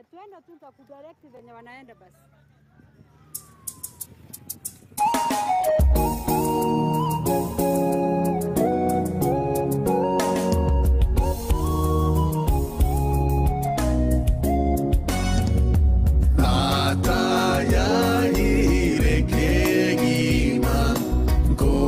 Tuende tu nitakudirect venye wanaenda basi. Go.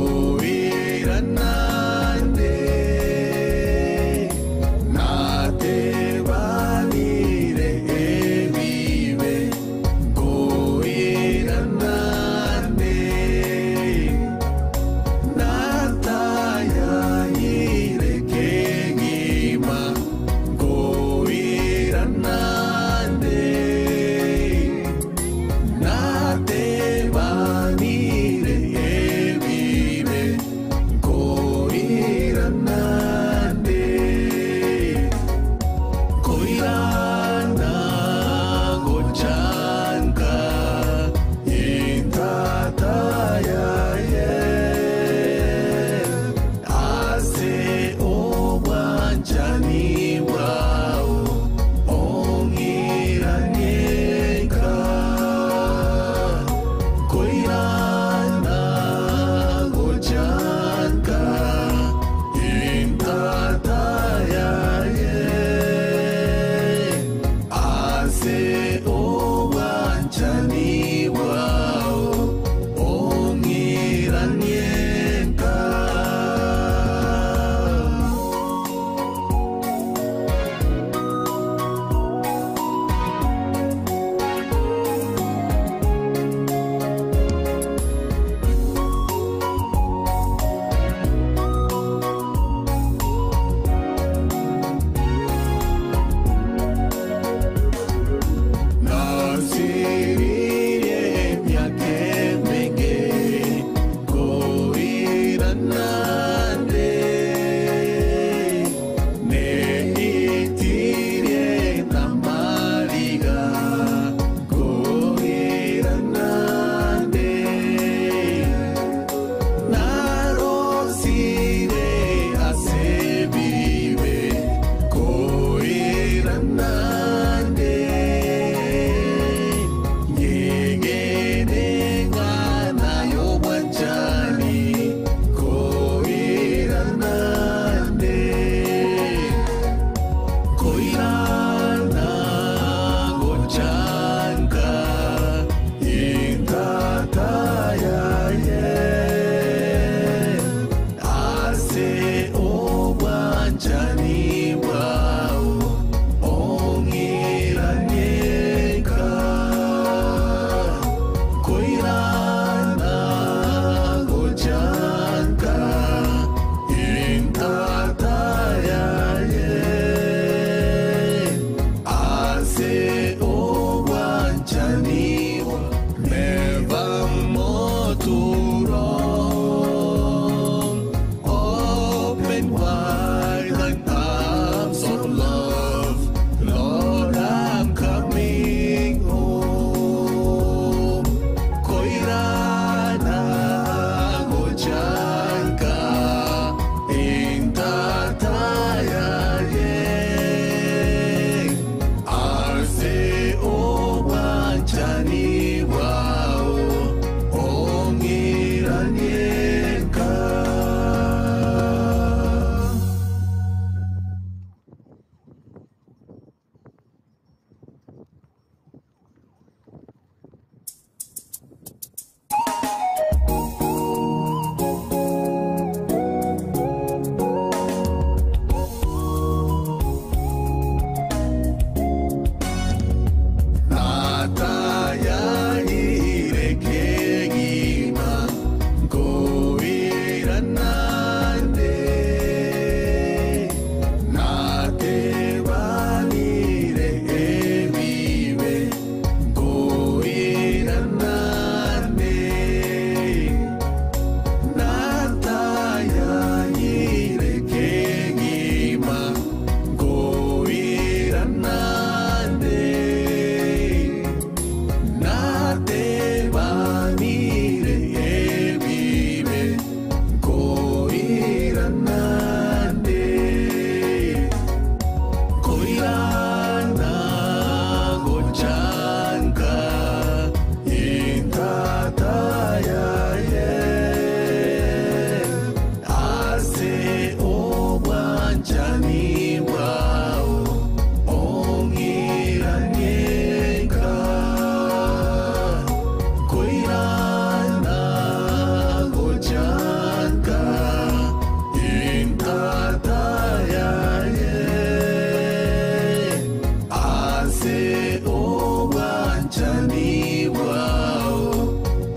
obwanchani bwao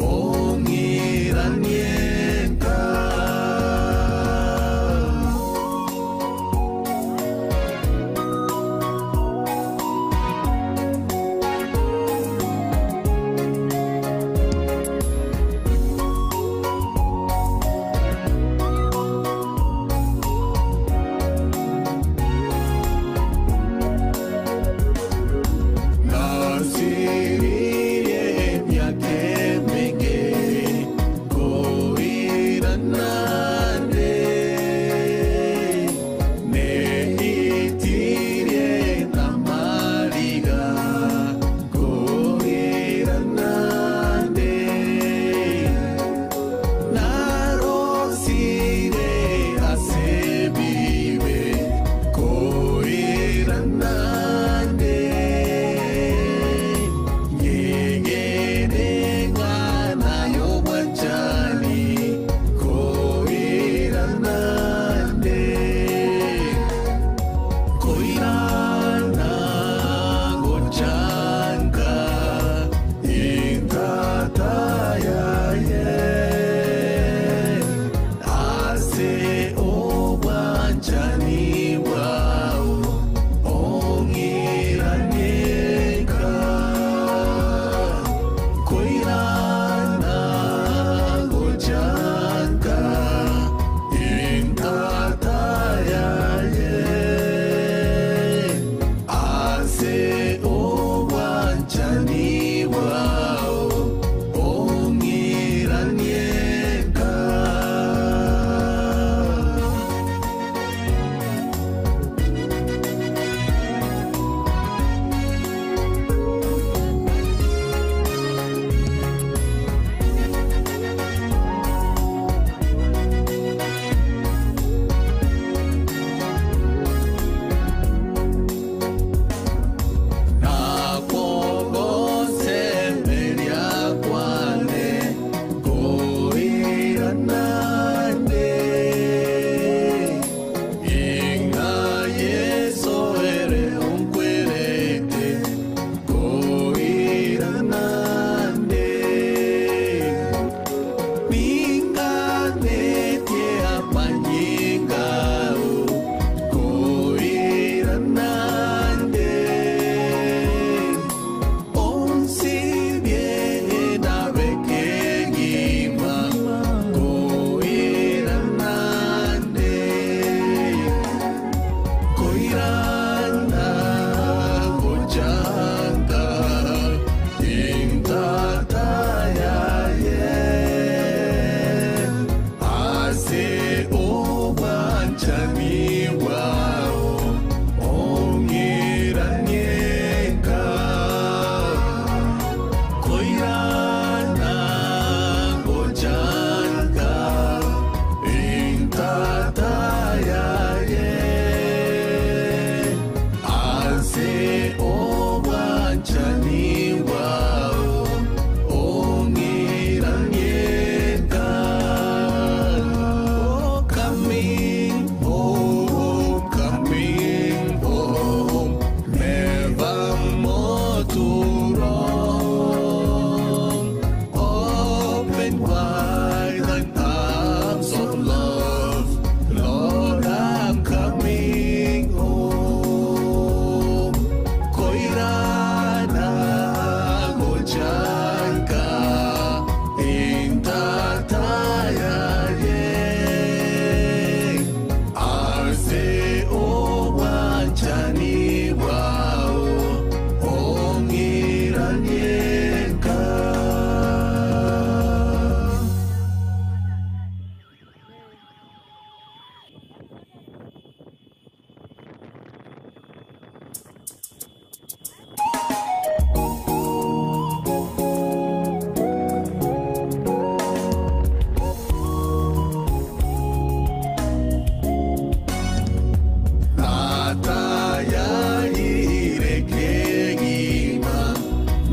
ong'iranienka.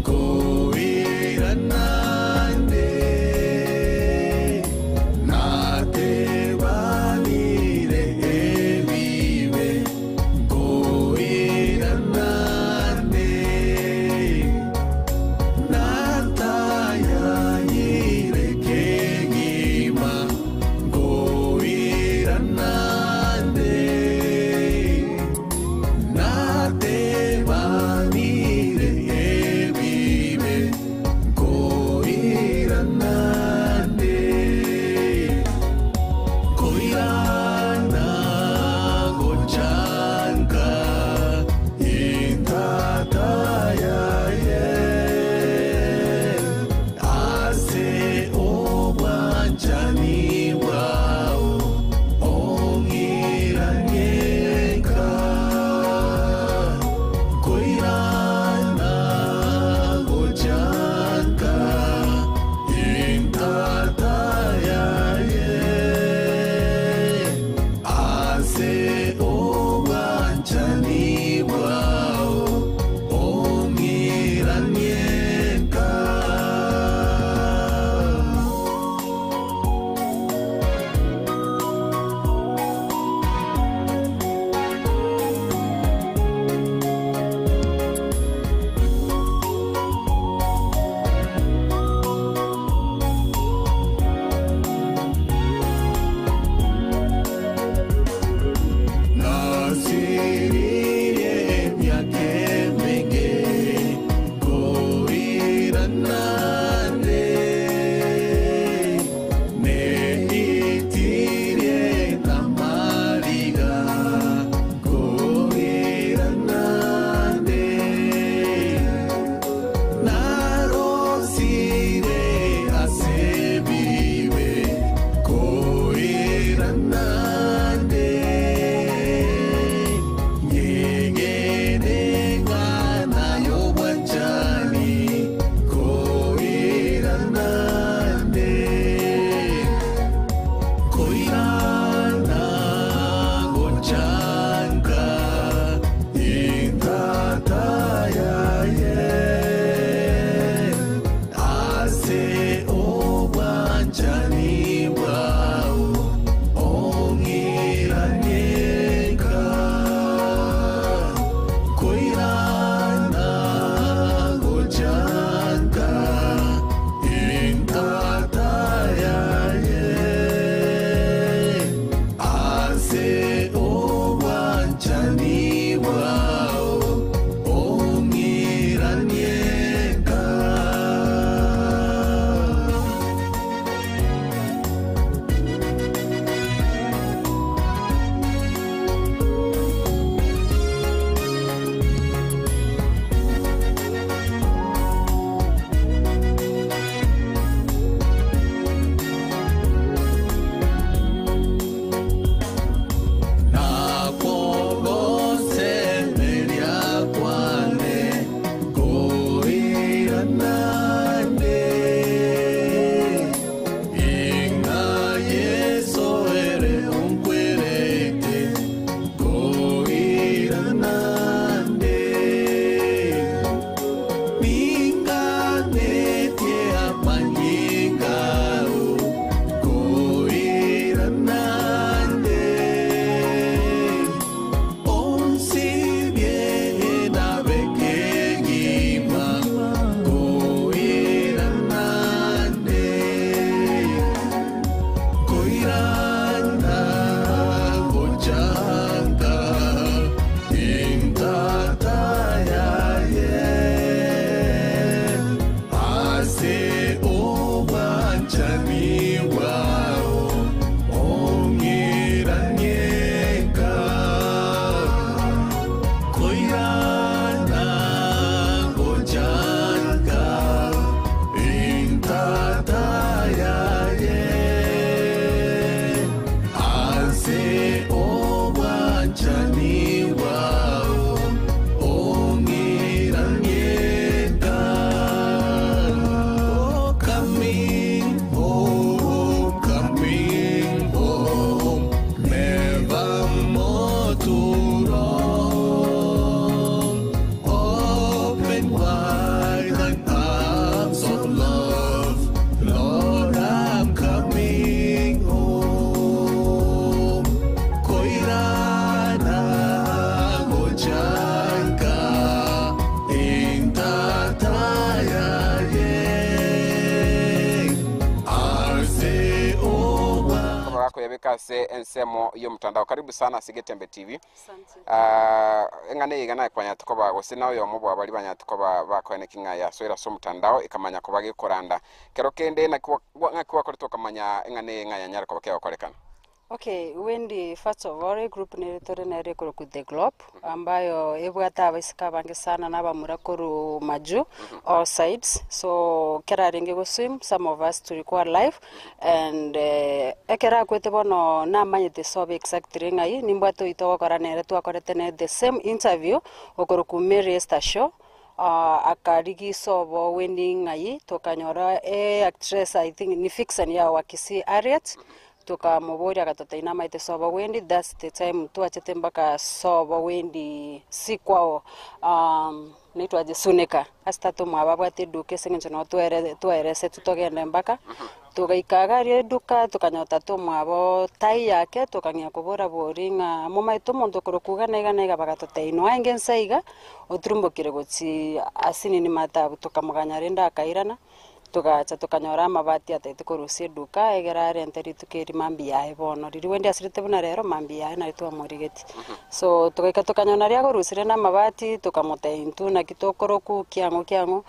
Go. gokoreka ase ensemo y'omutandao. Karibu sana Sigetembe TV. Asante. Eng'ana iga nakwanya tukoba gose nawe omo bwa bari banya tukoba bakoene kinga ya soera so mutandao ikamanya koba gikoranda kero kende nakwa koretwo kamanya eng'ana inga ya nyara koba kegokorekana. Okay, Wendy, first of all, group neritore nere kuru the globe ambayo ebwata abaisika bange sana n'abamura kuru maju all sides. So kera ringe go swim, some of us tulikuwa live and ekera kwete bono namanyete sobe exactly ngai nimbwato itogokora nere twakorete ne the same interview okuru ku Mary Esther show. Akarigi sobo Wendy ngai tokanyora actress I think ni fiction ya wakisi Harriet. Tukamubori akatota inamaite sobo Wendy. That's the time tuachete mpaka sobo Wendy si kwao naitwaje Suneka hasta tumwababwate duke sengencho no tuerese tutogende mpaka tugaikagaria duka tukanyota tumwabo tai yake tukang'ia kubura boringa mumaito mundu kurukuga naiga naiga bagatota ino ainge nsaiga oturumbukire gutsi asinini matabu tukamuganya rinda akairana tugacha tukanyora amabati ataite kurusia duka egera rente ritukeri mambi yae bono riri Wendi asirite buna rero mambi yae nari twamurigeti. So tugaika tukanyona ria kurusire na mabati tukamuta intu na kitokoroku kiango kiango.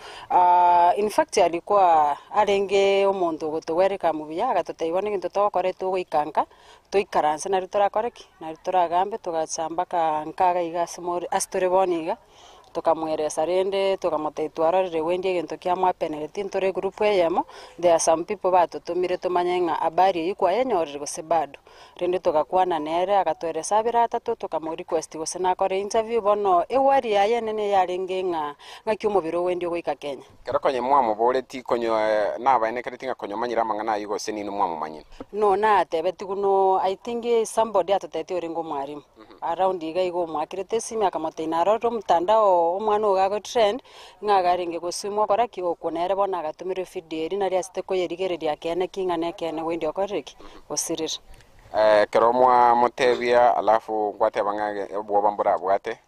In fact alikuwa arenge omuntu gutuwereka mubiya agatuteiwa nigintu twakoretwo guikanka tuikaranse nari turakoreki nari turagambe tugacha mpaka nkaga iga asitore boniga tukamweresa rende tukamutaitwarorere Wendi egento kiamwapenereti ntore group eyemo. There are some people batutumire tumanye ng'a habari eyi kwayenyorire gose bado rende tugakwana nere akatweresa abere atatu tukamu request gose nakore interview bono ewari yaye nene yarenge ng'a ng'aki omobere Wendi ogoika Kenya. Kero konye mwamuboreti konyo nabaenekereti ng'a konyo manyire amang'ana ayi gose ninu mwamumanyire? No natebeti kuno I think somebody atoteti oringo mwarimu around iga igo mwakirete esimi akamoteina arore omutandao omwana ogago trend ng'agaringe gosumwa okora ki okonere bono agatumire video eri nari asite koyerigereria kene king'ana ekene Wendi okorire ki osirire. Kero mwamutebia alafu ngwateba ng'a obwoba mborabwate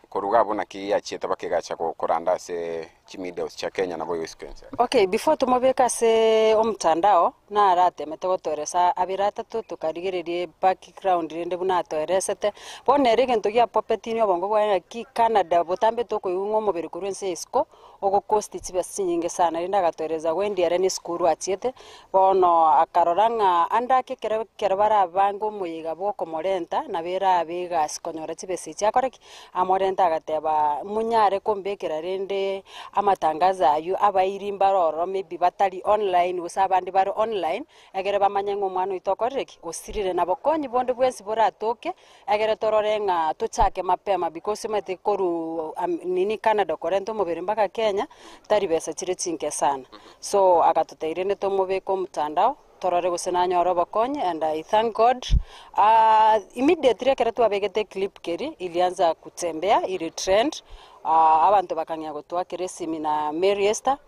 koruga abona ki yachiete bakegacha koranda ase chimidia cha Kenya nabo yosikwense. Okay, before tumobeka ase omutandao naratemete gotoresa abere atatu tukarigererie background rende buna atoeresete bono ere egento gia popetini obongo bwaye ki Canada botambe tokoiung'a omobere korwa ense isiko ogokosti chibesa chinyinge sana rende agatoereza Wendi ere ni skuru achiete bono akarora ng'a andake kero kero barabange omoyiga bwokomorenta nabera abe egasi konyora chibesa echi akoreki amorenta agateba munyare kombekera rende amatangazo ayo abairi mbaroro maybe batari online gose abandi bari online egere bamanye ng'a omwana oito okorire ki osirire nabo konyi bonde bwensi boratoke egere torore ng'a tochake mapema because omanyete koru nini Canada korenta omobere mpaka Kenya tari besa chire chinke sana. So akatoteire rende tomobeka omotandao torore gose nanyora obokonyi and I thank God. Immediately ekere twabegete clip keri ilianza kutembea ili trend. Abantu bakang'ia gotwakera esimi na Mary Esther.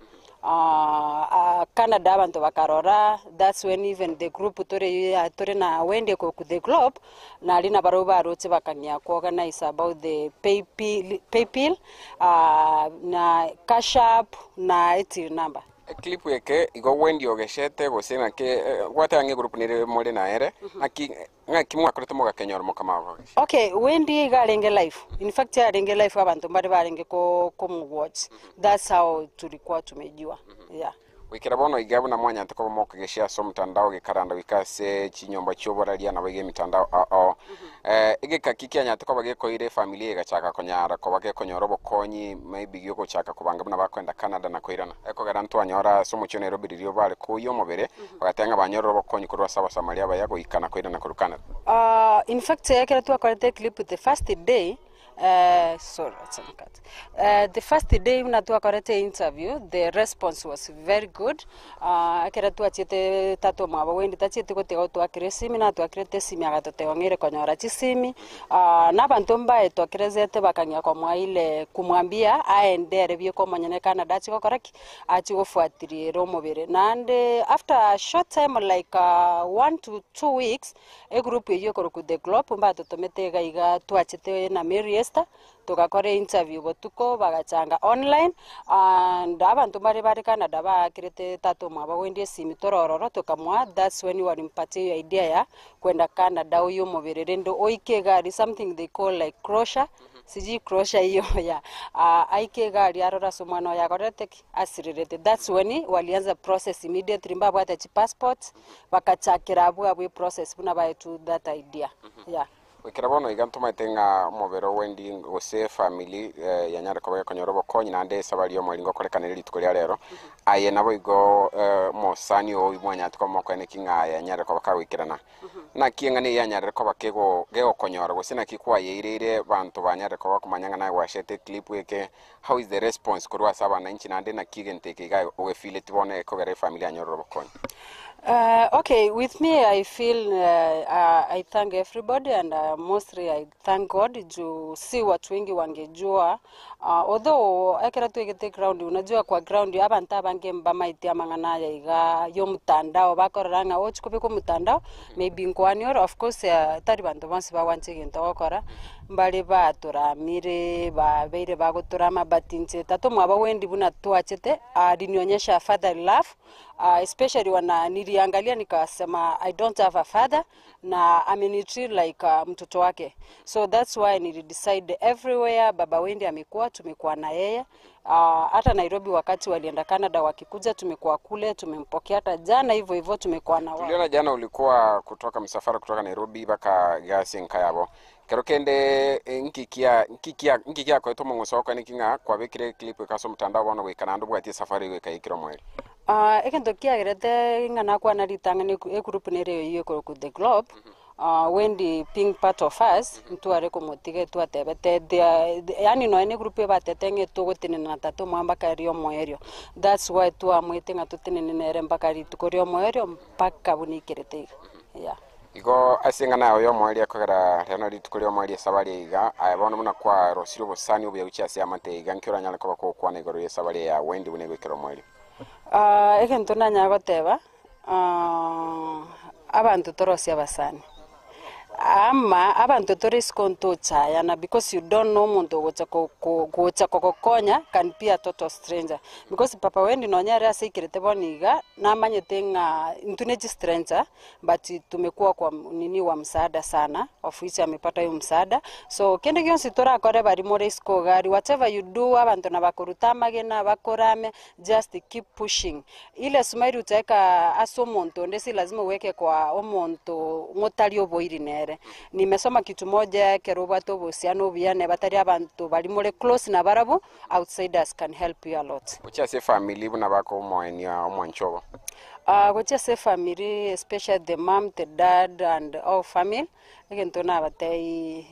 Canada abantu bakarora. That's when even the group tore na Wendy ku the globe nari na baro baroche bakang'ia kuorganize about the paybill na cash app na ATM number. Clip yeke igo Wendy ogeshete gose nake gwate nge group nire muri na ere naki ngaki mwakorete mugakenyora mukamago. Okay, Wendy igarenge live. In fact yarenge live abantu bari barenge ko watch. That's how tulikuwa tumejua. Yeah. Wikira bono igabu na mwanya ntako mokageshia so mtandao gikaranda wikase chinyomba chioboraria na wige mitandao ao igika kikianya ntako bagekoire familia igachaka konyara ko bagekonyora obokonyi maybe gyogochaka kubanga buna bakwenda Canada na koirana ekogera ntwanyora so mucho Nairobi ririo bare kuyo mobere bagatenga banyora obokonyi kurwa saba Samaria bayagoikana koirana koru Canada. In fact ekera twakorete clip the first day. Sorry, the first day when twakorete interview, the response was very good. Akera twachete tato mwabo Wendi tachete gotega twakire simi na twakirete simi agatotega ng'ire konyora chisimi na bantu mbae twakirezete bakang'ia kwa ile kumwambia aendere biekomonyene Canada achigokora ki achigofuatiriera omobere nande after a short time like 1 to 2 weeks a group eyo koroku the globe mbatotomete iga twachete na Mary Esther tugakora interview botuko bagachanga online and abantu bari bari Canada bakirete tatu mwaba wendie simi torororo tukamwa. That's when walimpatia hiyo idea ya kwenda Canada uyu mubirire ndo oike gari, something they call like crochet, siji crochet hiyo ya aike gari arora so mwana yakorete asirirete. That's when walianza process immediately mbabwate chi passport bakachakira abu abu process buna bae to that idea. Yeah. Wikira bono iga ntumaite ng'a omobere wendi gose family yanyare koba konyora obokonyi nande esabari omweri ngokorekanire rituko ria rero aye nabo igo mosani o imwanya tukomokwene king'a yanyare koba kawikirana naki eng'ana yanyare koba kego gegokonyora gose naki kwayeirire bantu banyare koba kumanya ng'a naye gwashete clip eke. How is the response korwa ase abananchi nande naki egento iga ogefeel tibone ekogera efamily yanyorora obokonyi? Okay, with me I feel I thank everybody and mostly I thank God juu si watu wengi wangejua, although ekera twegete ground, unajua kwa ground abantu abange mbamaite amang'ana ya iga yo mutandao bakoreranga ochikobe ko mutandao maybe nkwani or of course tari bantu bonsi bawanche gento gokora mbari baturamire babeire bagoturama batinche tatu mwaba wendi buna twachete alinionyesha father love, especially wana niliangalia nikasema I don't have a father na amenitreat like mtoto wake, so that's why nili decide everywhere baba Wendy amekuwa tumekuwa na yeye. Hata Nairobi wakati walienda Canada wakikuja tumekuwa kule tumempokea, hata jana hivyo hivyo tumekuwa na wao. Tuliona jana ulikuwa kutoka msafara kutoka Nairobi baka gasi nkayabo kero kende nkikia kwetu mongosoko nikinga kwabikire clip kaso mtandao bono gwikana ndu bwati safari gwikaikiro mweri. Egento kiagerete ng'ana kwana ritang'ani egroup nere iyo ku the globe. Wendy being part of us ntware komotige twatebete yani no ene group batetenge tugotinena na tatu mwamba kario mwerio. That's why twamwete nga tutinene nere mpaka rituko mwerio mpaka bunikirete. Yeah. Igo asinga nayo yo mweri akogera reno rituko ryo mweri esabari iga ayabona muna kwa rosiro bosani obuya guchasi amate iga nkyo ranyala koba kokwana igoro yesabari ya Wendy bunegwekero mweri. Egento nanya goteba abantu torosi abasani ama abantu toriskonto chayana because you don't know muntu gocha kokokonya can be a total stranger because papa Wendy nonyare asikirete boniga namanyete nga ntuneji stranger but tumekuwa kwa nini wa msaada sana, of which amepata hiyo msaada. So kende gyonsi torakore bari moresko gari whatever you do abantu na bakoruta magena bakorame just keep pushing. Ile smile utaweka aso muntu ndesi lazima uweke kwa omuntu ngotali oboiri nere. Nimesoma kitu moja keroba to uhusiano biyane batari abantu bali more close na barabu outsiders can help you a lot. Uchase family buna bako omoenia omwanchobo. Gochase family especially the mom, the dad and all family. Egento na batei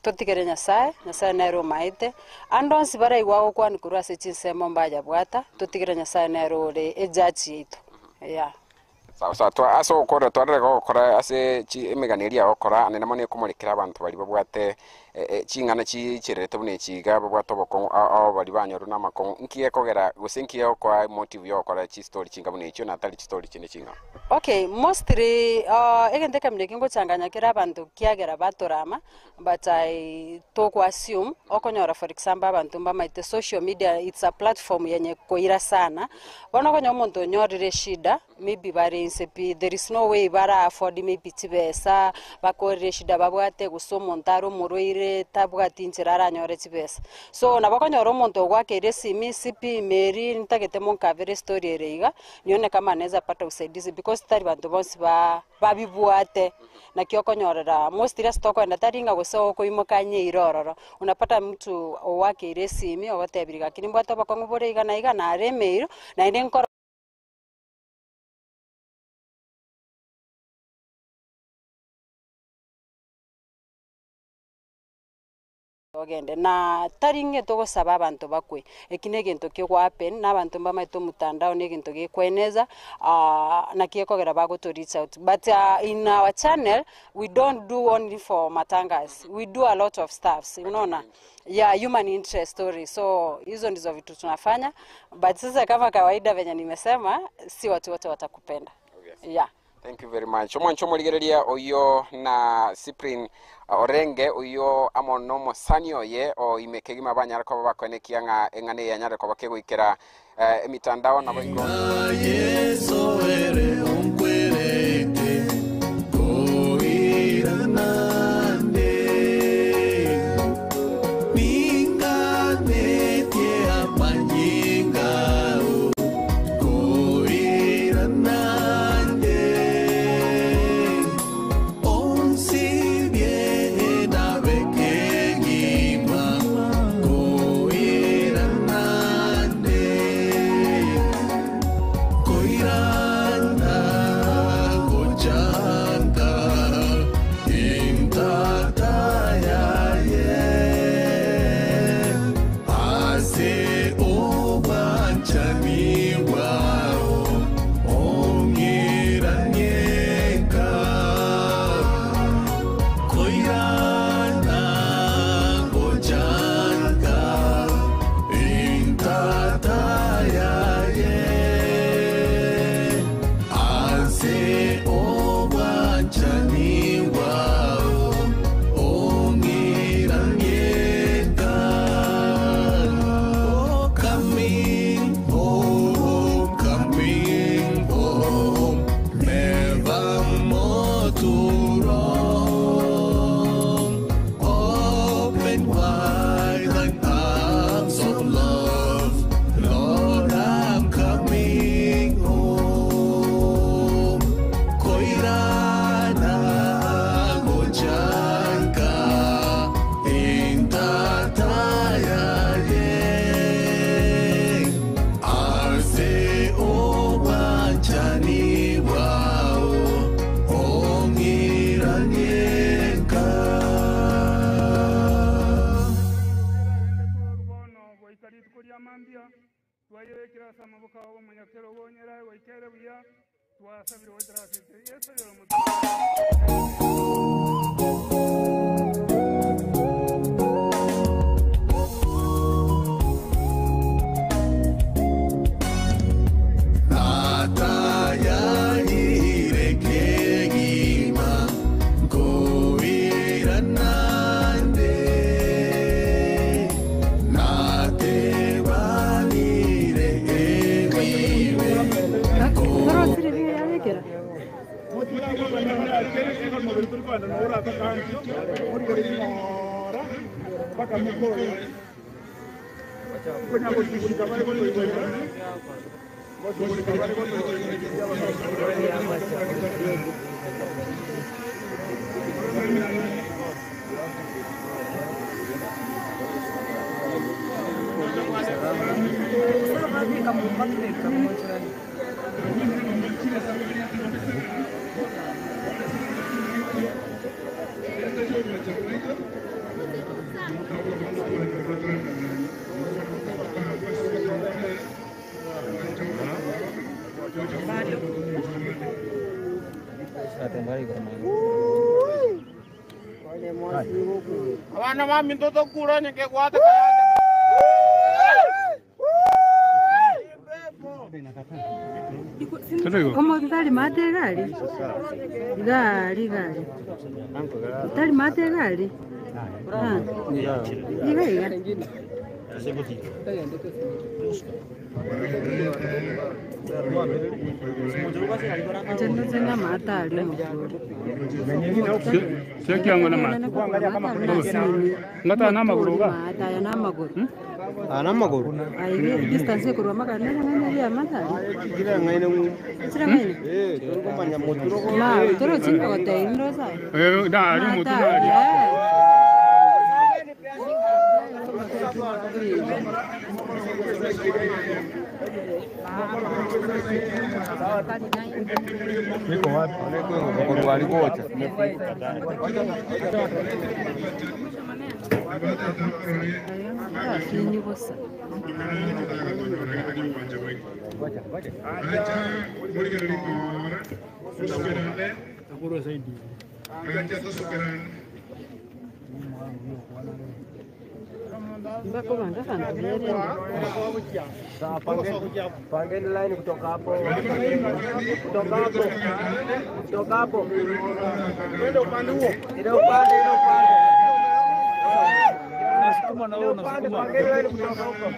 totigere Nyasaye, Nyasaye nero maite. Andonsi bara iwago kwa nikurwa se chinsemo mbaya bwata, totigere Nyasaye nero re ejachi yetu. Yeah. Sawa sawa twa aso okora twarere gokora ase emiganiria okora ane namo nekumurikira abantu bari babwate ching'ana chicherete bune chiga babwate obokong'u ao bari banyoru na amakong'u nkiye kogera gose nkiye okora motive yokora chistory chinga bune echio natari chistory chinde chinga. Okay, mostly egente kamire kingochanganya kera abantu kiagera batorama but I toko assume okonyora for example abantu mbamaite social media it's a platform yenye koira sana bono konya omonto onyorire shida maybe bari insepi there is no way bara afford maybe chibesa bakorire shida babwate gusoma ontaro murwaire tabwati inchira aranyore chibesa so nabakonyora omonto ogwakere simi sipi meri ntagete monkavere story ere iga nione kama anaweza pata usaidizi because tari bantu bonsi ba babibwate na kyokonyorera most ira stoko enda taringa gose koimokanye irororo unapata mtu owakere simi ogotebiriga kini mbwate bakong'u bore iga na iga na aremeiro na inde nkoro ogende na taringe togosaba abantu bakwe ekine gento kyo happen na abantu mbamaito mutandao ne gento gekweneza na kiyekogera bago to reach out but in our channel we don't do only for matangas, we do a lot of stuffs, unaona, yeah, human interest story. So hizo ndizo vitu tunafanya but sasa kama kawaida venye nimesema si watu wote watakupenda. Yeah. Thank you very much. Omwancho morigereria oyo na Cyprian Orenge oyo amo no mosani oye o imekegima banyara ko bakonekia nga engane yanyara ko bakegoikera emitandao na boigo Yeso ere onkwerete koiranande ninganetie apanyinga koiranande onsi biena bekegima koiranande koirana gochanta intataya ase obanchani wao ongiranyeka koirana gochanta intataya ase obanchani wao ongiranyeka. Oh, coming home, never more to roam. Open wide thine arms of love, Lord, I'm coming home. Koirana gochanka intataya ase obanchani wao ongiranyeka. Nataya irekegima koiranande natebanire ebibe Abana bami ndoto kura nyeke kwate. Como tali mate gali? Gali gali. Tali mate gali? Ah. Iga iga. Chendo mata ali. Ngata na maguru ga? Mata ya na maguru. Ana maguru. Ai distance kurwa maka na na ya mata. Kira ngaine mu. Kira ngaine. Eh, toro kumanya moturo ko. Ma, toro chingo te indo sa. Eh, da ari moturo ari. Niko wapi? Niko walikocha. Pangeni line kutoka hapo. Kutoka hapo. Kutoka hapo. Ndio upande huo. Ile upande, ile upande. Nasukuma na wewe unasukuma. Pangeni line kutoka huko.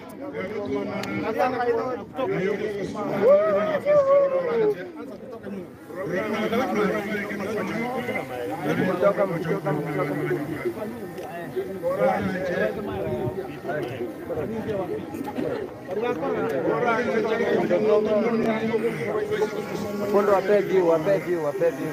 Kutoka kutoka kutoka. Fondo wape view, wape view, wape view.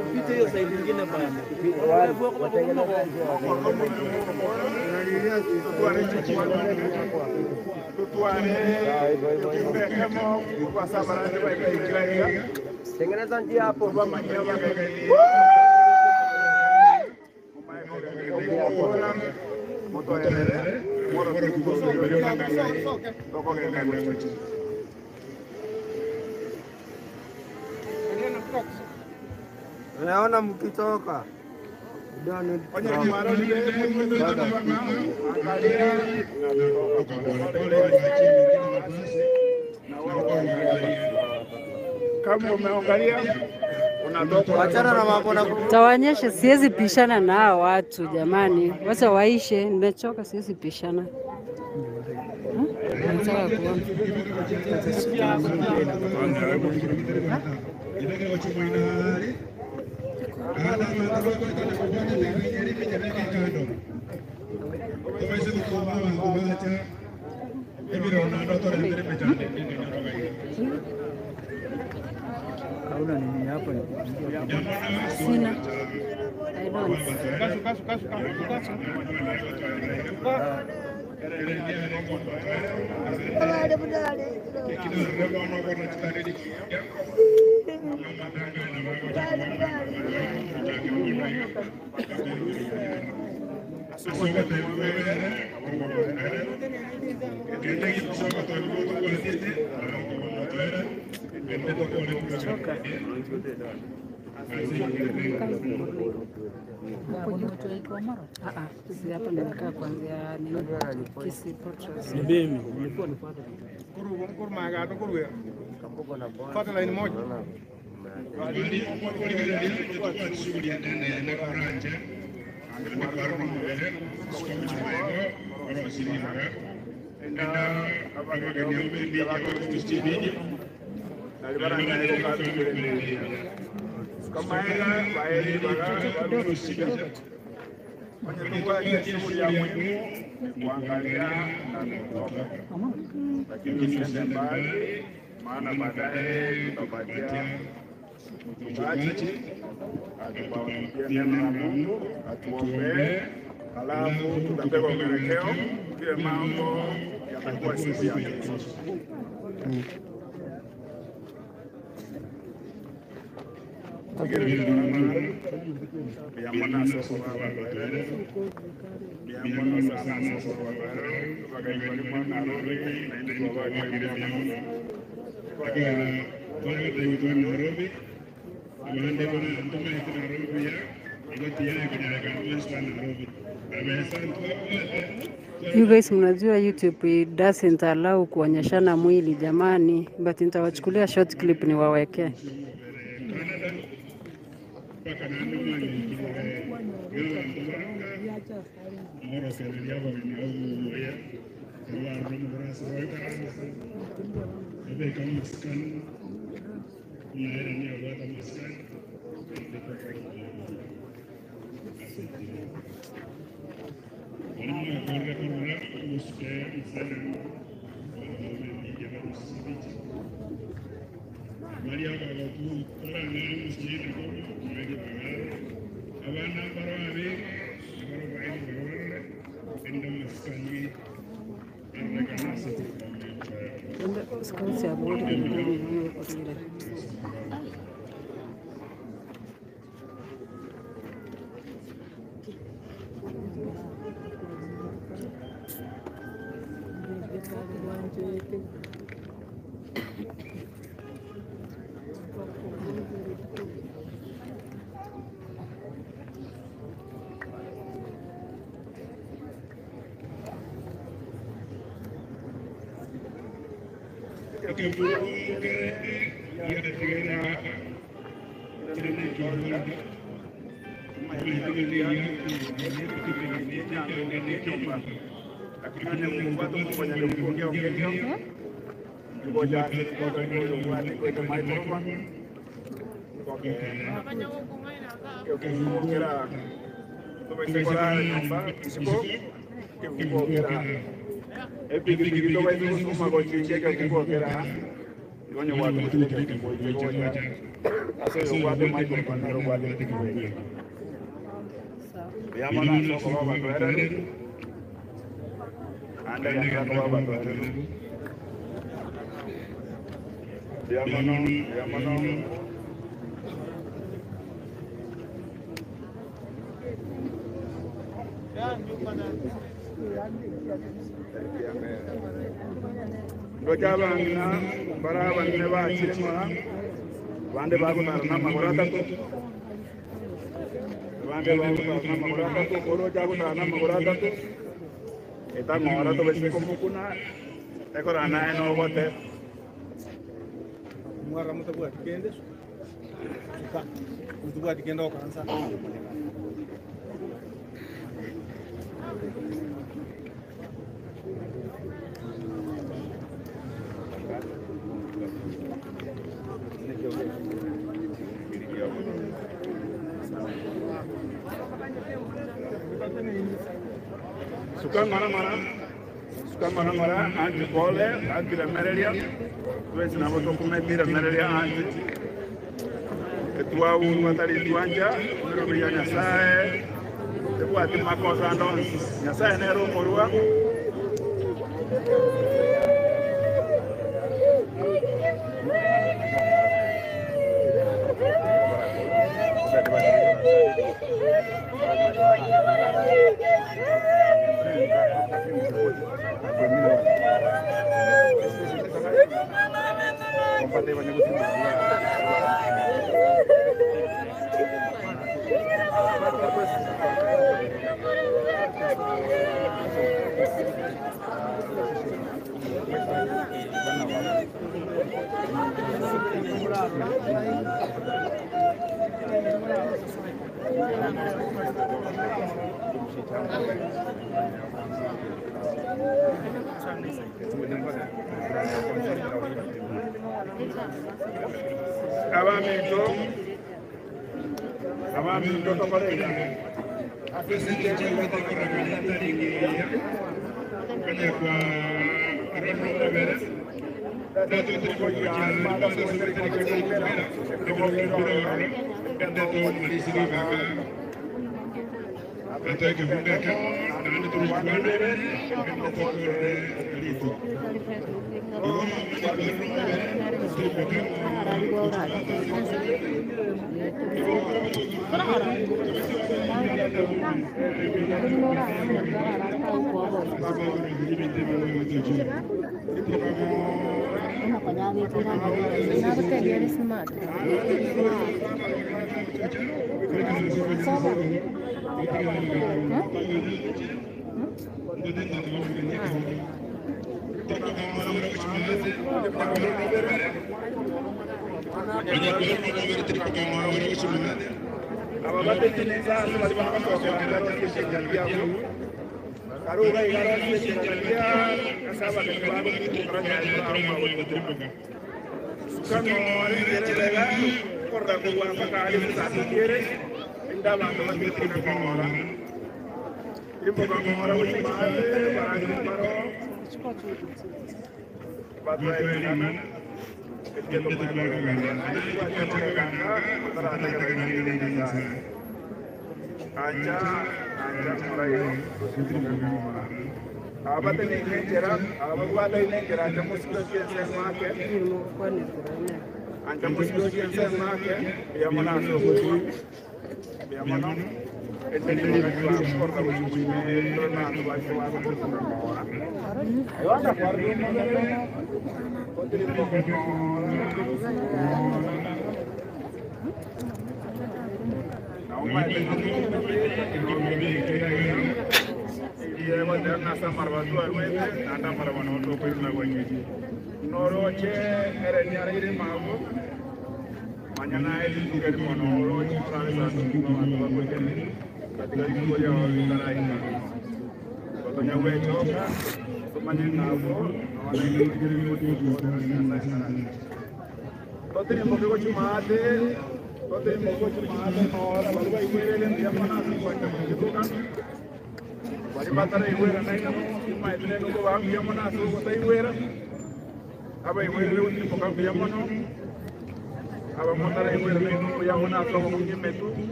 Upite hiyo side nyingine bana. Tengeneza njia hapo. Naona mkitoka. Kama umeangalia unatoka. Wachana na mambo na Tawanyeshe, siwezi pishana na hao watu jamani, wacha waishe, nimechoka, siwezi pishana. Nataka kuona. Hauna nini hapa? Sina. I don't. Si hapa nimekaa kuanzia nini? Kisii Portals. Fuata line moja. Maana baadaye tutapatia mchungaji atupatie neno la Mungu, atuombee, halafu tutapewa mwelekeo vile mambo yatakuwa siku ya kesho. You guys mnajua YouTube doesn't allow kuonyeshana mwili jamani, but nitawachukulia short clip niwawekee. Suka mara mara anti pole anti la merelia tuwezi na voto kumepira merelia anti etua uru atari tuanja nero ya Nyasaye tebwati makosa ndonsi Nyasaye nero korua Abaminto tokorega.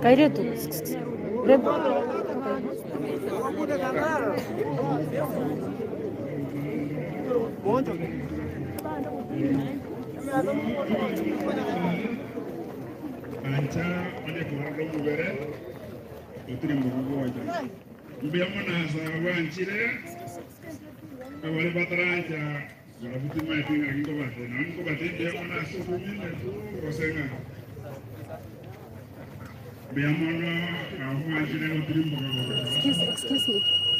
Kairetu. Rebo. Excuse me.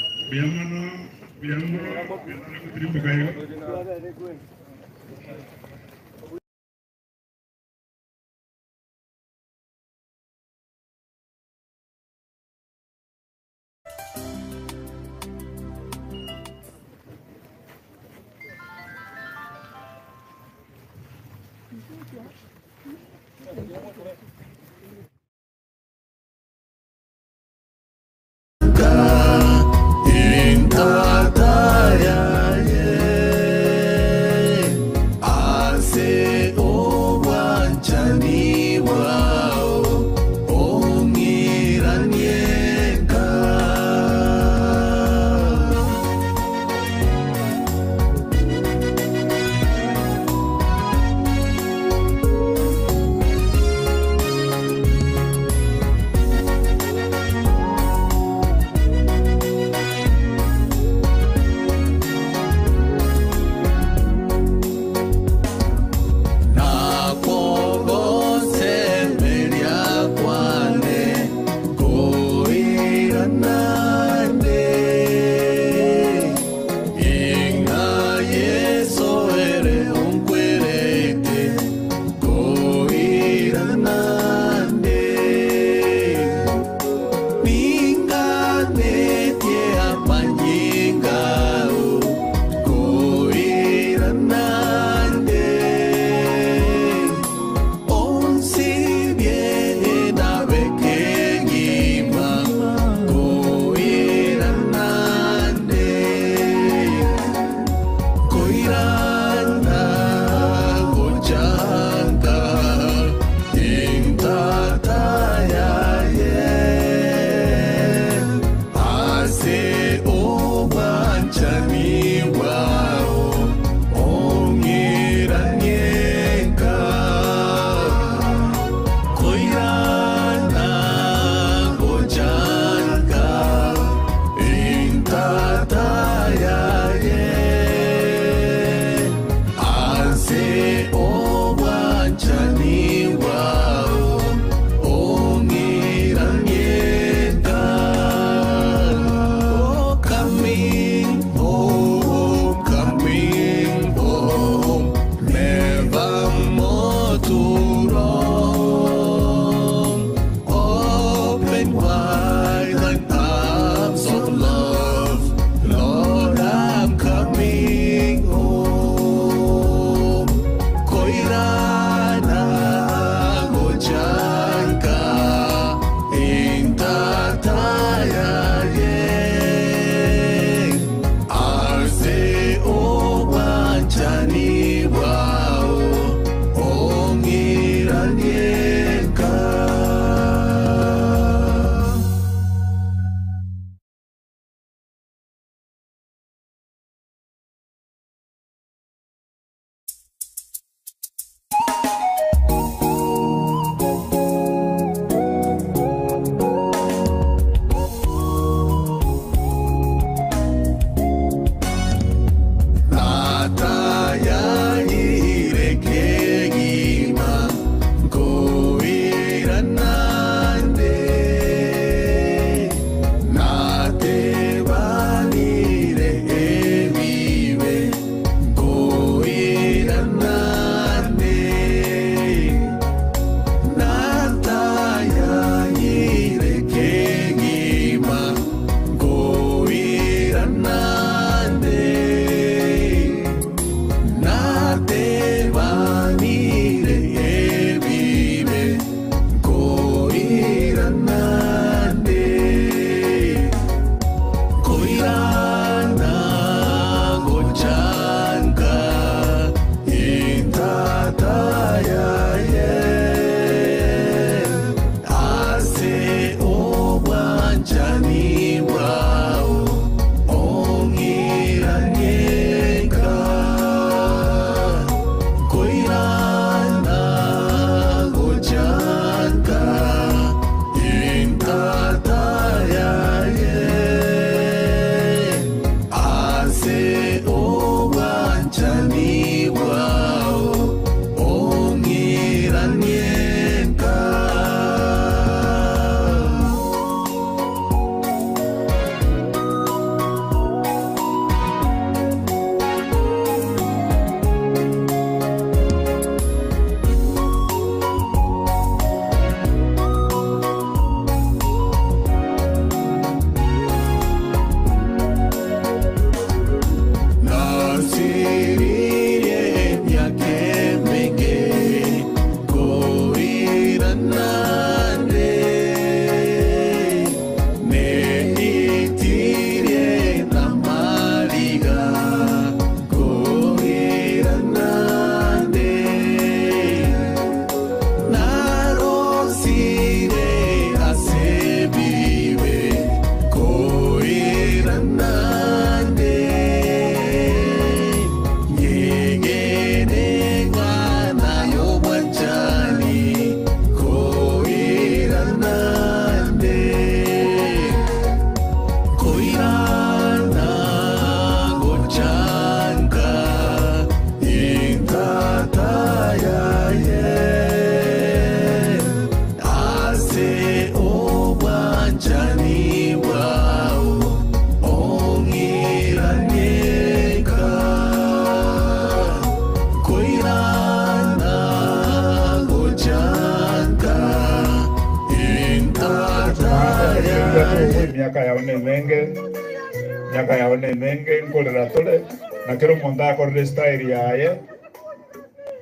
Na kero omonto akorire style yaye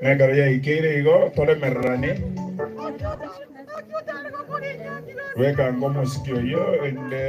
nekero yaikeire igo toremererani weka ngomo sikio hiyo ende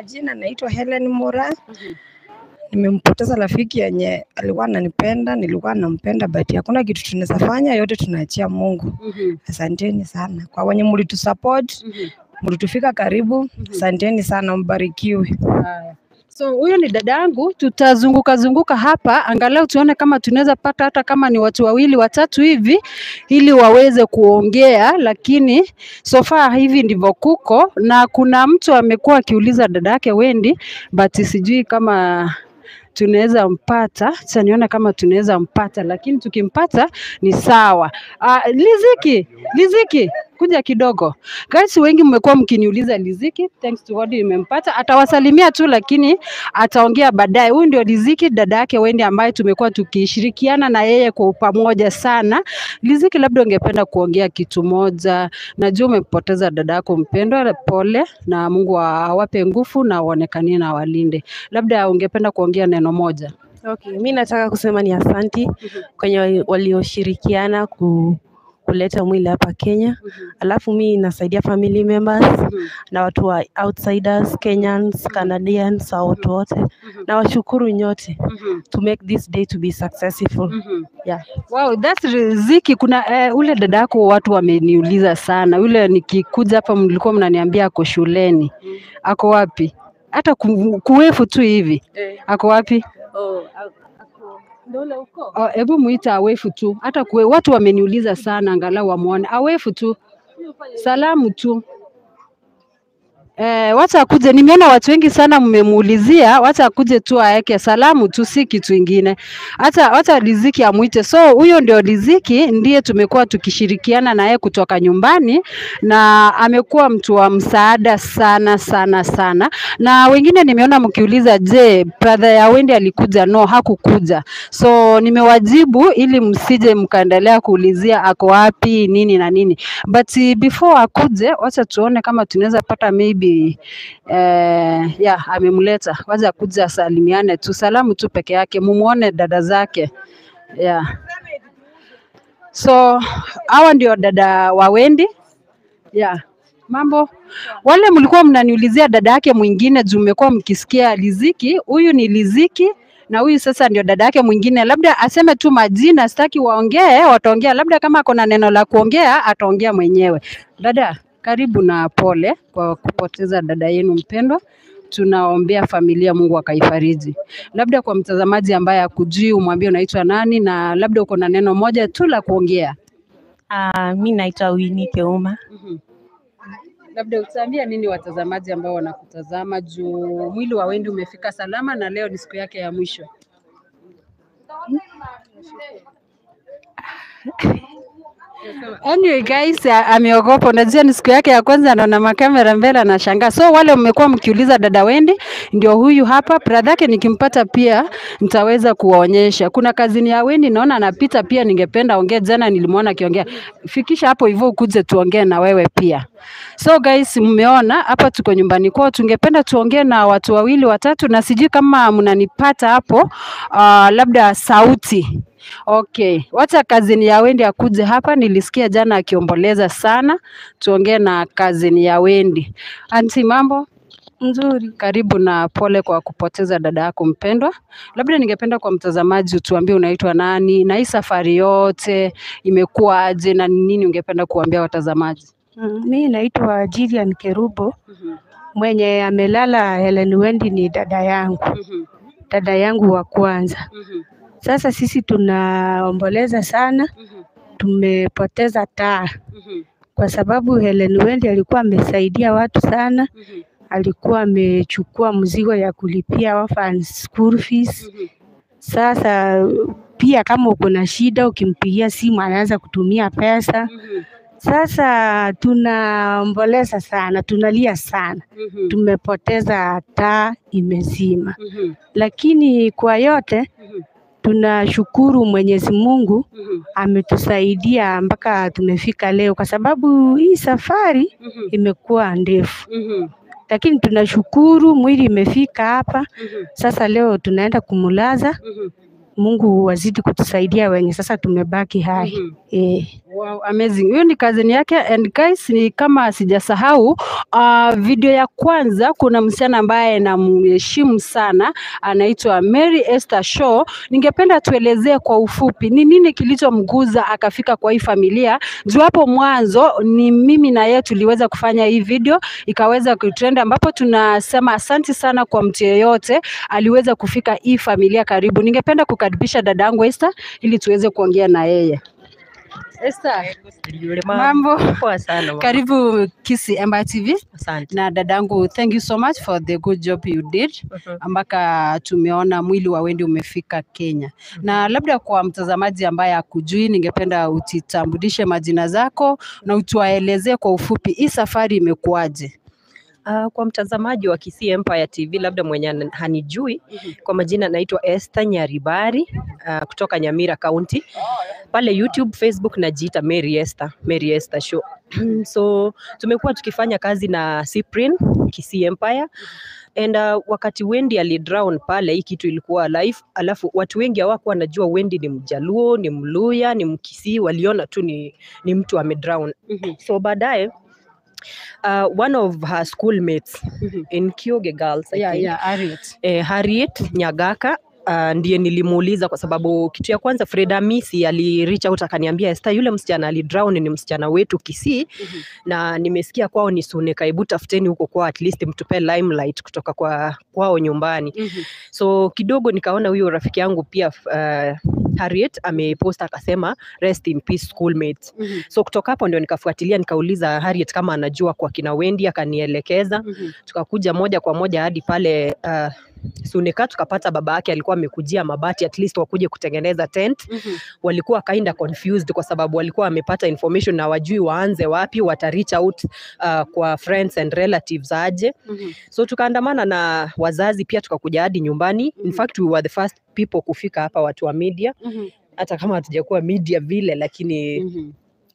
Jina naitwa Helen Mura. Nimempoteza rafiki yenye alikuwa ananipenda, nilikuwa nampenda, but hakuna kitu tunaweza fanya, yote tunaachia Mungu. Asanteni sana kwa wenye mlitusupport, mlitufika karibu. Asanteni sana, mbarikiwe. So huyo ni dadangu, tutazunguka zunguka hapa angalau tuone kama tunaweza pata hata kama ni watu wawili watatu hivi ili waweze kuongea, lakini so far hivi ndivyo kuko. Na kuna mtu amekuwa akiuliza dadake Wendy, but sijui kama tunaweza mpata. Sasa nione kama tunaweza mpata, lakini tukimpata ni sawa. Liziki, kuja kidogo. Guys, wengi mmekuwa mkiniuliza Liziki, thanks to God nimempata. Atawasalimia tu lakini ataongea baadaye. Huyu ndio Liziki, dada yake Wendy ambaye tumekuwa tukishirikiana na yeye kwa pamoja sana. Liziki, labda ungependa kuongea kitu moja. Najua umempoteza dada yako mpendwa, pole, na Mungu awape nguvu na waonekanie na walinde. Labda ungependa kuongea neno moja. Okay, mimi nataka kusema ni asanti kwenye walioshirikiana kuleta mwili hapa Kenya. Alafu mi nasaidia family members na watu wa outsiders, Kenyans, Canadians, watu wote. Na washukuru nyote to make this day to be successful. Yeah. Wow, that's Riziki. Kuna ule dada yako watu wameniuliza sana. Yule nikikuja hapa mlikuwa mnaniambia ako shuleni. Ako wapi? Hata kuwefu tu hivi. Ako wapi? Oh, Oh, hebu muita awefu tu. Hata watu wameniuliza sana, angalau wamuone. Awefu tu. Salamu tu. Wacha akuje. Nimeona watu wengi sana mmemuulizia, wacha akuje tu aeke salamu tu, si kitu ingine. Hata wacha Liziki amuite. So huyo ndio Liziki, ndiye tumekuwa tukishirikiana naye kutoka nyumbani, na amekuwa mtu wa msaada sana sana sana. Na wengine nimeona mkiuliza, je, brother ya Wendy alikuja? No, hakukuja. So nimewajibu ili msije mkaendelea kuulizia ako wapi nini na nini. But before akuje, wacha tuone kama tunaweza pata maybe amemleta. Wacha kuja asalimiane tu, salamu tu peke yake, mumuone dada zake. Yeah. So hawa ndio dada wa Wendy. Yeah. Mambo. Wale mlikuwa mnaniulizia dada yake mwingine juu mmekuwa mkisikia Liziki, huyu ni Liziki na huyu sasa ndio dada yake mwingine. Labda aseme tu majina, sitaki waongee, wataongea. Labda kama kuna neno la kuongea ataongea mwenyewe. Dada, karibu na pole kwa kupoteza dada yenu mpendwa. Tunaombea familia, Mungu akaifariji. Labda kwa mtazamaji ambaye hakujui, umwambie unaitwa nani na labda uko na neno moja tu la kuongea. Mimi naitwa Winnie Keuma. Labda utaambia nini watazamaji ambao wanakutazama juu mwili wa Wendy umefika salama na leo ni siku yake ya mwisho? Anyway guys, ameogopa. Unajua ni siku yake ya kwanza, anaona makamera mbele anashangaa. So wale mmekuwa mkiuliza dada Wendy, ndio huyu hapa. Brother yake nikimpata pia nitaweza kuwaonyesha. Kuna kazini ya Wendy naona anapita pia, ningependa ongea. Jana nilimuona akiongea. Fikisha hapo hivyo ukuje tuongee na wewe pia. So guys, mmeona hapa tuko nyumbani kwao, tungependa tuongee na watu wawili watatu, na sijui kama mnanipata hapo, labda sauti. Okay, wacha kazini ya Wendy akuje hapa. Nilisikia jana akiomboleza sana. Tuongee na kazini ya Wendy. Auntie, mambo? Nzuri. Karibu na pole kwa kupoteza dada yako mpendwa. Labda ningependa kwa mtazamaji utuambie unaitwa nani na hii safari yote imekuwa aje na nini ungependa kuambia watazamaji? Mimi naitwa Jillian Kerubo. Mwenye amelala Helen Wendy ni dada yangu, dada yangu wa kwanza. Sasa sisi tunaomboleza sana, tumepoteza taa kwa sababu Helen Wendy alikuwa amesaidia watu sana. Alikuwa amechukua mzigo ya kulipia orphans school fees. Sasa pia kama uko na shida ukimpigia simu anaweza kutumia pesa. Sasa tunaomboleza sana, tunalia sana. Tumepoteza taa imezima. Lakini kwa yote tunashukuru Mwenyezi Mungu ametusaidia mpaka tumefika leo, kwa sababu hii safari imekuwa ndefu. Lakini tunashukuru mwili imefika hapa. Sasa leo tunaenda kumulaza. Mungu wazidi kutusaidia wenye sasa tumebaki hai. Wow, amazing. Huyo ni cousin yake and guys, ni kama sijasahau video ya kwanza kuna msichana ambaye namheshimu sana anaitwa Mary Esther Shaw. Ningependa tuelezee kwa ufupi ni nini kilichomguza akafika kwa hii familia. Juu hapo mwanzo ni mimi na yeye tuliweza kufanya hii video ikaweza kutrend, ambapo tunasema asante sana kwa mtu yeyote aliweza kufika hii familia karibu. Ningependa kukaribisha dadangu Esther ili tuweze kuongea na yeye. Esther, mambo? Poa sana mama. Karibu Kisii Empire TV. Asante. Na dadangu, thank you so much for the good job you did mpaka tumeona mwili wa Wendy umefika Kenya. Na labda kwa mtazamaji ambaye hakujui, ningependa utitambulishe majina zako na utuwaelezee kwa ufupi hii safari imekuwaje. Kwa mtazamaji wa Kisii Empire TV labda mwenye hanijui, kwa majina naitwa Esther Nyaribari kutoka Nyamira County. Pale YouTube, Facebook najiita Mary Esther, Mary Esther Show. So tumekuwa tukifanya kazi na Cyprian Kisii Empire and wakati Wendy alidrown pale, hii kitu ilikuwa live, alafu watu wengi hawakuwa wanajua Wendy ni Mjaluo, ni Mluya, ni Mkisii, waliona tu ni mtu amedrown. So baadaye one of her schoolmates in Kioge Girls, I think. Harriet. Harriet Nyagaka ndiye nilimuuliza, kwa sababu kitu ya kwanza Fred Amisi ali reach out akaniambia, Esther, yule msichana alidrown ni msichana wetu Kisii na nimesikia kwao ni Suneka, hebu tafuteni huko kwao at least mtupe limelight kutoka kwa kwao nyumbani. So kidogo nikaona huyo rafiki yangu pia Harriet amepost akasema rest in peace schoolmates. So kutoka hapo ndio nikafuatilia nikauliza Harriet kama anajua kwa kina Wendy, akanielekeza. Tukakuja moja kwa moja hadi pale Suneka, tukapata baba yake alikuwa amekujia mabati at least wakuje kutengeneza tent. Walikuwa kinda confused kwa sababu walikuwa wamepata information na wajui waanze wapi, wata reach out kwa friends and relatives aje. So tukaandamana na wazazi pia tukakuja hadi nyumbani. In fact we were the first people kufika hapa, watu wa media. Hata kama hatujakuwa media vile, lakini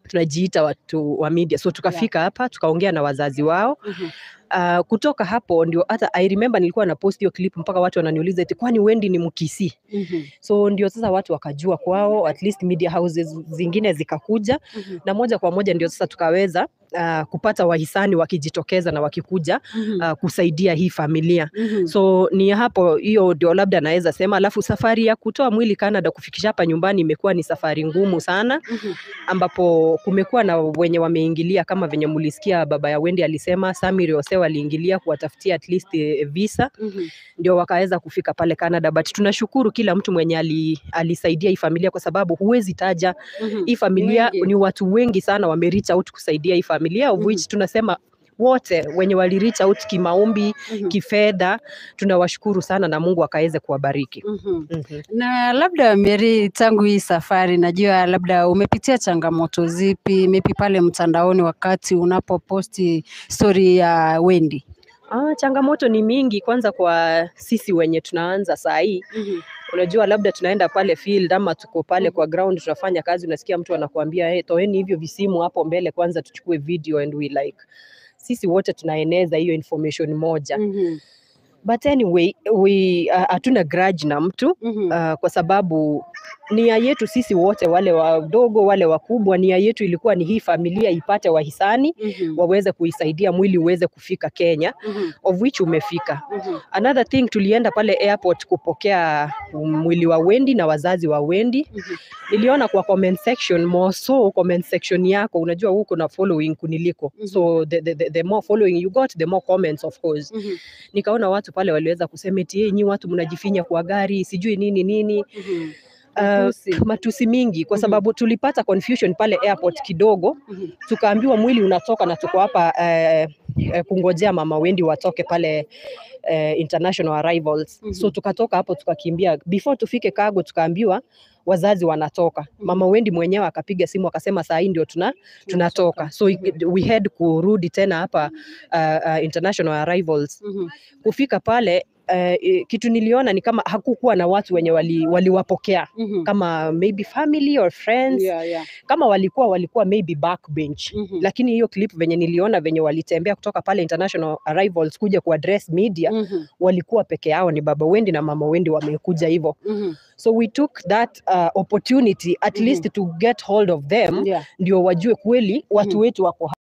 tunajiita watu wa media. So tukafika hapa tukaongea na wazazi wao. Kutoka hapo ndio hata I remember nilikuwa na post hiyo clip mpaka watu wananiuliza eti kwani Wendy ni Mkisii? So ndio sasa watu wakajua kwao, at least media houses zingine zikakuja na moja kwa moja ndio sasa tukaweza kupata wahisani wakijitokeza na wakikuja kusaidia hii familia. So ni hapo, hiyo ndio labda naweza sema. Alafu safari ya kutoa mwili Canada kufikisha hapa nyumbani imekuwa ni safari ngumu sana, ambapo kumekuwa na wenye wameingilia, kama venye mulisikia baba ya Wendy alisema Samiri Ose waliingilia kuwatafutia at least visa, ndio wakaweza kufika pale Canada. But tunashukuru kila mtu mwenye alisaidia hii familia, kwa sababu huwezi taja hii familia Wengi. Ni watu wengi sana wame reach out kusaidia hii familia, of which tunasema wote wenye wali reach out kimaombi, kifedha, tunawashukuru sana na Mungu akaweze kuwabariki. Na labda Mary, tangu hii safari najua labda umepitia changamoto zipi maybe pale mtandaoni wakati unapoposti story ya Wendy? Changamoto ni mingi, kwanza kwa sisi wenye tunaanza saa hii. Unajua labda tunaenda pale field ama tuko pale kwa ground tunafanya kazi, unasikia mtu anakuambia hey, toeni hivyo visimu hapo mbele kwanza tuchukue video, and we like sisi wote tunaeneza hiyo information moja. But anyway we hatuna grudge na mtu kwa sababu Nia yetu sisi wote, wale wadogo wale wakubwa, nia yetu ilikuwa ni hii familia ipate wahisani waweze kuisaidia mwili uweze kufika Kenya, of which umefika. Another thing, tulienda pale airport kupokea mwili wa Wendy na wazazi wa Wendy. Niliona kwa comment section, more so comment section yako, unajua huko na following kuniliko. So the more following you got, the more comments of course. Nikaona watu pale waliweza kusema eti "Hey, nyi watu mnajifinya kwa gari, sijui nini nini." Matusi mingi kwa sababu tulipata confusion pale airport kidogo. Tukaambiwa mwili unatoka na tuko hapa kungojea mama Wendy watoke pale international arrivals. So tukatoka hapo tukakimbia. Before tufike cargo tukaambiwa wazazi wanatoka. Mama Wendy mwenyewe akapiga simu akasema saa hii ndio tunatoka. So we had kurudi tena hapa international arrivals. Kufika pale kitu niliona ni kama hakukuwa na watu wenye waliwapokea kama maybe family or friends. Kama walikuwa maybe backbench. Lakini hiyo clip venye niliona venye walitembea kutoka pale international arrivals kuja ku address media, walikuwa peke yao, ni baba Wendy na mama Wendy wamekuja hivyo. So we took that opportunity at least to get hold of them, ndio wajue kweli watu wetu wako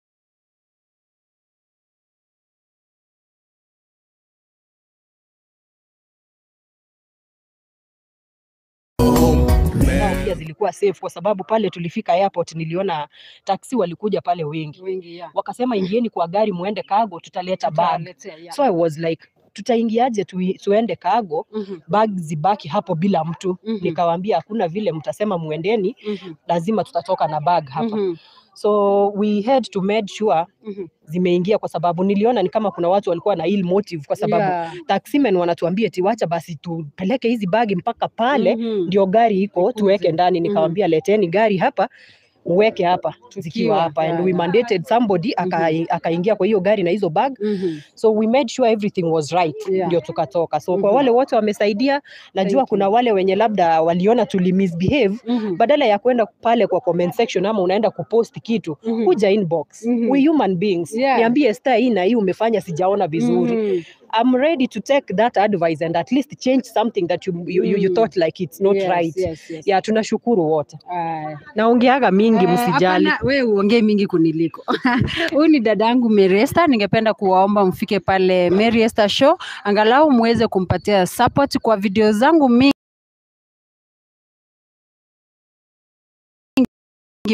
pia zilikuwa safe, kwa sababu pale tulifika airport niliona taxi walikuja pale wengi, wakasema ingieni kwa gari muende cargo, tutaleta bag. So I was like, tutaingiaje tuende cargo, bag zibaki hapo bila mtu? Nikawaambia hakuna vile mtasema muendeni, lazima tutatoka na bag hapa. So we had to make sure zimeingia, kwa sababu niliona ni kama kuna watu walikuwa na ill motive, kwa sababu taximen wanatuambia eti wacha basi tupeleke hizi bagi mpaka pale ndio gari iko tuweke ndani. Nikamwambia leteni gari hapa uweke hapa zikiwa hapa, and we mandated somebody akaingia kwa hiyo gari na hizo bag. So we made sure everything was right, ndio tukatoka. So kwa wale wote wamesaidia, najua kuna wale wenye labda waliona tuli misbehave, badala ya kwenda pale kwa comment section ama unaenda kupost kitu, kuja inbox. We human beings. Niambie star hii na hii umefanya sijaona vizuri. I'm ready to take that advice and at least change something that you thought like it's not right. Yeah, tunashukuru wote. Naongeaga mingi, msijali. Hapana, wewe uongee mingi kuniliko. Huyu ni dadangu Mary Esther, ningependa kuwaomba mfike pale Mary Esther Show angalau muweze kumpatia support kwa video zangu mingi.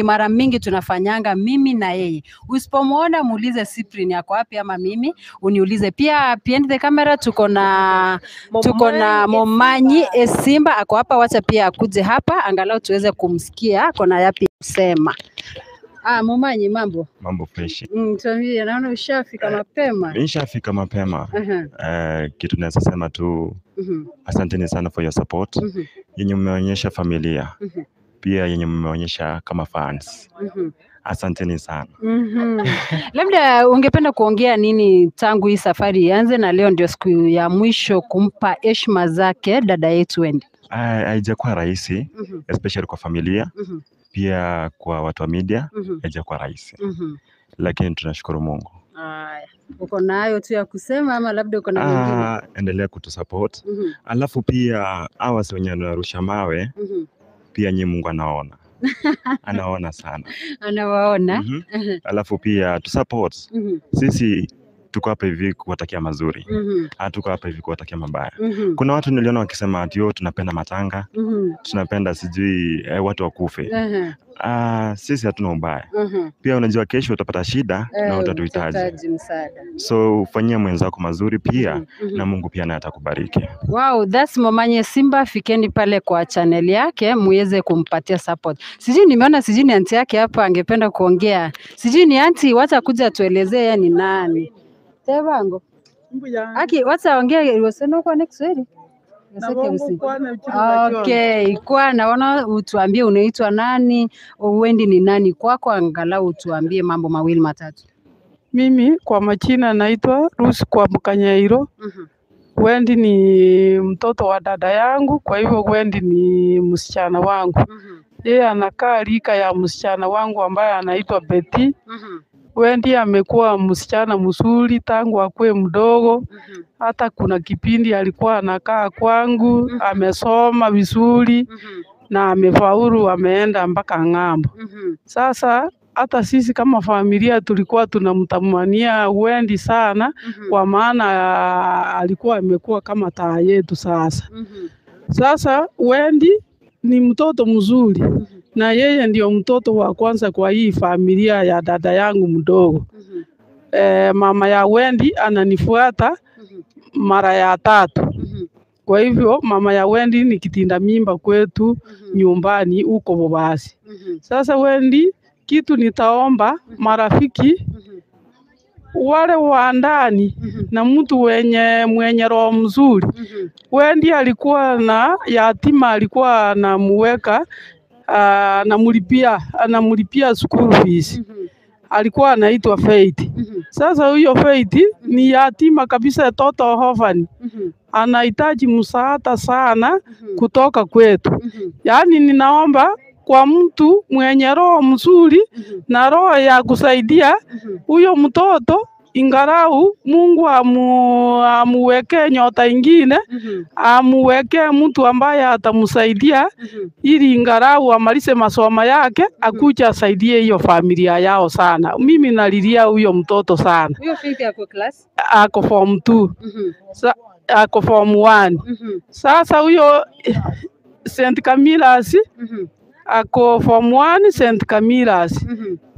Mara mingi tunafanyanga mimi na yeye. Usipomuona muulize Cyprian yako wapi, ama mimi uniulize pia. Behind the camera tuko na Momanyi Esimba ako hapa, wacha pia akuje hapa angalau tuweze kumsikia ako na yapi kusema. Momanyi, mambo? Mambo fresh. Tuambie, naona ushafika mapema. Nishafika mapema. Kitu naweza sema tu asanteni sana for your support. Yenye mmeonyesha familia. Pia yenye mmeonyesha kama fans. Asanteni sana. Labda ungependa kuongea nini tangu hii safari ianze na leo ndio siku ya mwisho kumpa heshima zake dada yetu Wendy? Haijakuwa rahisi, especially kwa familia, pia kwa watu wa media, haijakuwa rahisi. Lakini tunashukuru Mungu. Uko nayo tu ya kusema ama labda uko na mengine? Endelea kutusupport. Alafu pia hawa si wenye wanarusha mawe, pia nyi Mungu anaona. Anaona sana. Anawaona. Alafu pia tu support. Sisi tuko hapa hivi kuwatakia mazuri. Hatuko hapa hivi kuwatakia mabaya. Kuna watu niliona wakisema ati tunapenda matanga, tunapenda sijui watu wakufe. Sisi hatuna ubaya. Pia unajua kesho utapata shida na utatuhitaji msaada. So fanyia mwenzako mazuri pia na Mungu pia naye atakubariki. Wow, that's Momanyi Simba. Fikeni pale kwa channel yake muweze kumpatia support. Sijui nimeona sijui ni auntie yake hapa angependa kuongea. Sijui ni auntie, wacha kuja tuelezee yeye ni nani. Tebango. Aki, wacha ongea wasema kwa next week. Okay, kwa naona utuambie unaitwa nani, Wendy ni nani kwako, angalau utuambie mambo mawili matatu. Mimi kwa majina naitwa Ruth kwa Mkanyairo. Wendy ni mtoto wa dada yangu, kwa hivyo Wendy ni msichana wangu. Yeye anakaa rika ya msichana wangu ambaye anaitwa Betty. Wendy amekuwa msichana mzuri tangu akuwe mdogo. Hata kuna kipindi alikuwa anakaa kwangu, amesoma vizuri. na amefaulu, ameenda mpaka ng'ambo. Sasa hata sisi kama familia tulikuwa tunamtamania Wendy sana, kwa maana alikuwa amekuwa kama taa yetu sasa. Sasa Wendy ni mtoto mzuri na yeye ndio mtoto wa kwanza kwa hii familia ya dada yangu mdogo. Mama ya Wendy ananifuata mara ya tatu. Kwa hivyo mama ya Wendy ni kitinda mimba kwetu nyumbani huko Bobasi. Sasa Wendy, kitu nitaomba marafiki wale wa ndani na mtu mwenye roho mzuri. Wendy alikuwa na yatima, alikuwa anamuweka anamlipia school fees. Alikuwa anaitwa Faith. Sasa huyo Faith ni yatima kabisa, toto orphan. Anahitaji msaada sana kutoka kwetu. Yaani ninaomba kwa mtu mwenye roho mzuri na roho ya kusaidia huyo mtoto, ingarau Mungu amuweke nyota ingine, amuweke mtu ambaye atamsaidia ili ingarau amalize masomo yake, akuja asaidie hiyo familia yao sana. Mimi nalilia huyo mtoto sana. Huyo Faith ako class? Ako form 2. Ako form 1. Sasa huyo St. Camillus ako form 1 St. Camillus.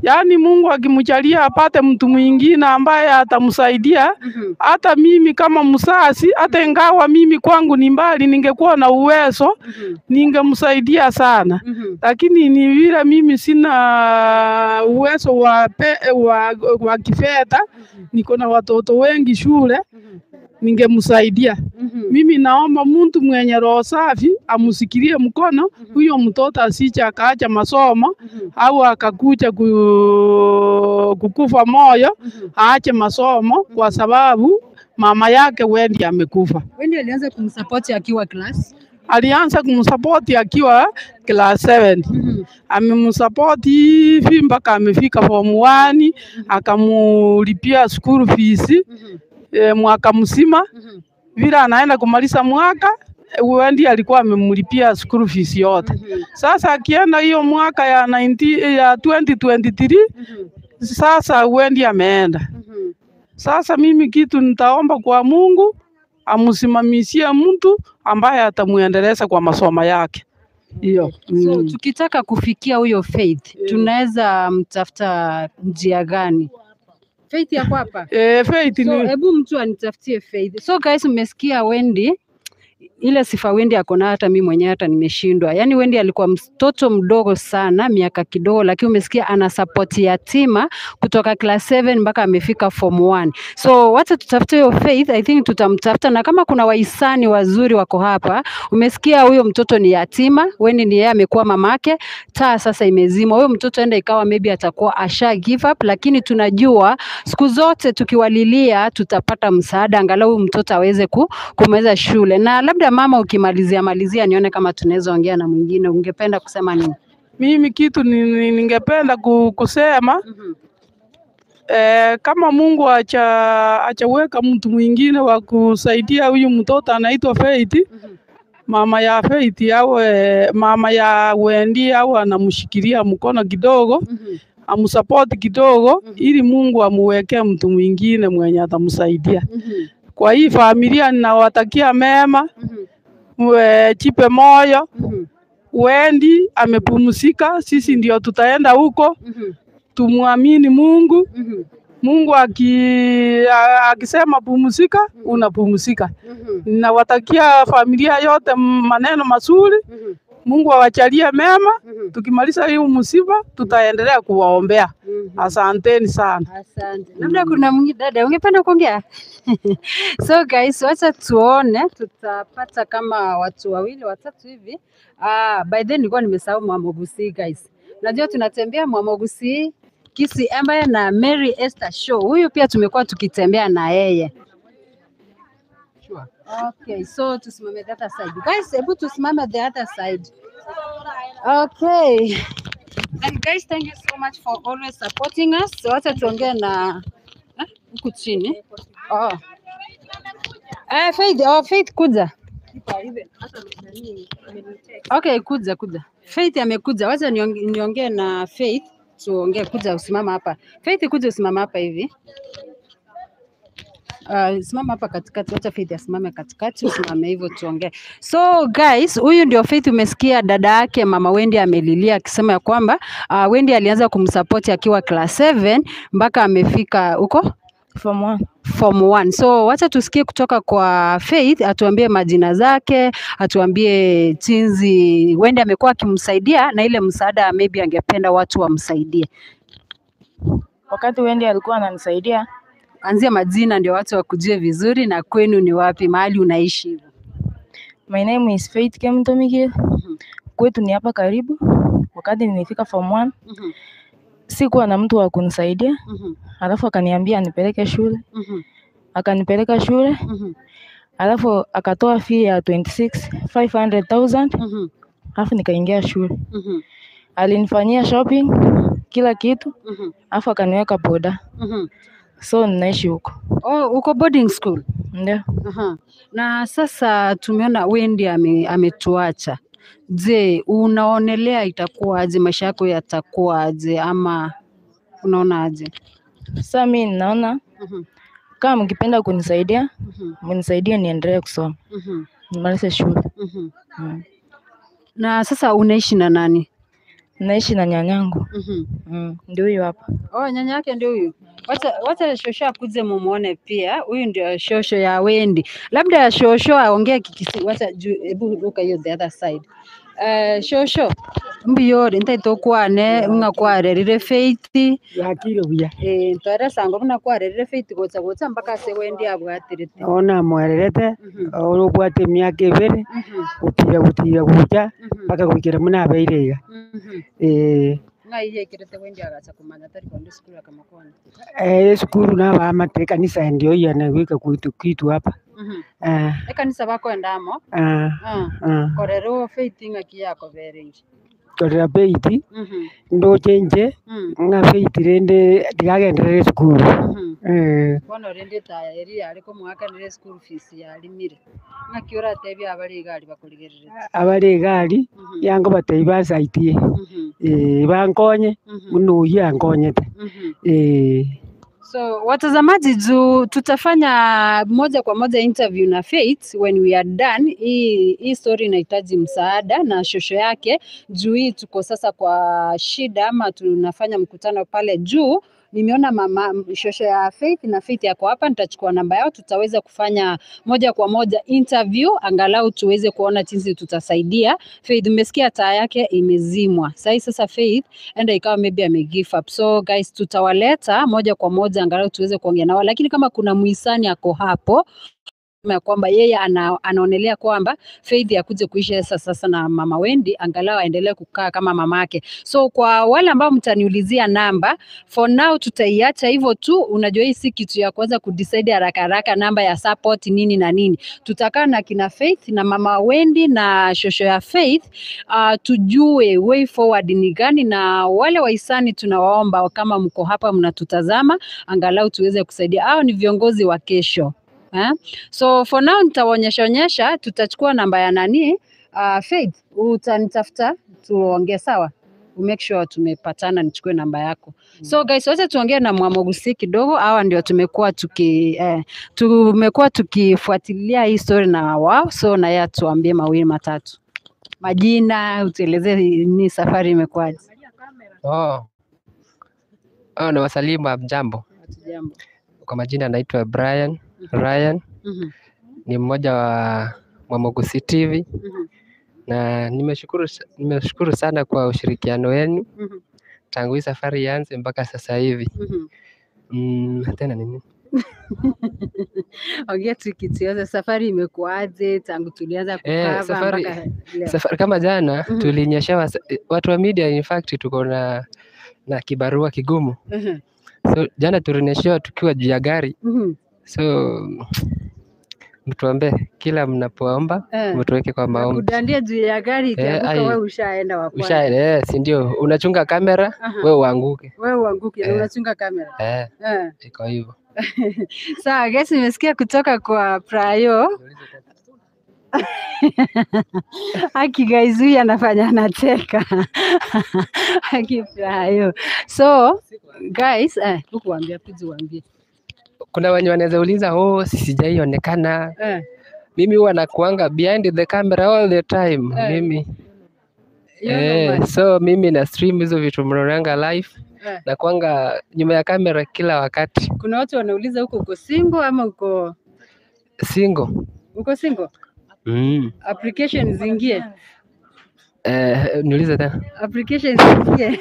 Yaani Mungu akimjalia apate mtu mwingine ambaye atamsaidia. Hata mimi kama msasi, hata ingawa mimi kwangu ni mbali, ningekuwa na uwezo ningemsaidia sana. Lakini ni vile mimi sina uwezo wa kifedha, niko na watoto wengi shule, ningemsaidia. Mimi naomba mtu mwenye roho safi amusikilie mkono huyo mtoto, asije akaacha masomo au akakuja kukufa moyo, aache masomo kwa sababu mama yake Wendy amekufa. Wendy alianza kumsupport akiwa class? Alianza kumsupport akiwa class 7. Amemsupport hivi mpaka amefika form 1, akamulipia school fees mwaka mzima. Vile anaenda kumaliza mwaka, Wendy alikuwa amemlipia school fees yote. Sasa akienda hiyo mwaka ya 2023, sasa Wendy ameenda. Sasa mimi kitu nitaomba kwa Mungu amsimamisie mtu ambaye atamuendeleza kwa masomo yake. Hiyo. So tukitaka kufikia huyo Faith, tunaweza mtafuta njia gani? Faith yako hapa? Faith so, ni hebu mtu anitafutie Faith. So guys, mmesikia Wendy, ile sifa Wendy ako nayo, hata mimi mwenyewe hata nimeshindwa. Yaani Wendy alikuwa mtoto mdogo sana, miaka kidogo, lakini umesikia ana support yatima kutoka class 7 mpaka amefika form 1. So wacha tutafute hiyo Faith, I think tutamtafuta, na kama kuna wahisani wazuri wako hapa. Umesikia huyo mtoto ni yatima, Wendy ni yeye amekuwa mamake, taa sasa imezima. Huyo mtoto enda ikawa maybe atakuwa asha give up, lakini tunajua siku zote tukiwalilia tutapata msaada, angalau huyu mtoto aweze kumaliza shule. Na labda mama, ukimalizia malizia nione kama tunaweza ongea na mwingine, ungependa kusema nini? Mimi kitu ningependa kusema kama Mungu achaweka mtu mwingine wa kusaidia huyu mtoto anaitwa Faith, mama ya Faith awe mama ya Wendy au anamshikilia mkono kidogo, amsupport kidogo, ili Mungu amuwekee mtu mwingine mwenye atamsaidia. Kwa hii familia ninawatakia mema, chipe moyo. Wendy amepumzika, sisi ndio tutaenda huko. Tumuamini Mungu. Mungu akisema pumzika, unapumzika. Ninawatakia familia yote maneno mazuri. Mungu awajalie mema. Tukimaliza hii msiba tutaendelea kuwaombea. Asanteni sana. Asante. Labda kuna mwingine dada ungependa kuongea? So guys, wacha tuone tutapata kama watu wawili watatu hivi. By then nilikuwa nimesahau Mwamogusi guys. Najua tunatembea Mwamogusi, Kisii Empire na Mary Esther Show. Huyu pia tumekuwa tukitembea na yeye. Okay, so tusimame the other side. Guys, hebu tusimame the other side. Okay. And guys, thank you so much for always supporting us. So wacha tuongee na huku chini. Oh. Faith, oh, Faith kuja. Okay, kuja kuja. Faith amekuja. Wacha niongee na Faith, tuongee. Kuja usimama hapa. Faith, kuja usimama hapa hivi. Simama hapa katikati, wacha Faith asimame katikati, usimame hivyo tuongee. So guys, huyu ndio Faith. Umesikia dada yake mama Wendy amelilia akisema ya kwamba Wendy alianza kumsupport akiwa class 7 mpaka amefika huko Form 1. Form 1. So wacha tusikie kutoka kwa Faith, atuambie majina zake, atuambie jinsi Wendy amekuwa akimsaidia na ile msaada maybe angependa watu wamsaidie. Wakati Wendy alikuwa ananisaidia, Anzia majina ndio watu wakujue vizuri, na kwenu ni wapi, mahali unaishi hivyo. My name is Faith Kemtomike. Kwetu ni hapa karibu. Wakati nilifika form 1, sikuwa na mtu wa kunisaidia. Alafu akaniambia anipeleke shule. Akanipeleka shule. Alafu akatoa fee ya 26,500,000. Alafu nikaingia shule. Alinifanyia shopping, kila kitu. Alafu akaniweka boda. So ninaishi huko. Oh, uko boarding school? Ndio. Aha. Na sasa tumeona Wendy ametuacha. Je, unaonelea itakuwa aje, maisha yako yatakuwa aje, ama unaona aje? Sasa mimi ninaona kama mkipenda kunisaidia, mnisaidie niendelee kusoma. Nimalize shule. Na sasa unaishi na nani? Naishi na nyanyangu. Ndio huyu hapa. Oh, nyanya yake ndio huyu. Wacha shosho akuje mumuone pia. Huyu ndio shosho ya Wendy. Labda shosho aongee Kikisii. Wacha hebu ruka hiyo the other side. Shosho mbiyore ntaitokwane ng'akwarerire Faith yakire buya ntware sango buna kwarerire Faith gocha gocha mpaka ase Wendy abwatirete ona mwererete oro bwate emiaka ebere gutira gutira gucha mpaka gwikira muna abeire iga ng'ai yekirete Wendy agacha kumanya tari kwenda sukuru akamakwana sukuru nabamate ekanisa ndio iyane gwika kwitu kwitu hapa. Ekanisa bakwendamo korero Faith ng'aki yakobereire torera Faith ndoche inche ng'a Faith rende tigagenderere sukuru. Bono rende taya eri yari komwakanire school fees yarimire ng'aki oratebia abari igari bakorigererete abari igari yango batei basaitie bankonye muno oyo ankonyete. So watazamaji, tutafanya moja kwa moja interview na Faith when we are done. Hii story inahitaji msaada na shosho yake. Juu hii tuko sasa kwa shida, ama tunafanya mkutano pale juu. Nimeona mama shosho ya Faith na Faith yako hapa, nitachukua namba yao, tutaweza kufanya moja kwa moja interview, angalau tuweze kuona jinsi tutasaidia Faith. Umesikia taa yake imezimwa sasa Faith enda ikawa maybe ame give up. So guys, tutawaleta moja kwa moja angalau tuweze kuongea nao, lakini kama kuna muhisani ako hapo ya kwamba yeye anaonelea kwamba Faith akuje kuishi sasa na mama Wendy, angalau aendelee kukaa kama mamake. So kwa wale ambao mtaniulizia namba, for now tutaiacha hivyo tu. Unajua hii si kitu ya kuanza kudecide haraka haraka namba ya support nini na nini. Tutakaa na kina Faith na mama Wendy na shosho ya Faith, tujue way forward ni gani, na wale wahisani tunawaomba kama mko hapa mnatutazama, angalau tuweze kusaidia. Hao ni viongozi wa kesho. So for now nitawaonyesha onyesha, tutachukua namba ya nani, Faith utanitafuta tuongee, sawa? We make sure tumepatana, nichukue namba yako. So guys, wacha tuongee na Mwamogusi kidogo. Hawa ndio tumekuwa tukifuatilia hii story na wao, so na yeye atuambie mawili matatu, majina, utuelezee ni safari imekuwaje. Oh, na wasalimu, jambo. Jambo. Kwa majina naitwa Brian Ryan. Ni mmoja wa Mwamogusi TV. Na nimeshukuru sana kwa ushirikiano wenu tangu hii safari ianze mpaka sasa hivi. Tena nini? Ongea tu kitu yote, safari imekuaje tangu tulianza kukava mpaka leo? Safari kama jana tulinyeshewa watu wa media, in fact tuko na kibarua kigumu. So jana tulinyeshewa tukiwa juu ya gari. So mtuombe kila mnapoomba, mtuweke kwa maombi. Kudandia juu ya gari ikianguka, wewe ushaenda wa kwanza. Ushaenda, si ndio? Unachunga kamera, wewe uanguke. Wewe uanguke, unachunga kamera. Iko hivyo. Sawa, guys, nimesikia kutoka kwa Prayo. Aki guys, huyu anafanya anacheka. Aki Brayo. So guys, hukuambia please uambie. Kuna wenye wanaweza uliza, oh, sijaionekana. Mimi huwa nakuanga behind the camera all the time. Mimi so mimi na stream hizo vitu mnaonanga live. Nakuanga nyuma ya kamera kila wakati. Kuna watu wanauliza huko uko single ama uko single? Uko single? Application zingie. Niulize tena. Application zingie.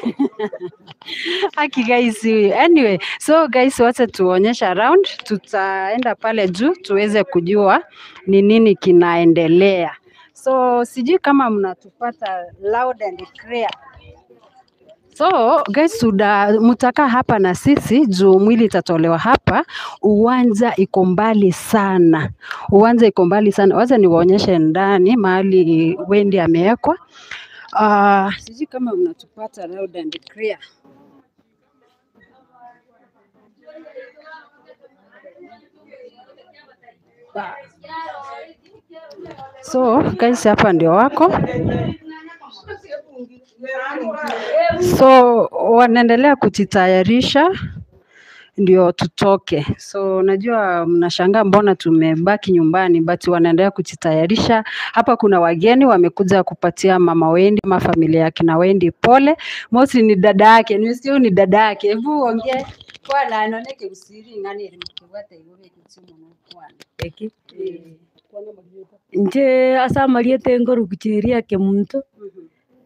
Aki guys, anyway, so guys, wacha tuonyesha around, tutaenda pale juu tuweze kujua ni nini kinaendelea. So sijui kama mnatupata loud and clear. So guys, mtakaa hapa na sisi juu mwili itatolewa hapa. Uwanja iko mbali sana, uwanja iko mbali sana. Wacha niwaonyeshe ndani mahali Wendy amewekwa. Sijui kama mnatupata loud and clear. So guys, hapa ndio wako. So wanaendelea kujitayarisha ndio tutoke. So najua mnashangaa mbona tumebaki nyumbani, but wanaendelea kujitayarisha. Hapa kuna wageni wamekuja kupatia mama Wendy ama familia yake na Wendy pole. Mostly ni dada yake, nimesikia ni dada yake. Hebu ongee kwa na anoneke usiri ngani elimkiwata iwe kitumo na kwana. Eki. Nje asamariete ngoru kuchiria ke muntu.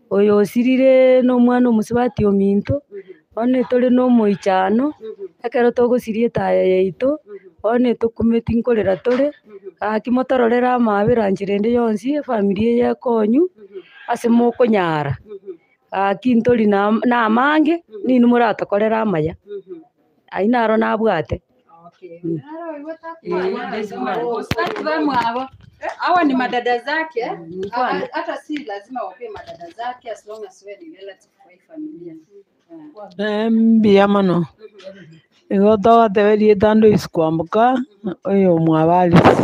Oyo osirire no mwana omusubati ominto one tore no moichano ekero togosirie etaya yaito one tokumeti nkorera tore gaki motororera amabera nchera ende yonsi efamiri eye ekonyu ase mokonyara gaki ntori na amange ninu moratokorera amaya ai naro nabwate. Hawa ni madada zake, hata si lazima wape madada zake as long as wewe ni relative kwa hii familia. Mbiya mono igo togoteberia etando isikwamboka oyo mwabarisi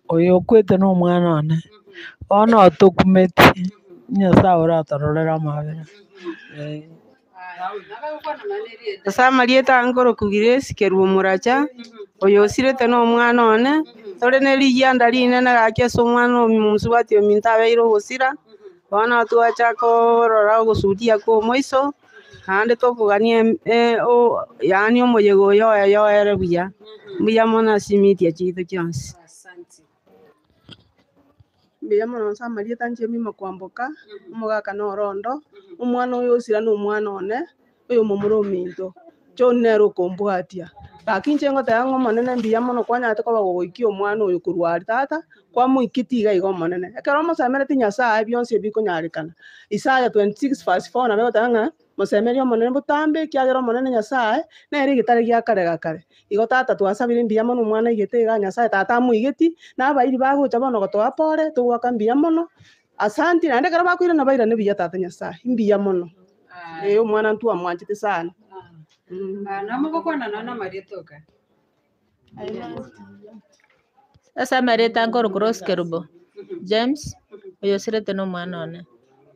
oyo okwete na omwana one bono otokumeti Nyasaye oratororera amabera. Asamariete nkoroku Grace Kerubo Muracha oyo osirete na omwana one tore na rigianda rinene gaki ase omwana omusubati ominto abeire ogosira bono twachaka korora ogosuria kwa omoiso naende tokogania yaani omoyega oyo oyo yoere buya mbuya mono ase emitia chiaito chionsi. Mbuya mono nsamariete nche emimo kwamboka omogaka na orondo omwana oyo osira na omwana one oyo momura ominto John nere okombwatia gaki inche ngoteba ng'a omonene mbuya mono kwanyarete koba gogoikia omwana oyo korwa aria tata kwamoikitie iga iga omonene ekero omosemereti Nyasaye bionsi ebikonyarekana. Isaiah 26 verse 4 nabo egoteba ng'a mosemeri omonene botambe ekiagera omonene Nyasaye nere egetare gia kare gakare. Igo tata twasabire mbuya mono omwana aigete iga Nyasaye tata amoigeti na abairi bagocha bono gotoa pore togwaka mbuya mono asanti naende ekero bakoirana bairane buya tata Nyasaye mbuya mono. Omwana ntwamwanchete sana. Namugokwana naona marietoka. Ase amareta nkoroku Rose Kerubo James oyo osirete na omwana one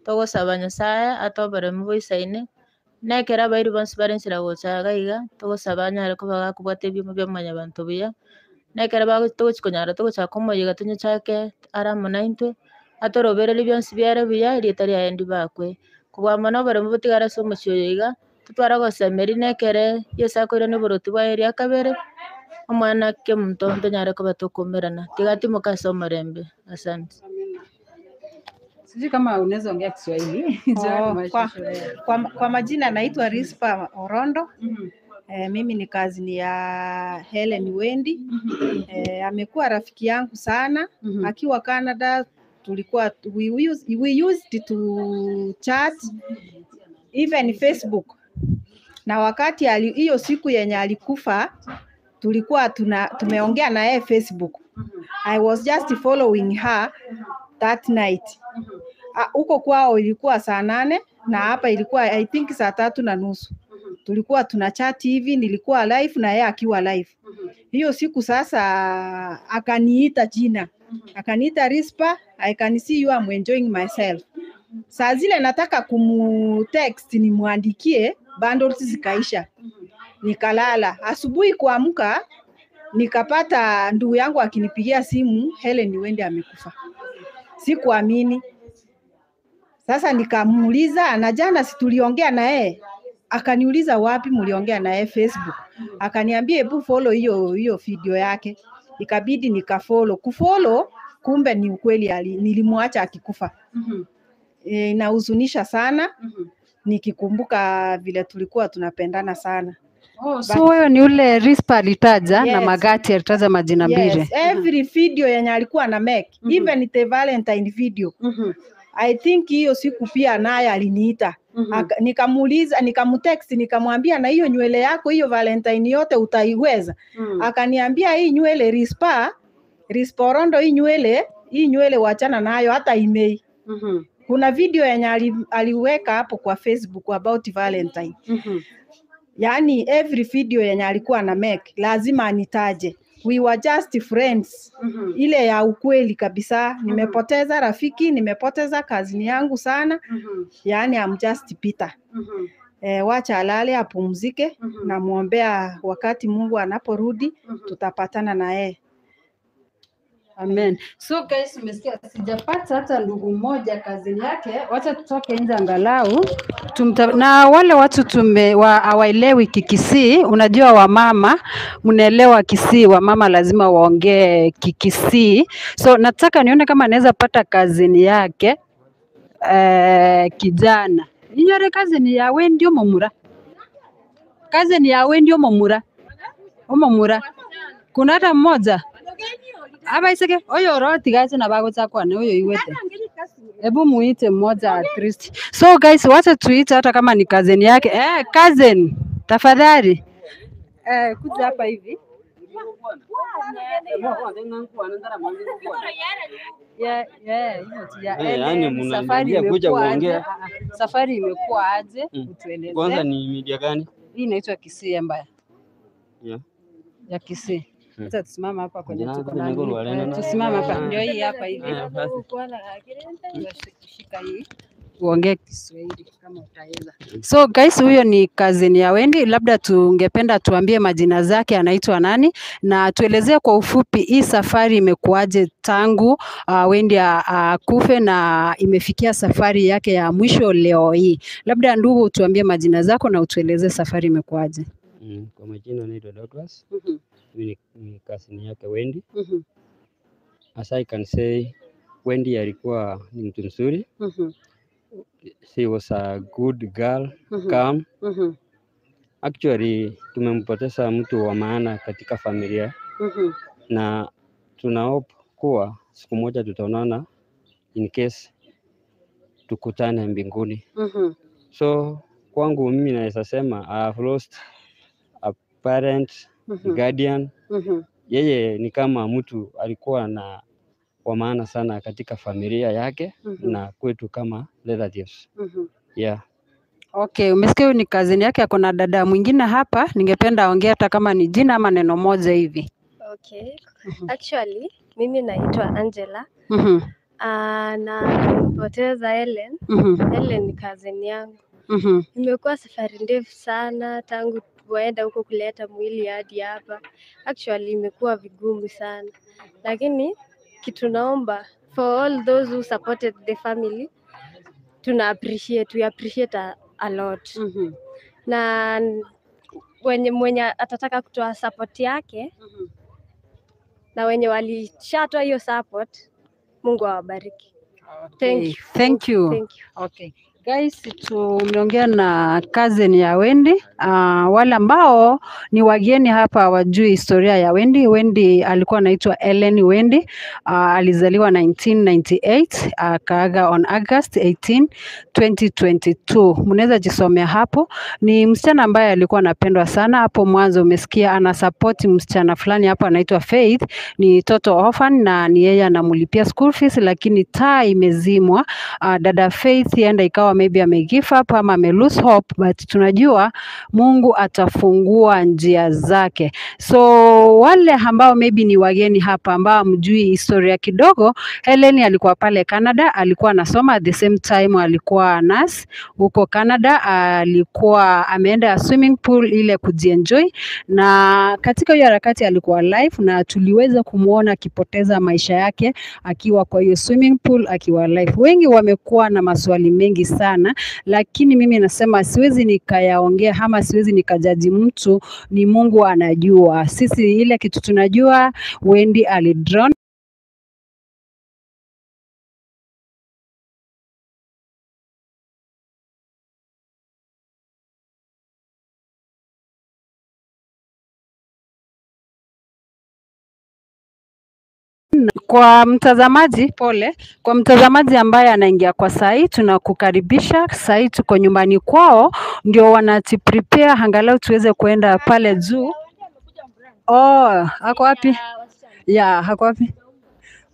togosaba Nyasaye atobere moboisaine nekero abairi bonsi bare enchera gocha iga iga togosaba anyare koba gakobwata ebioma bia mwanyabanto buya nekero togochi konyara togochaka omoyega tonyochake are amo naintwe atorobererie bionsi biare buya erieta riaye ndibakwe kobua mono oboremo botigare ase omochie oyo iga totwara gosemeri nekere Yeso akoirania oboroti bwaye ria kabere omwana kemonto ntonyare koba tokomerana tiga timoka ase omorembe. Asante. Sijui kama unaweza ongea Kiswahili. Kwa majina naitwa Rispa Orondo. Mimi ni kazini ya Helen Wendy. Amekuwa rafiki yangu sana. Akiwa Canada tulikuwa we used to chat even Facebook. Na wakati hiyo siku yenye alikufa tulikuwa tumeongea na yeye Facebook. I was just following her that night. Huko kwao ilikuwa saa 8 na hapa ilikuwa I think saa 3:30. Tulikuwa tuna chat hivi, nilikuwa live na yeye akiwa live. Hiyo siku sasa akaniita jina. Akaniita Rispa, I can see you, I'm enjoying myself. Saa zile nataka kumutext nimwandikie, bundles zikaisha. Nikalala. Asubuhi kuamka nikapata ndugu yangu akinipigia simu, Helen Wendi amekufa. Sikuamini. Sasa nikamuuliza, na jana si tuliongea na yeye? Akaniuliza wapi mliongea na yeye? Facebook. Akaniambia hebu follow hiyo video yake. Ikabidi nikafollow. Kufollow kumbe ni ukweli, nilimwacha akikufa. Inahuzunisha sana nikikumbuka vile tulikuwa tunapendana sana. Oh, so wewe ni ule Rispa alitaja na Yes. Magati alitaja majina mbili. Yes, every video yenye alikuwa na make, even the Valentine video. I think hiyo siku pia naye aliniita. Nikamuuliza, nikamtext, nikamwambia na hiyo nywele yako hiyo Valentine yote utaiweza? Akaniambia hii nywele Rispa Orondo, hii nywele wachana nayo hata imei. Kuna video yenye aliweka hapo kwa Facebook about Valentine. Yaani every video yenye alikuwa na make lazima anitaje. We were just friends. Ile ya ukweli kabisa. Nimepoteza rafiki, nimepoteza kazini yangu sana. Yaani I'm just bitter. Wacha alale apumzike. Namuombea wakati Mungu anaporudi tutapatana na yeye. Amen. So guys, umesikia sijapata hata ndugu mmoja kazini yake. Wacha tutoke nje angalau na wale watu hawaelewi Kikisii. Unajua wamama mnaelewa Kisii, wamama lazima waongee Kikisii. So nataka nione kama naweza pata kazini yake kijana. Inyore kazini yawe ndio momura. Kazini yawe ndio momura. Omomura. Kuna hata mmoja aba iseke oyo roti guys na bago chakwa na oyo iwete. Hebu muite mmoja at least. So guys, wacha tuite hata kama ni cousin yake. Cousin, tafadhali. Kuja hapa hivi. Yaani Safari mnaniambia kuja imekuwa aje? kuongea. Safari imekuwa aje? Utueleze. Kwanza ni media gani? Hii inaitwa Kisii Empire. Yeah. Ya Kisii. Sasa tusimame hapa kwenye Jina tuko langu ni nani. Nguru Walena. Tusimame hapa. Ndio hii hapa hivi. Shika hii. Uongee Kiswahili kama utaweza. So guys, huyo ni cousin ya Wendy. Labda tungependa tuambie majina zake, anaitwa nani, na tuelezee kwa ufupi hii safari imekuwaje tangu Wendy akufe na imefikia safari yake ya mwisho leo hii. Labda ndugu, tuambie majina zako na utuelezee safari imekuwaje. Kwa majina naitwa Douglas. Mimi ni cousin yake Wendy. As I can say, Wendy alikuwa ni mtu mzuri. She was a good girl, calm. Actually, tumempoteza mtu wa maana katika familia na tuna hope kuwa siku moja tutaonana in case tukutane mbinguni. So kwangu mimi naweza sema I have lost a parent, guardian. Yeye ni kama mtu alikuwa na wa maana sana katika familia yake na kwetu kama relatives. Yeah. Okay, umesikia huyu ni cousin yake, ako na dada mwingine hapa, ningependa aongee hata kama ni jina ama neno moja hivi. Okay. Actually, mimi naitwa Angela. Na tumempoteza Helen. Helen ni cousin yangu. Imekuwa safari ndefu sana tangu waenda huko kuleta mwili hadi hapa. Actually, imekuwa vigumu sana. Lakini kitu naomba for all those who supported the family, tuna appreciate, we appreciate a lot. Na mwenye atataka kutoa support yake na wenye walishatoa hiyo support, Mungu awabariki. Thank you. Thank you. Thank you. Okay. Guys, tumeongea na cousin ya Wendy. Wale ambao ni wageni hapa hawajui historia ya Wendy. Wendy alikuwa anaitwa Ellen Wendy. Alizaliwa 1998, akaaga on August 18, 2022. Mnaweza jisomea hapo. Ni msichana ambaye alikuwa anapendwa sana. Hapo mwanzo umesikia ana support msichana fulani hapo anaitwa Faith, ni toto orphan na ni yeye anamlipia school fees, lakini taa imezimwa. Dada Faith enda ikawa maybe ame give up ama ame lose hope, but tunajua Mungu atafungua njia zake. So wale ambao maybe ni wageni hapa ambao hamjui historia kidogo, Helen alikuwa pale Canada, alikuwa anasoma at the same time alikuwa nurse huko Canada, alikuwa ameenda swimming pool ile kujienjoy, na katika hiyo harakati alikuwa live na tuliweza kumuona akipoteza maisha yake akiwa kwa hiyo swimming pool akiwa live. Wengi wamekuwa na maswali mengi sana, lakini mimi nasema siwezi nikayaongea ama siwezi nikajaji mtu, ni Mungu anajua. Sisi ile kitu tunajua, Wendy alidrown. Kwa mtazamaji, pole. Kwa mtazamaji ambaye anaingia kwa sahi, tunakukaribisha. Sahi tuko nyumbani kwao, ndio wanati prepare angalau tuweze kuenda pale juu. Oh, ako wapi? Ya, ako wapi?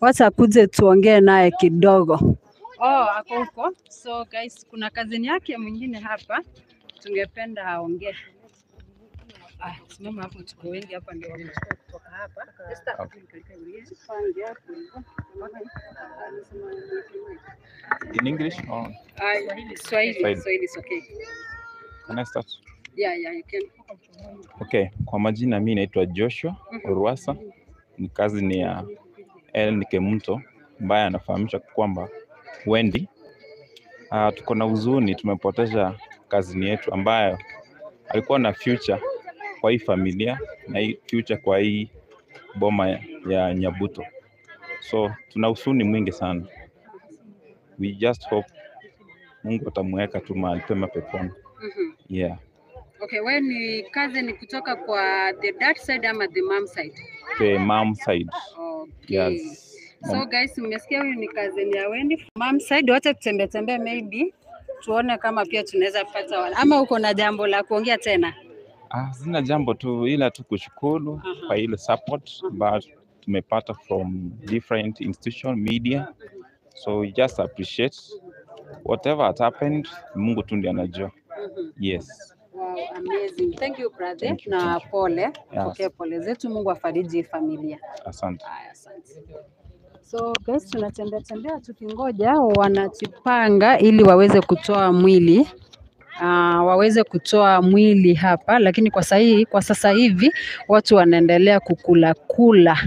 Wacha akuje tuongee naye kidogo. Oh, ako huko. So guys, kuna cousin yake mwingine hapa, tungependa aongee. Ah, simama hapo, tuko wengi hapa ndio wamechukua kutoka hapa. Esther, pange hapo hivyo. In English or Ah, Swahili, Swahili? Swahili is okay. Can I start? Yeah, you can. Okay, kwa majina mi naitwa Joshua Orwasa, ni cousin ya Ellen Kemunto ambaye anafahamisha kwamba Wendy. Tuko na huzuni, tumepoteza cousin yetu ambayo alikuwa na future kwa hii familia na hii future kwa hii boma ya Nyabuto. So tuna huzuni mwingi sana. We just hope Mungu atamweka tu mahali pema peponi. Yeah. Okay, wewe ni cousin kutoka kwa the dad side ama the mom side? The mom side. Okay. Yes. So guys, mmesikia huyu ni cousin ya Wendy. Mom side, wacha tutembee tembee maybe tuone kama pia tunaweza pata wala. Ama uko na jambo la kuongea tena? Ah, sina jambo tu ila tu kushukuru kwa ile support ambayo tumepata from different institution media. So we just appreciate whatever has happened. Mungu tu ndiye anajua. Yes. Wow, amazing. Thank you brother. Thank you, na thank you. pole. Yes. Pokea pole zetu. Mungu afariji familia. Asante. Haya, asante. So guys, tunatembea tembea tukingoja wanajipanga ili waweze kutoa mwili waweze kutoa mwili hapa, lakini kwa sasa hivi watu wanaendelea kukula kula.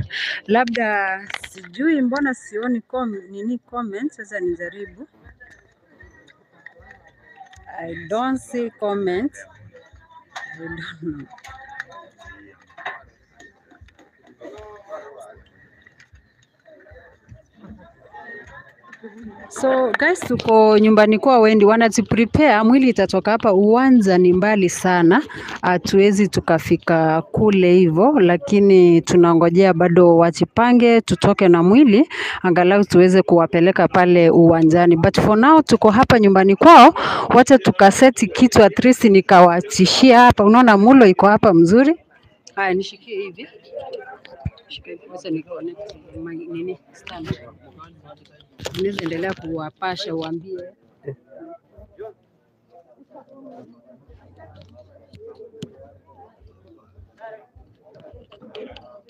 Labda sijui mbona sioni nini comment. Sasa nijaribu. I don't see comment. I don't know. So guys, tuko nyumbani kwa Wendy, wanaji prepare, mwili itatoka hapa. Uwanja ni mbali sana, hatuwezi tukafika kule hivyo, lakini tunangojea bado wajipange, tutoke na mwili angalau tuweze kuwapeleka pale uwanjani. But for now tuko hapa nyumbani kwao, wacha tukaseti kitu at least nikawatishia hapa. Unaona mulo iko hapa mzuri. Haya, nishikie hivi, shika hivi, wacha ni connect nini stand. Unaweza endelea kuwapasha, uambie.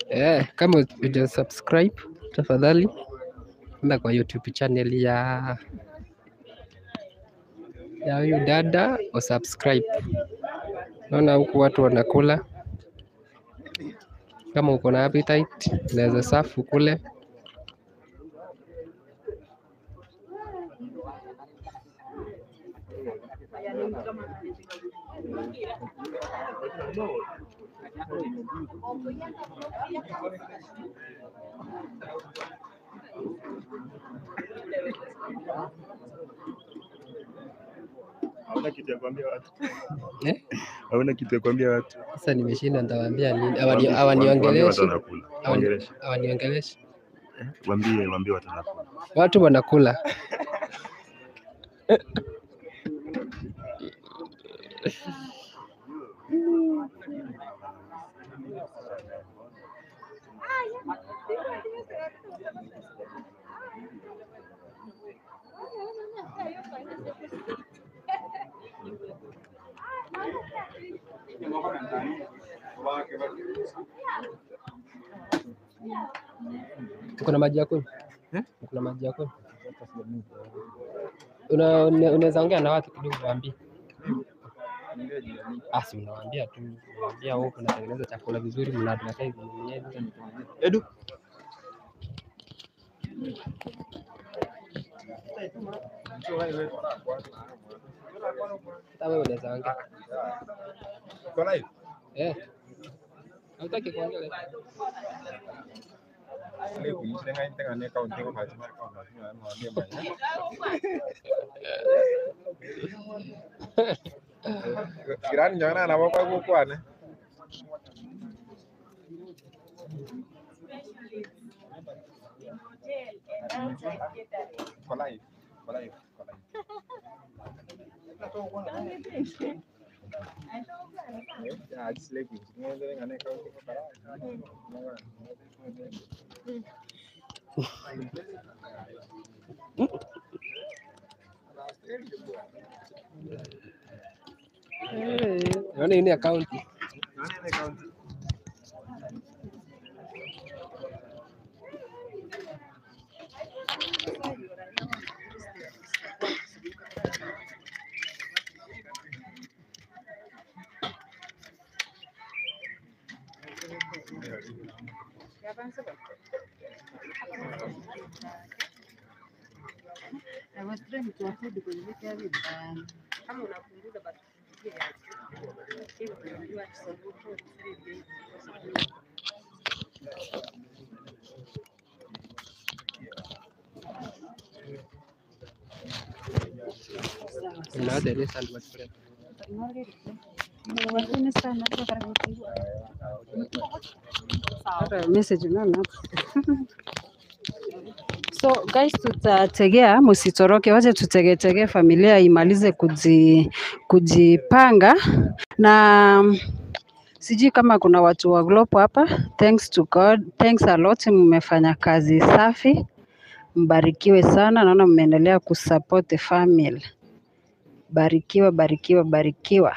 Eh, kama huja subscribe tafadhali enda kwa YouTube channel ya huyu dada usubscribe. Naona huku watu wanakula. Kama uko na appetite unaweza safu kule. Hauna kitu ya kuambia watu. Eh? Hauna kitu ya kuambia watu. Sasa nimeshinda, nitawaambia nini? Waambie waambie watu Hawaniongeleshi, wanakula. Waongeleshe. hawaniongeleshi. Waambie watu wanakula. Watu wanakula. Kuna maji ya kunywa? Kuna maji ya kunywa? Unaweza ongea na watu kidogo waambie. Si unawaambia tu, unawaambia huko unatengeneza chakula vizuri, mna advertise mwenyewe. Edu. Hata wewe unaweza ongea. Uko live? Eh. Hautaki kuongea live? Jirani nyona na wako gukwane. Uko live? Uko live? Uko live? Naona hii ni account. Message unaona hapo. So guys, tutategea, msitoroke, wache tutegetege familia imalize kujipanga na sijui kama kuna watu wa Glopo hapa. Thanks to God, thanks a lot, mmefanya kazi safi, mbarikiwe sana. Naona mmeendelea kusupport the family. Barikiwa, barikiwa, barikiwa.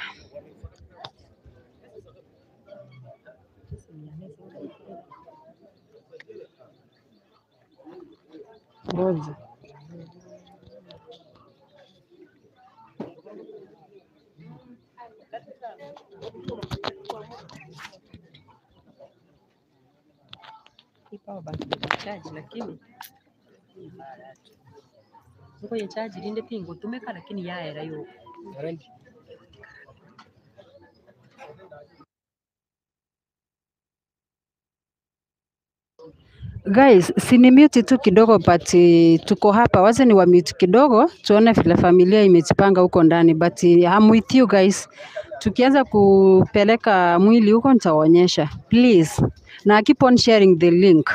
Ngoja. Hii power bank ina charge lakini uko ye charge rinde pingo tumeka lakini yaera yo. Guys, sini mute tu kidogo but tuko hapa, wacha ni wa mute kidogo tuone vile familia imejipanga huko ndani, but I'm with you guys. Tukianza kupeleka mwili huko nitawaonyesha, please, na keep on sharing the link.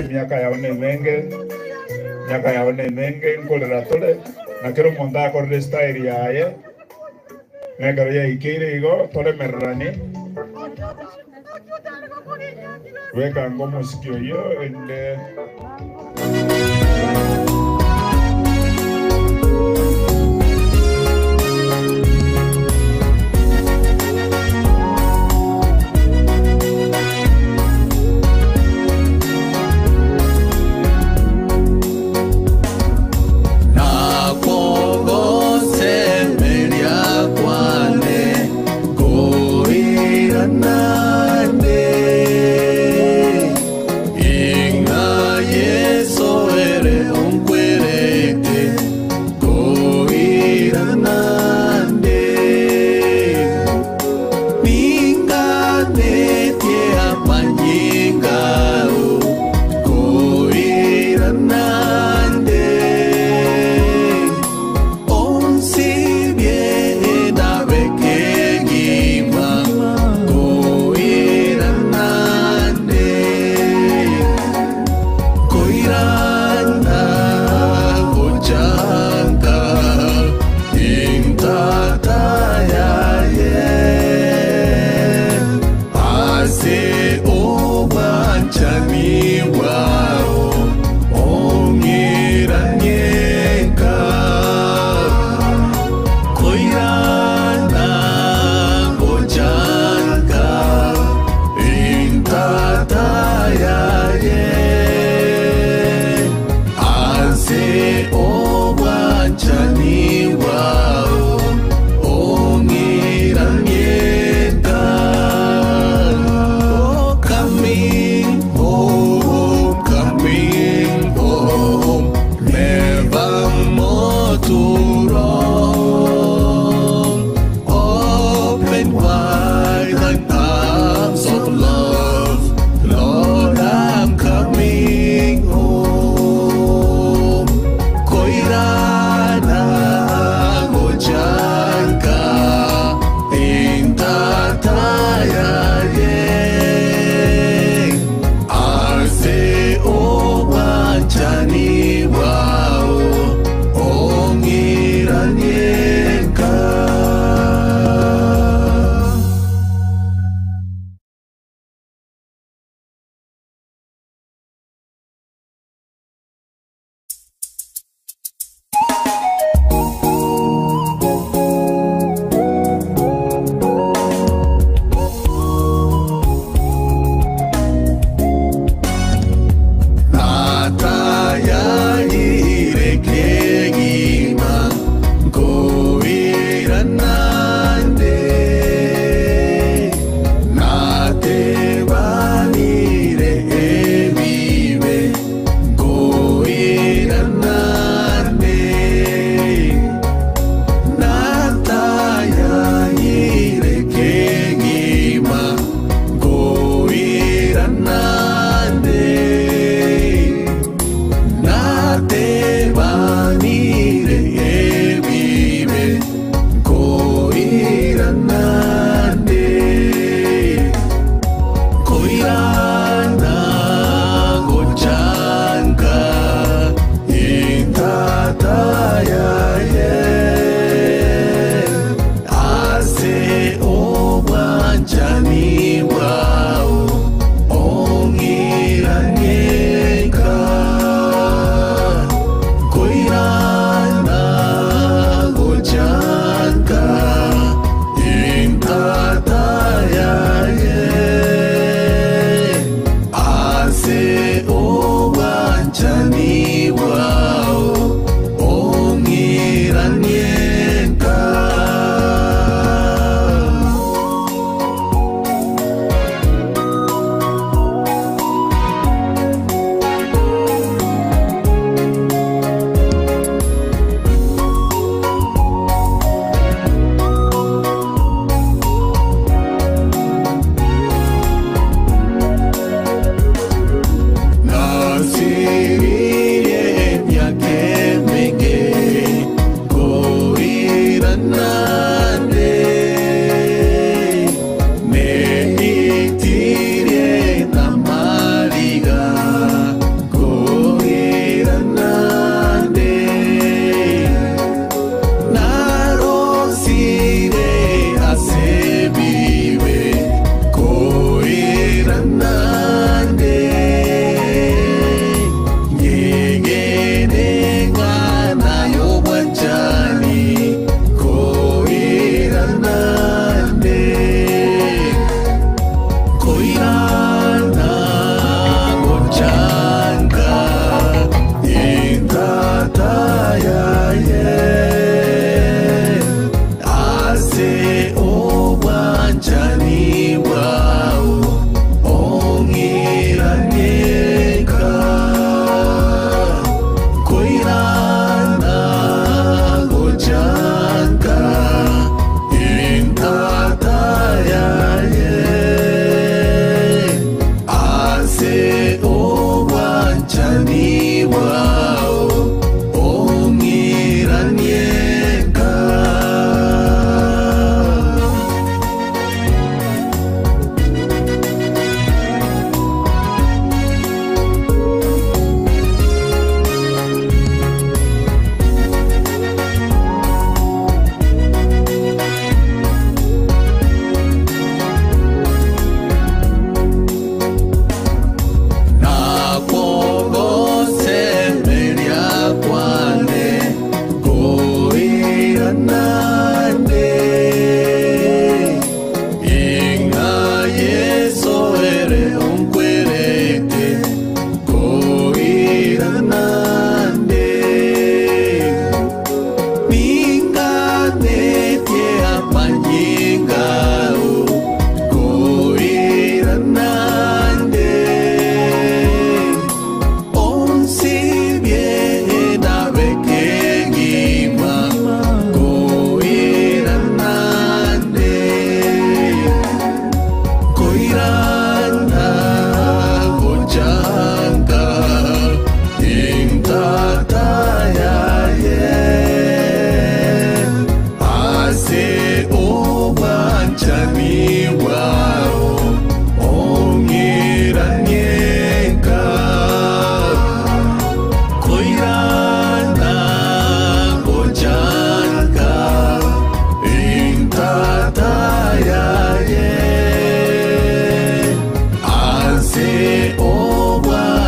Miaka yao nemenge, miaka yao nemenge nkorera tore na kero omonto akorire style yaye nekero yaikeire igo toremererani wekanga omosiki oyo ende. Nande inga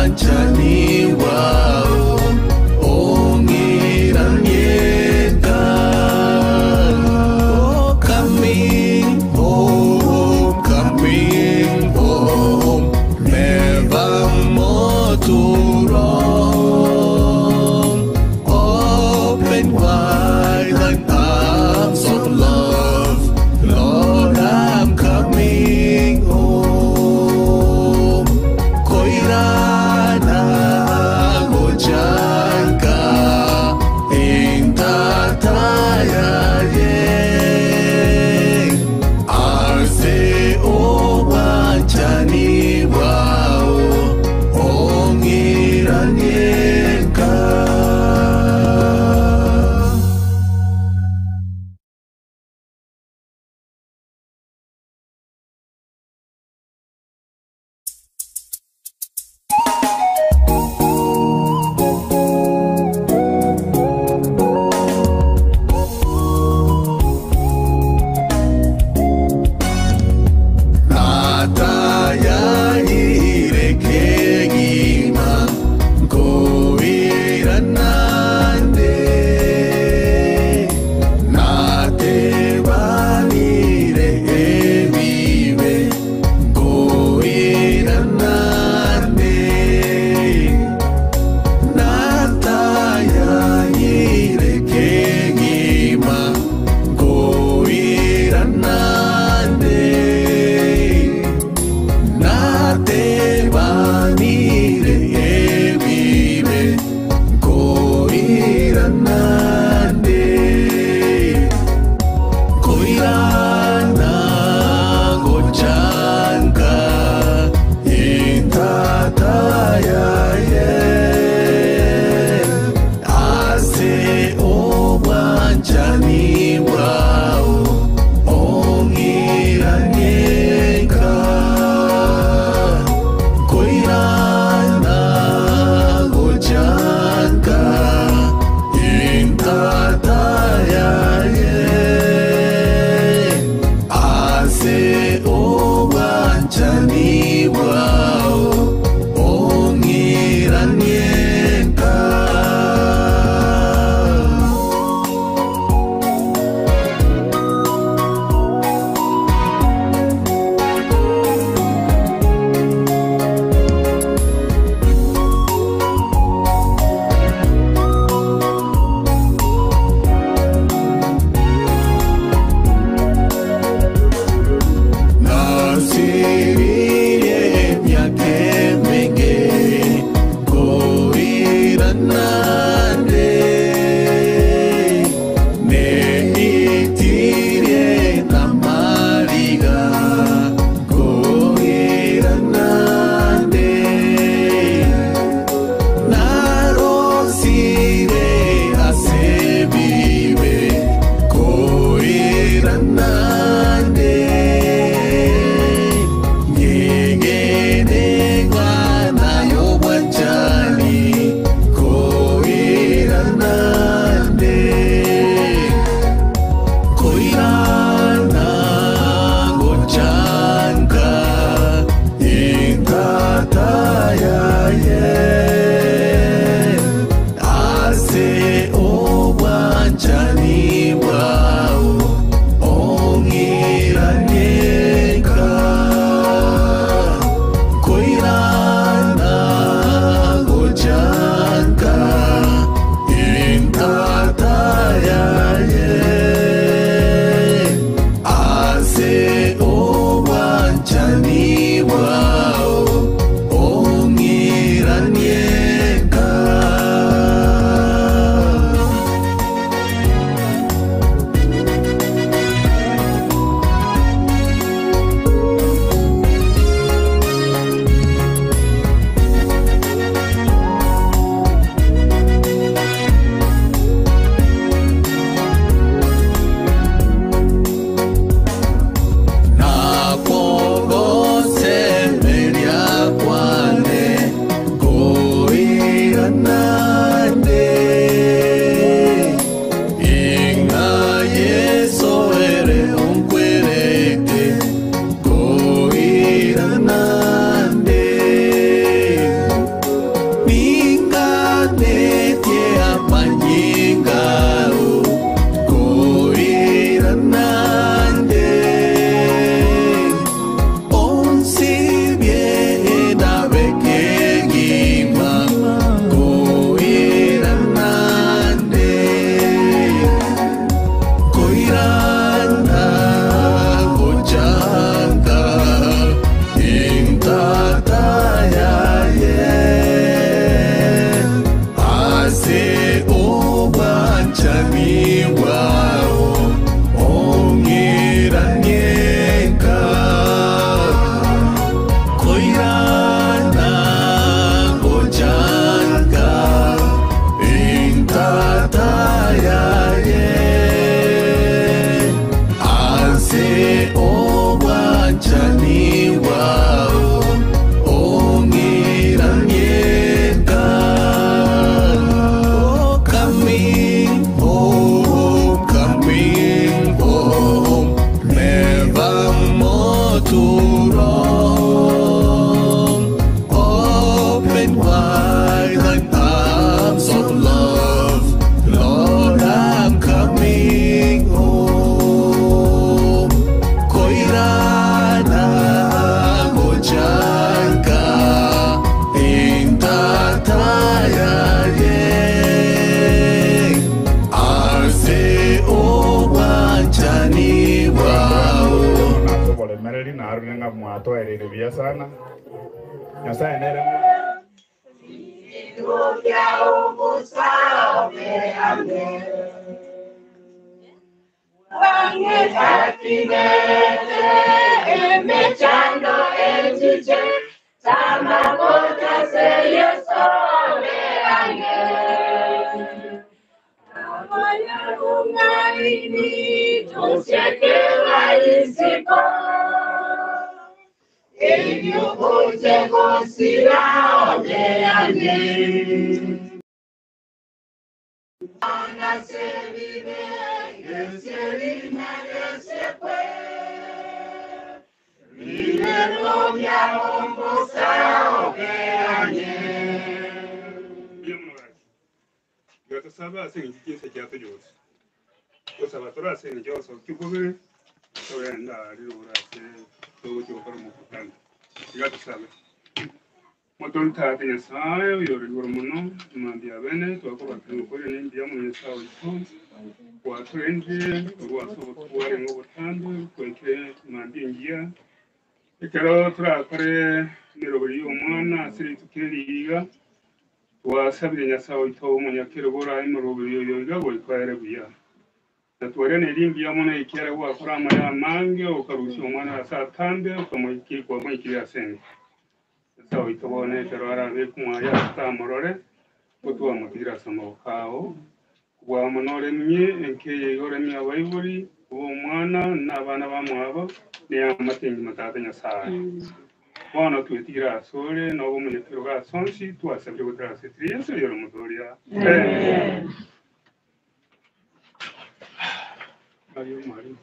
Obwanchani wao ongiranieta. Oh, coming home, coming home, never more to roam. Open wide thine arms of love, Lord, I'm coming home. Koirana Mbuya sana. Nyasaye nere. Wasabire nyasaye oito omunyakiro bora imurubiri yoyoga goikwere buya natwarene rimbi yamuna ikere wakora amaya mange ukarushya umwana asatambe ukamwikirwa mwikiri asenge nyasaye oito bone kero arabe kumwaya atamorore kutuwa mutira samokao kwa manore mye enkeye yoremye abayiburi uwo mwana n'abana bamwabo ne amatengi matata nyasaye Bono tuetira sole no munyakiro ga sonsi tuasabire gutara setri yoro mutoria. Amen. Mario Mario.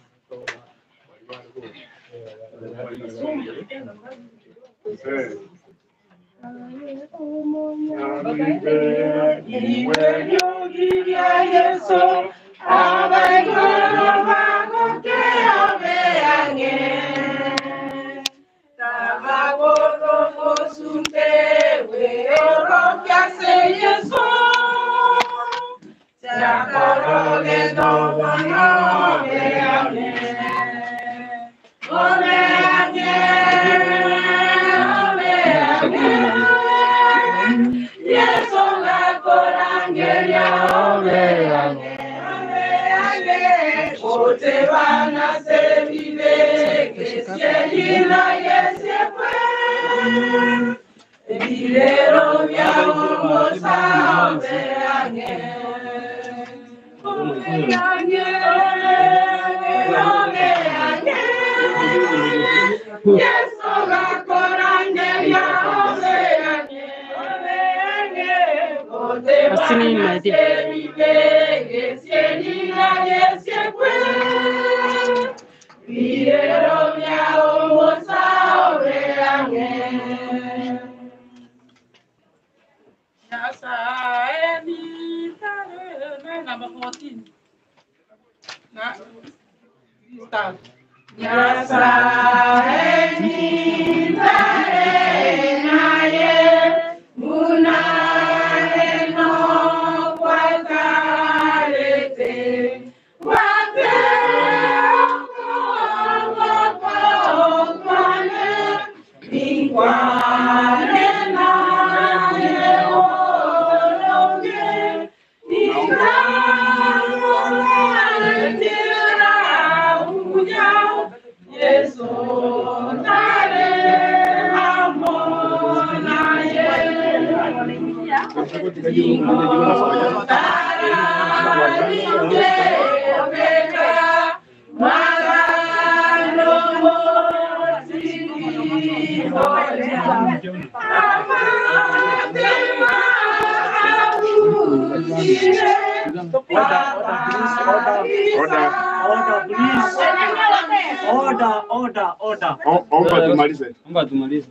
Omba tumalize.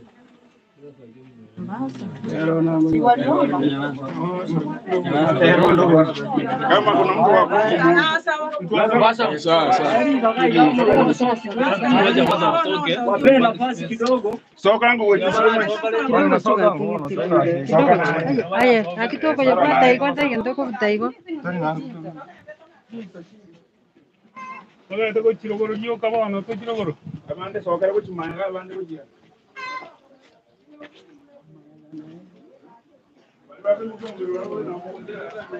Kama kuna mtu wa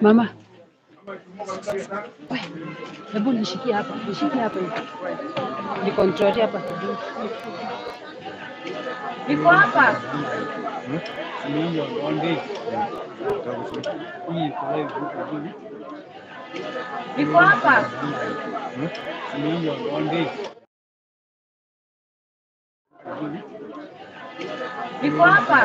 Mama. Hebu nishikie hapa, nishikie hapa hivi. Nikontrol hapa kidogo. Niko hapa. Niko hapa. Niko hapa.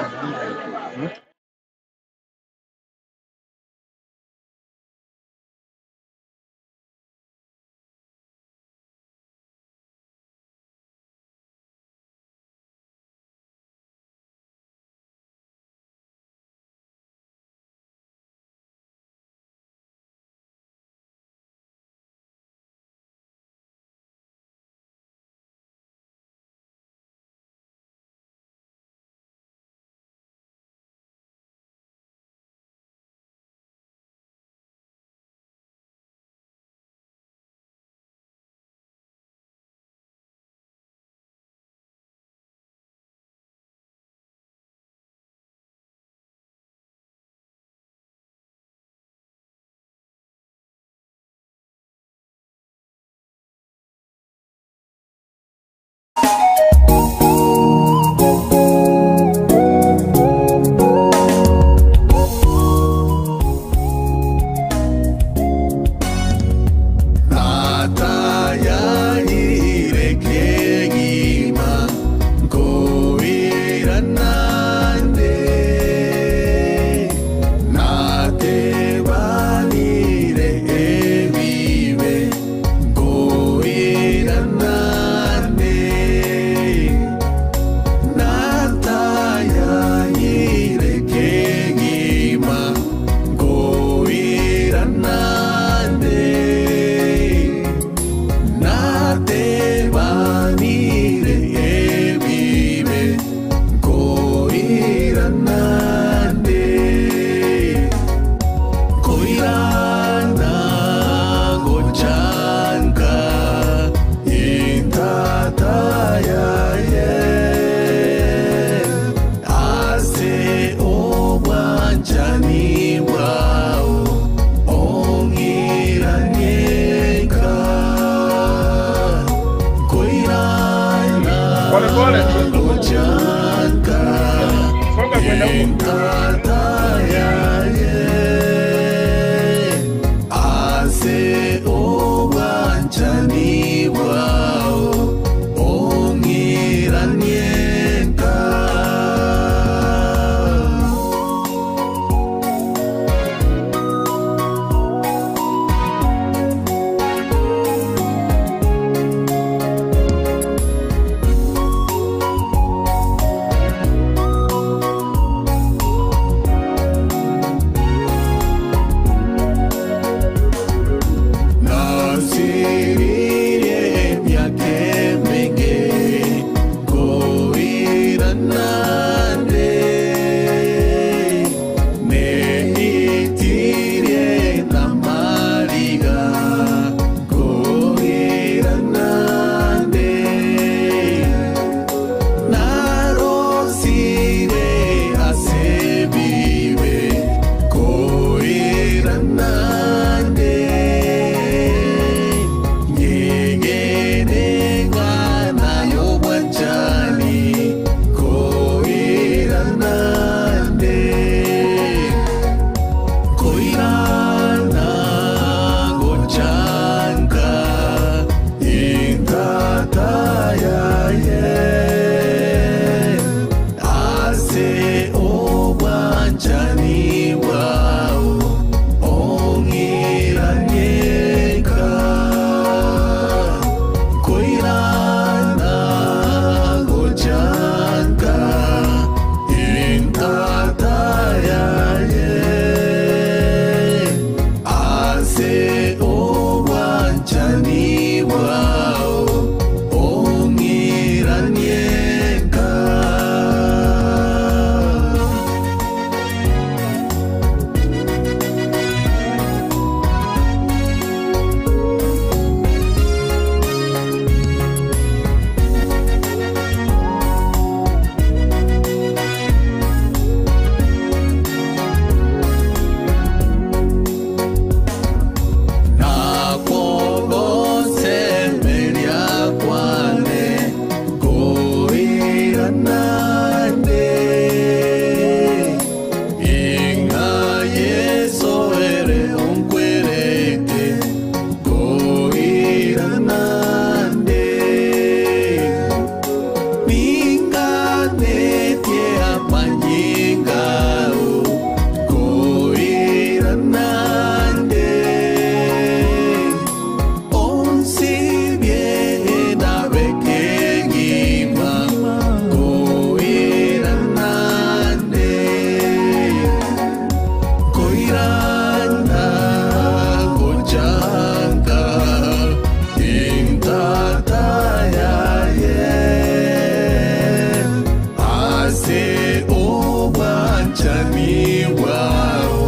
obwanchani bwao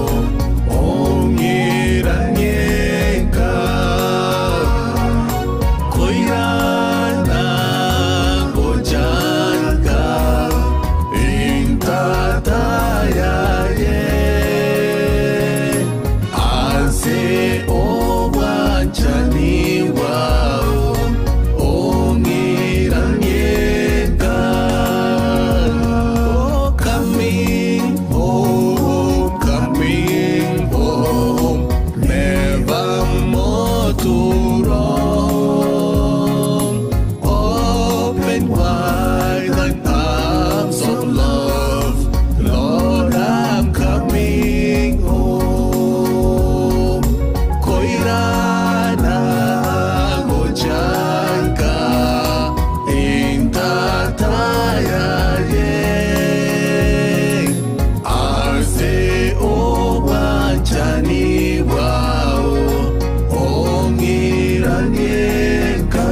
ong'iranieka koirana gochanka intatayaye ase obwanchani bwao ong'iranieka. Oh, coming home, never more to roam. Open wide thine arms of love, Lord, I'm coming home. Koirana gochanka intatayaye ase obwanchani bwao ong'iranieka.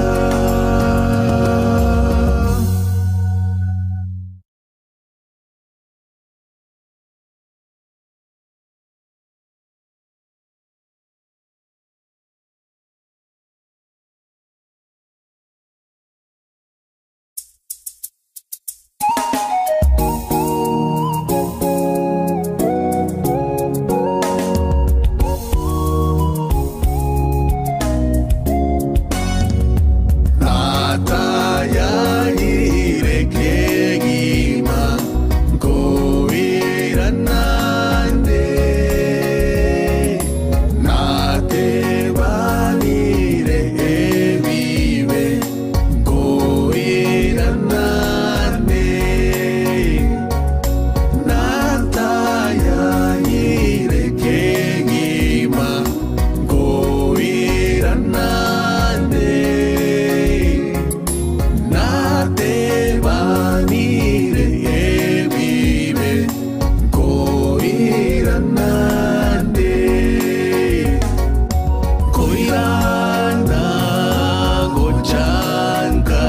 Natayayirekegima koiranande natebanire ebibe koiranande natayayirekegima koiranande natebanire ebibe koiranande koirana gochanka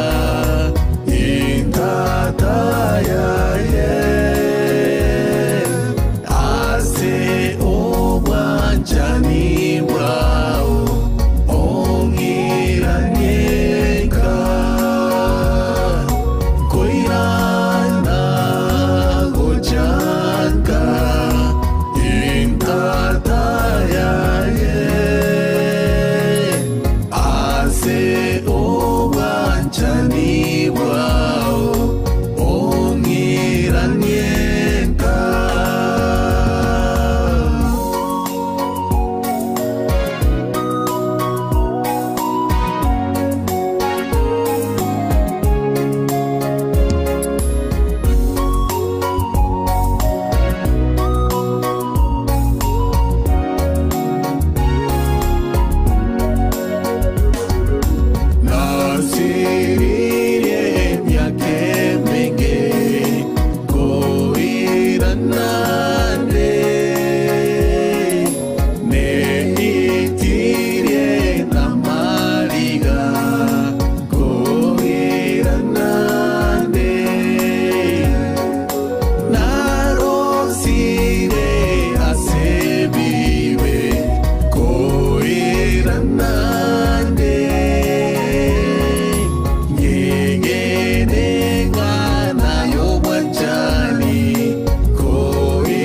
intatayaye ase obwanchani bwao ong'iranieka koirana gochanka intatayaye ase obwanchani bwao ong'iranieka. Nasiririe myake mingi koiranande neitirie na mariga koiranande narosire asebibe koiranande nyegenengana yobwanchani koiranande.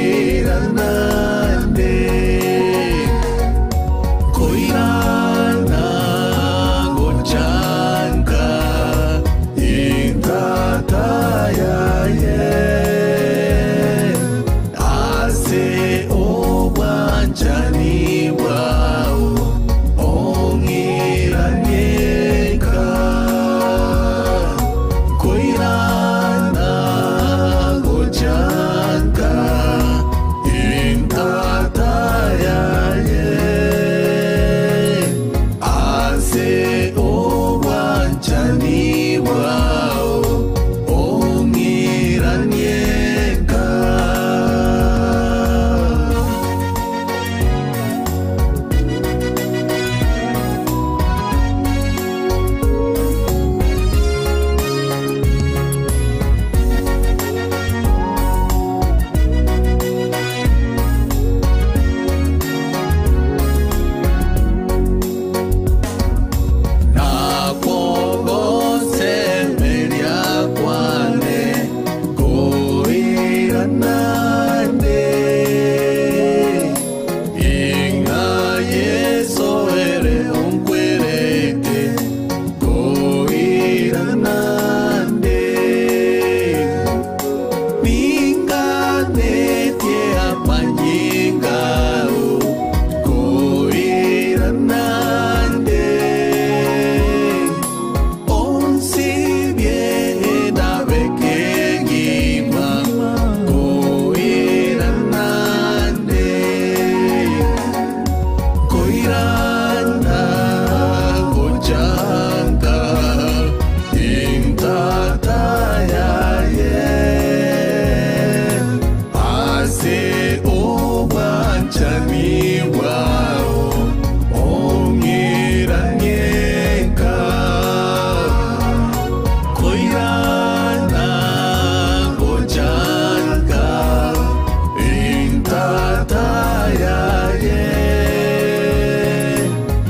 Intatayaye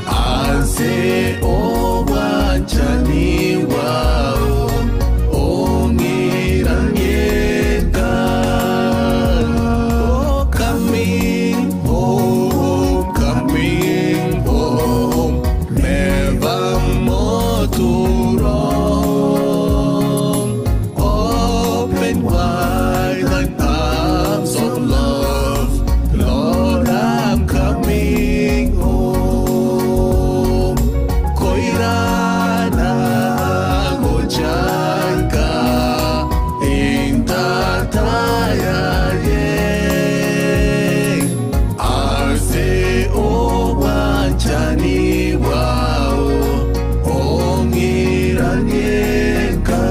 Ase obwanchani bwao Ongiranyeka. Oh, coming home, coming home, never more to roam. Open wide thine arms of love, Lord, I'm coming home. Koirana gochanka intatayaye Ase obwanchani bwao ongiranyeka.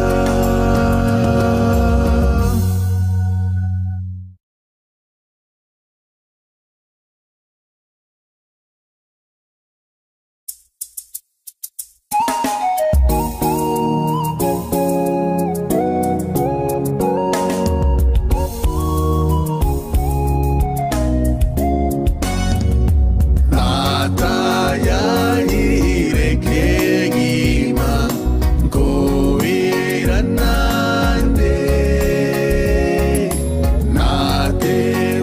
Natayayirekegima koiranande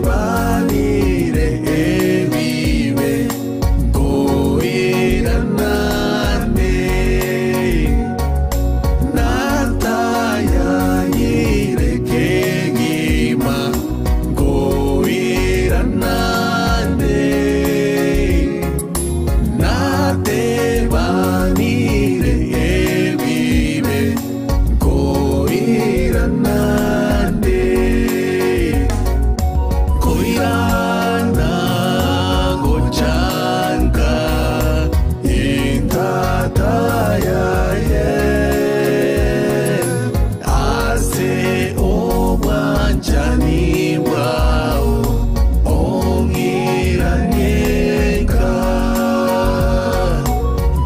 Natebanire ebibe koiranande Natayayirekegima koiranande Natebanire ebibe koiranande Koirana gochanka intatayaye Ase obwanchani bwao ongiranyeka.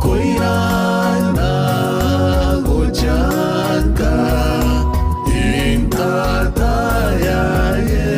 Koirana gochanka intatayaye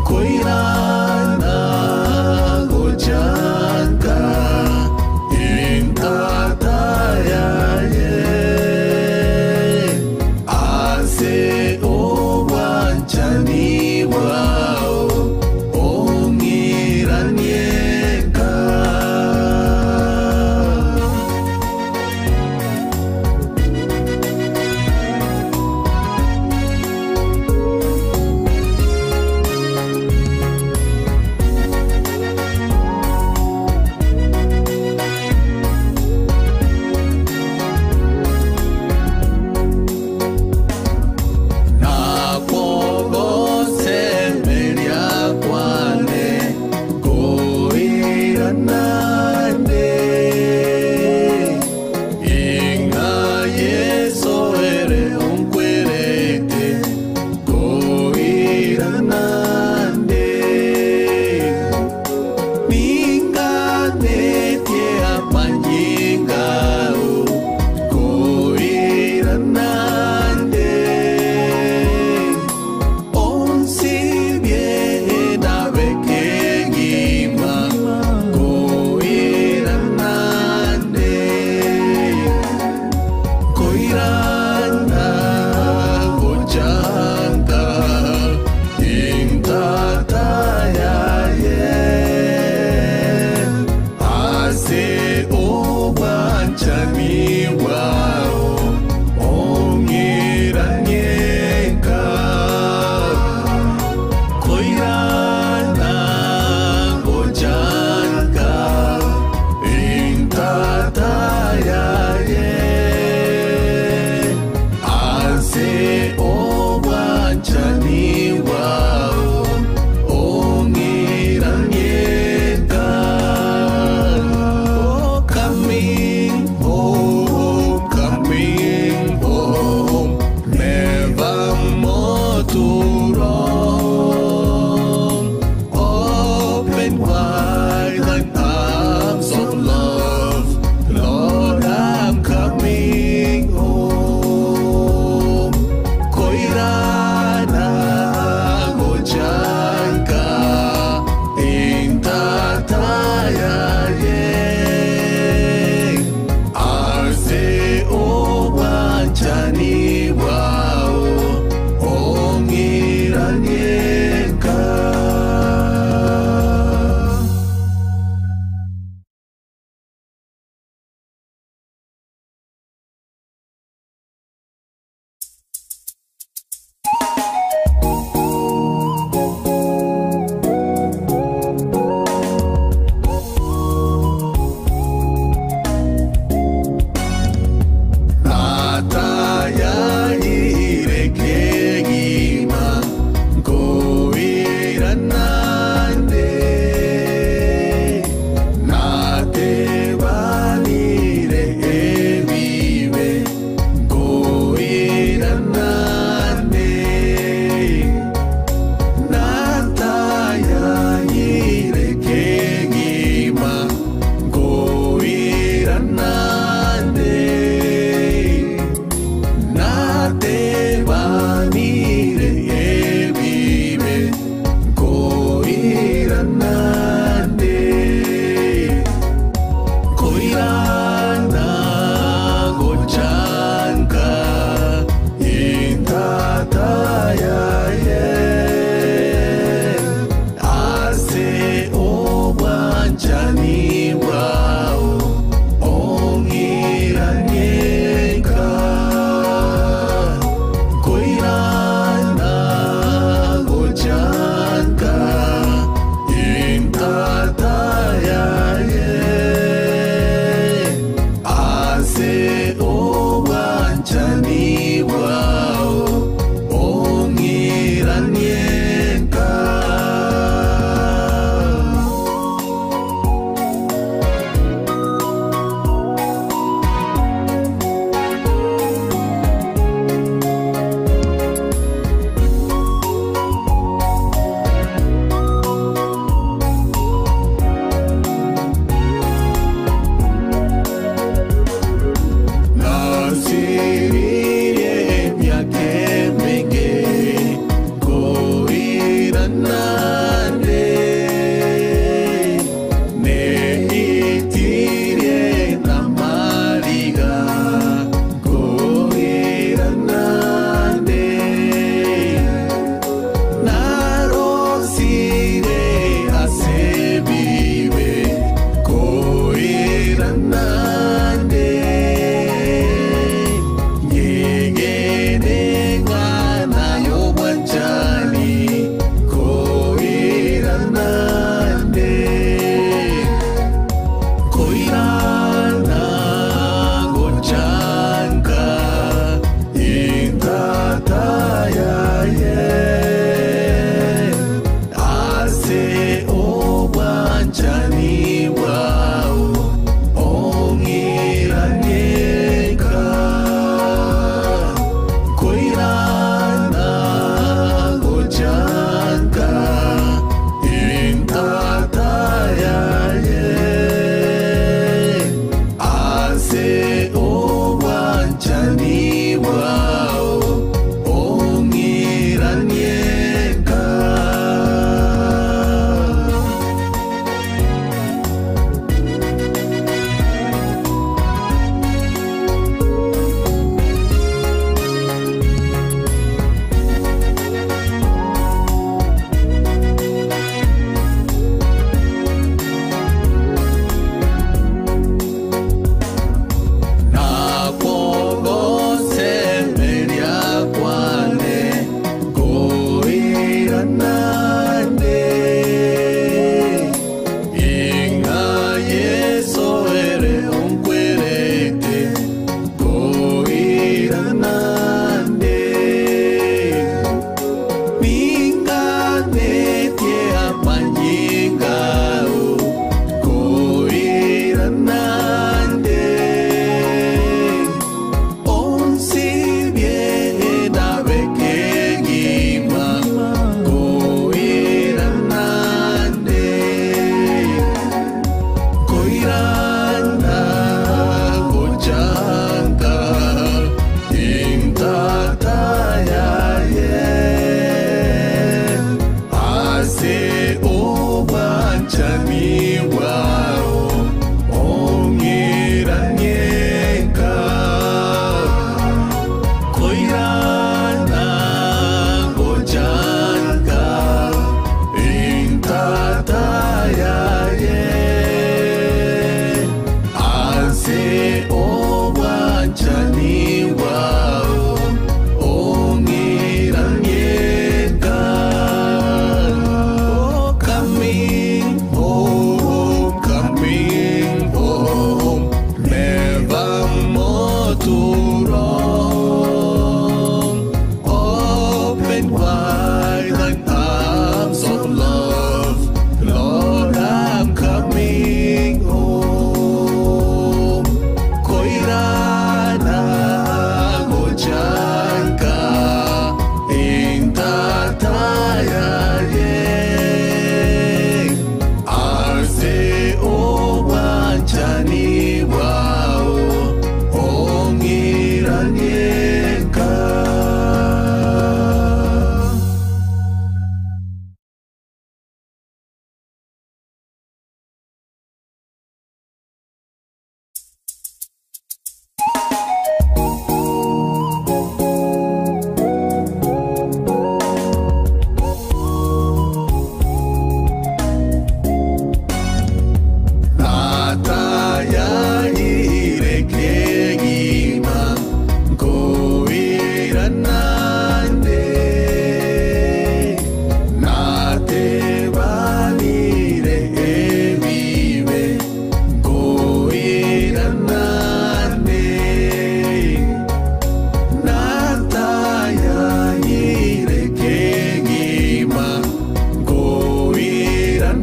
Koirana gochanka Intatayaye Ase obwanchani bwao Ongiranieka. Nakogosemeria kwane koiranane Inga Yeso ere onkwerete koiranane Ninganetie apanyingao koiranane Onsi biena bekegima koiranane Koirana gochanta Intatayaye Ase obwanchani bwao Ongiranieka Koirana gochanka Intatayaye Ase obwanchani bwao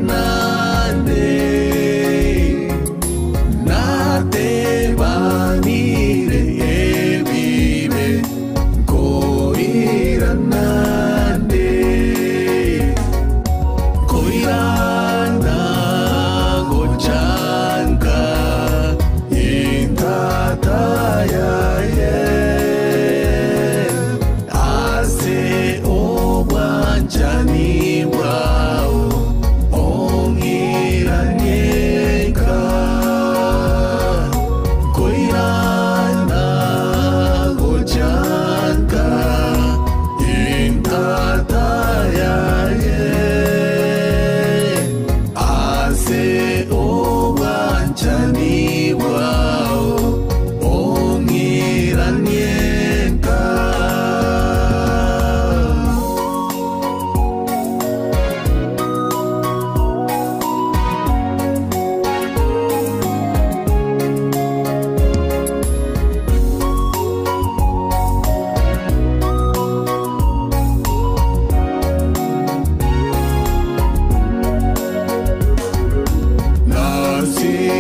Koiranande Natebanire ebibe Koiranande Koirana gochanka Intataya ye Ase obwanchani bwao Ongiranyeka Koirana gochanka Intataya ye Ase obwanchani bwao Ongiranyeka.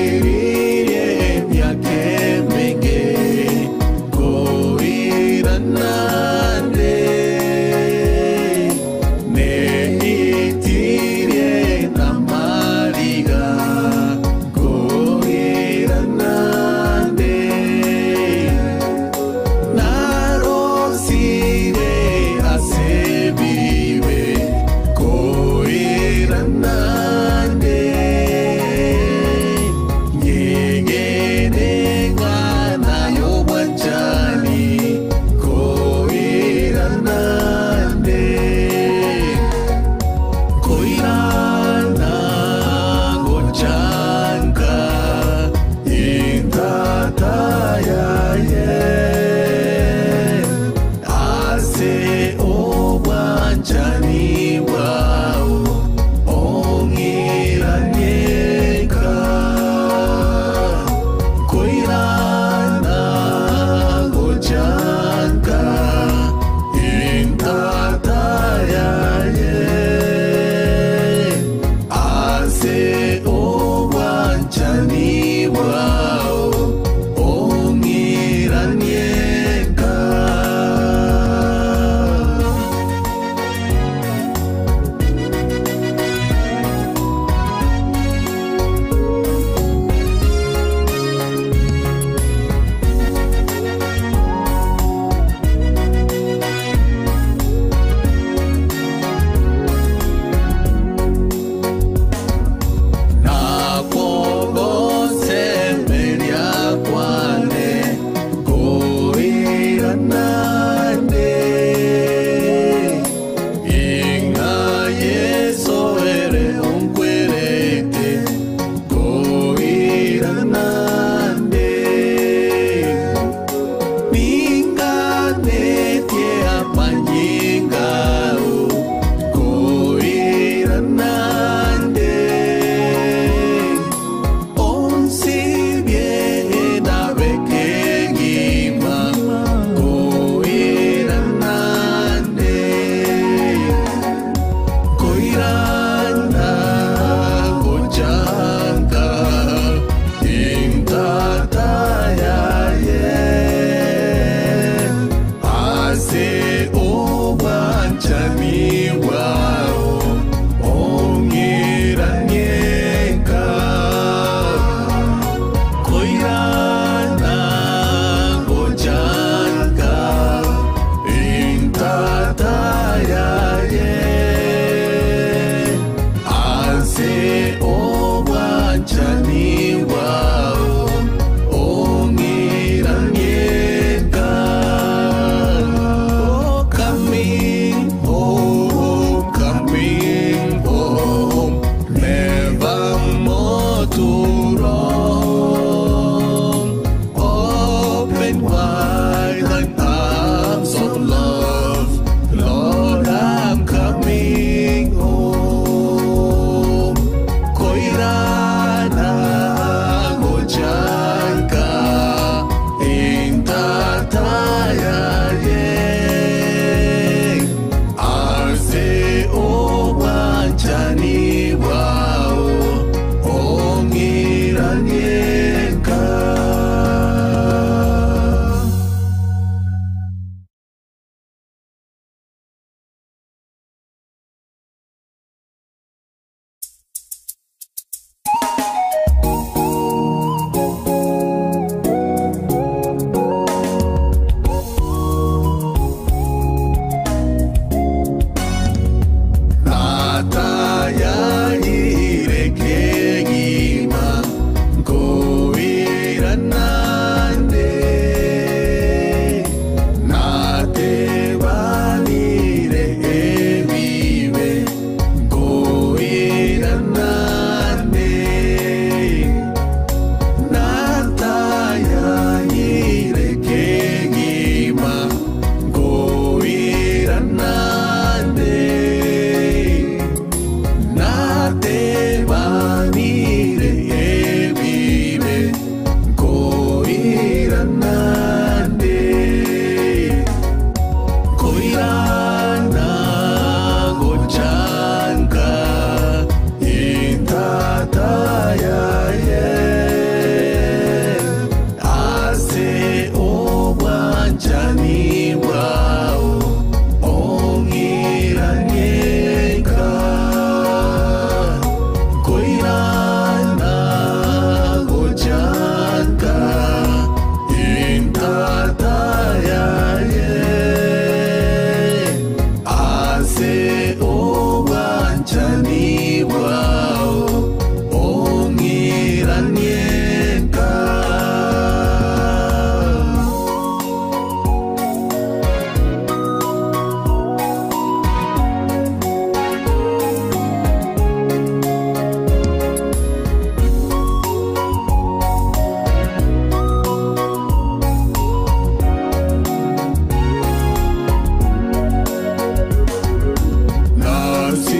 Nasiririe myake menge Koiranande Neitirie namariga Koiranande Narosire asebiwe Koiranande Nyegenenga nayo bwanchani Koiranande Koirana gochanka Intataya ye Ase obwanchani bwao Ongiranyeka Koirana gochanka Intataya ye Ase obwanchani bwao Ongiranyeka. Nakogosemeria kwane Koiranande Inga Yeso ere onkwerete Koiranande Ninganetie apanyingao Koiranande Onsi biena bekegima Koiranande Koirana gochanka Intataya ye Ase obwanchani bwao Ongiranyeka Koirana gochanka Intataya ye Obwanchani bwao ong'iranieka.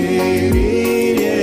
Nasiririe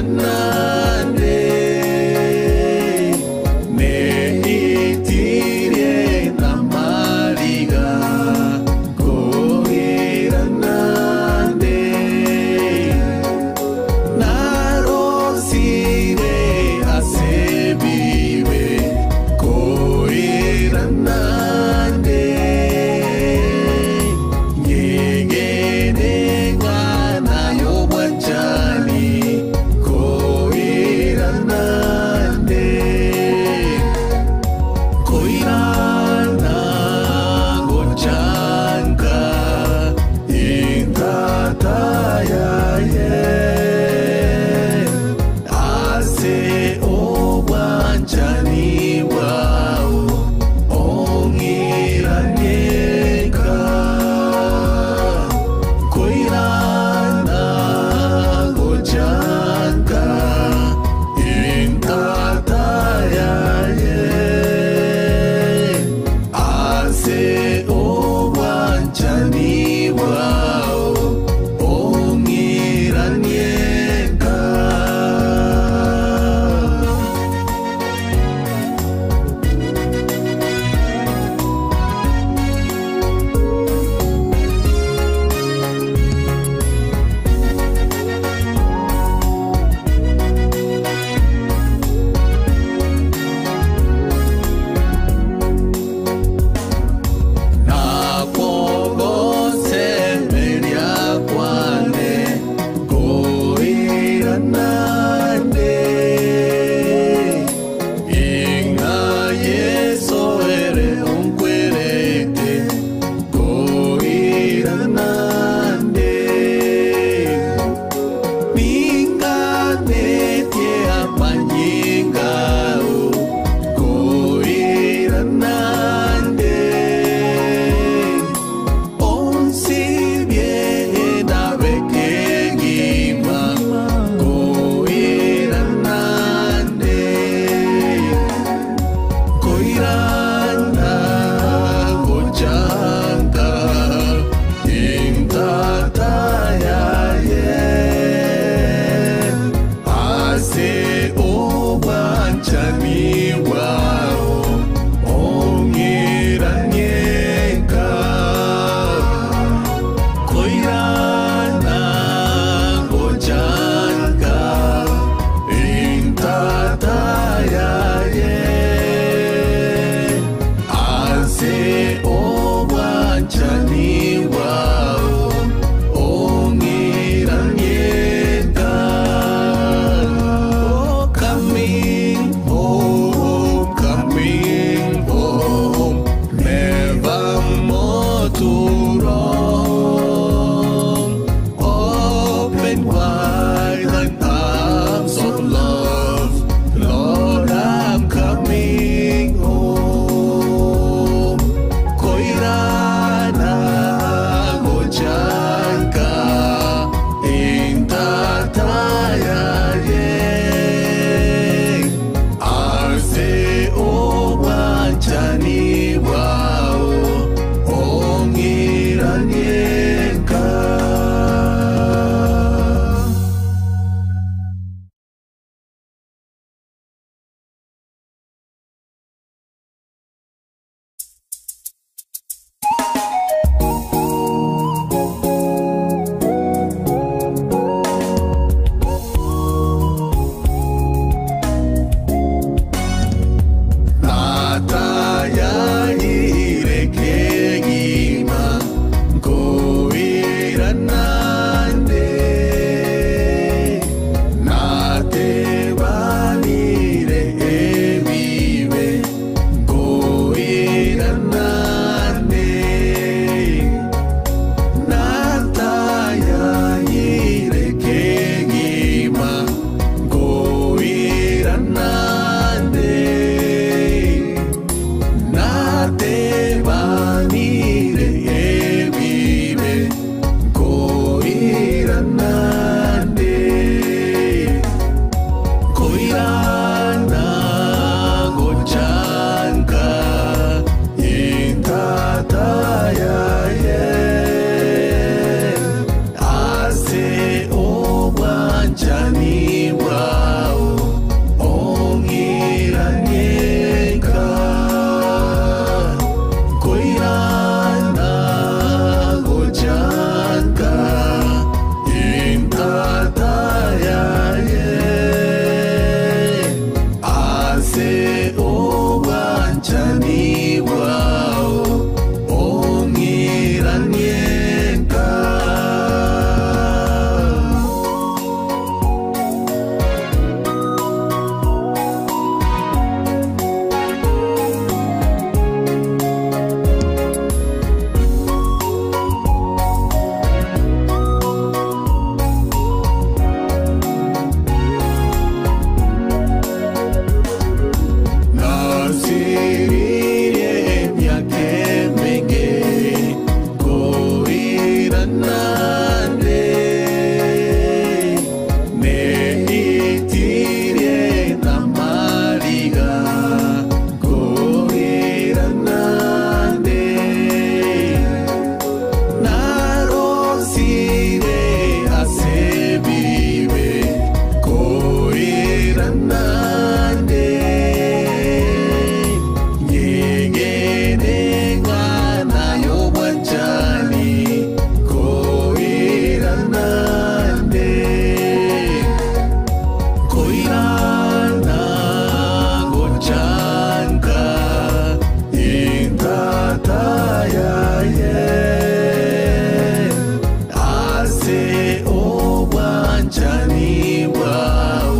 Koiranande Neitirie namariga Koiranande Narosire asebiwe Koiranande Nyegene ngana yobwanchani Koiranande. Koiranande Nyegene ngana yobwanchani Koiranande Koirana gochanka Intatayaye Ase obwanchani bwao.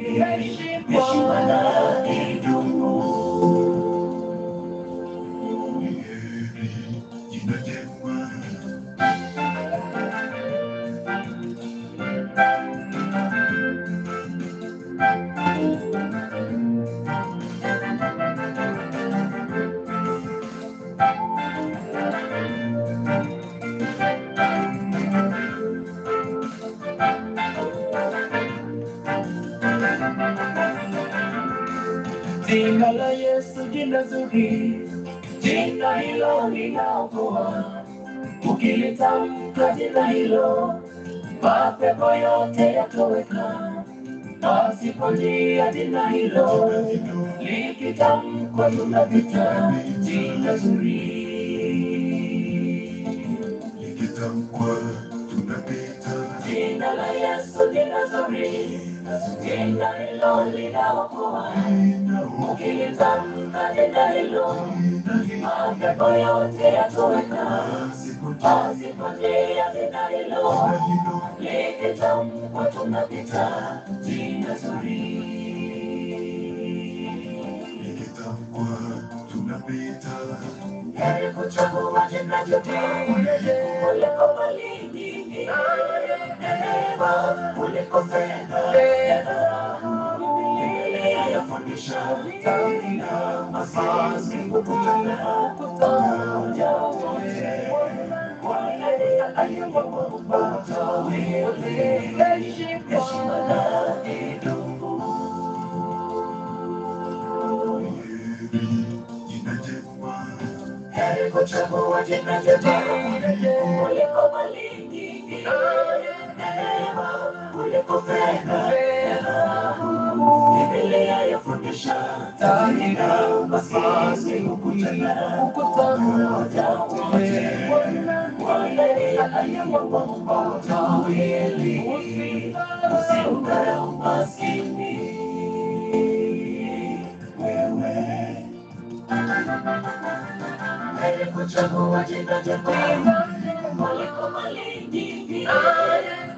Heshima na idumu. Jina jema. Jina la Yesu, jina zuri, jina hilo linaokoa. Ukilitamka jina hilo, mapepo yote yatoweka. Pasipo njia jina hilo, likitamkwa tunapita. Jina zuri, likitamkwa tunapita. Jina la Yesu, jina zuri, jina hilo linaokoa. Ukilitamka jina hilo, mapepo yote yatoweka. Pasipo njia jina hilo, likitamkwa tunapita. Jina zuri, likitamkwa tunapita. Heri kuchagua jina jema kuliko mali nyingi, neema kuliko fedha. Biblia yafundisha na maskini kukutana pamoja wote. Bwana ndiye aliyewaumba wote, heshima na idumu. Jina jema. Heri kuchagua jina jema kuliko mali nyingi, neema kuliko fedha. Biblia yafundisha na maskini kukutana pamoja wote. Bwana ndiye aliyewaumba wawili, usiudharau maskini wewe. Heri kuchagua jina jema kuliko mali nyingi,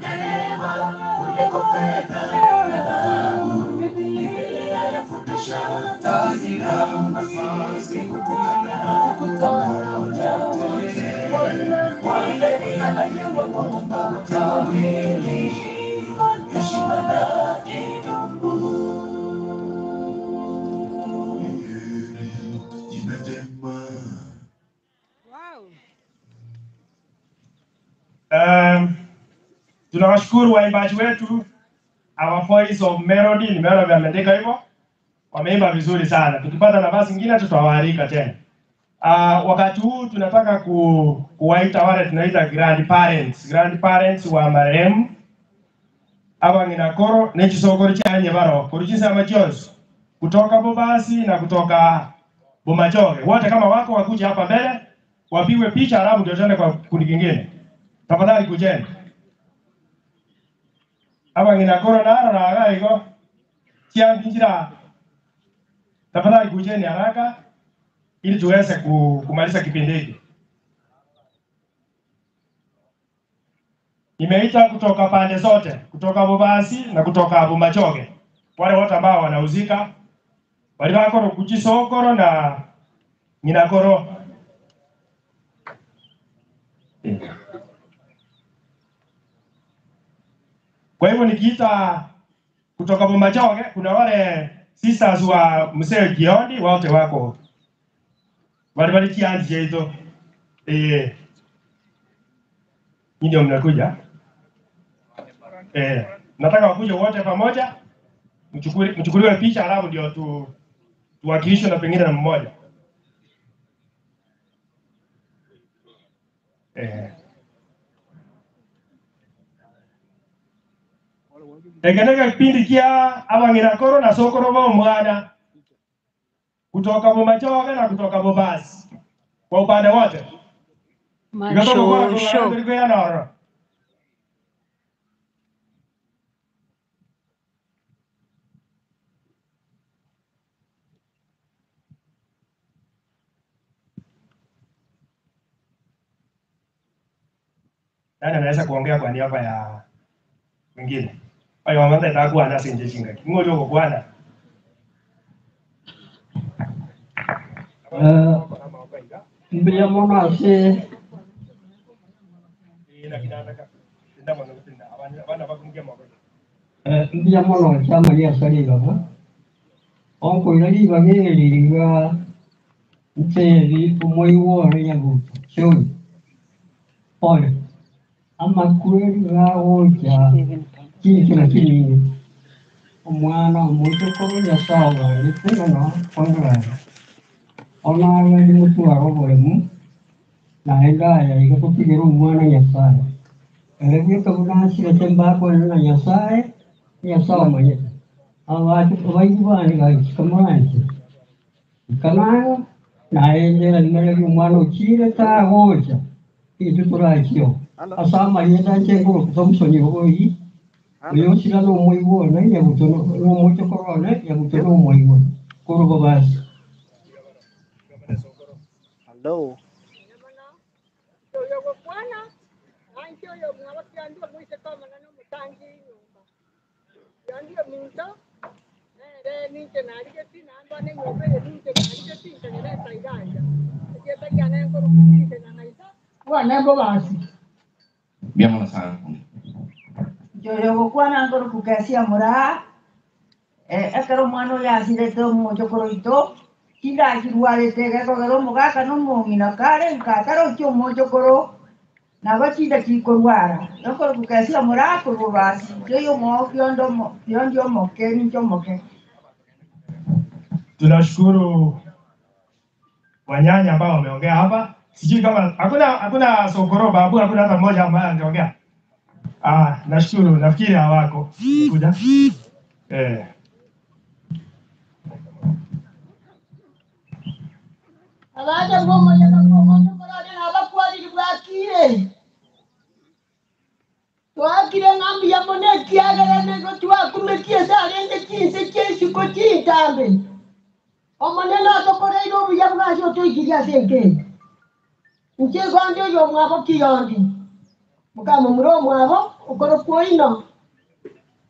neema kuliko fedha. Biblia yafundisha na maskini kukutana pamoja wote. Bwana ndiye aliyewaumba wawili, heshima na idumu. Jina jema. Tunawashukuru waimbaji wetu, our voice of melody, nimeona wameandika hivyo, wameimba vizuri sana. Tukipata nafasi nyingine tutawaalika tena. Wakati huu tunataka kuwaita wale tunaita grandparents wa marehemu aba ng'ina koro n'ekisokoro kyanye baro kuruchisa amachonso kutoka Bobasi na kutoka Bomachoge, wote kama wako wakuja hapa mbele wapigwe picha, halafu ndio tuende kwa kundi kingine. Tafadhali kujeni. Aba ng'ina koro naro na agaigo kiambinjira, tafadhali kujeni haraka ili tuweze kumaliza kipindi hiki. Nimeita kutoka pande zote, kutoka Bobasi na kutoka Bomachoge, wale wote ambao wanahusika walibakoro kuchisokoro na ng'inakoro. Kwa hivyo nikiita kutoka Bomachoge, kuna wale sisters wa Mzee Giondi wote wako wale kianzi hizo. Ndio mnakuja. Nataka wakuje wote pamoja, mchukuliwe picha halafu ndio tuwakilishwe na pengine na mmoja. Tegeneka kipindi kia abang'inakoro na sokoro ba omwana kutoka Bomachoge na kutoka Bobasi kwa upande wote. Mashosho. Nani anaweza kuongea kwa niaba ya wengine? Ayo amanda itakwana sinje chinga. Ngojo gokwana. Mbuya mono ase mbuya mono chama ria sariga onkoira riba geririga ntebi omoiwore nyaguto choi pole amakweri gagocha kintu kinini omwana omoitokoro nyasaye nitena kongera ona ni mutwaro boremu naenda ya igakutigera omwana nyasaye erebweka bunasire tembako na nyasaye nyasaye manyete abantu abayibani gaikamanzi kananga naendera nimere omwana okire tagocha itu turakio asama yenda njengo kutomusonyi oyi oyo no moiwona nyaguto no mocho korone nyaguto no moiwona koro basi. Hello. Yo ngoro kukasia mura ekero mwana oyo asirete omochokoro kinda kirwarete gekogera omogaka na omong'ina kare nkataro omochokoro nabo chinda chikorwara nokoro kukasia mura korwo basi yoyo mo kiondo omoke nincho omoke. Tunashukuru wanyanya ambao wameongea hapa. Sijui kama hakuna sokoro babu, hakuna hata mmoja ambaye angeongea. Ah, nashukuru, nafikiri hawako. Kuja. Abaja ngomo ya ngomo korone abakwali bwakire. Twakire ngambi ya moneki agara nego twakumekie sarende kinse kyesiko kintambe. Omonene atokoreire obuya bwasio toikiria senke. Nche gwande yo mwabo kiyondi. Mukama muro mwabo okoro koino.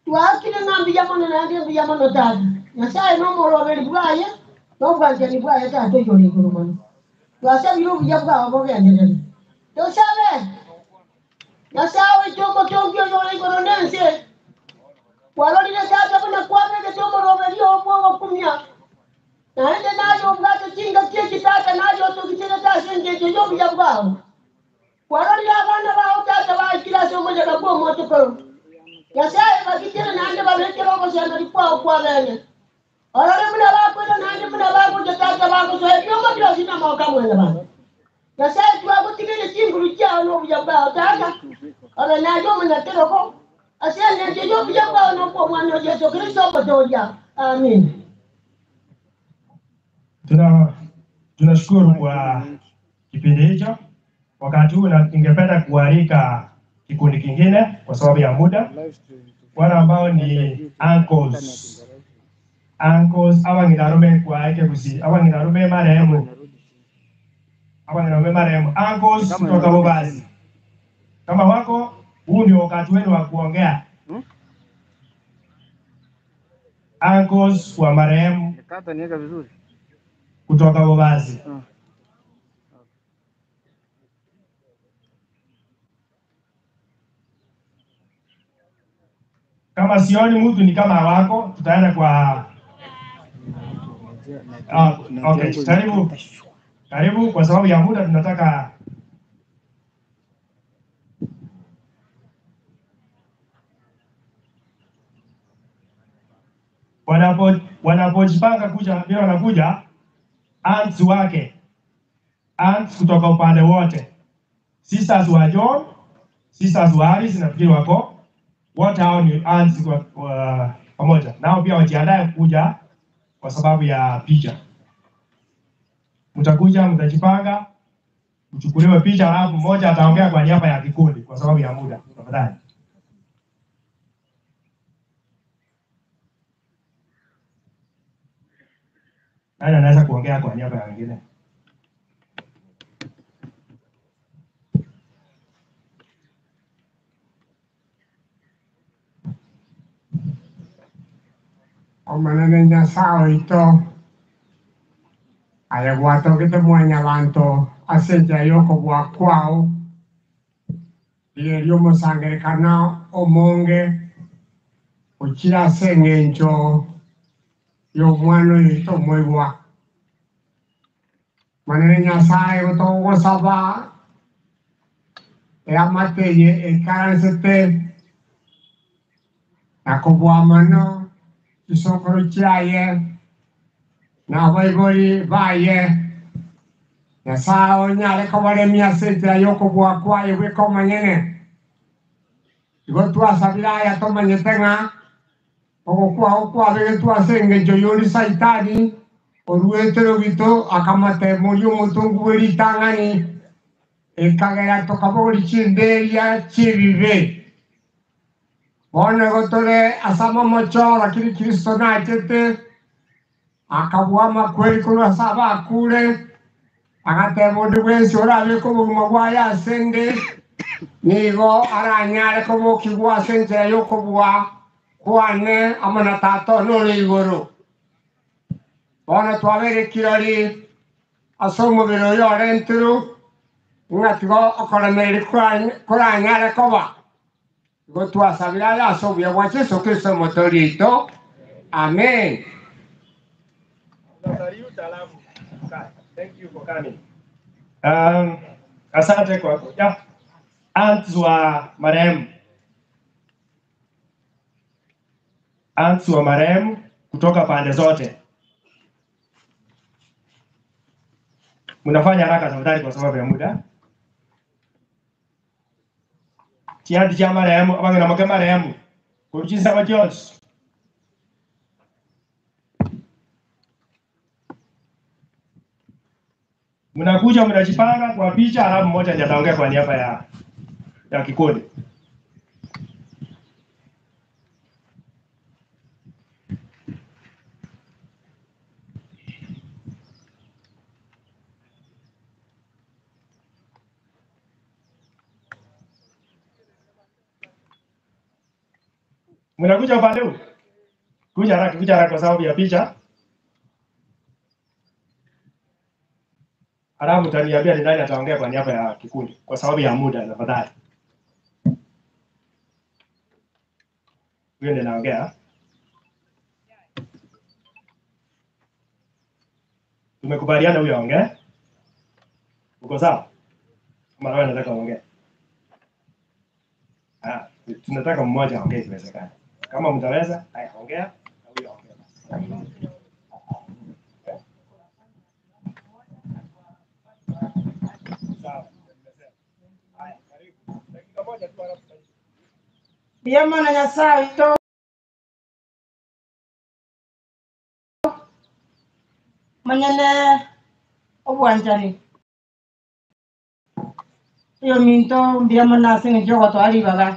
Twakire ngambi ya monene ande mbuya mono tata. Nyasaye no moroberi bwaye no bwanjani bwaye tata yori iguru mono. Twasabire obuya bwabo bogenderere. Tosabe. Nyasaye chomo kyongyo yori iguru nense. Warorire tata buna kwabege chomoroberi obwo kumya. Naende nayo ubwato chinga kyeki tata nayo tukichira tasenge yo buya bwao. Warorira abana bao tata bakira somo ja kwa moto ko. Nyasaye bakichira nande babekera ogoshana likwao kwa bene. Orore muna bakwenda nande muna bako tata bako so ebyo mabyo sina mauka mwene bana. Nyasaye twagutigire chinguru kyao no buya bwao tata. Ora nayo muna teroko. Asende yo buya bwao no kwa mwana Yesu Kristo botoja. Amen. Tunashukuru kwa kipindi hicho. Wakati huu ningependa kualika kikundi kingine kwa sababu ya muda. Wale ambao ni uncles. Uncles abangirarume kwa yake kusi, abangirarume marehemu. Abangirarume marehemu. Uncles kutoka Bobazi. Kama wako, huu ndio wakati wenu wa kuongea. Uncles wa marehemu. Kata niweka vizuri. Kutoka Bobazi. Kama sioni mtu ni kama wako, tutaenda kwa okay, karibu. Karibu kwa sababu ya muda tunataka wanapojipanga kuja, ndio wanakuja aunts wake, aunts kutoka upande wote, sisters wa John, sisters wa Alice, nafikiri wako wote hao ni aunts kwa pamoja. Nao pia wajiandae kuja kwa sababu ya picha. Mtakuja, mtajipanga, mchukuliwe picha, alafu mmoja ataongea kwa niaba ya kikundi kwa sababu ya muda. Tafadhali. Nani anaweza kuongea kwa niaba ya wengine? Omanene Nyasaye oito aye gwatogete mwanyabanto ase enchera ya okobua kwao rigereria omosangerekano omonge ochire ase eng'encho ya omwana oito omoigwa. Manene Nyasaye gotogosaba eamate eye ekaransete na kobua mono chisokoro chiaye na abaibori baye. Nyasaye onyare kobaremia ase enchera ya okobua kwaye bweka omonyene. Igo twasabire aya tomanyete ng'a ogokwao kwabegetwe ase eng'encho yori Saitani oruetero gito akamatemo oria omotongu bwe ritang'ani ekagera tokabori chinderia chibibe. Bono igo tore ase amamocho lakini Kristo nachete akabua amakweri korwa ase abakure agateba onde bwensi orabeke obogima bwaye ase ende nigo aranyare kobokigwa ase enchera ya okobua kwane amo na tata one ore igoro. Bono twabere kirori ase omobere oyo orenterwe ng'a tigo okoremereria koranyare koba. Igo twasabire aya ase obuya bwa Yesu Kristo omotori oito. Amen. Thank you for coming. Asante kwa kuja. Aunts wa marehemu. Aunts wa marehemu kutoka pande zote. Mnafanya haraka tafadhali kwa sababu ya muda. Chianti cha marehemu, abangena moke marehemu. Kuruchisa wa Jones. Mnakuja mnajipanga kwa picha, alafu mmoja ndiye ataongea kwa niaba ya kikundi. Mnakuja upande huu? Kuja haraka kwa sababu ya picha. Halafu utaniambia ni nani ataongea kwa niaba ya kikundi kwa sababu ya muda tafadhali. Huyo ndiye anaongea. Tumekubaliana huyo aongee? Uko sawa? Kama wewe unataka uongee. Ah, tunataka mmoja aongee ikiwezekana. Kama mtaweza, haya ongea na huyo aongee. Biyamana Nyasaye to manyene obwanchani iyo minto mbiyamana ase eng'encho ogotwara ribaga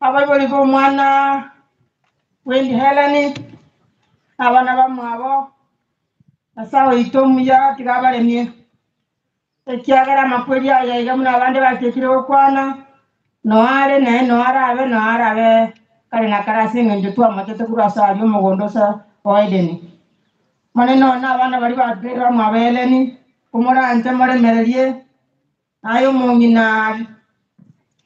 abaibori ba omwana Wendy Helen abana bamwabo Nyasaye oito omuya tiga abaremie ekiagera amakweri aya iga buna abande batekire gokwana noare naye noarabe noarabe kare na kare ase eng'encho twamatete korwa ase aria omogondo ase o Edeni. Maneno na abana bari batera mwaba Heleni komoranche moremererie naye omong'ina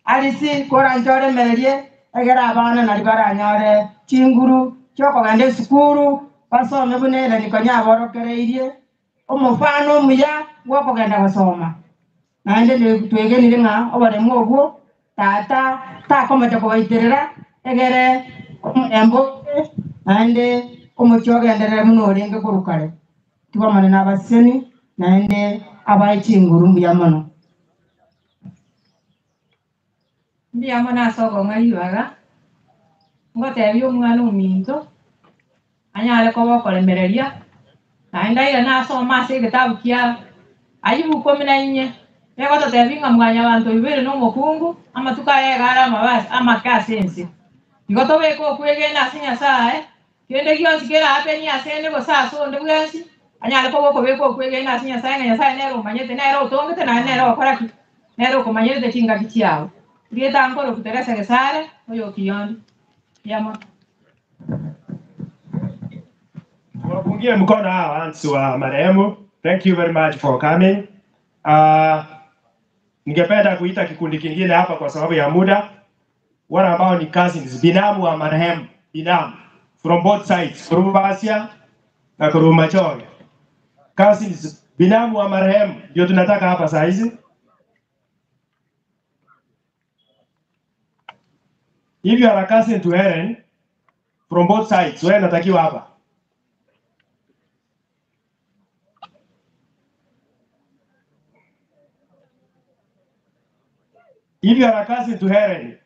Alisi koranche oremererie egere abana nari baranyore chinguru chiokogenda esukuru basome buna Heleni konya aborokereirie omofano omuya gwokogenda gosoma naende twegenire ng'a oboremu obwo tata takomocha kobaiterera egere omurembo naende omochi ogenderere muno orenge korwa kare tibamane na abaseni naende abae chinguru mbuya mono. Mbuya mono ase okong'a ribaga ngotebia omwana ominto anyare koba okoremereria naende aire nasoma ase egetabu kia Ayubu 14 egototebia ng'a mwanyabanto ibere na omokungu amatuko aya egare amabasi amake ase ense igo tobeke okwegena ase Nyasaye kende gionsi kerapeni ase ende gose ase onde bwensi anyare koba okobeka okwegena ase Nyasaye ng'a Nyasaye nere omanyete nere otongete naende nere ogokora ki nere okomanyerete chingaki chiabo rieta nkoro kuteresa gesare oyo okiondi yamo. Tuwapungie mkono hawa aunts wa marehemu. Thank you very much for coming. Ningependa kuita kikundi kingine hapa kwa sababu ya muda. Wale ambao ni cousins, binamu wa marehemu, binamu from both sides, Kurubasia na Kurumachoge. Cousins, binamu wa marehemu ndio tunataka hapa saa hizi. If you are a cousin to Helen from both sides, wewe unatakiwa hapa. If you are a cousin to Helen,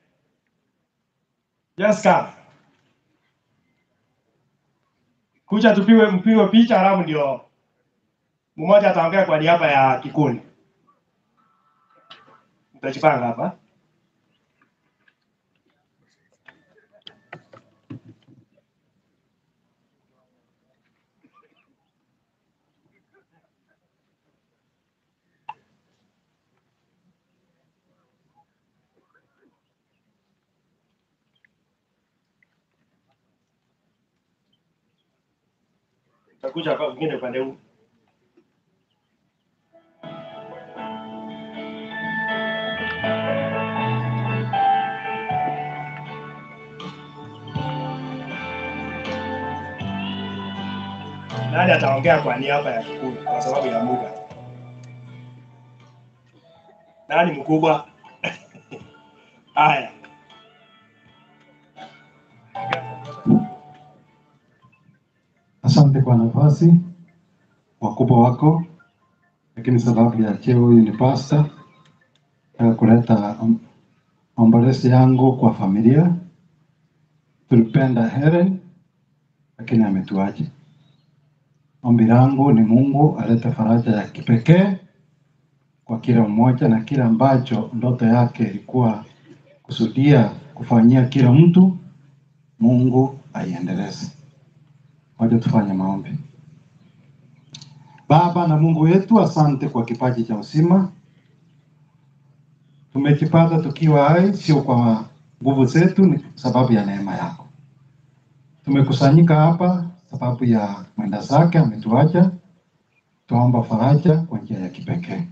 just come. Kuja tupigwe mpigwe picha halafu ndio mmoja ataongea kwa niaba ya kikundi. Mtajipanga hapa. Utakuja kwa wengine upande huu. Nani ataongea kwa niaba ya kikundi kwa sababu ya muda? Nani mkubwa? Haya. Asante kwa nafasi, wakubwa wako, lakini sababu ya cheo huyu ni pasta, kuleta ombolezi yangu kwa familia. Tulipenda Helen, lakini ametuacha. Ombi langu ni Mungu alete faraja ya kipekee kwa kila mmoja na kila ambacho ndoto yake ilikuwa kusudia kufanyia kila mtu, Mungu aiendeleze. Wacha tufanye maombi. Baba na Mungu wetu, asante kwa kipaji cha uzima. Tumekipata tukiwa hai, sio kwa nguvu zetu, ni sababu ya neema yako. Tumekusanyika hapa sababu ya mwenda zake ametuacha. Tuomba faraja kwa njia ya kipekee.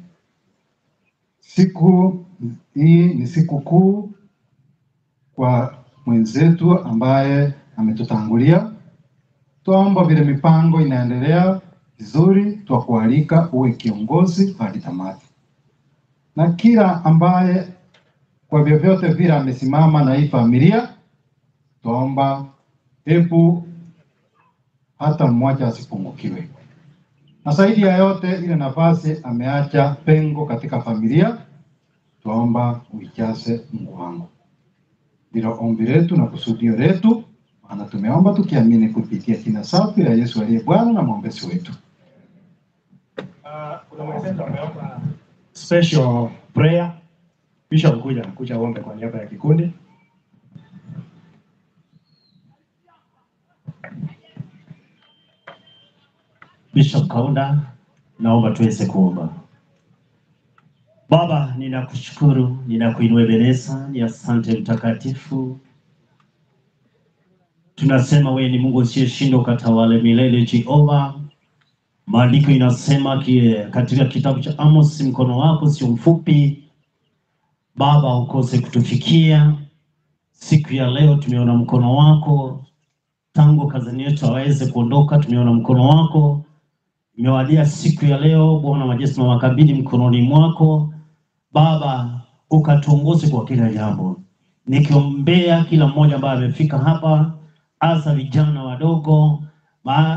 Siku hii ni siku kuu kwa mwenzetu ambaye ametutangulia. Tuomba vile mipango inaendelea vizuri, twakualika uwe kiongozi hadi tamati. Na kila ambaye kwa vyovyote vile amesimama na hii familia, tuomba hebu hata mmoja asipungukiwe. Na zaidi ya yote, ile nafasi ameacha pengo katika familia, tuomba uijaze Mungu wangu. Ndilo ombi letu na kusudio letu, maana tumeomba tukiamini kupitia jina safi la Yesu aliye Bwana na mwombezi wetu. Kuna mwenzetu ameomba special prayer. Bishop, kuja uombe kwa niaba ya kikundi. Bishop Kaunda, naomba tuweze kuomba. Baba, ninakushukuru, ninakuinua Ebeneza, ni asante mtakatifu. Tunasema wewe ni Mungu usiyeshindwa, ukatawale milele Jehova. Maandiko inasema katika kitabu cha Amos, mkono wako sio mfupi Baba, ukose kutufikia. Siku ya leo tumeona mkono wako, tangu kazini yetu aweze kuondoka tumeona mkono wako. Imewadia siku ya leo Bwana majeshi, tunawakabidhi mkononi mwako Baba, ukatuongoze kwa kila jambo. Nikiombea kila mmoja ambaye amefika hapa, hasa vijana wadogo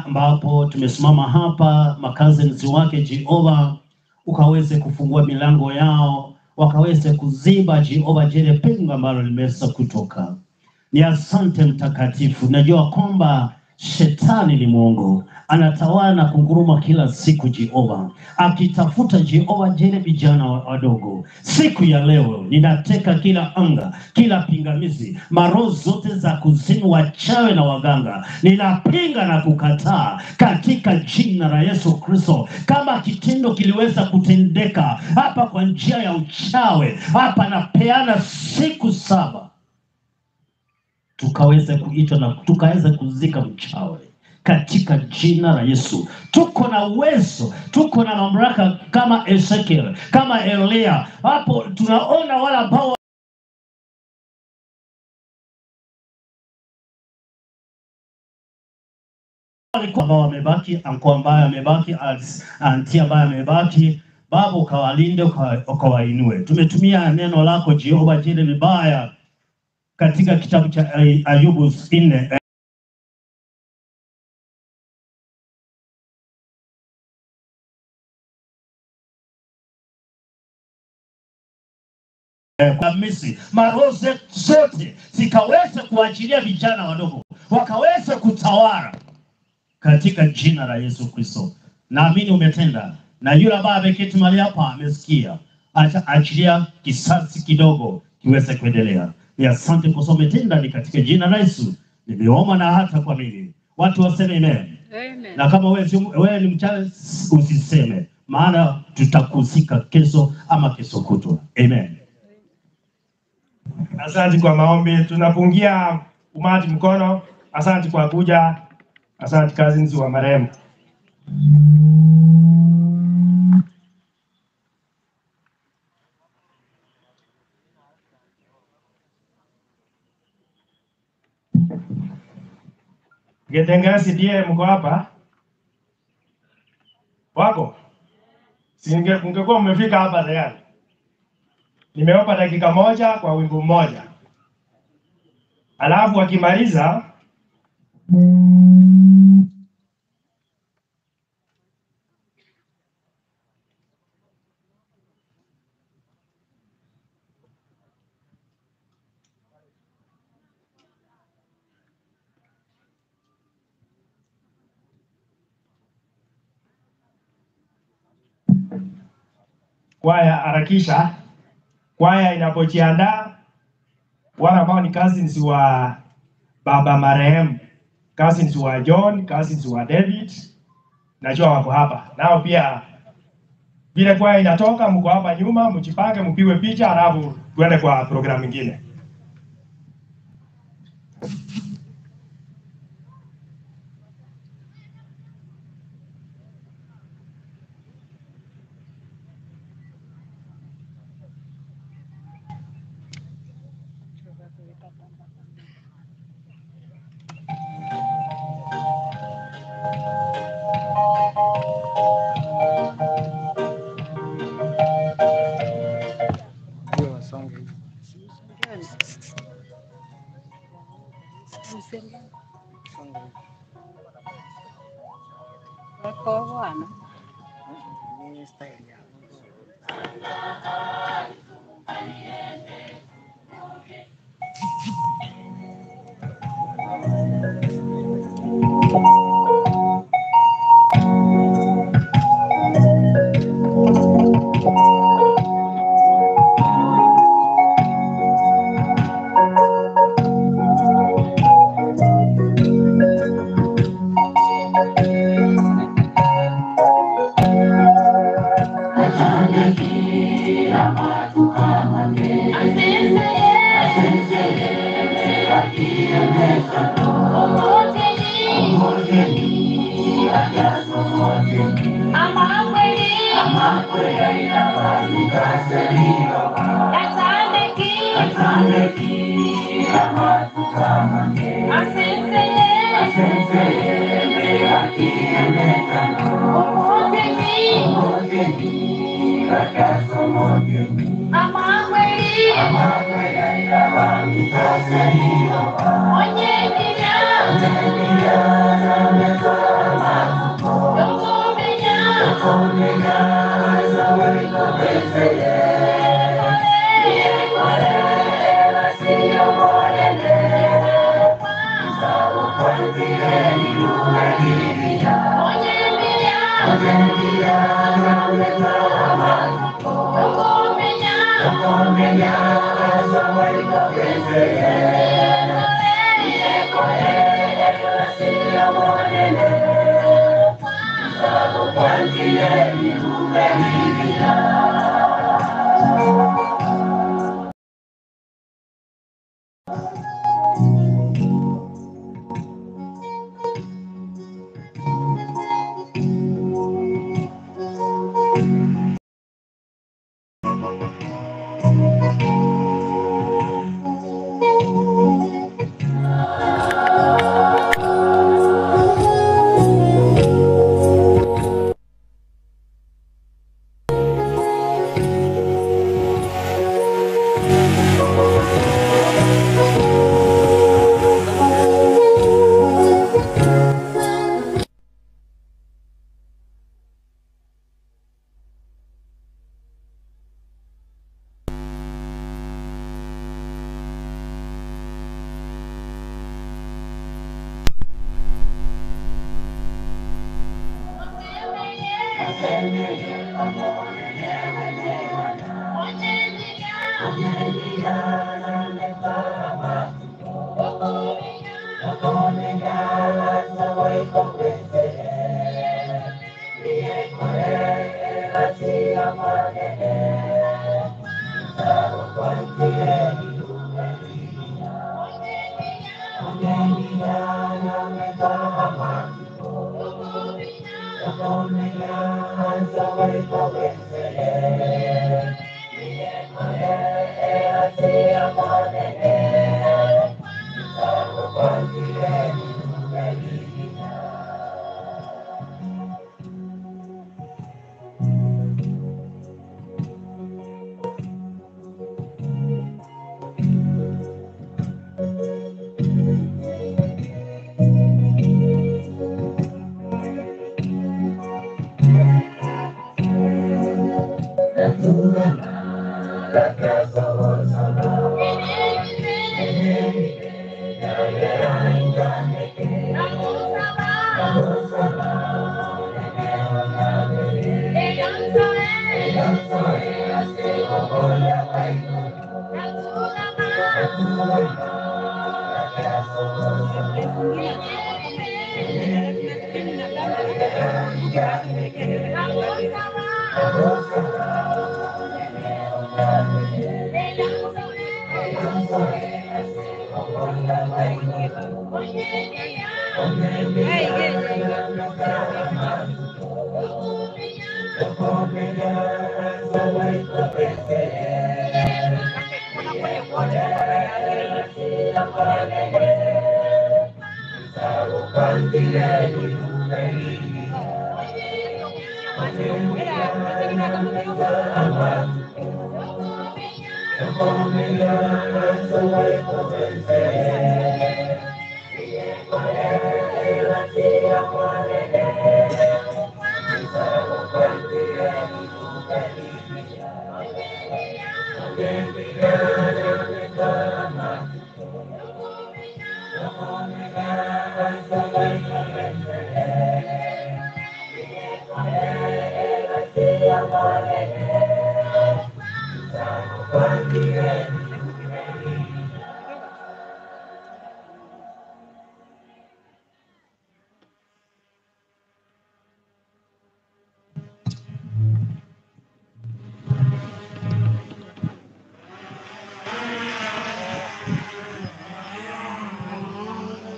ambapo tumesimama hapa, makazi wake Jehova, ukaweze kufungua milango yao, wakaweze kuziba Jehova jele pengo ambalo limeweza kutoka. Ni asante mtakatifu, najua kwamba shetani ni mwongo, anatawala na kunguruma kila siku Jehova, akitafuta Jehova jele vijana wadogo. Siku ya leo ninateka kila anga, kila pingamizi, maroho zote za kuzimu, wachawi na waganga, ninapinga na kukataa katika jina la Yesu Kristo. Kama kitendo kiliweza kutendeka hapa kwa njia ya uchawi, hapa napeana siku 7 tukaweze kuitwa na tukaweze kuzika mchawi Katika jina la Yesu. Tuko na uwezo, tuko na mamlaka kama Ezekiel, kama Elia. Hapo tunaona wale ambao ambao wamebaki, anko ambaye amebaki, anti ambaye amebaki, Baba ukawalinde, ukawainue. Tumetumia neno lako Jehova jile vibaya katika kitabu cha Ayubu 4 kwa Misri, maroho zote zikaweza kuachilia vijana wadogo wakaweza kutawala katika jina la Yesu Kristo. Naamini umetenda, na yule ambaye ameketi mahali hapa amesikia. Acha achilia kisasi kidogo kiweze kuendelea. Ni asante kwa sababu umetenda, ni katika jina la Yesu nimeomba na hata kuamini. Watu waseme amen. Amen. Na kama wewe ni mchawi usiseme, maana tutakusika kesho ama kesho kutwa. Amen. Asante kwa maombi. Tunapungia umati mkono. Asante kwa kuja. Asante cousins wa marehemu. Getengasi ndiye mko hapa? Wako? Singekuwa mmefika hapa tayari. Nimewapa dakika moja kwa wimbo mmoja. Alafu akimaliza kwaya harakisha. Kwaya inapojiandaa, wale ambao ni cousins wa baba marehemu, cousins wa John, cousins wa David, najua wako hapa. Nao pia vile kwaya inatoka, mko hapa nyuma, mjipange, mpigwe picha, alafu tuende kwa programu nyingine.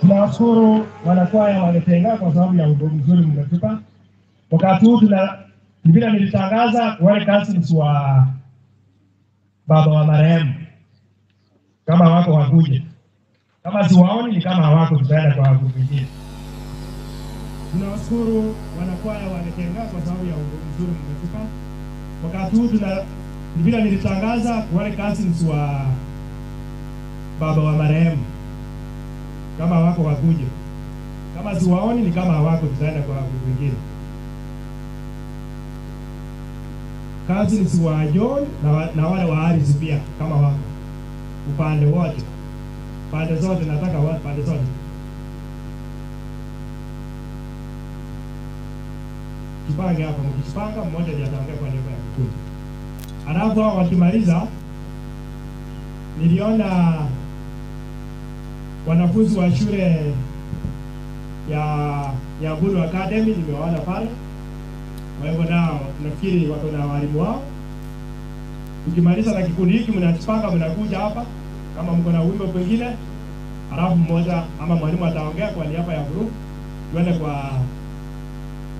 Tunawashukuru wanakwaya wametenga kwa sababu ya wimbo mzuri mmetupa. Wakati huu tuna vile nilitangaza wale cousins wa baba wa marehemu kama wako wakuje, kama siwaoni ni kama hawako, tutaenda kwa watu wengine. Tunawashukuru wanakwaya wametenga kwa sababu ya wimbo mzuri mmetupa. Wakati huu tuna vile nilitangaza wale cousins wa baba wa marehemu kama wako wakuje, kama siwaoni ni kama hawako, tutaenda kwa watu wengine. Cousins wa John na wale wa Aris pia kama wako upande wote, pande zote, nataka wa pande zote. Kipange hapa, mkijipanga mmoja ndiye ataongea kwa niaba ya kikundi. Alafu hao wakimaliza, niliona wanafunzi wa shule ya Nyamburu Academy, nimewaona pale. Kwa hivyo nao nafikiri wako na walimu wao. Ukimaliza na kikundi hiki mnajipanga, mnakuja hapa kama mko na wimbo pengine, alafu mmoja ama mwalimu ataongea kwa niaba ya group, tuende kwa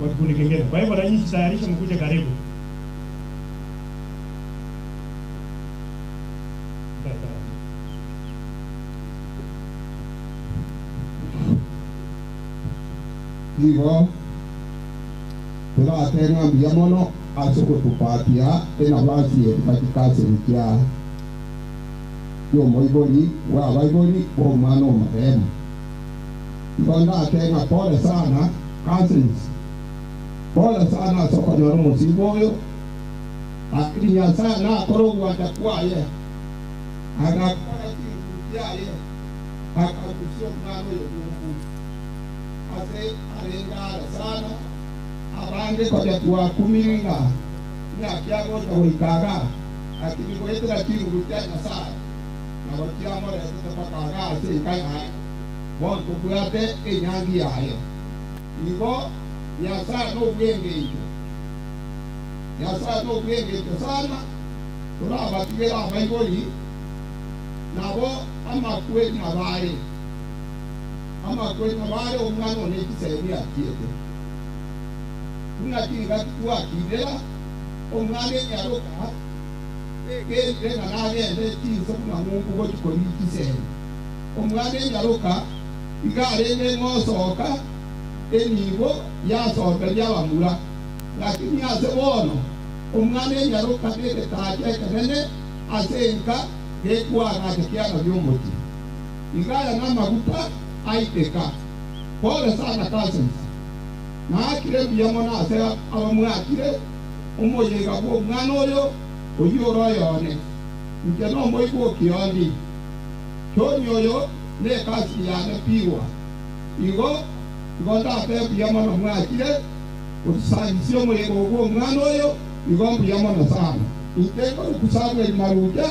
kikundi kingine. Kwa hivyo na nyinyi tayarishe mkuje karibu. Hivyo turatenga mbia mono asukutupatia enafasi yetu katika serikia yo moibori wa baibori wa mwana marehemu. Hivyo ndatenga pole sana cousins, pole sana sokonyora musibo uyu, lakini Nyasaye nakorogwa ndakwaye agakora kintu kyaye akagusia mwana uyu mungu ase arengara sana Abange koja twakumiringa nyakiagocha goikaga lakini gwetera chinguru chia Nyasaye nabo chiamoretete mpaka iga ase enka yaye bono tobwate enyangi yaye igo Nyasaye nobweng'encho Nyasaye nobweng'encho sana torabatigera abaibori nabo amakweri nabare amakweri nabare omwana one ekisemi akiete buna kinga twakirera omwana enyaroka egerire nga nagenda ekinso buna mungu gochikora ekisemi omwana enyaroka igarenge ng'osoka enibo yasokeria abamura lakini ase bono omwana enyaroka negetacha ekenene ase enka gekwagacha kiana biomoki igaya n'amaguta aiteka pole sana cousins naakire mbuya mono ase abamwakire omoyega bwa omwana oyo oyo oroyone inche nomoigwa okiondi kyoni oyo nekasi yane piwa igo igo ndate mbuya mono mwakire otusangisia omoyega ogwo omwana oyo igo mbuya mono sana inche nkorukusamueli maruja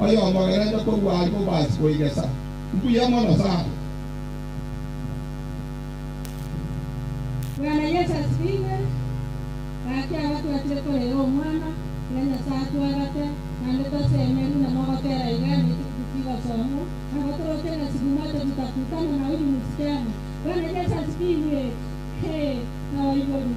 oyo omogerende korwari bobasi koigesa mbuya mono sana. Bwana Yesu asifiwe. Akia watu watirekorera omwana na Nyasaye atwagate naende tosemeru na mogotera igani tukigosomo agatorote na siku moja tutakutana na huyu msichana. Bwana Yesu asifiwe. Hey, na waibori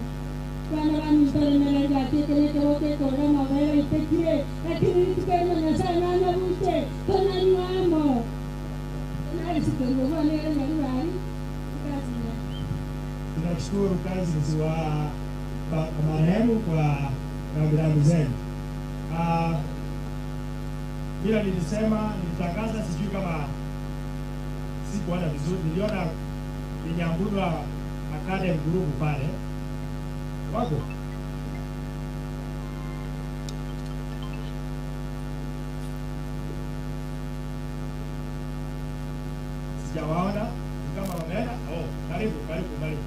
Bwana bamitoremerera atekerekeroke korora mabere itekire lakini tukaenda Nyasaye nanyabute tonanywamo nalisikorwa nere nyarurari. Tunashukuru cousins wa marehemu kwa rambirambi zenu. Bila nilisema, nilitangaza, sijui kama sikuona vizuri, niliona Nyambura Academy group pale wako sijawaona kama wameenda. Oh, karibu karibu karibu.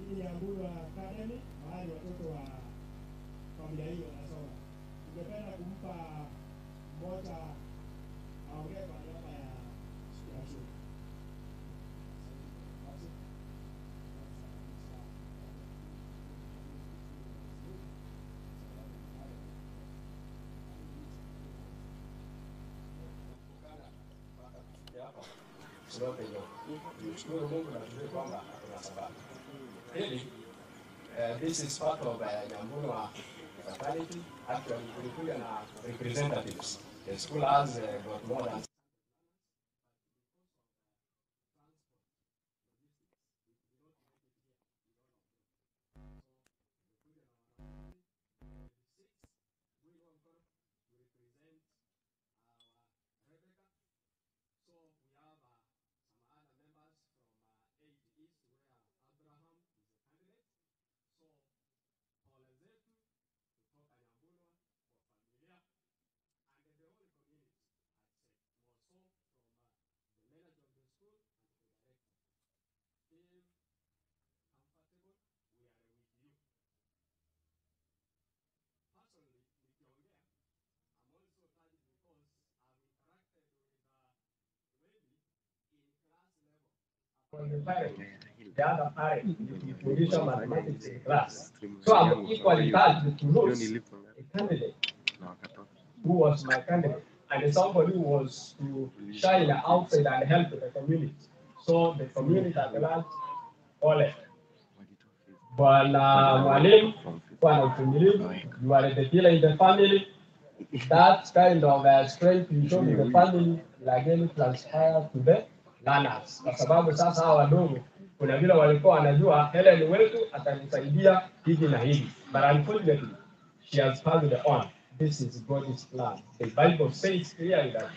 Hii ni Nyambunwa Academy, mahali watoto wa familia hii wanasoma. Ningependa kumpa mmoja aongee kwa niaba ya shule. Tumshukuru Mungu na tujue kwamba kuna sababu. Pili, this is part of Nyambunwa fraternity. Actually, kulikuja na representatives. The school has got more than the other parent nikifundisha mathematics in class. So I'm equally touched to lose a candidate who was my candidate and somebody who was to shine outside and help the community. So the community at large, pole. Bwana mwalimu, bwana uvumilivu, you are the pillar in the family. That kind of strength you show to the family will again transpire to the learners. Kwa sababu sasa hawa wadogo kuna vile walikuwa wanajua Helen wetu atanisaidia hivi na hivi, but unfortunately she has passed on. This is God's plan. The Bible says clearly that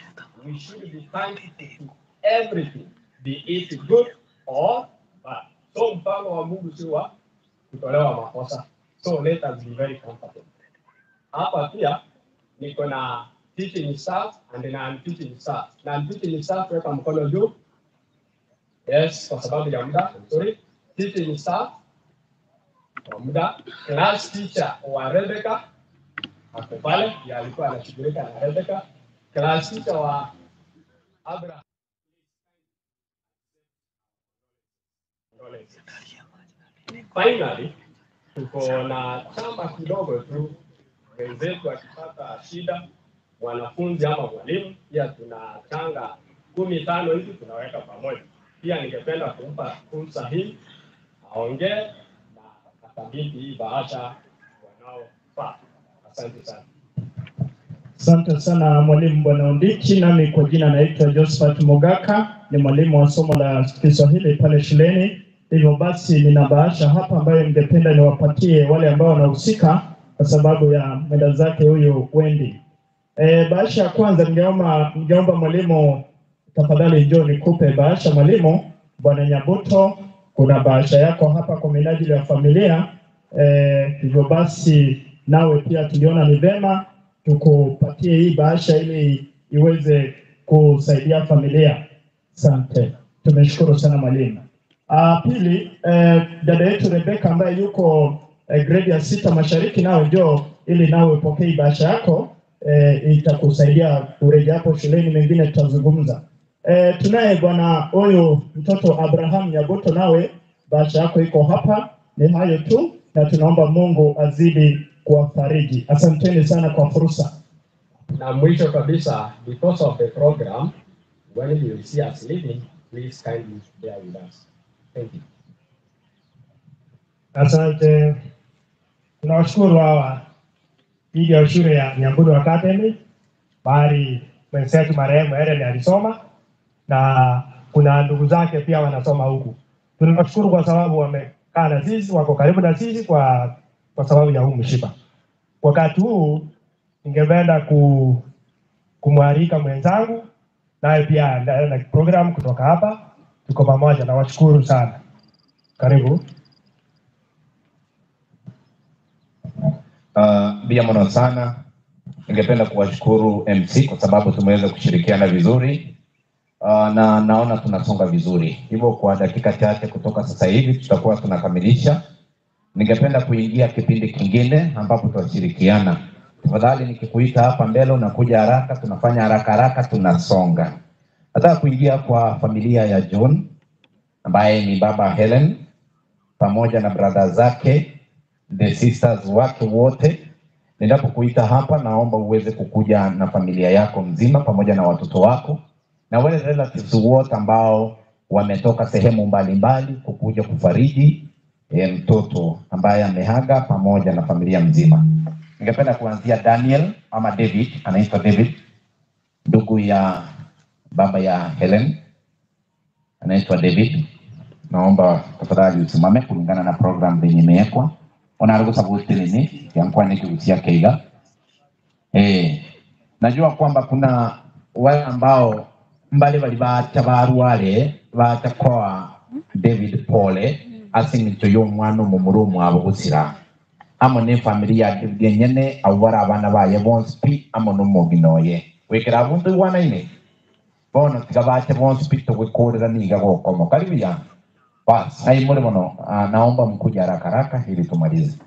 we should be thankful to everything, be it good or bad. So mpango wa Mungu si wa kutolewa makosa. So let us be very comfortable. Hapa pia niko na teaching staff and non-teaching staff. Non-teaching staff, weka mkono juu. Yes, kwa sababu ya muda, sorry. Teaching staff kwa muda. Class teacher wa Rebecca ako pale, ndiye alikuwa anashughulika na Rebecca. Class teacher wa Abraham. Finally, tuko na chama kidogo tu, wenzetu akipata shida, mwanafunzi ama mwalimu, pia tunachanga 15 hivi tunaweka pamoja. Pia ningependa kumpa fursa hii aongee na akabidhi hii bahasha wanaofaa. Asante sana. Asante sana mwalimu Bwana Ondichi. Nami kwa jina naitwa Josephat Mogaka, ni mwalimu wa somo la Kiswahili pale shuleni. Hivyo basi nina bahasha hapa ambayo ningependa niwapatie wale ambao wanahusika kwa sababu ya mwenda zake huyu Wendy. Bahasha ya kwanza ningeomba mwalimu tafadhali njoo nikupe bahasha mwalimu Bwana Nyabuto. Kuna bahasha yako hapa kwa minajili ya familia. Hivyo basi nawe pia tuliona ni vema tukupatie hii bahasha ili iweze kusaidia familia. Asante. Tumeshukuru sana mwalimu. Pili, dada yetu Rebecca ambaye yuko grade ya 6 Mashariki, nawe njoo ili nawe upokee bahasha yako. Itakusaidia kurejea hapo shuleni, mengine tutazungumza. Tunaye bwana huyu mtoto Abraham Nyabuto, nawe bahasha yako iko hapa. Ni hayo tu, na tunaomba Mungu azidi kuwafariji. Asanteni sana kwa fursa. Na mwisho kabisa, because of the program, when you see us leaving, please kindly bear with us. Thank you. Asante. Tunawashukuru hawa hii ya shule ya Nyambunwa Academy, bali mwenzetu marehemu Helen alisoma na kuna ndugu zake pia wanasoma huku. Tunawashukuru kwa sababu wamekaa na sisi, wako karibu na sisi kwa sababu ya huu mshipa. Wakati huu ningependa kumwalika mwenzangu naye pia na program kutoka hapa. Tuko pamoja na washukuru sana. Karibu. Bia mono sana. Ningependa kuwashukuru MC kwa sababu tumeweza kushirikiana vizuri. Na naona tunasonga vizuri. Hivyo kwa dakika chache kutoka sasa hivi tutakuwa tunakamilisha. Ningependa kuingia kipindi kingine ambapo tutashirikiana. Tafadhali nikikuita hapa mbele unakuja haraka, tunafanya haraka haraka, tunasonga. Nataka kuingia kwa familia ya John ambaye ni baba Helen pamoja na brother zake, the sisters wake wote. Ninapokuita hapa naomba uweze kukuja na familia yako mzima pamoja na watoto wako na wale relatives wote ambao wametoka sehemu mbalimbali kukuja kufariji mtoto ambaye amehaga pamoja na familia mzima. Ningependa kuanzia Daniel ama David, anaitwa David, ndugu ya baba ya Helen, anaitwa David. Naomba tafadhali usimame kulingana na program yenye imewekwa. Onarugusa buti yankwa nikigusia keiga. Najua kwamba kuna wale ambao mbali bali barwale batakoa David pole asingicho yo mwana mumurumu abo gusira amo ne familia David nyene awara abana baye bonsi pi amo no muginoye wekera bundu wana ine bono tigabache bonsi pi to gwikurira niga gokomo karibu ya bas hai muri mono. Naomba mkuja haraka haraka ili tumalize.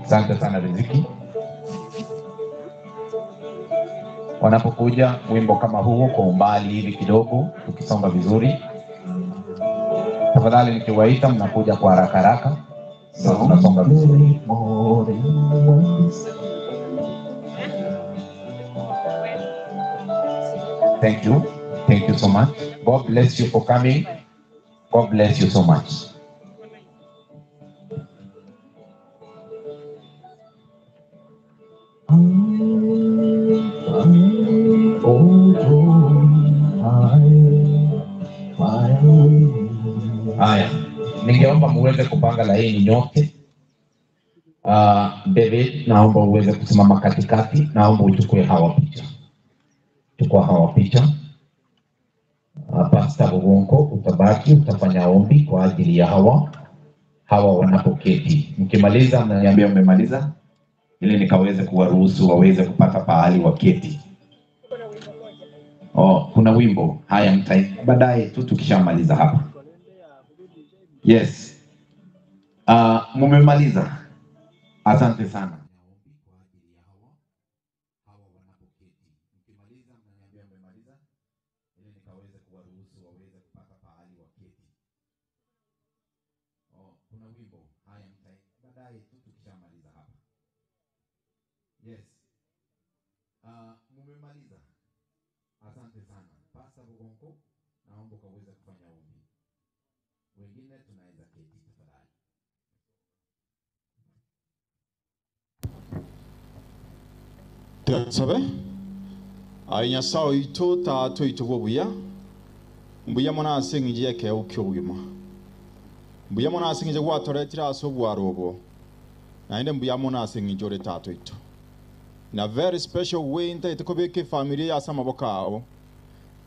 Asante sana Riziki. Wanapokuja wimbo kama huo kwa umbali hivi kidogo, tukisonga vizuri. Tafadhali nikiwaita mnakuja kwa haraka haraka, ndio tunasonga vizuri. Thank you. Thank you so much. God bless you for coming. God bless you so much. Haya, ningeomba muweze kupanga laini nyote. David, naomba uweze kusimama katikati, naomba uchukue hawa picha. Chukua hawa picha. Pastor Bugonko, utabaki, utafanya ombi kwa ajili ya hawa wanapoketi. Mkimaliza mnaniambia mmemaliza, ili nikaweze kuwaruhusu waweze kupata pahali waketi. Oh, kuna wimbo. Haya, baadaye tu tukishamaliza hapa. Yes. Mumemaliza. Asante sana. Yes. Mumemaliza. Asante sana. Pastor Bugonko, naomba ukaweze kufanya ombi. Wengine tunaweza keti tafadhali. Tsabe ai nyasaye ito ta to ito buya mbuya mona asingiye ke ukyogima mbuya mona asingiye gwatoretira aso bwarobo naende mbuya mona asingiye ore tato ito na very special way nta itukobeke familia ya samabokao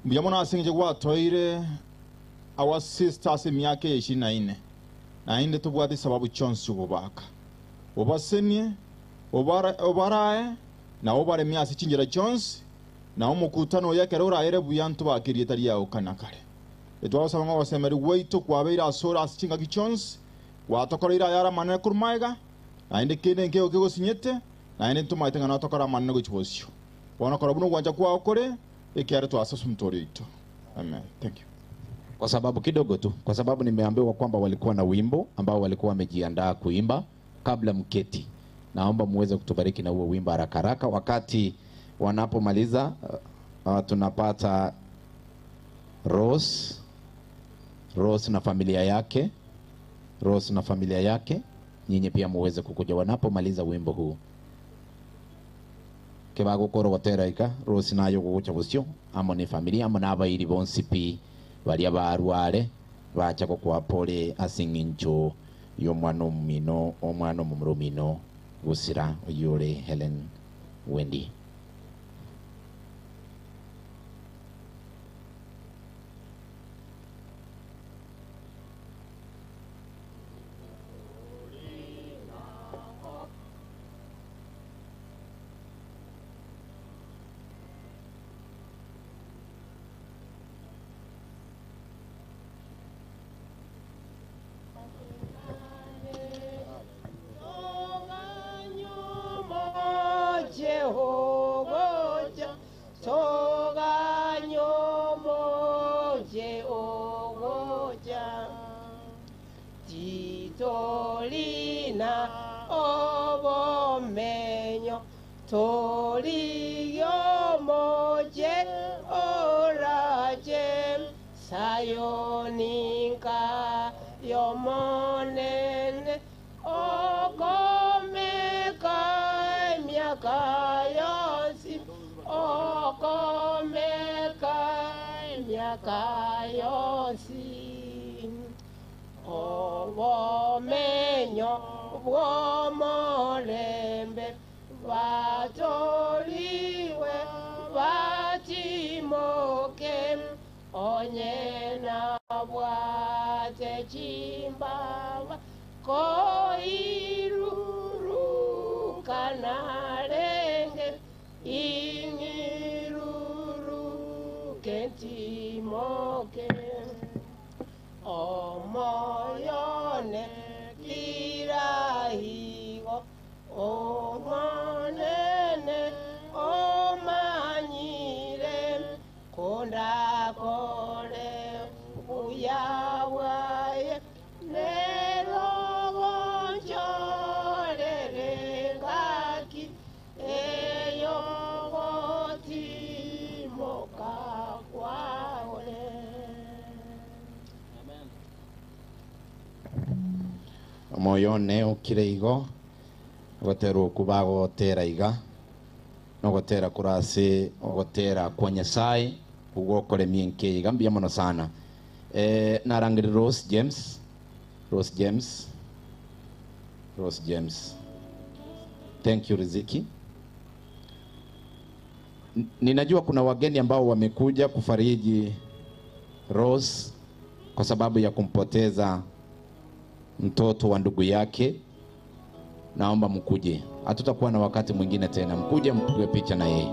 mbuya mona asingiye gwatoire our sisters emyaka 24 naende tubwate sababu chonsi bubaka obasenie obarae na obare myasi chinjira Jones na omukutano yakero oraere buyantu bakirie tari yao kana kare etwasaba ngo basemeri weito kwabeira asora asichinga ki Jones watokorera yara manene kurmaiga naende kende nkeo kigosinyete naende tumaite ngana tokora manene gochibosio bona kora buno gwanja kwao kore ekiare twasasa mtori ito. Amen. Thank you. Kwa sababu kidogo tu, kwa sababu nimeambiwa kwamba walikuwa na wimbo ambao walikuwa wamejiandaa kuimba kabla mketi. Naomba muweze kutubariki na huo wimbo haraka haraka. Wakati wanapomaliza tunapata Rose na familia yake. Rose na familia yake, nyinyi pia muweze kukuja wanapomaliza wimbo huu. Kebago koro watera ika Rose nayo kukucha busio amo ni familia amo na abairi bonsi pi baria barware bacha kwa pole asingincho yo mwana mino omwana mumurumino gusira oyore Helen Wendy. Sayoninka yomonene okomeka miaka yonsi okomeka miaka yonsi obomenyo bw'omulembe batoliwe batimoke onyena bwate chimbaba koiruruka narenge ingiruruke ntimoke omoyone kirahigo omonene omanyire kondakole uyawaye nerogonjorere ngaki eyogotimoka kwawe. Moyone okire igo gotera okuba gotera iga nogotera kurase ogotera kwa Nyasaye ugokore mienke iga mbia mono sana. Narangiri Rose James, Rose James, Rose James. Thank you Riziki. Ninajua kuna wageni ambao wamekuja kufariji Rose kwa sababu ya kumpoteza mtoto wa ndugu yake. Naomba mkuje, hatutakuwa na wakati mwingine tena. Mkuje mpigwe picha na yeye.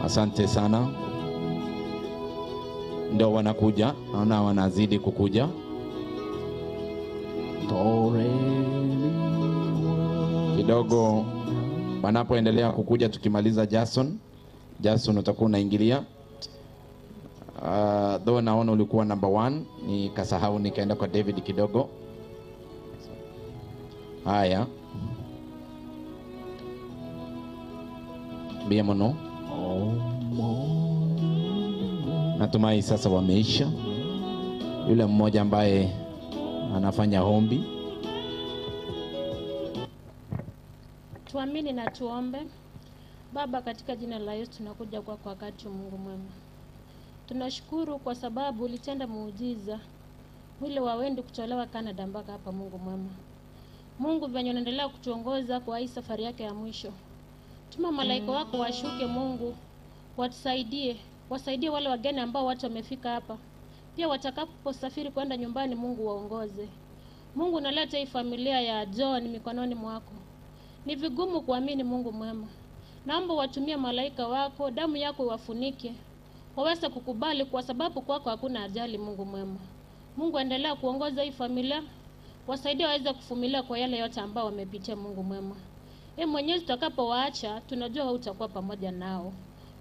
Asante sana. Ndio wanakuja, naona wanazidi kukuja. Kidogo wanapoendelea kukuja, tukimaliza Jason, Jason utakuwa unaingilia. Though naona ulikuwa number 1, nikasahau nikaenda kwa David kidogo. Haya. Bia mono. Natumai sasa wameisha. Yule mmoja ambaye anafanya ombi. Tuamini na tuombe. Baba, katika jina la Yesu tunakuja kwako wakati Mungu mwema. Tunashukuru kwa sababu ulitenda muujiza mwili wa Wendy kutolewa Canada mpaka hapa. Mungu mwema, Mungu venye unaendelea kutuongoza kwa hii safari yake ya mwisho, tuma malaika wako washuke Mungu, watusaidie, wasaidie wale wageni ambao watu wamefika hapa, pia watakaposafiri kwenda nyumbani Mungu waongoze. Mungu, unaleta hii familia ya John mikononi mwako. Ni vigumu kuamini Mungu mwema. Naomba watumie malaika wako, damu yako iwafunike, waweze kukubali kwa sababu kwako hakuna ajali. Mungu mwema, Mungu endelea kuongoza hii familia, wasaidie waweze kuvumilia kwa yale yote ambao wamepitia. Mungu mwema, Mwenyezi, tutakapowaacha tunajua wewe utakuwa pamoja nao.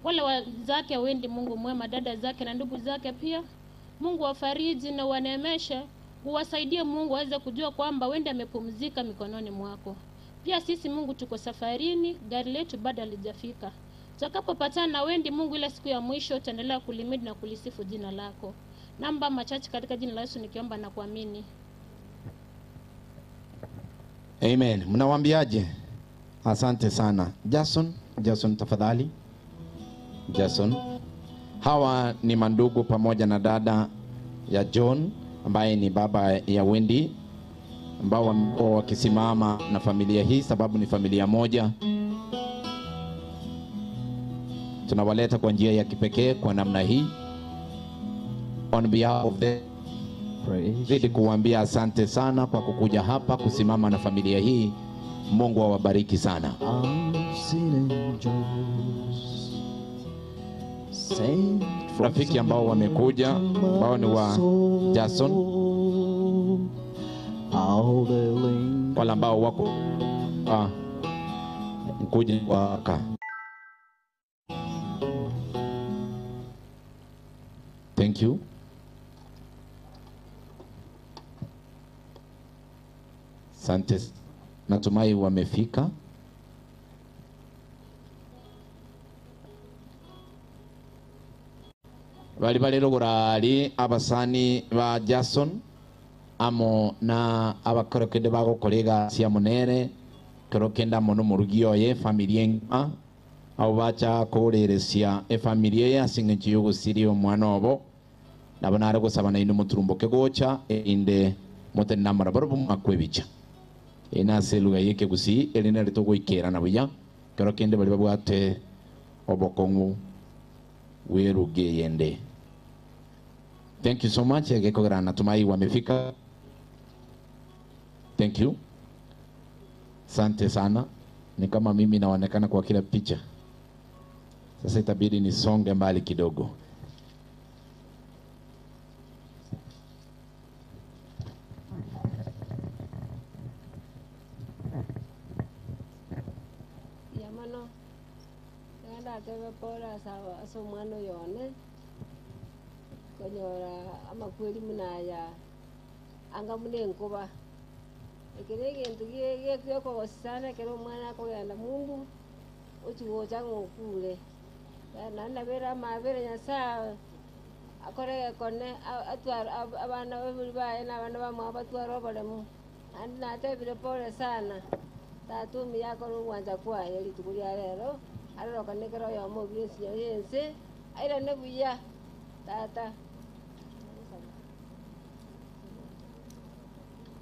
Wale wazake Wendy, Mungu mwema, dada zake na ndugu zake pia, Mungu wafariji na waneemeshe, uwasaidie Mungu waweze kujua kwamba Wendy amepumzika mikononi mwako. Pia sisi Mungu tuko safarini, gari letu bado halijafika. Tutakapopatana na Wendy Mungu ile siku ya mwisho, tutaendelea kulimidi na kulisifu jina lako. Namba machache katika jina la Yesu nikiomba na kuamini. Amen. Mnawaambiaje? Asante sana. Jason, Jason tafadhali. Jason. Hawa ni mandugu pamoja na dada ya John ambaye ni baba ya Wendy, ambao wamekuwa wakisimama na familia hii sababu ni familia moja. Tunawaleta kwa njia ya kipekee kwa namna hii. On behalf of them, zidi kuambia asante sana kwa kukuja hapa kusimama na familia hii. Mungu awabariki sana. Rafiki ambao wamekuja ambao ni wa Jason, wala ambao wako mkuja waka. Thank you. Asante, natumai wamefika. Bali bali gorali abasani ba Jason amo na abakorokende bagokorega cia munere korokenda mono murugi oye familia engima abo bacha koreresia efamilia ye asing'encho yogosiria omwana obo nabo nare gosaba naino moturumboke gocha inde motenamara baro bwakwebicha ena seluga yeke gusi elina ritogoikera na buya korokende bali babwate obokong'u weruge yende. Thank you so much. Egekogera natumai wamefika. Thank you. Asante sana. Ni kama mimi naonekana kwa kila picha. Sasa itabidi nisonge mbali kidogo. Yamano. Ganda tebe pora sawa so mwana yone. Konyora amakweli munaya anga munenkuba. Ekere gento ge kogosana kero mwana akogenda mundu ochigocha ng'okure. Nanda bera mabere Nyasaye akore kone atwara abana babiri baye n'abana bamwe batwara oboremu. Andi natebire pole sana. Tatumi yakora ogwancha kwaye rituko ria rero arorokane kero oyomo obire ensinyo ya ense airane buya tata.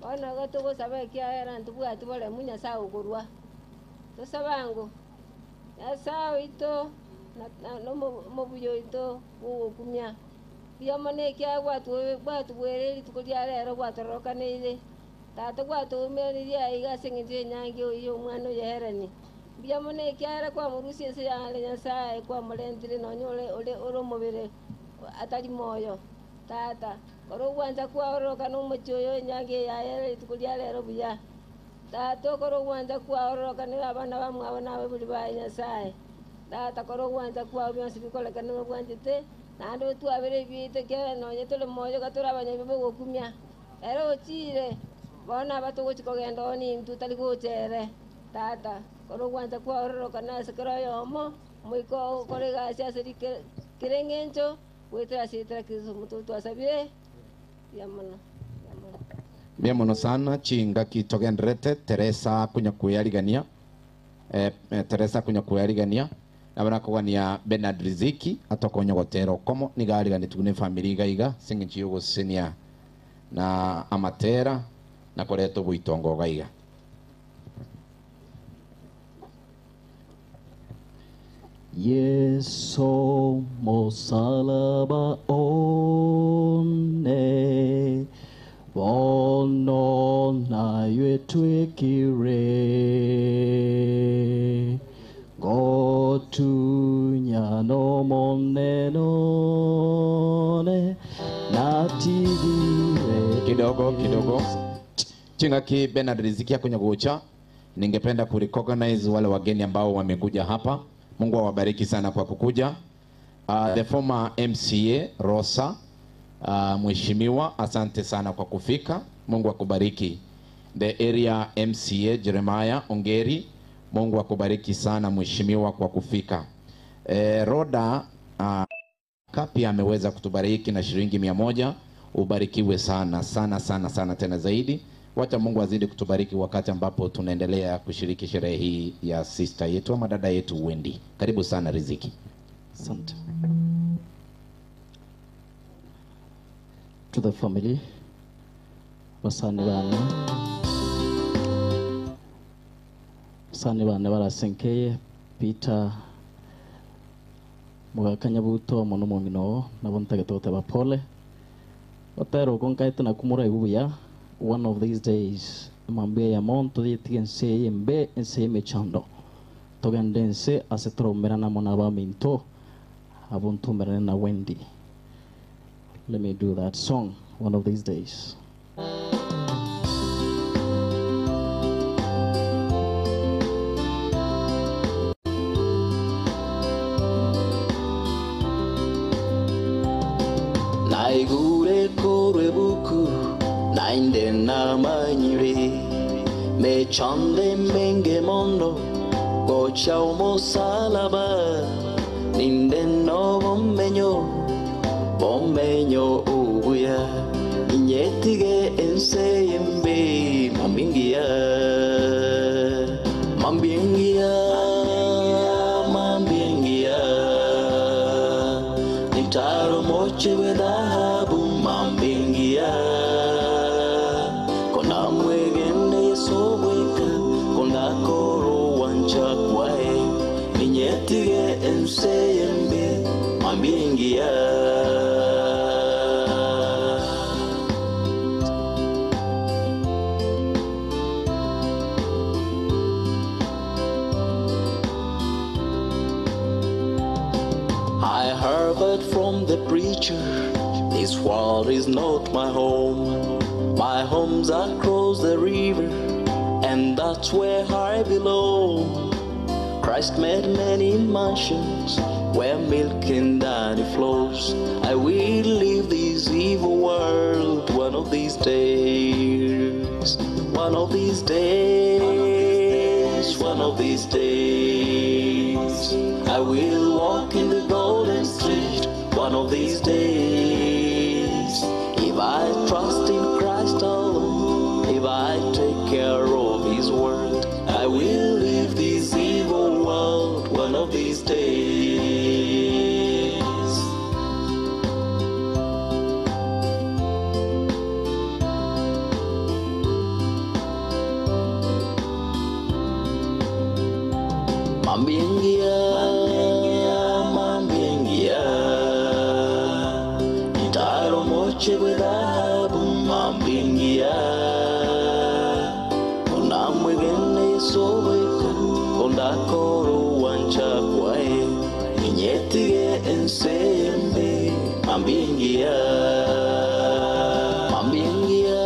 Bono igo togosaba ekiagera ntobwati boremu Nyasaye okorwa. Tosabango Nyasaye oito nomobuya oito bogokumia buya mono ekiagera gwatubwere rituko ria rero gwatororokaneire tata gwatoumeranirie aiga ase eng'encho ya enyangi oiyo omwana oyo Hereni buya mono ekiagera kwamorusia ense yare Nyasaye kwamorentire nonya ore ore omobere atari moyo tata koro ogwancha kwaororokana omochi oyo enyangi eyayere rituko ria rero buya tata okoro ogwancha kwaororokanire abana bamwabo nabe buri baye Nyasaye tata koro ogwancha kwao bionsi bikorekana nobwanchete naende otwabere ebiito ekiagera nonya tore moyo gatore abanyabi bogokumia ere ochire bono aba togochi kogenda oo nintu tari gochere tata koro ogwancha kwaororokana ase kero oyomo moika okore egasi ase kere eng'encho gwetera ase etera Kristo omonto twasabire buya mono. Mia mono sana chinga kitogenderete Teresa kunyakuyarigania Teresa kunyakuyarigania nabona kogania Bernard Riziki atokonya gotero komo nigarigani tugune family gaiga sing'encho yogosenia na amatera na koreto buitongo gaiga. Yeso mosalaba one bono nayo twekire gotunya no monenone natigire. Kidogo kidogo chingaki Bernard Riziki akunyagocha. Ningependa kurecognize wale wageni ambao wamekuja hapa. Mungu awabariki sana kwa kukuja. The former MCA Rosa, mheshimiwa, asante sana kwa kufika. Mungu akubariki. The area MCA Jeremiah Ongeri, Mungu akubariki sana mheshimiwa kwa kufika. Roda Kapi ameweza kutubariki na shilingi 100. Ubarikiwe sana sana sana sana tena zaidi. Wacha Mungu azidi kutubariki wakati ambapo tunaendelea kushiriki sherehe hii ya sister yetu ama dada yetu Wendy. Karibu sana Riziki. Asante. To the family, basani bane barasenkeye Peter Mugakanyabuto mono mongino nabo ntagetote ba pole batero konkaite na kumura ibuya. One of these days mambia ya monto ditiense embe ense mechando togendense asetro merana monaba minto abuntu merana Wendy. Let me do that song one of these days. Naigure korwe buku nainde namanyire Mechande menge mondo gocha omosalaba ninde no bomenyo bomenyo ubuya inyetige ense yembe mambingia mambingia mambingia nitaro moche we dhahabu mambingia kona mwegene Yesu weka kona koro wancha kwae ninyetige ense yembe mambingia. I heard from the preacher, this world is not my home. My home's across the river, and that's where I belong. Christ made many mansions where milk and honey flows. I will leave this evil world one of these days. One of these days, one of these days. I will walk in the golden street one of these days. If I trust in Christ alone, if I take care of His word, I will leave this evil world one of these days. Mambingia, mambingia, nitaro moche we dhahabu mambingia, kona mwegene Yesu weka, kona koro wancha kwae, ninyetige ensembe mambingia, mambingia,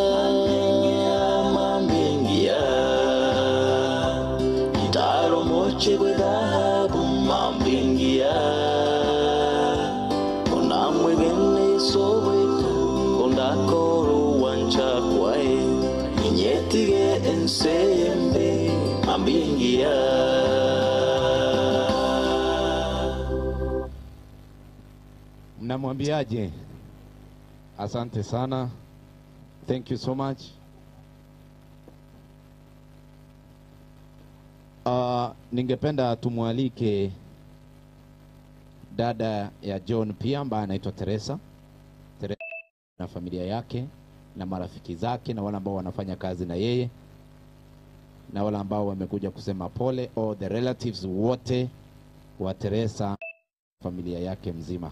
mambingia, nitaro moche we dhahabu mambingia, kona mwegene Yesu weka, kona koro wancha kwae, ninyetige ensembe mambingia. Mnamwambiaje? Asante sana. Thank you so much. Ningependa tumwalike dada ya John pia ambaye anaitwa Teresa. Teresa na familia yake na marafiki zake na wale ambao wanafanya kazi na yeye na wale ambao wamekuja kusema pole, all the relatives wote wa Teresa, familia yake mzima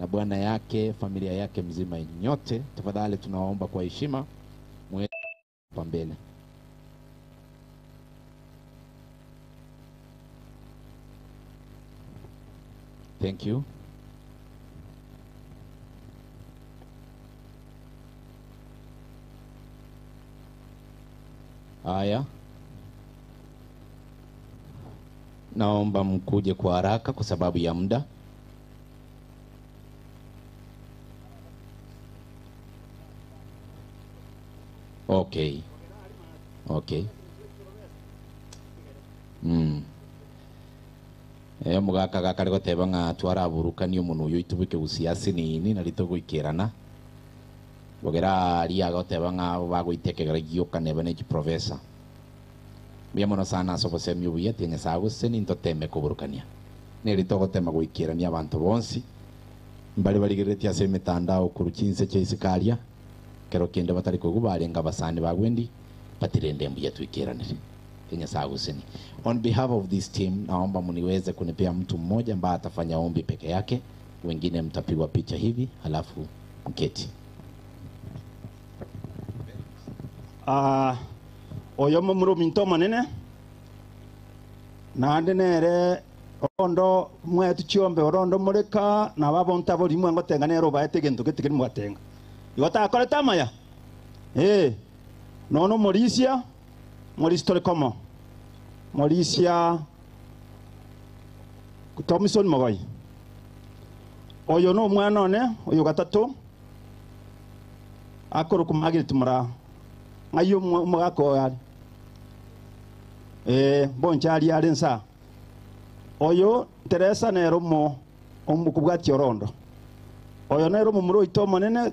na bwana yake, familia yake mzima, nyote tafadhali tunawaomba kwa heshima muwe hapa mbele. Thank you. Haya, naomba mkuje kwa haraka kwa sababu ya muda. Okay. Okay. Mugaka gakari goteba ng'a twaraburukani omono oyo itubuke gusiasi nini na ritogoikerana bogera aria goteba ng'a bagoitekegera gioka neba ne professor mbuya mono sana ase obosemi obuya tinya gose nintoteme koburukania neritogotema goikerania abanto bonsi mbari barigeretie ase emitandao koru chinse chia isikaria kero kende batari kogubarenga basani bagwendi batirende mbuya tuikeranire. On behalf of this team, naomba mniweze kunipea mtu mmoja ambaye atafanya ombi peke yake, wengine mtapigwa picha hivi halafu mketi. Oyo mumuru minto manene naande nere ondo mwetu chiombe orondo mureka na babonta bori mwengo tenga nero baete gento getigiri mwatenga igota akoreta maya nono morisia Maurice Tolekomo, Mauricia Thompson Mogoi. Oyo no mwana one, oyo gatatu akoro kumagire tumura. Ng'ai omogaka oyo are bonchari are nsa oyo Teresa nero mo omukubwati orondo oyo nero mumuro oito omonene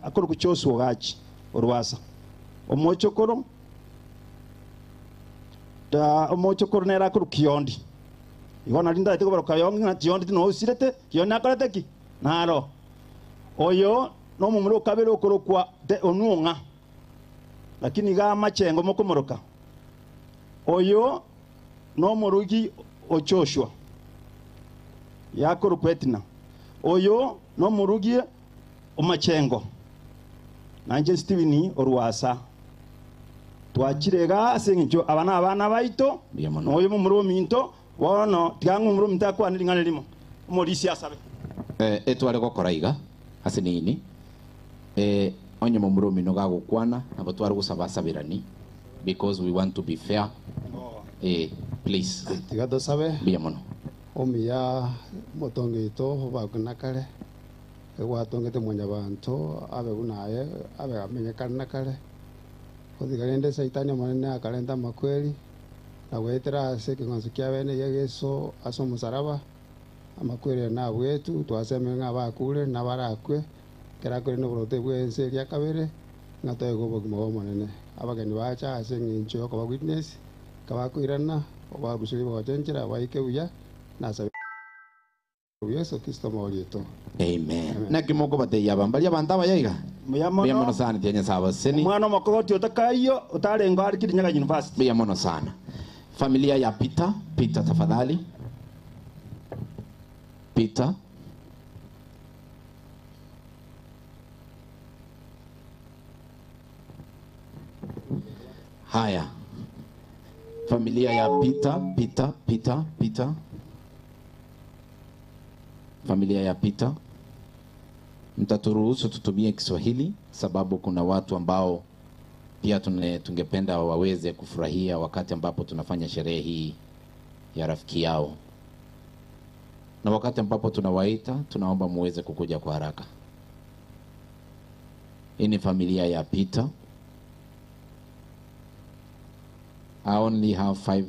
akoro kuchosu ogachi orwasa omochokoro da omochokoro nera akoro kiondi igona rinda itiko baroka yongi na kiondi tino osirete kiondi akorete ki naro oyo no mumuro kabere okorokwa onuonga lakini ga machengo mokomoroka oyo no murugi ochoshwa yakoro kwetina oyo no murugi omachengo nanje Steven orwasa twachirega asengicho abana abana baito noyo mumuro minto wono tiangu mumuro minto akwa ningane limo omorisi asabe etware gokora iga ase nini onye mumuro mino gagukwana nabo tware gusaba sabirani because we want to be fair. Please tigato sabe biamono omiya motongito bakunakale egwatongete mwanyabanto abe bunaye abe amenyekana kale othigarende saitani omonene akarenta makweli na gwetera ase ekeng'wanso kia bene Yesu ase omusaraba amakweli na bwetu twaseme ng'a bakure na barakwe kerakore noborote bwense eria kabere ng'a toegwa obogima bwa omonene abageni bacha ase eng'encho yokoba witness kabakwirana obarusiri bagochenchera baike buya nasa Yesu Kristo morieto. Amen. Na kimoko bateya bambali abantu abayaiga. Muyamono sana tianya saba seni. Mwana makogoti otakayo utarengo ari Kirinyaga University. Muyamono sana. Familia ya Peter, Peter tafadhali. Peter. Haya. Familia ya Peter, Peter, Peter, Peter. Familia ya Peter, mtaturuhusu tutumie Kiswahili sababu kuna watu ambao pia tungependa waweze kufurahia wakati ambapo tunafanya sherehe hii ya rafiki yao. Na wakati ambapo tunawaita, tunaomba muweze kukuja kwa haraka. Hii ni familia ya Peter. I only have 5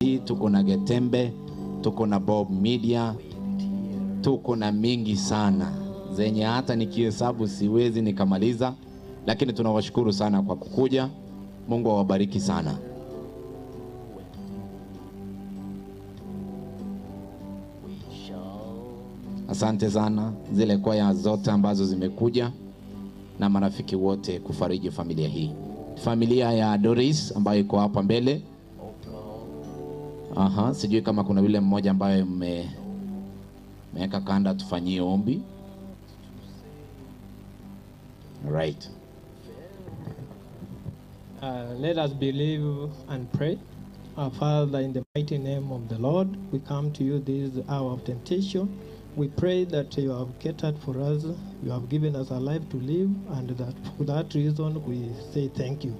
Tuko na Getembe, tuko na Bob Media, tuko na mingi sana zenye hata nikihesabu siwezi nikamaliza, lakini tunawashukuru sana kwa kukuja. Mungu awabariki sana. Asante sana zile kwaya zote ambazo zimekuja na marafiki wote kufariji familia hii. Familia ya Doris ambayo iko hapa mbele. Aha, sijui kama kuna yule mmoja ambaye mmeweka kanda tufanyie ombi. Right. Let us believe and pray. Our Father, in the mighty name of the Lord, we come to you this hour of temptation. We pray that you have catered for us, you have given us a life to live, and that for that reason we say thank you.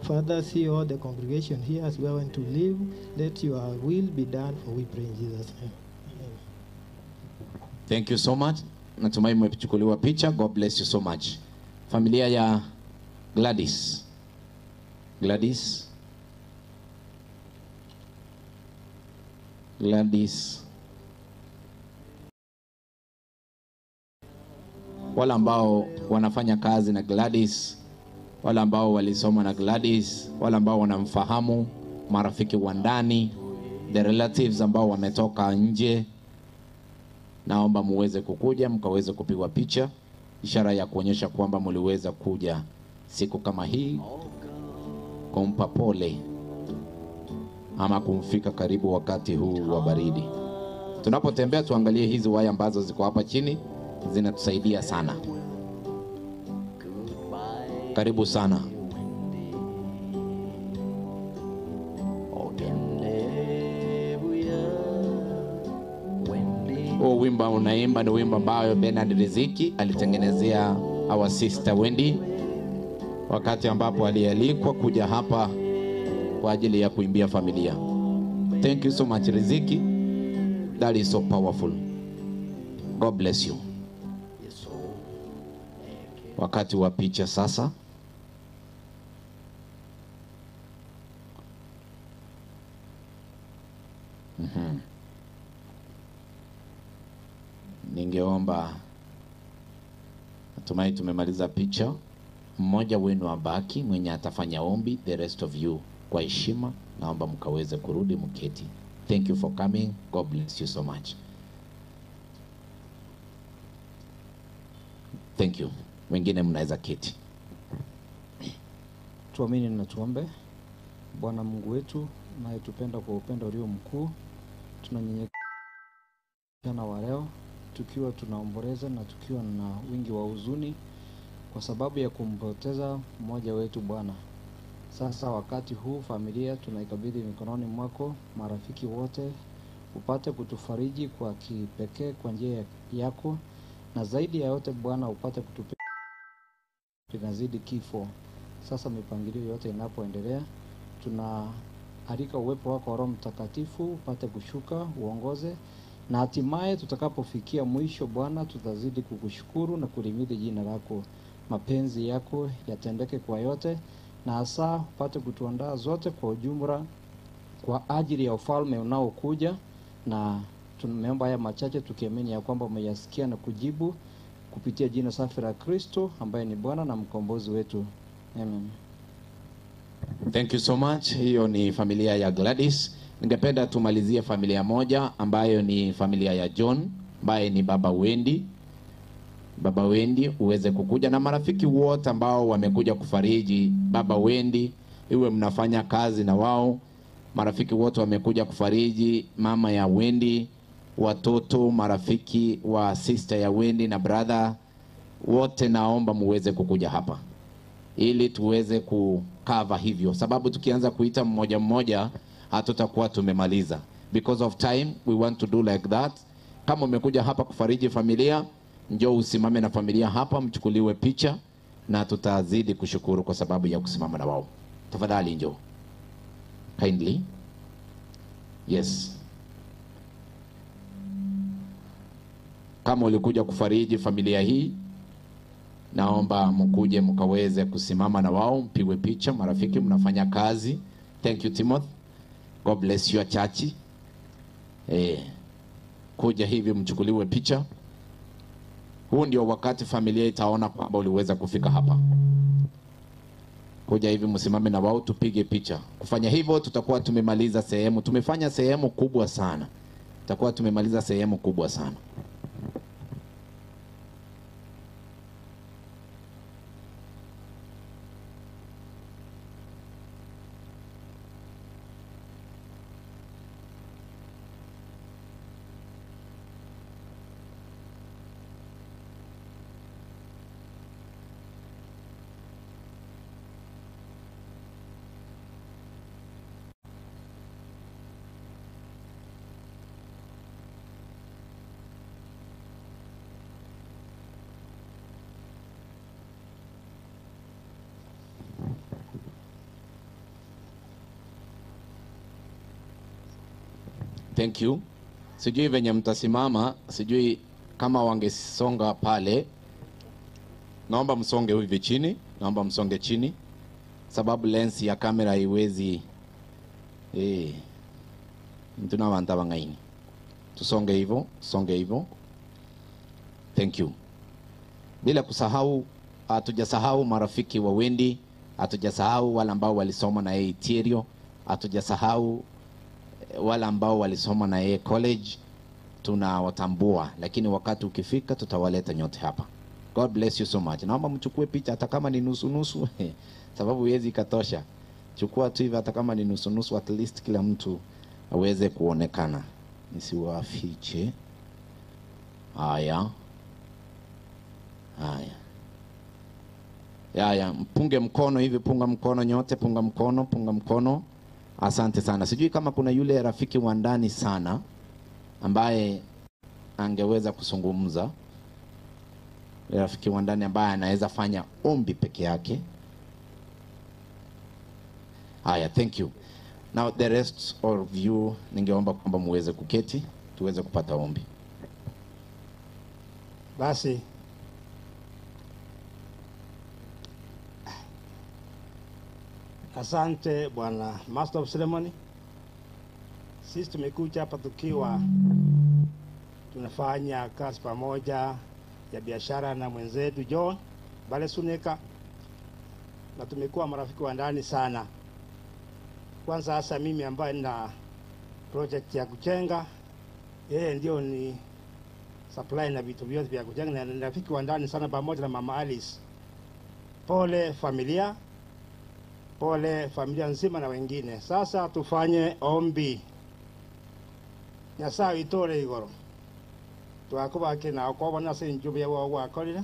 Father, see all the congregation here as we are going to live. Let your will be done, for we pray in Jesus' name. Amen. Thank you so much. Natumai mmechukuliwa picha. God bless you so much. Familia ya Gladys. Gladys. Gladys. Wale ambao wanafanya kazi na Gladys, wale ambao walisoma na Gladys, wale ambao wanamfahamu, marafiki wa ndani, the relatives ambao wametoka nje, naomba muweze kukuja mkaweze kupigwa picha, ishara ya kuonyesha kwamba mliweza kuja siku kama hii kumpa pole ama kumfika karibu wakati huu wa baridi. Tunapotembea tuangalie hizi waya ambazo ziko hapa chini, zinatusaidia sana. Karibu sana. Huo wimbo unaimba ni wimbo ambayo Bernard Riziki alitengenezea our sister Wendy wakati ambapo alialikwa kuja hapa kwa ajili ya kuimbia familia. Thank you so much Riziki. That is so powerful. God bless you. Wakati wa picha sasa. Ningeomba, natumai tumemaliza picha. Mmoja wenu abaki mwenye atafanya ombi, the rest of you kwa heshima naomba mkaweze kurudi mketi. Thank you for coming. God bless you so much. Thank you. Wengine mnaweza keti. Tuamini na tuombe. Bwana Mungu wetu unayetupenda kwa upendo ulio mkuu, tunanyenyekea na wa leo tukiwa tunaomboleza na tukiwa na wingi wa huzuni kwa sababu ya kumpoteza mmoja wetu Bwana. Sasa wakati huu familia tunaikabidhi mikononi mwako, marafiki wote, upate kutufariji kwa kipekee kwa njia yako, na zaidi ya yote Bwana upate kutupenda inazidi kifo. Sasa mipangilio yote inapoendelea, tunaalika uwepo wako Roho Mtakatifu upate kushuka, uongoze, na hatimaye tutakapofikia mwisho Bwana tutazidi kukushukuru na kulimidi jina lako. Mapenzi yako yatendeke kwa yote, na hasa upate kutuandaa zote kwa ujumla kwa ajili ya ufalme unaokuja. Na tumeomba haya machache tukiamini ya kwamba umeyasikia na kujibu kupitia jina safi la Kristo ambaye ni Bwana na mkombozi wetu. Amen. Thank you so much. Hiyo ni familia ya Gladys. Ningependa tumalizie familia moja ambayo ni familia ya John, ambaye ni baba Wendy. Baba Wendy uweze kukuja na marafiki wote ambao wamekuja kufariji baba Wendy, iwe mnafanya kazi na wao. Marafiki wote wamekuja kufariji mama ya Wendy, watoto, marafiki wa sister ya Wendy na brother wote, naomba muweze kukuja hapa ili tuweze kukava hivyo, sababu tukianza kuita mmoja mmoja hatutakuwa tumemaliza. Because of time we want to do like that. Kama umekuja hapa kufariji familia, njoo usimame na familia hapa, mchukuliwe picha na tutazidi kushukuru kwa sababu ya kusimama na wao. Tafadhali njoo. Kindly. Yes. Kama ulikuja kufariji familia hii, naomba mkuje mkaweze kusimama na wao, mpigwe picha. Marafiki mnafanya kazi. Thank you Timothy. God bless you Chachi. Kuja hivi mchukuliwe picha. Huu ndio wakati familia itaona kwamba uliweza kufika hapa. Kuja hivi msimame na wao tupige picha. Kufanya hivyo tutakuwa tumemaliza sehemu. Tumefanya sehemu kubwa sana. Tutakuwa tumemaliza sehemu kubwa sana. Thank you. Sijui venye mtasimama, sijui kama wangesonga pale. Naomba msonge hivi chini, naomba msonge chini. Sababu lens ya kamera haiwezi mtuna wanta wangaini. Tusonge hivyo, songe hivyo. Thank you. Bila kusahau, hatujasahau marafiki wa Wendy, hatujasahau wale ambao walisoma na yeye Iterio, hatujasahau wale ambao walisoma na yeye college, tunawatambua, lakini wakati ukifika tutawaleta nyote hapa. God bless you so much. Naomba mchukue picha hata kama ni nusu nusu, sababu huwezi ikatosha. Chukua tu hivi hata kama ni nusu nusu, at least kila mtu aweze kuonekana. Nisiwafiche. Haya. Haya. Haya, mpunge mkono hivi, punga mkono nyote, punga mkono, punga mkono. Asante sana. Sijui kama kuna yule rafiki wa ndani sana ambaye angeweza kuzungumza. Rafiki wa ndani ambaye anaweza fanya ombi peke yake. Haya, thank you. Now the rest of you ningeomba kwamba muweze kuketi, tuweze kupata ombi. Basi asante Bwana Master of Ceremony. Sisi tumekuja hapa tukiwa tunafanya kazi pamoja ya biashara na mwenzetu John Bale Suneka, na tumekuwa marafiki wa ndani sana. Kwanza hasa mimi ambaye nina project ya kujenga, yeye ndio ni supply na vitu vyote vya kujenga, na rafiki wa ndani sana pamoja na Mama Alice. Pole familia, pole familia nzima na wengine. Sasa tufanye ombi. Nyasaye itore igoro. Twakubake na okobona ase enjubu yawe gwakorire.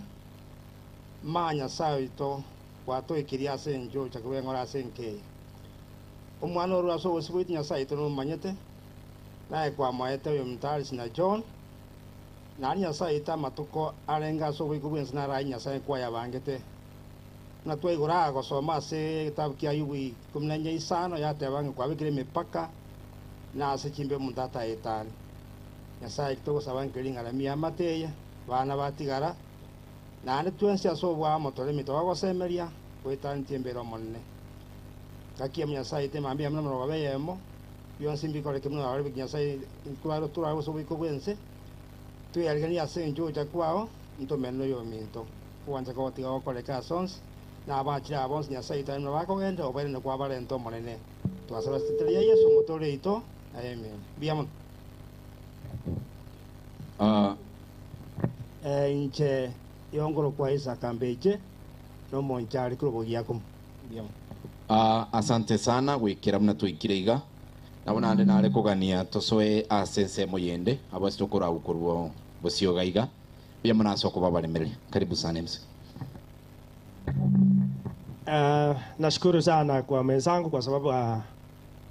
Ma Nyasaye ito gwatwikirie ase enju chakubeng'ora ase enkeye. Omwana oru ase obosi bwaitu Nyasaye ito nomanyete, naye kwamoete oyo Mtarisi na John. Nari Nyasaye ito amatuko arenge ase oboiko bwensi narae Nyasaye kwayabangete. Na twaigora gosoma ase gitabu kia Ayubu 15 yatebanga kwabikire emipaka na ase chimbe omonto ataetani. Nyasaye togosaba nkering'aramia amateya bana batigara naende twensi ase obwamo tore emito bagosemeria goetanitie embere omonene. Gakia Nyasaye temambia muna morogo beyemo bionsi mbikoreke muno abarebe Nyasaye nkwaro turare ase oboiko bwense tweyarigania ase enchucha kwao ntomene oyo ominto kwanza gotiga gokoreka ase onsi na abachira abonsi Nyasaye tari muna bakogenda obaire na kwabarenta omonene. Twasaba siteria Yesu motore ito. Amen. Biamo. Inche yongoro kwa Isaac Ambeche no monchari kurobogiakum. Biamo. Asante sana gwikira muna twikire iga. Nabona ande nare kogania tosoe asense moyende abasi tokora ukorwo bosioga iga. Biamo nasoko babaremerere. Karibu sana MC. Nashukuru sana kwa mwenzangu kwa sababu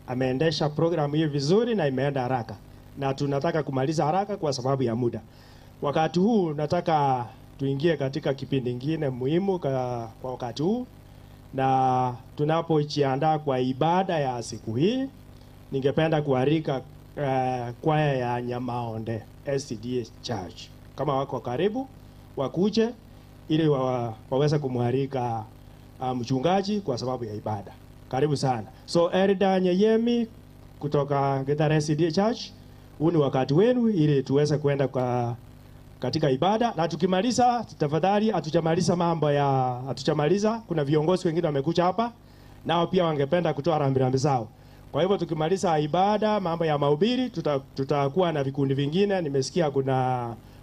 ameendesha programu hii vizuri na imeenda haraka. Na tunataka kumaliza haraka kwa sababu ya muda. Wakati huu nataka tuingie katika kipindi kingine muhimu kwa wakati huu. Na tunapojiandaa kwa ibada ya siku hii, ningependa kualika kwaya ya Nyamaonde SDA Church. Kama wako karibu, wakuje ili waweze kumwalika mchungaji kwa sababu ya ibada. Karibu sana. So Elda Nyeyemi, kutoka Gitare SDA Church, huu ni wakati wenu ili tuweze kwenda kwa katika ibada, na tukimaliza, tafadhali, hatujamaliza mambo ya hatujamaliza, kuna viongozi wengine wamekuja hapa nao pia wangependa kutoa rambirambi zao. Kwa hivyo tukimaliza ibada, mambo ya mahubiri, tutakuwa na vikundi vingine. Nimesikia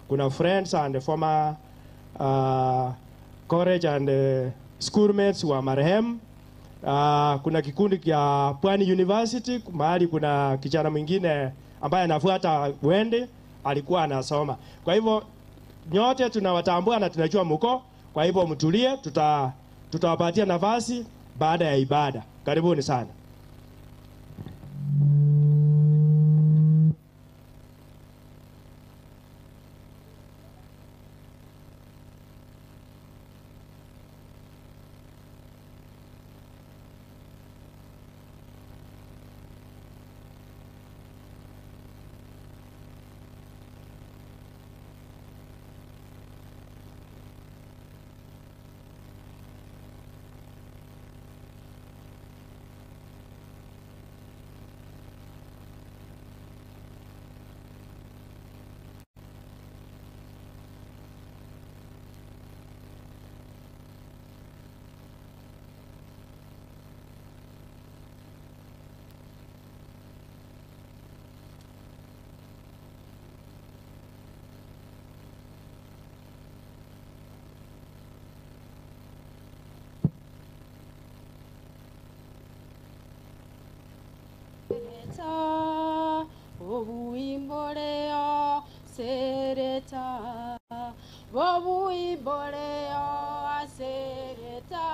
kuna friends and former college and schoolmates wa marehemu. Kuna kikundi cha Pwani University mahali kuna kijana mwingine ambaye anafuata Wende alikuwa anasoma. Kwa hivyo nyote tunawatambua na tunajua mko. Kwa hivyo mtulie, tutawapatia nafasi baada ya ibada. Karibuni sana. Obuimboleo sereta, obuimboleo asereta,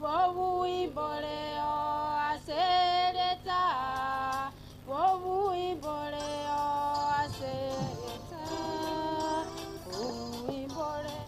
obuimboleo asereta, obuimboleo asereta, obuimboleo.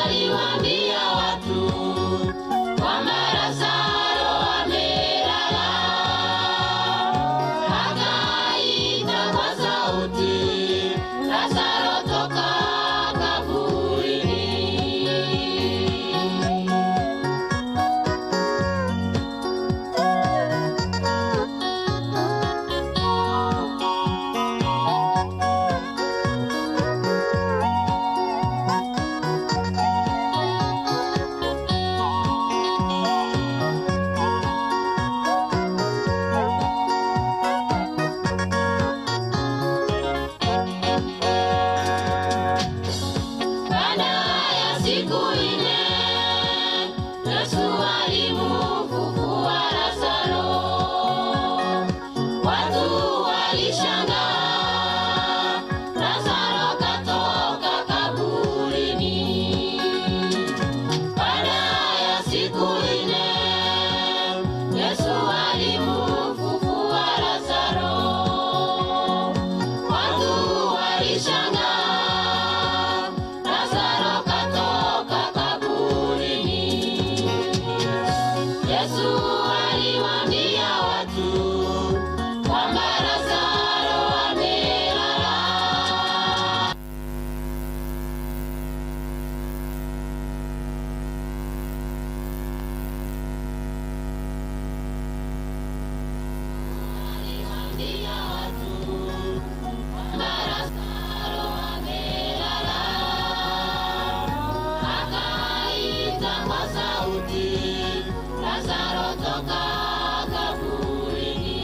Aliwaambia watu kwamba Lazaro amelala, akaita kwa sauti, Lazaro toka kaburini. Baada ya siku nne, Yesu alimfufua Lazaro. Watu walishangaa, Lazaro katoka kaburini. Baada ya siku nne, Yesu alimfufua Lazaro. Watu walishangaa, Lazaro katoka kaburini. Yesu aliwaambia watu kwamba Lazaro amelala. Aliwaambia watu kwamba Lazaro amelala, akaita kwa sauti, Lazaro toka kaburini.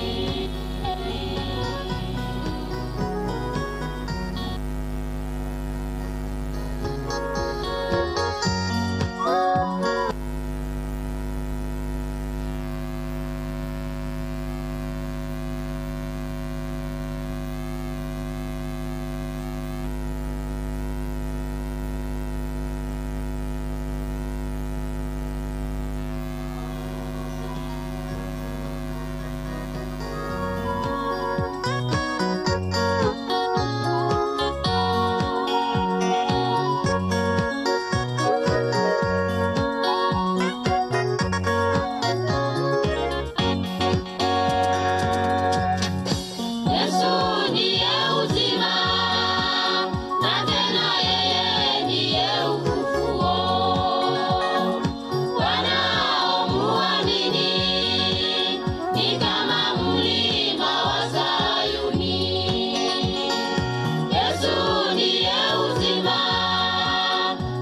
Yesu ndiye uzima, na tena yeye ndiye ufufuo. Wanaomuamini ni kama mlima wa Sayuni. Yesu ndiye uzima,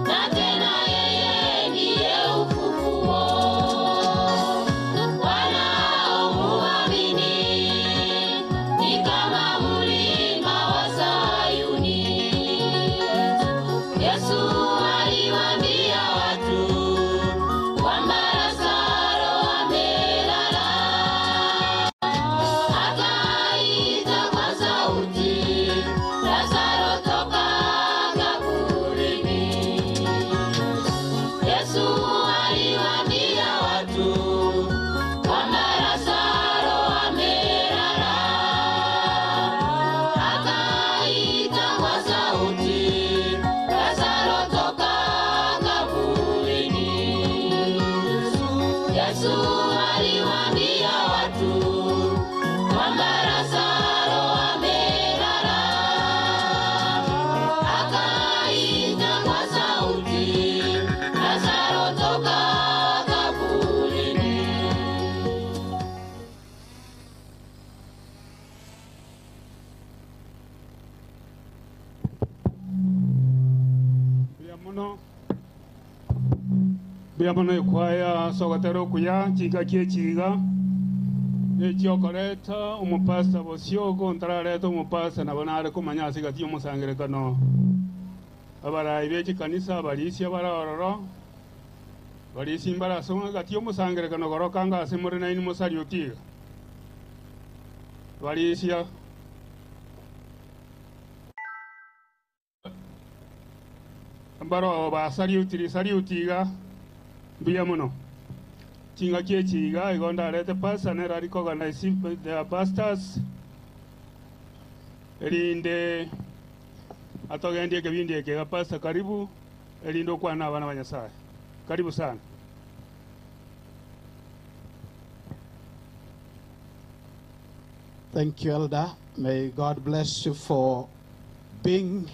na tena yeye ndiye ufufuo. Wanaomuamini ni kama mlima wa Sayuni. Yesu aliwaambia watu kwamba Lazaro amelala, akaita kwa sauti, Lazaro toka kaburini. Yesu aliwaambia watu kwamba Lazaro amelala, akaita kwa sauti, Lazaro toka kaburini. Yesu aliwaambia watu kwamba Lazaro amelala, akaita kwa sauti, Lazaro toka kaburini. Mbuya mono ekwaya sogotera okuya chiga kie chiga echiokoreta omupasta bosiogo ntarareta omupasta nabo nare komanya ase gati omosangerekano abarayi be chikanisa abarisia baraororo barisia mbarasonga gati omosangerekano gorokanga ase more naini mosari otiga barisia mbaro basariutiri sariutiga mbuya mono chinga kie chiga igo ndarete pasta nera recognize the pastors erinde atogendie kebindi ekega. Pasta, karibu. Elindo kwa na bana banyasaye. Karibu sana. Thank you, Elder. May God bless you for being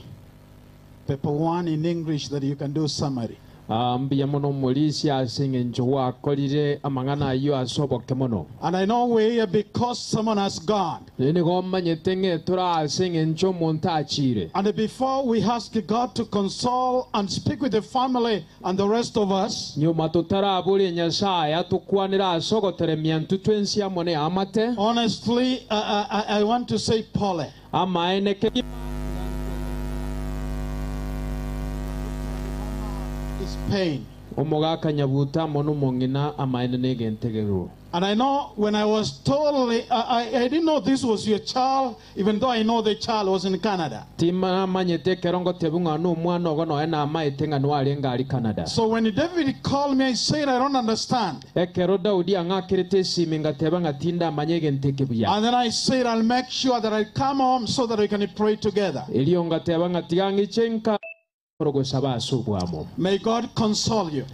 paper one in English that you can do summary. Mbuya mono mulisi ase eng'encho gwakorire amang'ana aywo ase oboke mono. And I know we're here because someone has gone. Nigo manyete ng'e tora ase eng'encho omonto achire. And before we ask God to console and speak with the family and the rest of us, nyuma totarabura Nyasaye atukwanira ase ogoteremia ntwe twensi amo ne amate. Honestly, I want to say pole. Amaene ke is pain. Omogaka nyabuta mono mong'ina amaene negentegerwo. And I know when I was totally, I didn't know this was your child, even though I know the child was in Canada. Tima manyete kerongo tebunga no mwana ogo no ena amaete ng'a nwarenga ari Canada. So when David called me, I said, I don't understand. Ekero Daudi ang'akirete esimi ngateba ng'atinda amanye egenteke buya. And then I said, I'll make sure that I come home so that we can pray together. Elio ngateba ng'atiga ng'iche nka. May God console you.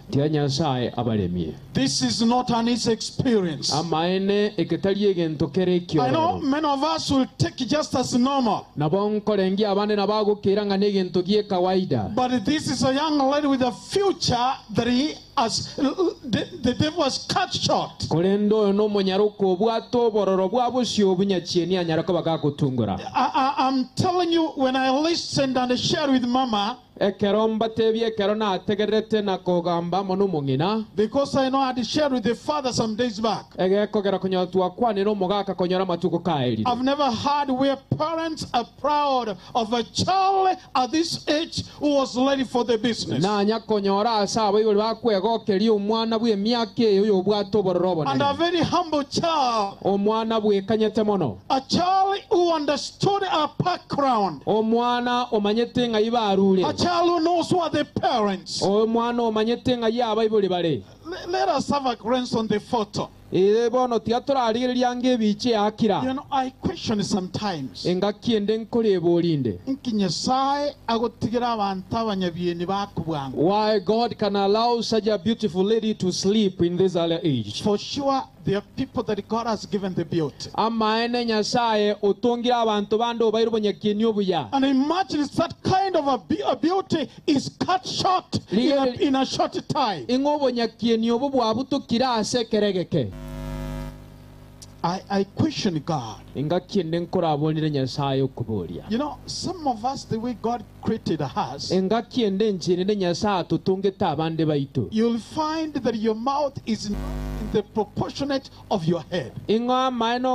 This is not an easy experience. I know many of us will take it just as normal. But this is a young lady with a future that he has, the devil was cut short. I'm telling you, when I listened and shared with Mama, because I know I had shared with the father some days back. I've never heard where parents are proud of a child at this age who was ready for the business. And a very humble child. A child who understood our background. A child who knows who are the parents. Let us have a glance on the photo. You know, I question sometimes. Why God can allow such a beautiful lady to sleep in this early age? For sure, there are people that God has given the beauty. And imagine that kind of a beauty is cut short in a short time. I question God. You know, some of us, the way God created us, you'll find that your mouth is not in the proportionate of your head. You'll find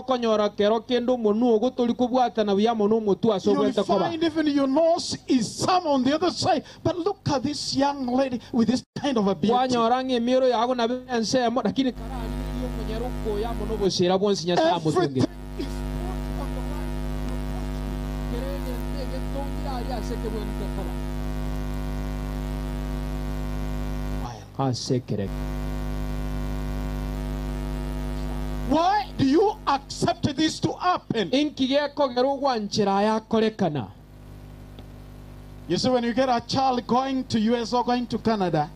even your nose is some on the other side. But look at this young lady with this kind of a beauty. Everything is put on the right proportion. Why do you accept this to happen? You see, when you get a child going to US or going to Canada,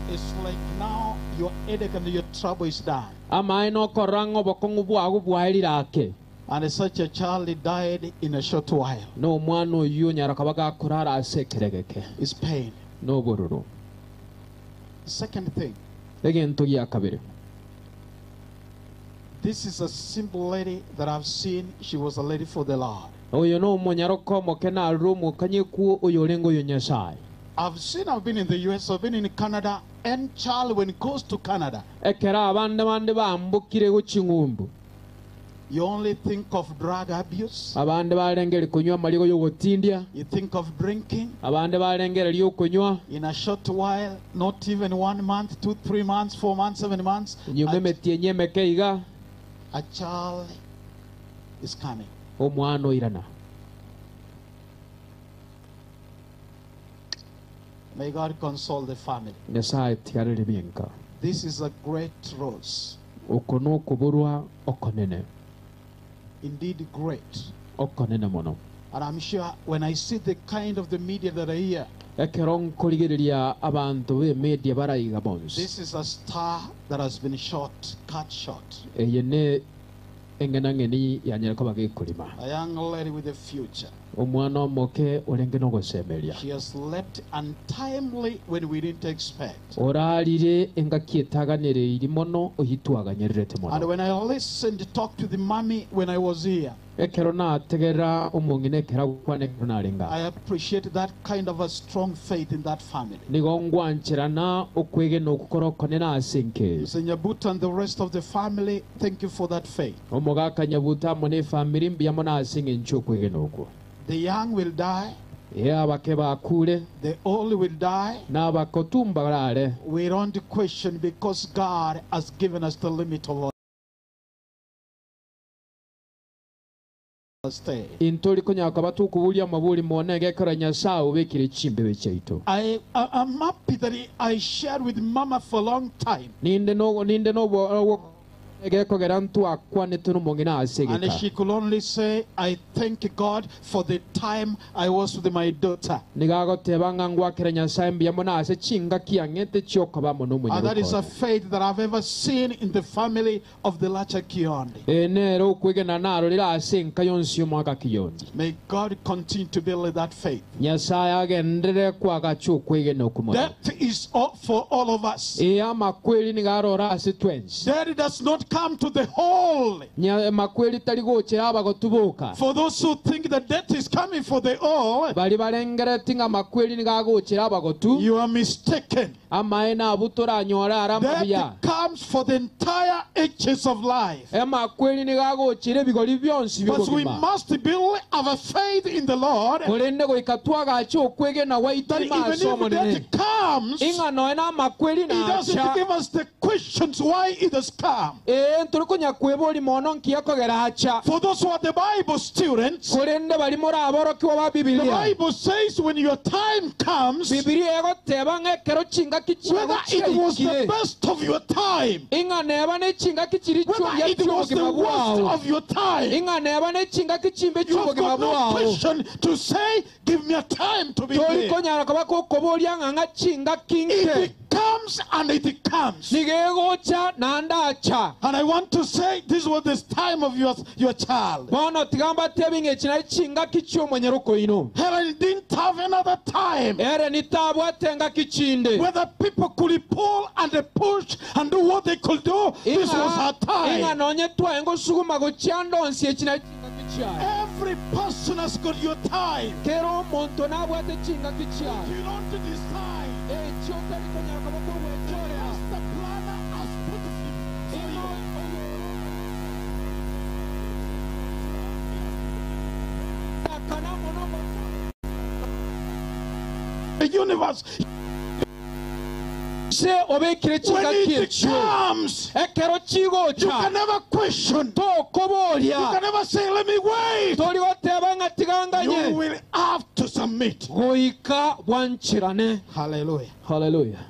it's like now your headache and your trouble is done. And such a child died in a short while. It's pain. Second thing. This is a simple lady that I've seen. She was a lady for the Lord. I've seen, I've been in the US, I've been in Canada, and child when it goes to Canada, you only think of drug abuse. You think of drinking. In a short while, not even 1 month, 2, 3 months, 4 months, 7 months, a child is coming. May God console the family. This is a great rose. Indeed great. And I'm sure when I see the kind of the media that are here, ekero nkorigereria abantu be media baraiga bonsi this is a star that has been cut short. Eye ne engenang'eni yanyere koba gekorima. A young lady with a future. Omwana omoke orenge nogosemeria. She has slept untimely when we didn't expect. Orarire engaki etaganere mono ohitwaganyererete mono. And when I listened, talked to the mommy when I was here, ekero nategera omong'ina ekero agokwana ekero narenga, I appreciate that kind of a strong faith in that family. Nigo ngwancherana okwegena okukora okonene ase enke. Mr. Nyabuta and the rest of the family, thank you for that faith. Omogaka Nyabuta amo ne family mbuya mono ase eng'encho okwegena okwo. The young will die. Abake bakure. The old will die. N'abakotumba barare. We don't question because God has given us the limit of our stay. Intori kunyaka batukubulia mabuli mone gekora Nyasaye ubikire chimbebe chaito. I'm happy that I shared with Mama for a long time. Ninde no And she could only say, I thank God for the time I was with my daughter. And that is a faith that I've ever seen in the family of the Lacha Kiondi. May God continue to build that faith. Death is all for all of us. Death does not come to the whole. For those who think that death is coming for the all, you are mistaken. Death comes for the entire ages of life. But we must build our faith in the Lord, that even if death comes, it doesn't give us the questions why it has come. For those who are the Bible students, the Bible says when your time comes, whether it was the best of your time, whether it was the worst of your time, you have got no question to say, give me a time to be there. It comes and it comes. And I want to say this was the time of your child. Helen didn't have another time whether people could pull and push and do what they could do. This was her time. Every person has got your time. You don't decide. The master planner has put it for you. The universe. When it comes, you can never question. You can never say, let me wait. You will have to submit. Hallelujah. Hallelujah.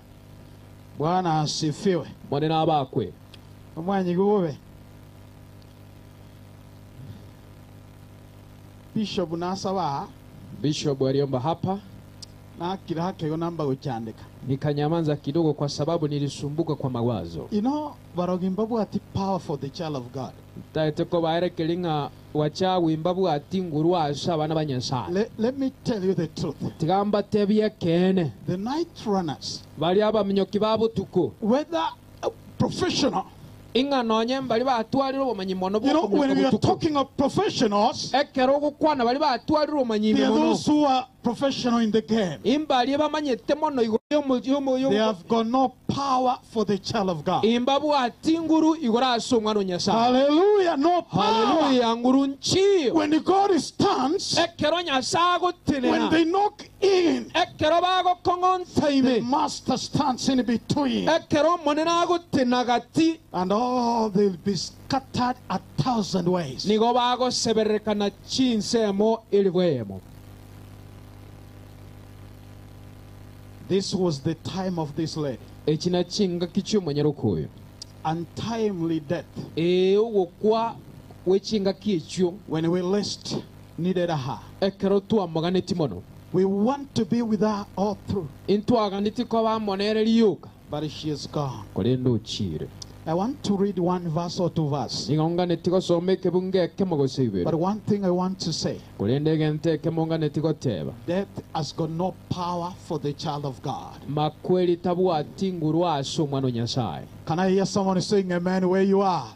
Bwana asifiwe. Mwanena abakwe. Mwanyi Bishop nasawa. Bishop aliomba hapa. Nikanyamanza kidogo kwa sababu nilisumbuka kwa mawazo. You know, barogimbabu ati power for the child of God. Taeteko baerekelinga wachawi mbabu ati nguru asa bana banyasaye. Let me tell you the truth. Tigamba tebie kene. The night runners. Bali abaminyoki babutuku. Whether professional. You know, when we are talking of professionals, there are those who are professional in the game. They have got no power for the child of God. Hallelujah, no power. When God stands, when they knock in, the master stands in between. And all they'll be scattered 1,000 ways. This was the time of this lady. Untimely death. When we list needed her. Ekero twamoganeti mono. We want to be with her all through. Intwaganeti koba monere rioka. But she is gone. Korende ochire. I want to read one verse or two verses. Nigo gosoma ekebunge ekemo gose ibere. But one thing I want to say. Korende egento ekemo nganeti goteba. Death has got no power for the child of God. Makweri tabwati nguru ase omwana o Nyasaye. Can I hear someone saying amen where you are?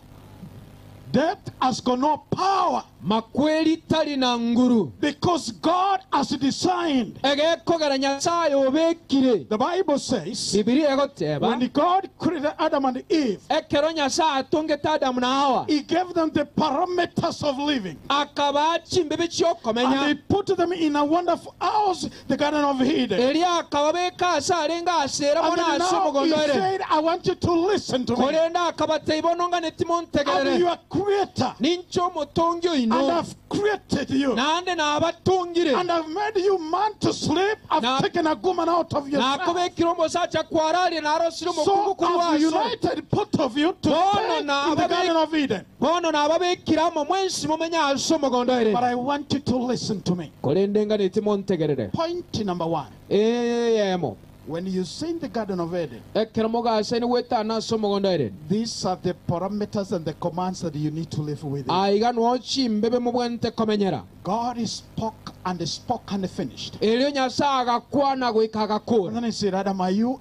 Death has got no power. Makweri tari na nguru. Because God has designed. Egekogera Nyasaye obekire. The Bible says, Bibilia egoteba, when God created Adam and Eve, ekero Nyasaye atongete Adamu na Hawa, he gave them the parameters of living. Akabaa chimbebe chiokomenya. And he put them in a wonderful house, the Garden of Eden. Eria akababeka ase arenge asera And mono then ase now he omogondo ere. said, I want you to listen to me. Korende akabateiba ononganeti I'm montegerere. your creator. Ninche omotongi oino. And I've created you. Nande nabatungire. And I've made you man to sleep. I've taken a woman out of yourself. Nakobekire omosacha kwararia narosire So omokungu korwa I've ase. united both of you to Bono stay in the Garden of Eden. Bono nababekire amo mwensi momenye ase omogondo ere. But I want you to listen to me. Korende nganeti montegerere. Point number one. Eyemo. When you see in the Garden of Eden, Ekero mogase niwetana ase omogondo ere. these are the parameters and the commands that you need to live within. Aiga nwo chimbebe mobwente komenyera. God spoke and spoke and finished. Erio Nyasaye agakwana goika And agakora. then he said, Adam, are you?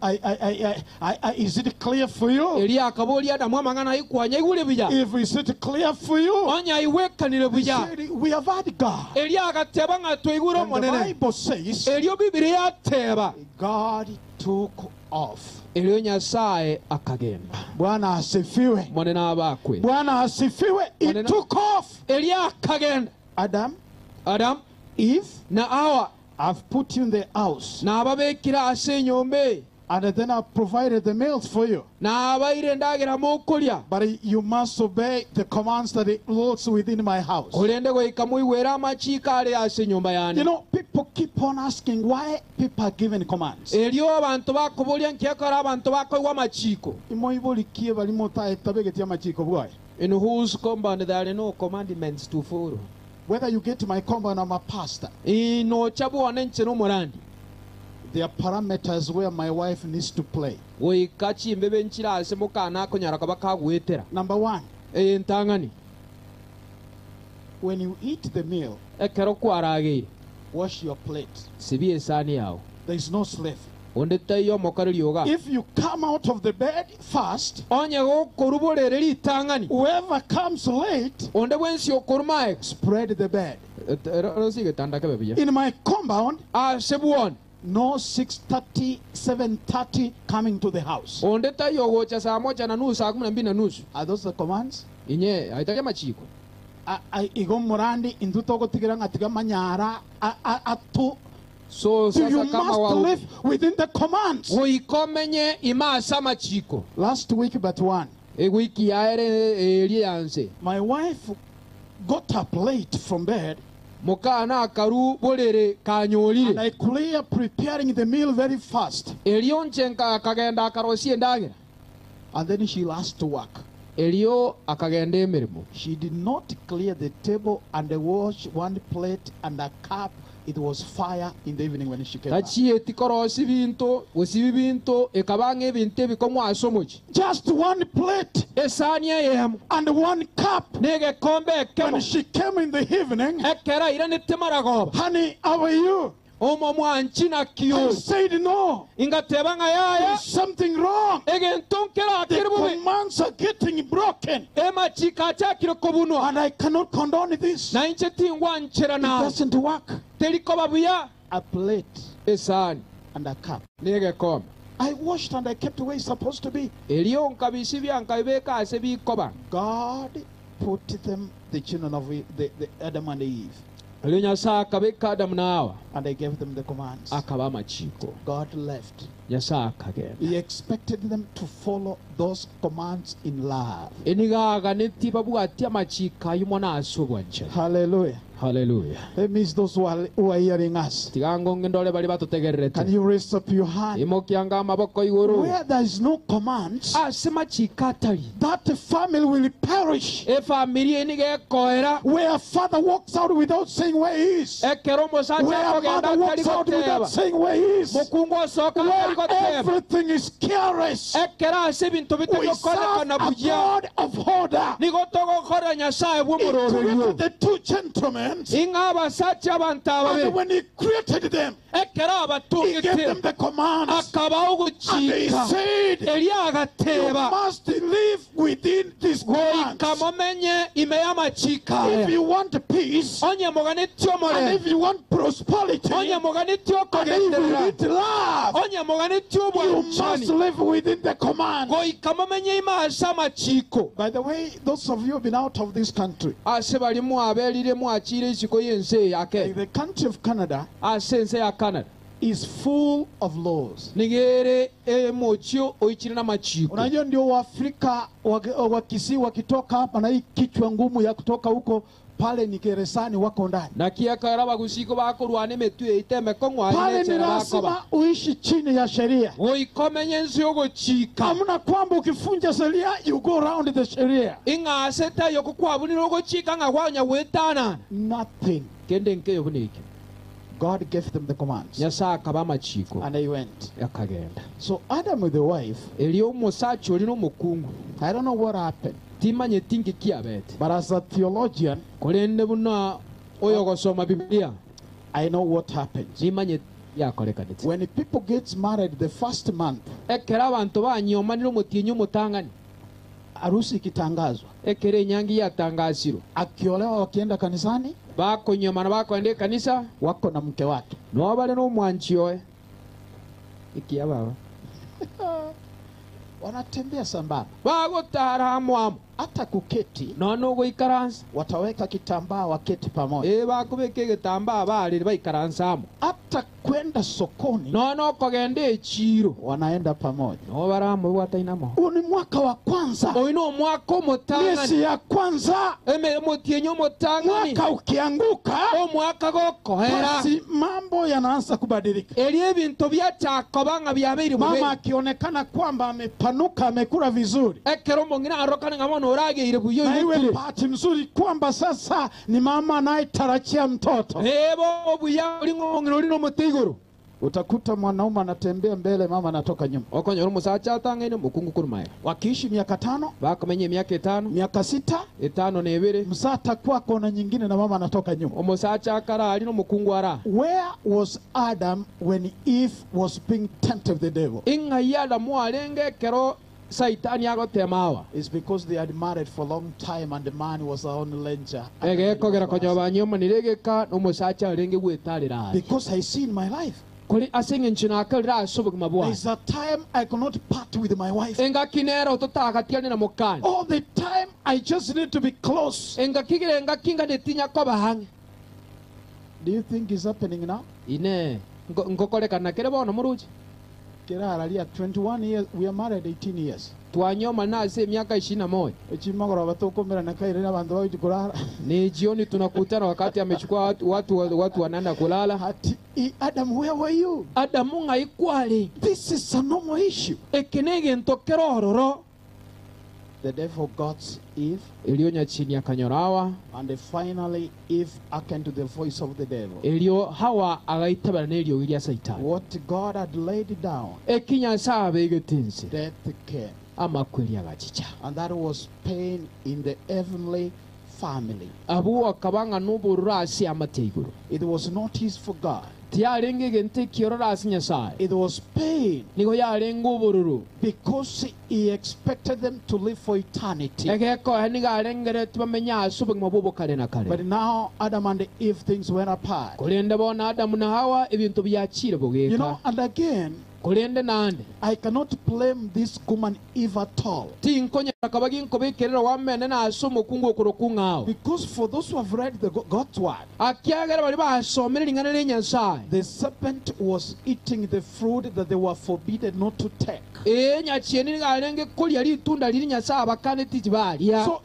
Is it clear for you? Eria akaboria Adamu amang'ana aikwanya igure buya. If is it clear for you? Onya aiwekanire He buya. said, we have had God. Eria agateba ng'a twaigure And the omonene. Bible says, Erio Bibilia yateba. God took off. Erio Nyasaye akagenda. Bwana asifiwe. Monene abakwe. Bwana asifiwe. He took off. Eria akagenda. Adam, Adam, Eve, na Hawa, I've put you in the house. nababekire ase enyomba. And then I've provided the meals for you. Nabaire ndagira mokoria. But you must obey the commands that it lords within my house. Korende goika moigwere amachiko are ase enyomba yane. You know, people keep on asking why people are given commands. Erio abantu bakoboria nkiakora abantu bakoigwa amachiko. Imoiborikie barimo taetabegeti amachiko bwaye. In whose compound there are no commandments to follow. Whether you get to my compound, I'm a pastor. Inocha bwane nche n'omorandi. There are parameters where my wife needs to play. Goika chimbebe nchira ase mokana akonyara koba kagwetera. Number one, Entang'ani. when you eat the meal, Ekero kwarageire. wash your plate. Sibia esani yao. There is no slave. Onde taiyo omokore rioga. If you come out of the bed first, Onye gokoruborere ritang'ani. whoever comes late, Onde bwensi okorumaega. spread the bed. Rosi getanda kebe buya. In my compound, Ase bwone. no 6:30, 7:30 coming to the house. Onde taiyo gocha saa moja na nusu, saa 12 na nusu. Are those the commands? Inye aitaria amachiko. Igo morandi indu togotigira ng'atiga manyara atu. So So you sasa kama must wa live within the commands. goikomenye imase amachiko. Last week but one, Ewiki yaere eri yanse. my wife got up late from bed Mokana akaru borere and kanyorire. I clear preparing the meal very fast. Erio nche akagenda akarosia endagera. And then she last to work. Erio akagenda emirimo. She did not clear the table and wash one plate and a cup. It was fire in the evening when she came back. Tachieti korosi binto, gosibi binto, ekabanga ebinto ebikomwa ase omochi. Just one plate Esani eyemo and one cup. negekombe ekemo. When she came in the evening, Ekera iranete maragoba. honey, how are you? Omo mwanchi I nakio. said no. Ingateba ng'a yaya. There's something wrong. Egento nkera The akere bobe. commands are getting broken. Emachiko achakire kobunwa. And I cannot condone this. Na inche tingwanchera It nawe. doesn't work. Terikoba buya. A plate Esani and a cup. negekombe. I washed and I kept where it's supposed to be. Erio nkabisibia nkabibeka ase bikoba. God put them, the children of the Adam and Eve, Erio Nyasaye akabeka Adamu na Hawa and I gave them the commands. akaba amachiko. God left. Nyasaye akagenda. He expected them to follow those commands in love. Enigaganeti babwati amachiko ayimo ase obwanchani. Hallelujah. Hallelujah. Let me those who are hearing us. Can you raise up your hand? Where there is no commands, that family will perish. Where father walks out without saying where he is. Where mother walks out without saying where he is. Where everything is careless. We serve a God of order. He created the two gentlemen. And when he created them, he gave them the commands. And he said, you must live within these commands. If you want peace, and if you want prosperity, and if you need love, you must live within the commands. By the way, those of you who have been out of this country, the country of Canada is full of laws. Unajua ndio Waafrika wakisi wakitoka hapa na hii kichwa ngumu ya kutoka huko pale ni gerezani wako ndani. Pale ni lazima uishi chini ya sheria. Hamna kwamba ukifunja sheria you go round the sheria. Nothing. God gave them the commands. And they went. So Adam with the wife, I don't know what happened. But as a theologian, I know what happens. When people get married the first month, harusi ikitangazwa, akiolewa wakienda kanisani, wako na mke wake. Wanatembea sambamba. Hata kuketi wataweka kitambaa waketi pamoja. Hata kwenda sokoni wanaenda pamoja. Huu ni mwaka wa kwanza, miezi ya kwanza. Mwaka ukianguka, basi mambo yanaanza kubadilika. Mama akionekana kwamba amepanuka, amekula vizuri, na iwe bahati mzuri kwamba sasa ni mama anayetarajia mtoto, utakuta mwanaume anatembea mbele, mama anatoka nyuma. Wakiishi miaka 5, miaka 6, msata kwa kona nyingine na mama anatoka nyuma. Where was Adam when Eve was being tempted of the devil? It's because they had married for a long time and the man was the only ranger. Because I see in my life, there's a time I cannot part with my wife. All the time I just need to be close. Do you think it's happening now? 21 years, we are married 18 years. Ni jioni tunakutana wakati amechukua watu wanaenda kulala. Adam, where were you? Adamu ngaikwali. This is a normal issue. The devil got Eve. And finally Eve hearkened to the voice of the devil. What God had laid down, death came. And that was pain in the heavenly family. It was not easy for God. It was pain because he expected them to live for eternity. But now Adam and Eve, things went apart. You know, and again, Kulende nande. I cannot blame this woman Eve at all. Because for those who have read the God's word, the serpent was eating the fruit that they were forbidden not to take. So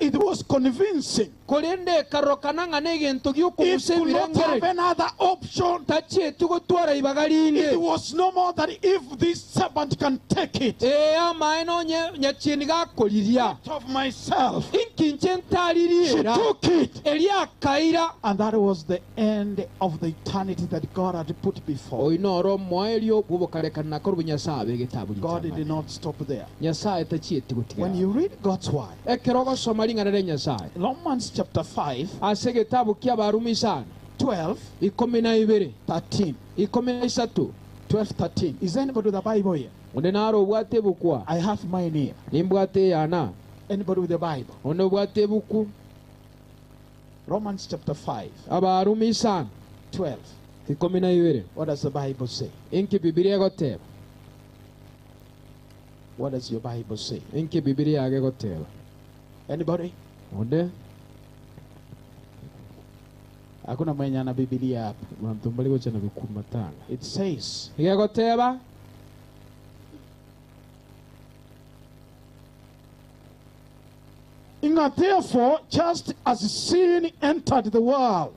it was convincing. It could not have another option. It was no more than if this serpent can take it. Out of myself. She took it. And that was the end of the eternity that God had put before. God did not stop there. When you read God's word, Romans chapter 5, 12, 13. 12, 13. Is anybody with the Bible here? I have mine here. Anybody with the Bible? Romans chapter 5, 12. What does the Bible say? What does your Bible say? Anybody? Hakuna mwenye ana Biblia hapa. It says, therefore, just as sin entered the world,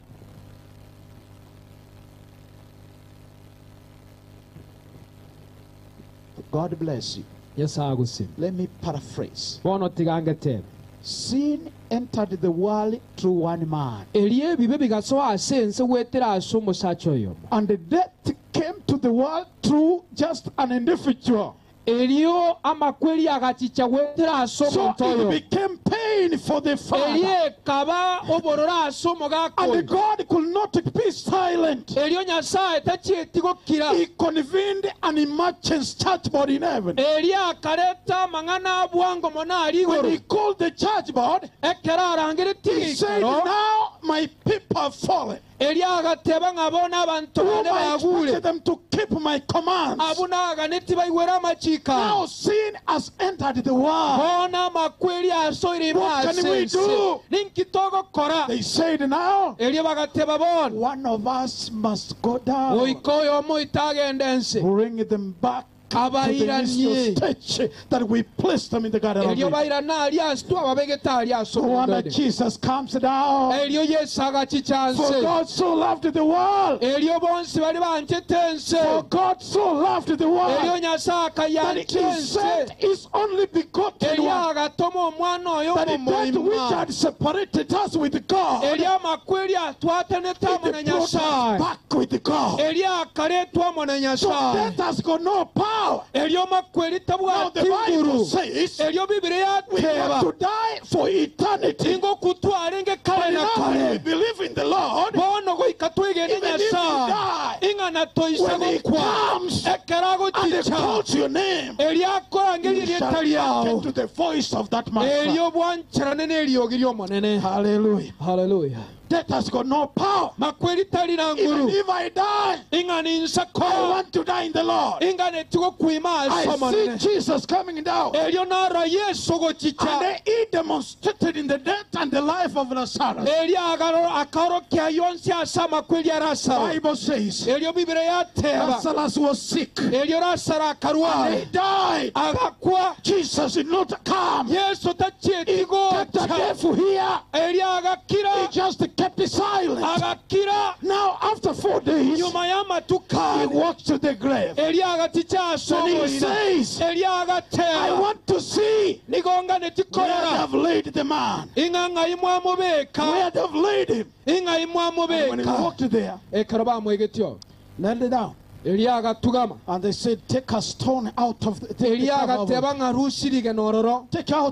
God bless you. Let me paraphrase. Sin entered the world through one man. And the death came to the world through just an individual. So it became pain for the father. And God could not be silent. He convened an emergency church board in heaven. When he called the church board, he said, now my people have fallen. Whom I expected them to keep my commands. Now sin has entered the world. What can we do? They said, now one of us must go down. Bring them back to the initial stage that we placed them in the garden of Eden. No wonder Jesus comes down. For God so loved the world. For God so loved the world that he sent his only begotten one, that the death which had separated us with God, it brought us back with God. So death has got no power. Now the Bible says we have to die for eternity. But now we believe in the Lord. Even if you die, when he comes and he calls your name, you shall hearken to the voice of that master. Hallelujah. Hallelujah. Death has got no power. Even if I die, I want to die in the Lord. I see Jesus coming down. And he demonstrated in the death and the life of Lazarus. The Bible says Lazarus was sick and he died. Jesus did not come. He kept the devil here. He just kept silent. Now after 4 days, he walked to the grave. And he says, I want to see where they have laid the man, where they have laid him. And when he walked there, knelt down. And they said, take a stone out of the take out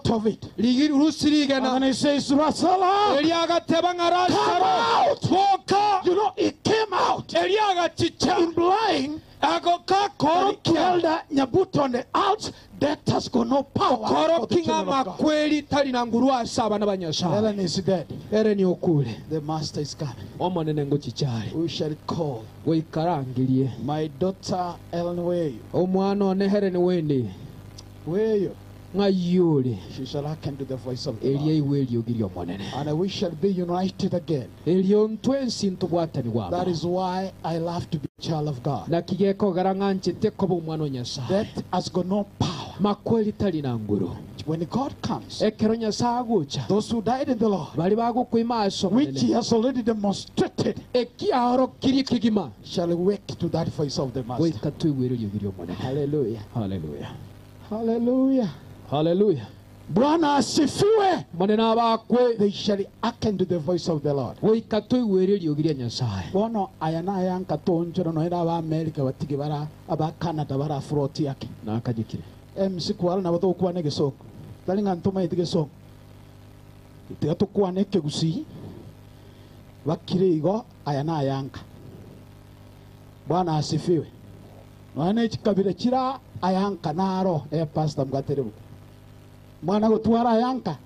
of it. And then he says, Lazarus, come out. You know, he came out, implying Agoka Elder Nyabuto on the out, death has got no power. Koro kinga makweli tali na ngurua saba na banyasha. Ellen is dead. Ellen yokule. The master is coming. Omonene ngo chichale. We shall call. Goikarangirie. My daughter Ellen Weyo. Omwana one Helen Wendi. Weyo. Ngayule. She shall hearken to the voice of the Lord. And we shall be united again. That is why I love to be a child of God. Death has got no power. When God comes, those who died in the Lord, which he has already demonstrated, shall wake to that voice of the Master. Hallelujah. Hallelujah. Hallelujah. Hallelujah. Bwana asifiwe. Manena bakwe. They shall hearken to the voice of the Lord. Bono ayana ayanka tonjoro no era ba America batige bara aba Canada bara froti yake. Na akajikire. MC kwala na bato kwa nege soko. Talinga ntoma itige soko. Tiga to kwa neke gusi. Bakire igo ayana ayanka. Bwana asifiwe. None chikabire chira ayanka naro pastor mgaterebu. Mwana gutwara ayanka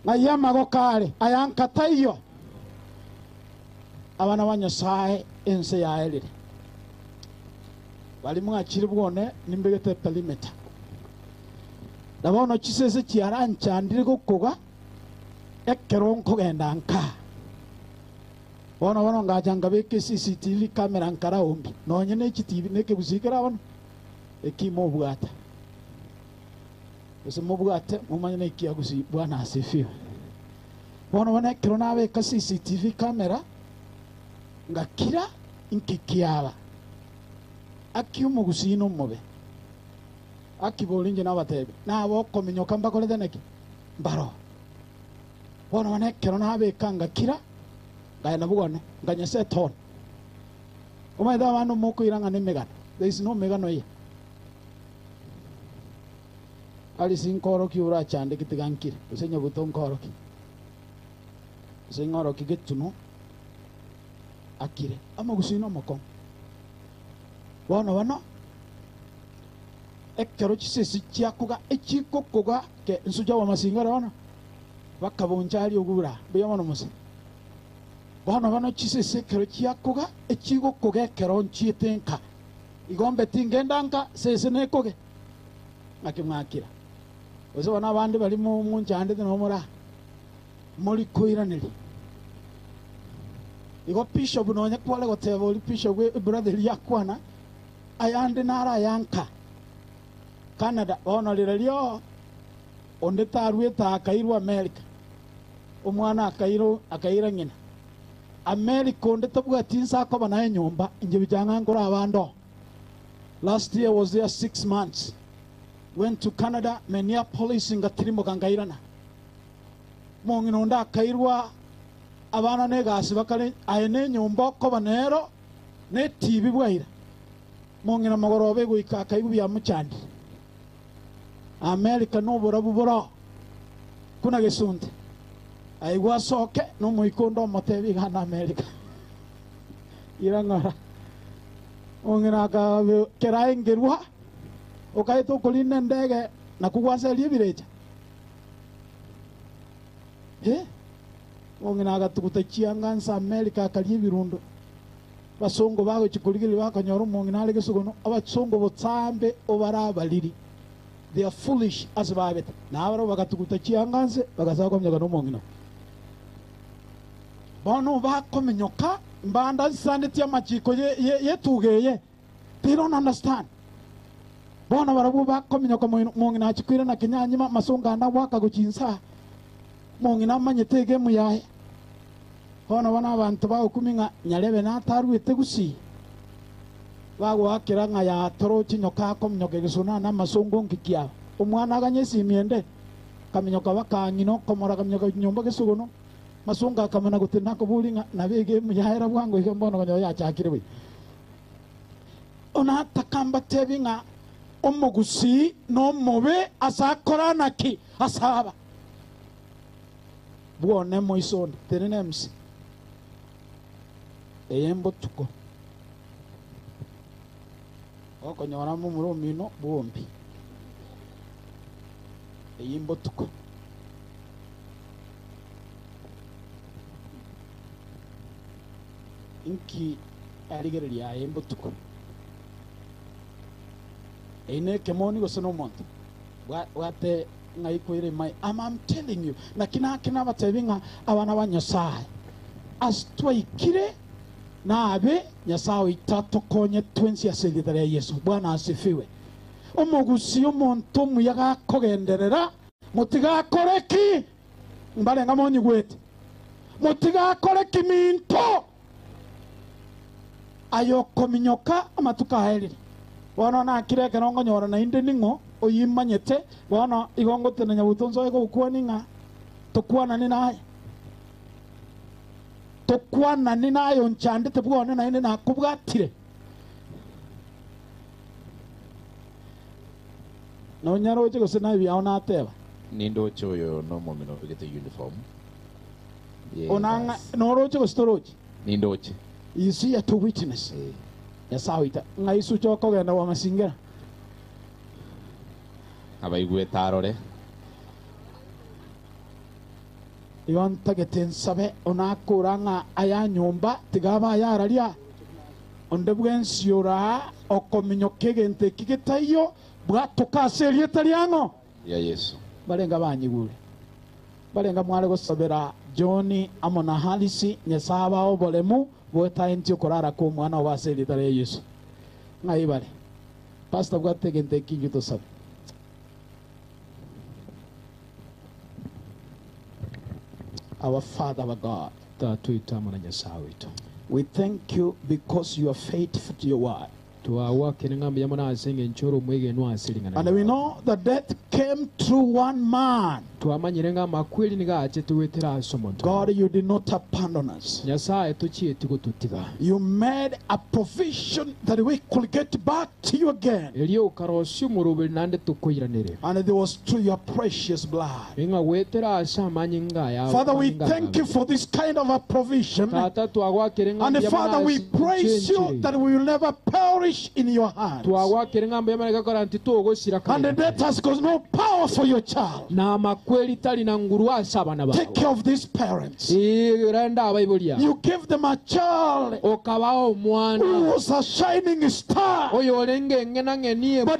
na yamagokare ayanka taiyo abana ba Nyasaye ense yaelire bali mwakiri bwone nimbegete perimeter ndabono chisese chiaranchandire gokoga ekero nkogenda nka bono bono ngajanga beke CCTV camera nkara ombi nonye ne chitivi neke gusikira bono ekimo bwata ese mubwate mumanye ne kiagusi. Bwana asifiwe. Bono bono ekero nabeka CCTV camera ngakira inkikiaba akiumugusi no mube akibolinje nabatebe nabo kominyoka mbakorete neki mbaro bono bono ekero nabeka ngakira ngaya bugone nganyese ton umaida abantu moko iranga nemegano. There is no megano here. Ali sinkoro ki ura chande kitigankire usenya buto nkoro ki usengoro ki getuno akire amagusino moko bono bono ekero chisesi chiakuga echikokoga ke nsuja wa masingara bono bakabonjali ogura beya bono mose bono bono chisesi ekero chiakuga echikokoga ekero nchietenka igombe tingendanka sese nekoge akimwakira ose bona abandi bali mu njande no mura muri koiraneri igo bishop nonye kwale goteba ori bishop we brother yakwana ayande nara yanka Canada ono lirelio onde tarweta akairwa America omwana akairo akaira ngina America onde tabwati nsako bana nyumba inje bijanga ngora abando. Last year was there 6 months. Went to Canada, Minneapolis, ngatirimo kangairana. Mongino nda kairwa abana negasi bakale aene nyumba ko banero ne TV bwaira. Mongino magorobe guika kaibu bya muchandi. America no borabu bora. Kuna gesunte. Aigwa soke no muikondo motebi gana America. Irangara. Mongino ka keraengerwa okaito kulinda ndege na kugwasa libirecha ongena agatuguta chiangansa America akali birundo basongo bago chikuligiri bakanyoro mongena alege sugono abasongo botsambe obarabaliri. They are foolish as babet na abaro bagatuguta chianganse bagasako mnyaga no mongena bono bakomenyoka mbanda sande ya machiko ye tugeye. They don't understand. Bona barabu bakominyoka mongina achikwira na kinyanyima masonga nda waka guchinsa mongina manyetege muyaye bona bona abantu bakuminga nyarebe natarwete gusi bagwakira nga ya toro chinyoka kominyoka gisuna na masongo nkikia omwana aganyesi imiende kaminyoka bakangino komora kaminyoka nyomba gisugono masonga akamana gutina kubulinga nabege muyahera bwango ikembono kanyo yachakire we onatakamba tebinga omugusi no mube asakora naki asaba bwone moisoni tenenemsi eyembo tuko Okonyora mumuro mino bombi. Eyimbo tuko. Inki arigereria ayimbo tuko. Eine kemoni gose no monto. Wate ngaikwire mai. I'm telling you. Na kina kina batebinga abana ba Nyasaye. Astwaikire nabe Nyasaye itatokonye twensi aselitare Yesu. Bwana asifiwe. Omogusi omonto muyaga kogenderera mutigakoreki mbarenga monyigwete mutigakoreki minto ayo kominyoka amatuka aherire bono nakireke nongonyora na inde ning'o oyimanyete bono igongo tena nyabutonzo ego gukwana ng'a tokwana ni naye tokwana ni nayo nchandete bwone na inde nakubwatire no nyaroche gose na byao nateba nindoche oyo no momino gete uniform onanga noroche gose toroche nindoche you see a two witness yasawita ngaisu choko genda wa masingira abaigwe tarore iwantagete nsabe onakuranga aya nyumba tigaba yararia onde bwensiora okominyoke gente kigetayo bwatoka serieta lyango ya Yesu barenga banyigure barenga mwale gosabera John amona Halisi nyesaba obolemu bweta enti korara ko mwana wa serieta ya Yesu ngaibare pastor bwategente kinyu sabe Our Father, our God, we thank you because you are faithful to your word. And we know that death came through one man. God, you did not abandon us. You made a provision that we could get back to you again. And it was through your precious blood. Father, we thank you for this kind of a provision. And Father, we praise you that we will never perish in your hands. And the death has got no power for your child. Take care of these parents. You give them a child who was a shining star, but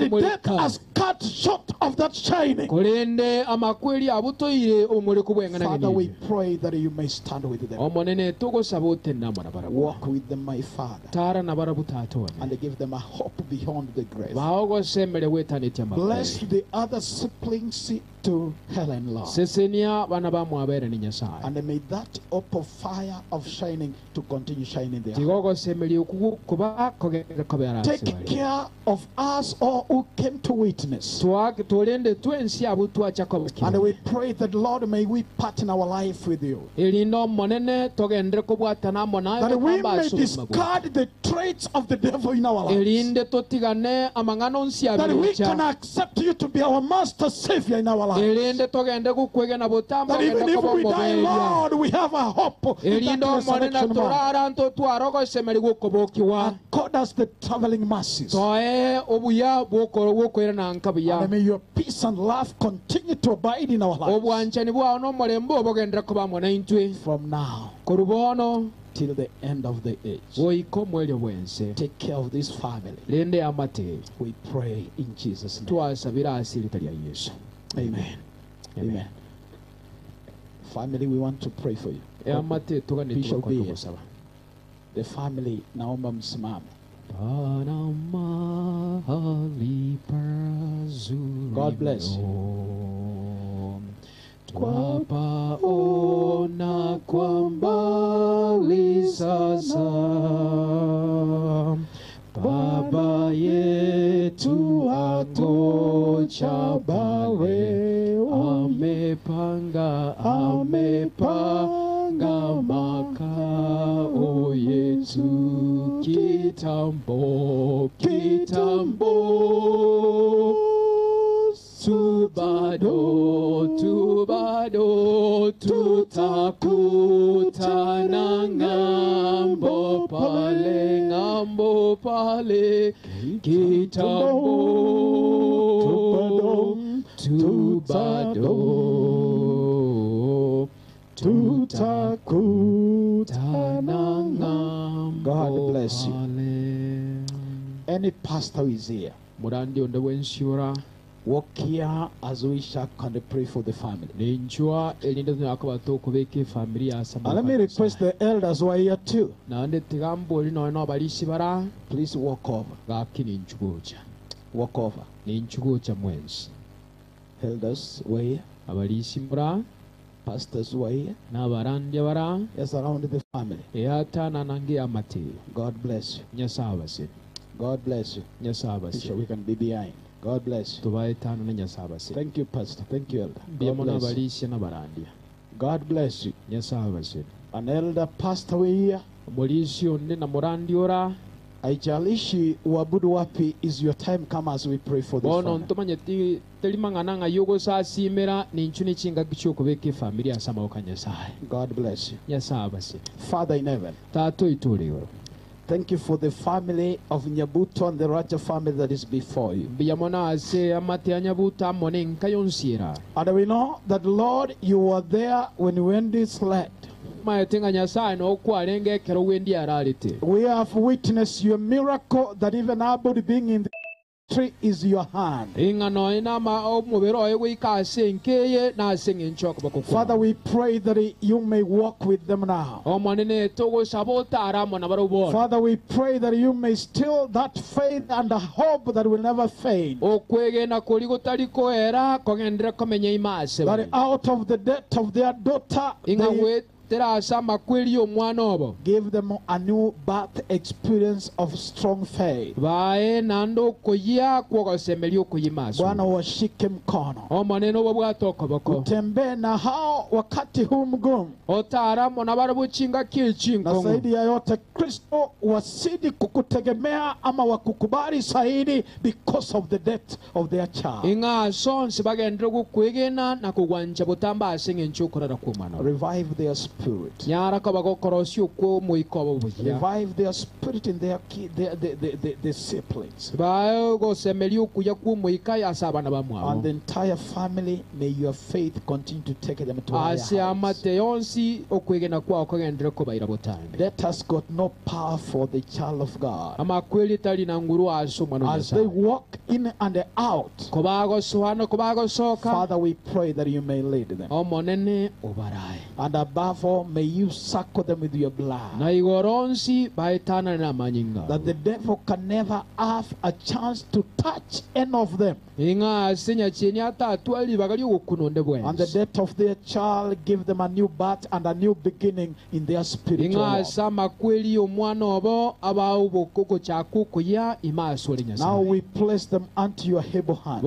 the death has cut short of that shining. Father, we pray that you may stand with them. Walk with them, my Father, and give them a hope beyond the grave. Bless the other siblings to Helen, Lord. And may that hope of fire of shining to continue shining there. Take care of us all who came to witness. And we pray that, Lord, may we partner our life with you, that we may discard the traits of the devil in our lives, that we can accept you to be our master savior in our lives, that even if we die, Lord, we have a hope in that resurrection morning. Accord us the traveling mercies, and may your peace and love continue to abide in our lives from now till the end of the age. Take care of this family. We pray in Jesus' name. Amen. Amen. Family, we want to pray for you. Bishop be here. The family, naomba msimame. God bless you. Twapaona kwa mbali sasa, Baba yetu atocha bawe, amepanga, amepanga makao yetu kitambo, kitambo. Tubado, tubado, tutakutana ng'ambo pale, ng'ambo pale, Kitambo tu bado tutakutana ng'ambo. God bless you. Any pastor who is here, Murandi onde wensiura, walk here as we shall can pray for the family. Ninjua elinde tunakaba kubeke familia And let me request the elders who are here too. Naende tigambo lino no balisi bara. Please walk over. Gaki ninchugocha. Walk over. Ninchugocha mwenzi. Elders who are here. Abalisi mura. Pastors who are here. Na barandia bara. Yes, around the family. Eata na nange amate. God bless you. Nyasabase. God bless you. Nyasabase. We can be behind. God bless you. Thank you, Pastor. Thank you, Elder. God bless you. God bless you. An elder pastor here. Haijalishi uabudu wapi, is your time come as we pray for this family. God bless you. Father in heaven, thank you for the family of Nyabuto and the Raja family that is before you. And we know that, Lord, you were there when Wendy slept. We have witnessed your miracle that even our body being in the tree is your hand. Father, we pray that you may walk with them now. Father, we pray that you may still that faith and the hope that will never fade. That out of the death of their daughter, they give them a new birth experience of strong faith. Bwana washike mkono, utembee na hao wakati huu mgumu, na zaidi ya yote Kristo wasidi kukutegemea ama wakukubali zaidi because of the death of their child. Revive their spirit. Revive their spirit in their siblings. And the entire family, may your faith continue to take them to higher heights. Death has got no power for the child of God. As they walk in and out, Father, we pray that you may lead them. And above all, may you suckle them with your blood, that the devil can never have a chance to touch any of them. And the death of their child give them a new birth and a new beginning in their spiritual life. Now we place them unto your able hands.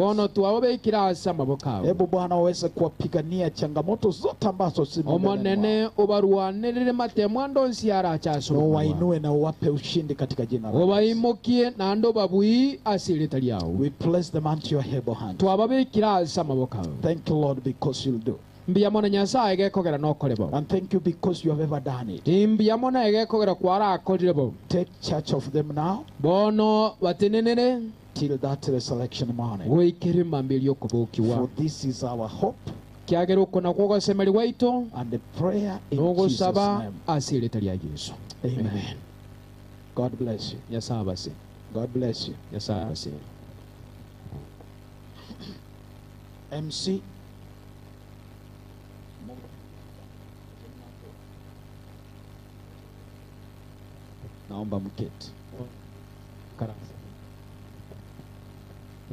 Hebu Bwana uweze kuwapigania changamoto zote ambazo zimo mbele mwao. Wainue na uwape ushindi katika jina la Yesu. We place them unto your able hands. Thank you, Lord, because you'll do. And thank you because you have ever done it. Take charge of them now till that resurrection morning. For this is our hope and the prayer in Jesus' name. Amen. God bless you. God bless you. MC. Naomba mketi.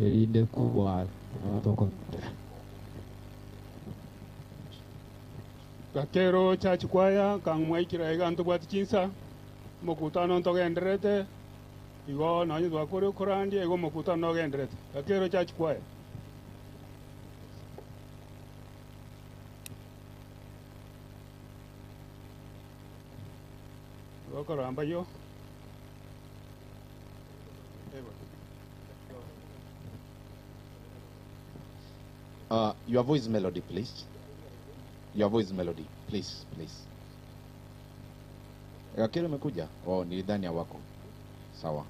Elinde kuwa Gakero church choir kangmwaikira igantu bwati chinsa mokutano ntogenderete igo nonye twakore okorandia igo mokutano nogenderete. Gakero church choir. Gokoramba yo. Your voice melody, please. Your voice melody, please, please. Gakero umekuja? Oh, nilidhani hawako. Sawa.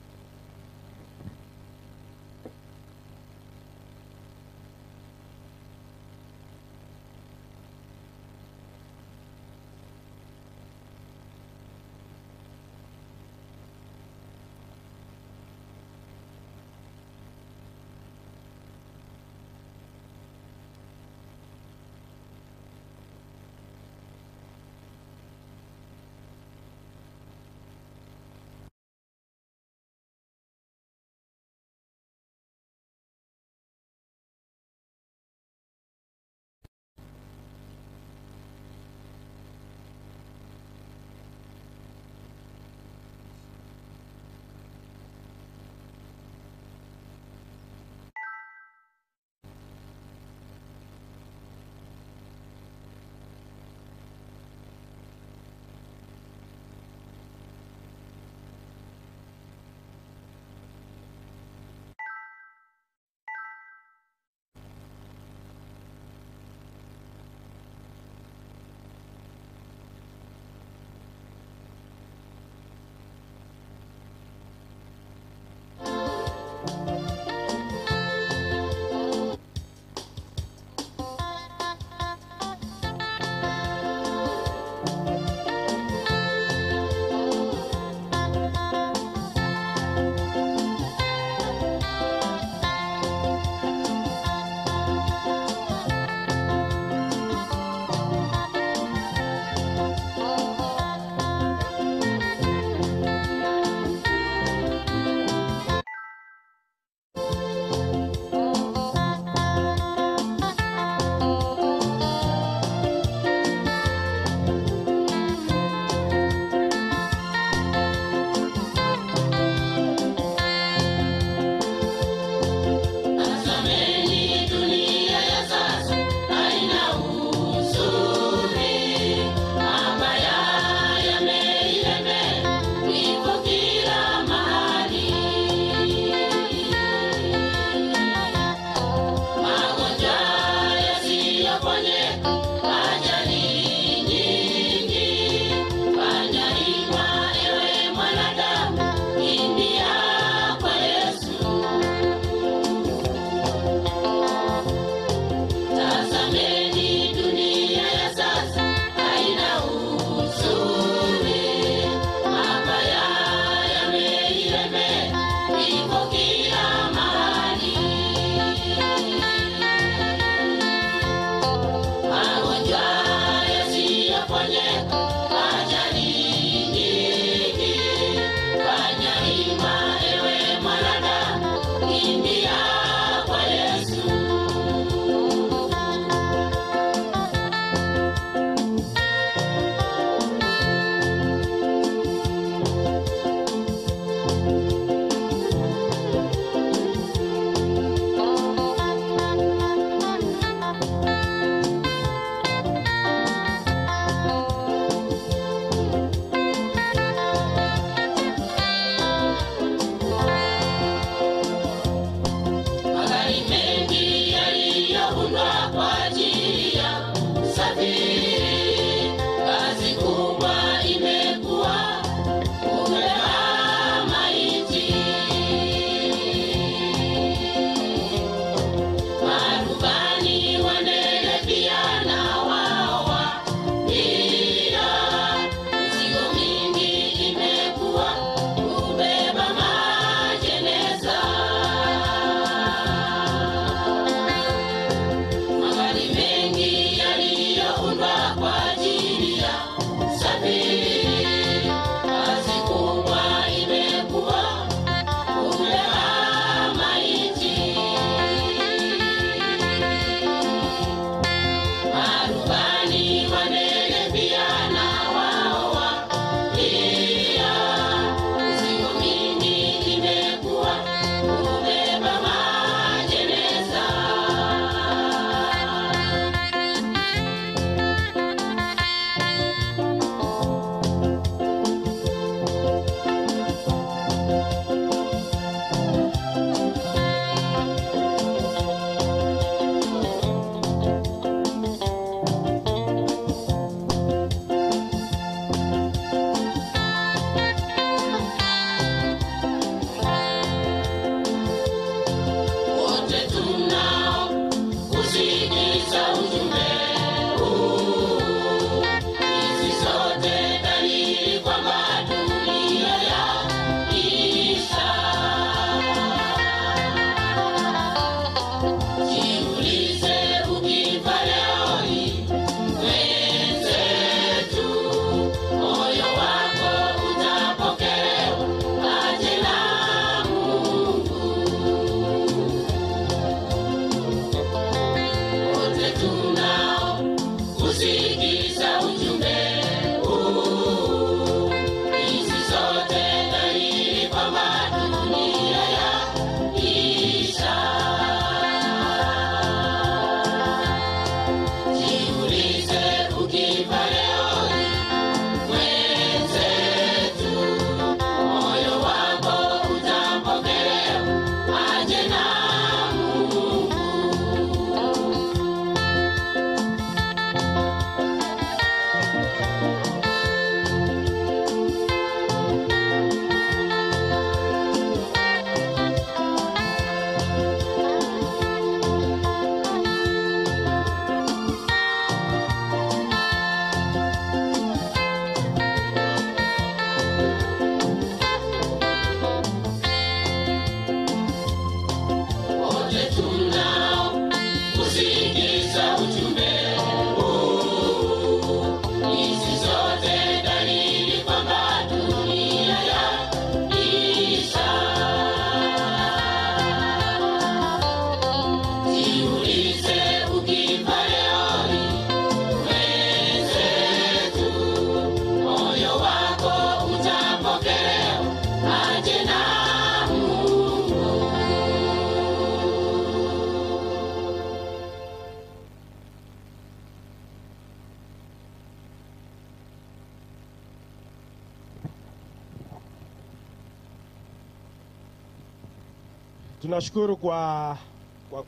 Tunashukuru kwa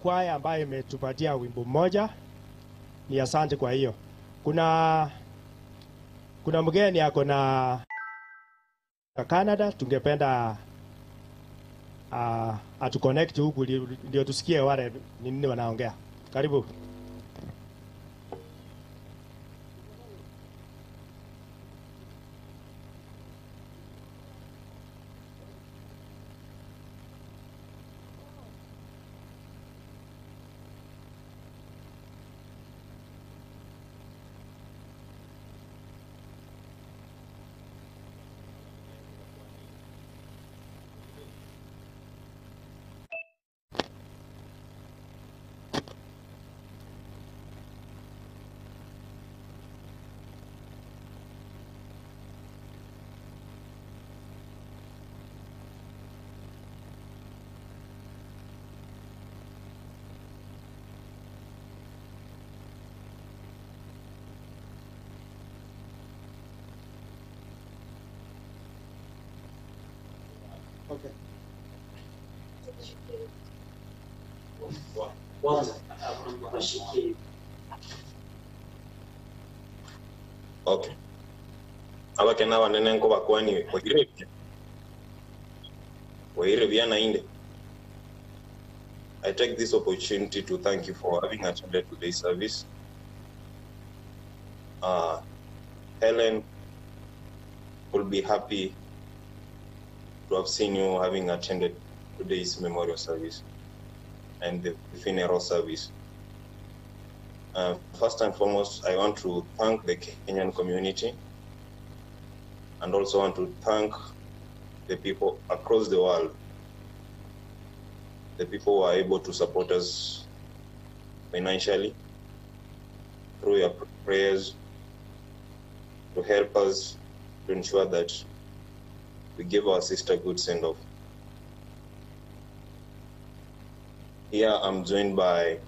kwaya ambayo imetupatia wimbo mmoja. Ni asante kwa hiyo. Kuna mgeni ako na Canada, tungependa atuconnect huku ndio tusikie wale ni nini wanaongea. Karibu. Okay. Okay. Abakena banene nko bakwani oirebia na inde. I take this opportunity to thank you for having attended today's service. Helen will be happy to have seen you having attended today's memorial service and the funeral service. First and foremost, I want to thank the Kenyan community and also want to thank the people across the world, the people who are able to support us financially through your prayers to help us to ensure that we give our sister good send-off. Here I'm joined by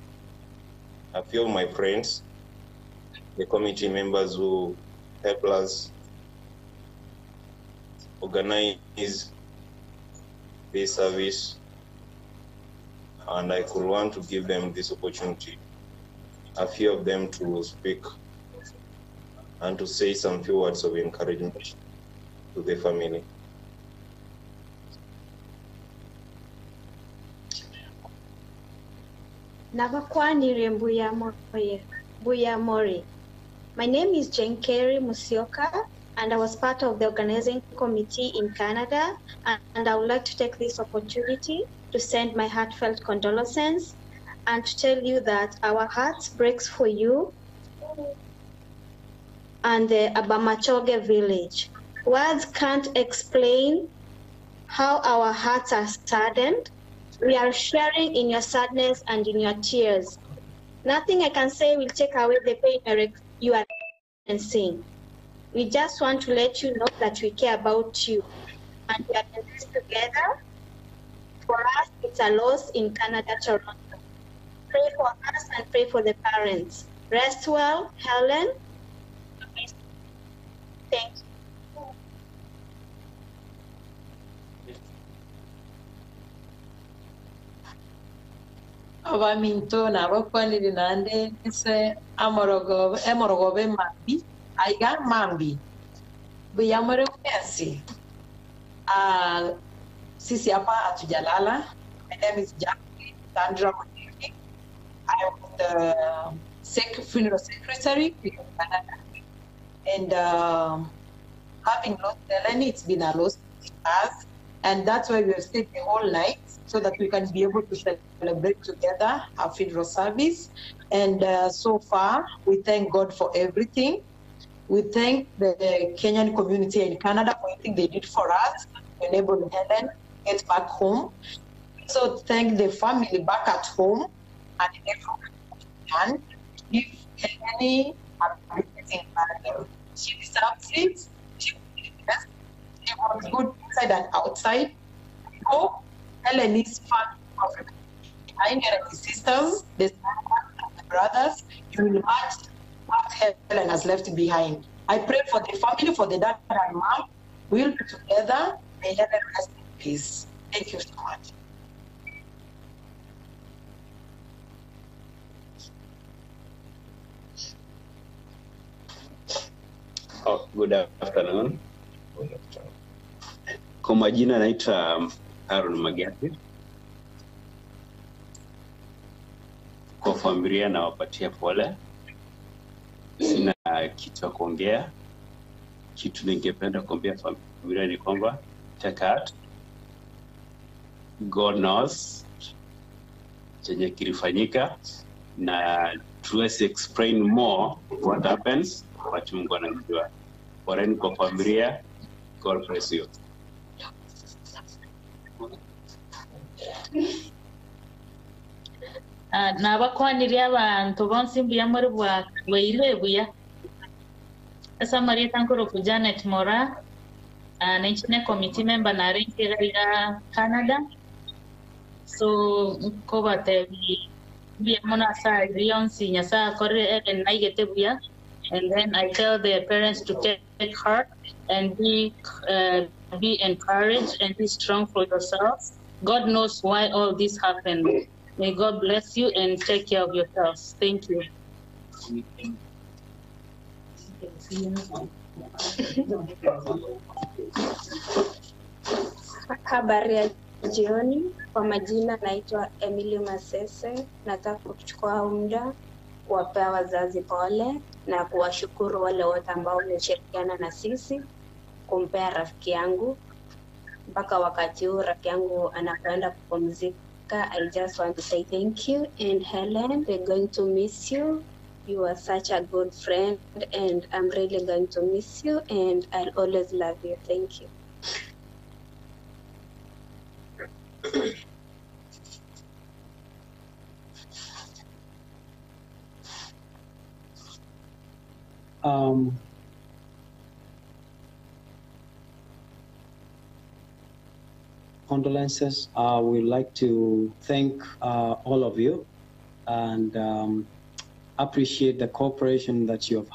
a few of my friends, the committee members who help us organize this service, and I could want to give them this opportunity, a few of them to speak and to say some few words of encouragement to the family. Nabakwanire Mbuyamori. My name is Jane Kerry Musioka, and I was part of the organizing committee in Canada, and I would like to take this opportunity to send my heartfelt condolences and to tell you that our hearts breaks for you and the Abamachoge village. Words can't explain how our hearts are saddened. We are sharing in your sadness and in your tears. Nothing I can say will take away the pain you are experiencing. We just want to let you know that we care about you and we are in this together. For us, it's a loss in Canada, Toronto. Pray for us and pray for the parents. Rest well, Helen. Thank you. Abaminto nabakwanire nande se amorogobe mambi aiga mambi buyamore mwensi. Sisi hapa hatujalala. My name is Jacqueline Sandra Mutiki. I am the funeral secretary in Canada, and having lost Helen, it's been a loss to us, and that's why we have stayed the whole night so that we can be able to celebrate together our funeral service. And so far, we thank God for everything. We thank the Kenyan community in Canada for everything they did for us to enable Helen get back home. So thank the family back at home and everyone to give Helen a amazing burial. She deserves it. She was good inside and outside. I hope Heleny's family behind her and his sisters, the and the brothers, you will match what Helen has left behind. I pray for the family, for the dad and mom. We'll be together. May Helen rest in peace. Thank you so much. Oh, good afternoon. Good afternoon. Kwa majina naitwa Aaron Magati. Kwa familia nawapatia pole. Sina kitu ya kuongea. Kitu ningependa kuambia familia ni kwamba take heart. God knows chenye kilifanyika na tuwezi explain more what happens, but Mungu anajua. Poleni kwa familia. God bless you. Nabakwanirie abantu bonsi mbuya muri bwaire buya asa Maria Tankoro ku Janet Mora, nenchine committee member narenke Canada, so nkobatebi mbuya mono asa yonsi Nyasaye akore Ellen naigete buya. And then I tell their parents to take heart and be encouraged and be strong for yourselves. God knows why all this happened. May God bless you and take care of yourselves. Thank you. Habari ya jioni. Kwa majina naitwa Emily Masese. Nataka kuchukua muda kuwapea wazazi pole na kuwashukuru wale wote ambao wameshirikiana na sisi kumpea rafiki yangu mpaka wakati huu rafiki yangu anapoenda kupumzika. I just want to say thank you. And Helen, we're going to miss you. You are such a good friend and I'm really going to miss you and I'll always love you. Thank you. Condolences. We'd like to thank all of you and appreciate the cooperation that you have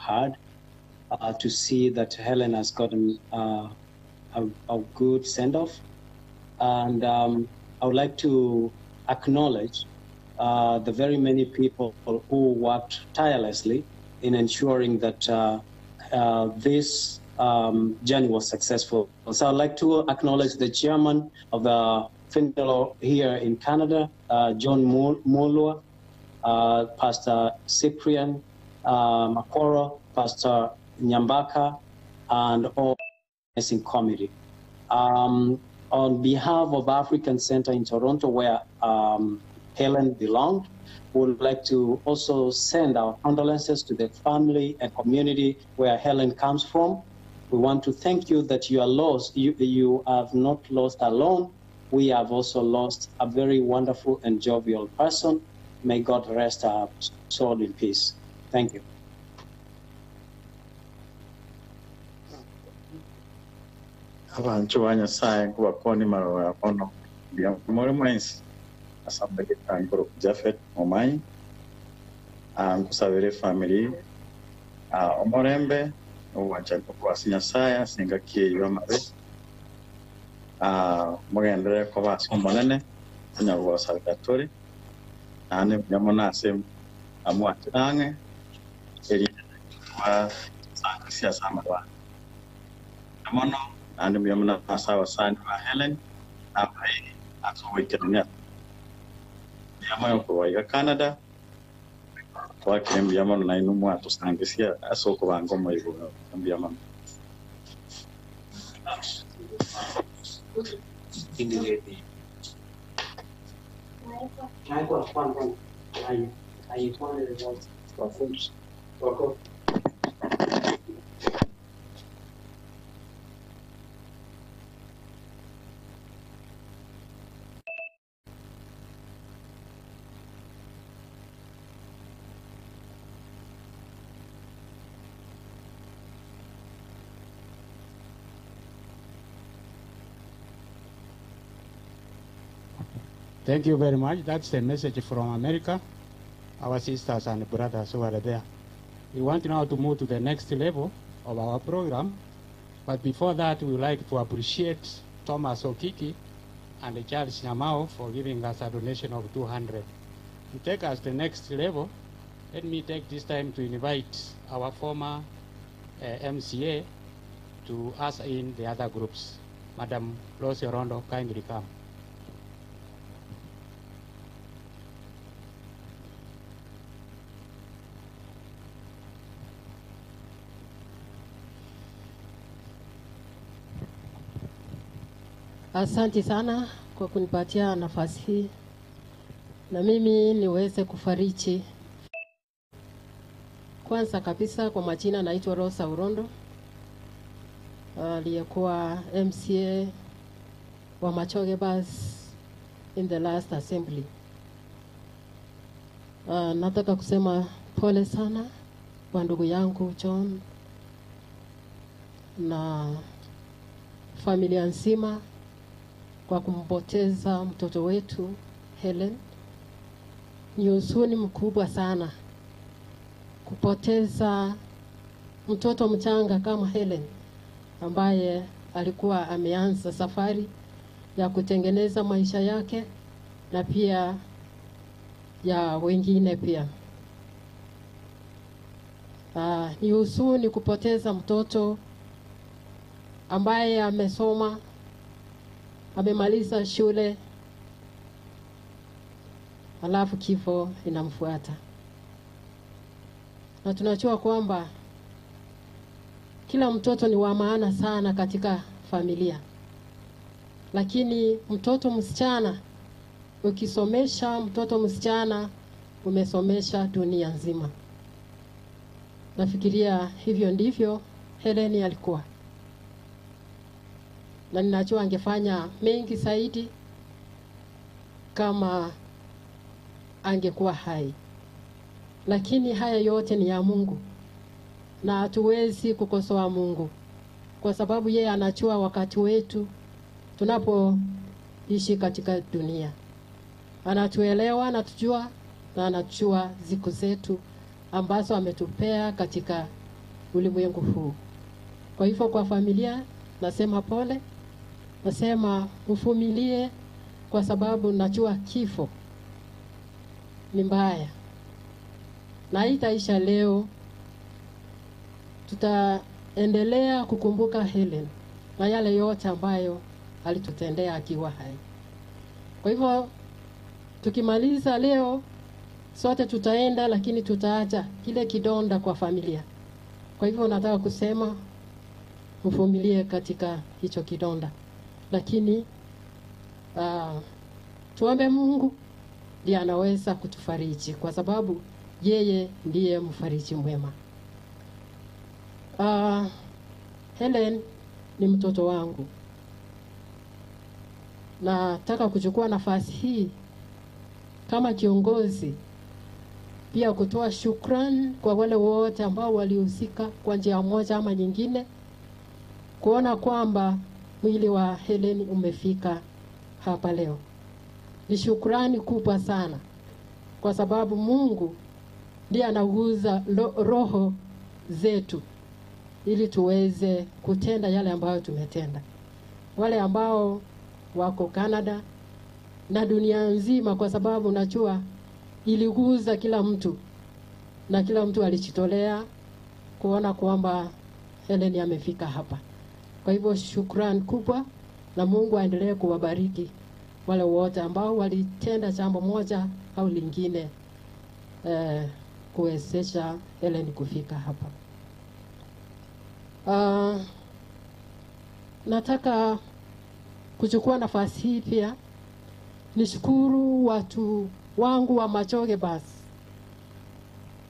had to see that Helen has gotten a good send-off. And I would like to acknowledge the very many people who worked tirelessly in ensuring that this journey was successful. So I'd like to acknowledge the chairman of the funeral here in Canada, John Mulwa, Pastor Cyprian Makoro, Pastor Nyambaka, and all the organizing committee. On behalf of African Center in Toronto, where Helen belonged, we would like to also send our condolences to the family and community where Helen comes from. We want to thank you that you are lost. You have not lost alone. We have also lost a very wonderful and jovial person. May God rest our soul in peace. Thank you. Abantu ba Nyasaye kubakoni maroya kono bya muri mwensi asambege tangoro Jafet Omai nkusabire family omorembe owacha kwasi Nyasaye singakie yamabe mugendere ko basomonene nyagwasabira tori nane nyamona ase amwatange eri wa sangisia samaba namono nane nyamona asawa sani wa Helen apai atowekenya yamayo ko ya Canada twakire mbiyamano na inumwa tusangisia asoko bangomo ibo mbiyamano Thank you very much. That's the message from America, our sisters and brothers who are there. We want now to move to the next level of our program. But before that, we would like to appreciate Thomas Okiki and Charles Nyamao for giving us a donation of 200. To take us to the next level, let me take this time to invite our former MCA to us in the other groups. Madam Rose Orondo, kindly come. Asante sana kwa kunipatia nafasi hii na mimi niweze kufariji. Kwanza kabisa, kwa majina naitwa Rosa Urondo, aliyekuwa MCA wa Machoge Bus in the last assembly. Nataka kusema pole sana kwa ndugu yangu John na familia nzima kwa kumpoteza mtoto wetu Helen. Ni huzuni mkubwa sana kupoteza mtoto mchanga kama Helen ambaye alikuwa ameanza safari ya kutengeneza maisha yake na pia ya wengine pia. Ni huzuni kupoteza mtoto ambaye amesoma, amemaliza shule, alafu kifo inamfuata. Na tunajua kwamba kila mtoto ni wa maana sana katika familia. Lakini mtoto msichana, ukisomesha mtoto msichana, umesomesha dunia nzima. Nafikiria hivyo ndivyo Helen alikuwa. Na ninajua angefanya mengi zaidi kama angekuwa hai. Lakini haya yote ni ya Mungu. Na hatuwezi kukosoa Mungu kwa sababu yeye anajua wakati wetu tunapoishi katika dunia. Anatuelewa, anatujua na anajua siku zetu ambazo ametupea katika ulimwengu huu. Kwa hivyo kwa familia nasema pole, nasema uvumilie kwa sababu najua kifo ni mbaya na haitaisha leo. Tutaendelea kukumbuka Helen na yale yote ambayo alitutendea akiwa hai. Kwa hivyo tukimaliza leo sote tutaenda, lakini tutaacha kile kidonda kwa familia. Kwa hivyo nataka kusema mvumilie katika hicho kidonda, lakini tuombe Mungu ndiye anaweza kutufariji kwa sababu yeye ndiye mfariji mwema. Helen ni mtoto wangu. Nataka kuchukua nafasi hii kama kiongozi pia kutoa shukrani kwa wale wote ambao walihusika kwa njia moja ama nyingine kuona kwamba mwili wa Helen umefika hapa leo. Ni shukrani kubwa sana kwa sababu Mungu ndiye anaguza roho zetu ili tuweze kutenda yale ambayo tumetenda. Wale ambao wako Canada na dunia nzima, kwa sababu najua iliguza kila mtu na kila mtu alijitolea kuona kwamba Helen amefika hapa. Kwa hivyo shukrani kubwa, na Mungu aendelee kuwabariki wale wote ambao walitenda jambo moja au lingine kuwezesha Helen kufika hapa. Nataka kuchukua nafasi hii pia nishukuru watu wangu wa Machoge Bus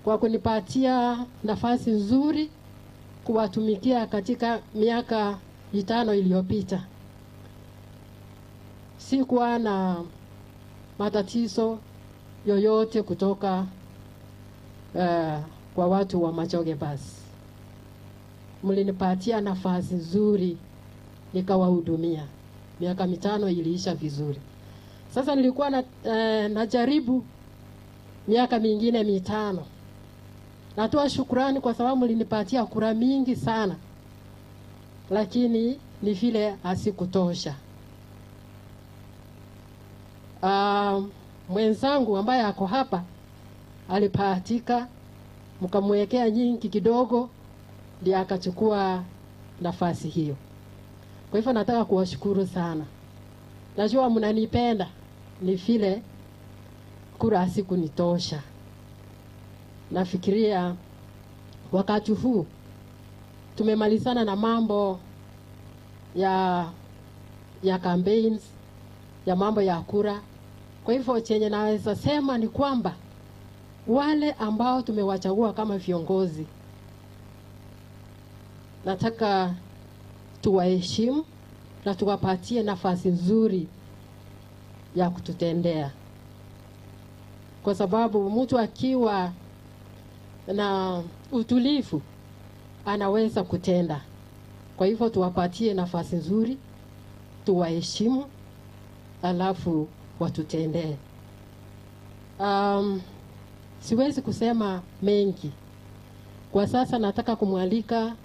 kwa kunipatia nafasi nzuri kuwatumikia katika miaka 5 iliyopita. Sikuwa na matatizo yoyote kutoka kwa watu wa Machoge Bus. Mlinipatia nafasi nzuri nikawahudumia. Miaka 5 iliisha vizuri. Sasa nilikuwa najaribu miaka mingine 5. Natoa shukrani kwa sababu mlinipatia kura mingi sana, lakini ni vile hasikutosha. Mwenzangu ambaye ako hapa alipatika, mkamwekea nyingi kidogo, ndiye akachukua nafasi hiyo. Kwa hivyo nataka kuwashukuru sana. Najua mnanipenda, ni vile kura hazikunitosha. Nafikiria wakati huu tumemalizana na mambo ya campaigns, ya mambo ya kura. Kwa hivyo chenye naweza sema ni kwamba wale ambao tumewachagua kama viongozi, nataka tuwaheshimu na tuwapatie nafasi nzuri ya kututendea. Kwa sababu mtu akiwa na utulivu anaweza kutenda. Kwa hivyo tuwapatie nafasi nzuri, tuwaheshimu, alafu watutendee. Siwezi kusema mengi. Kwa sasa nataka kumwalika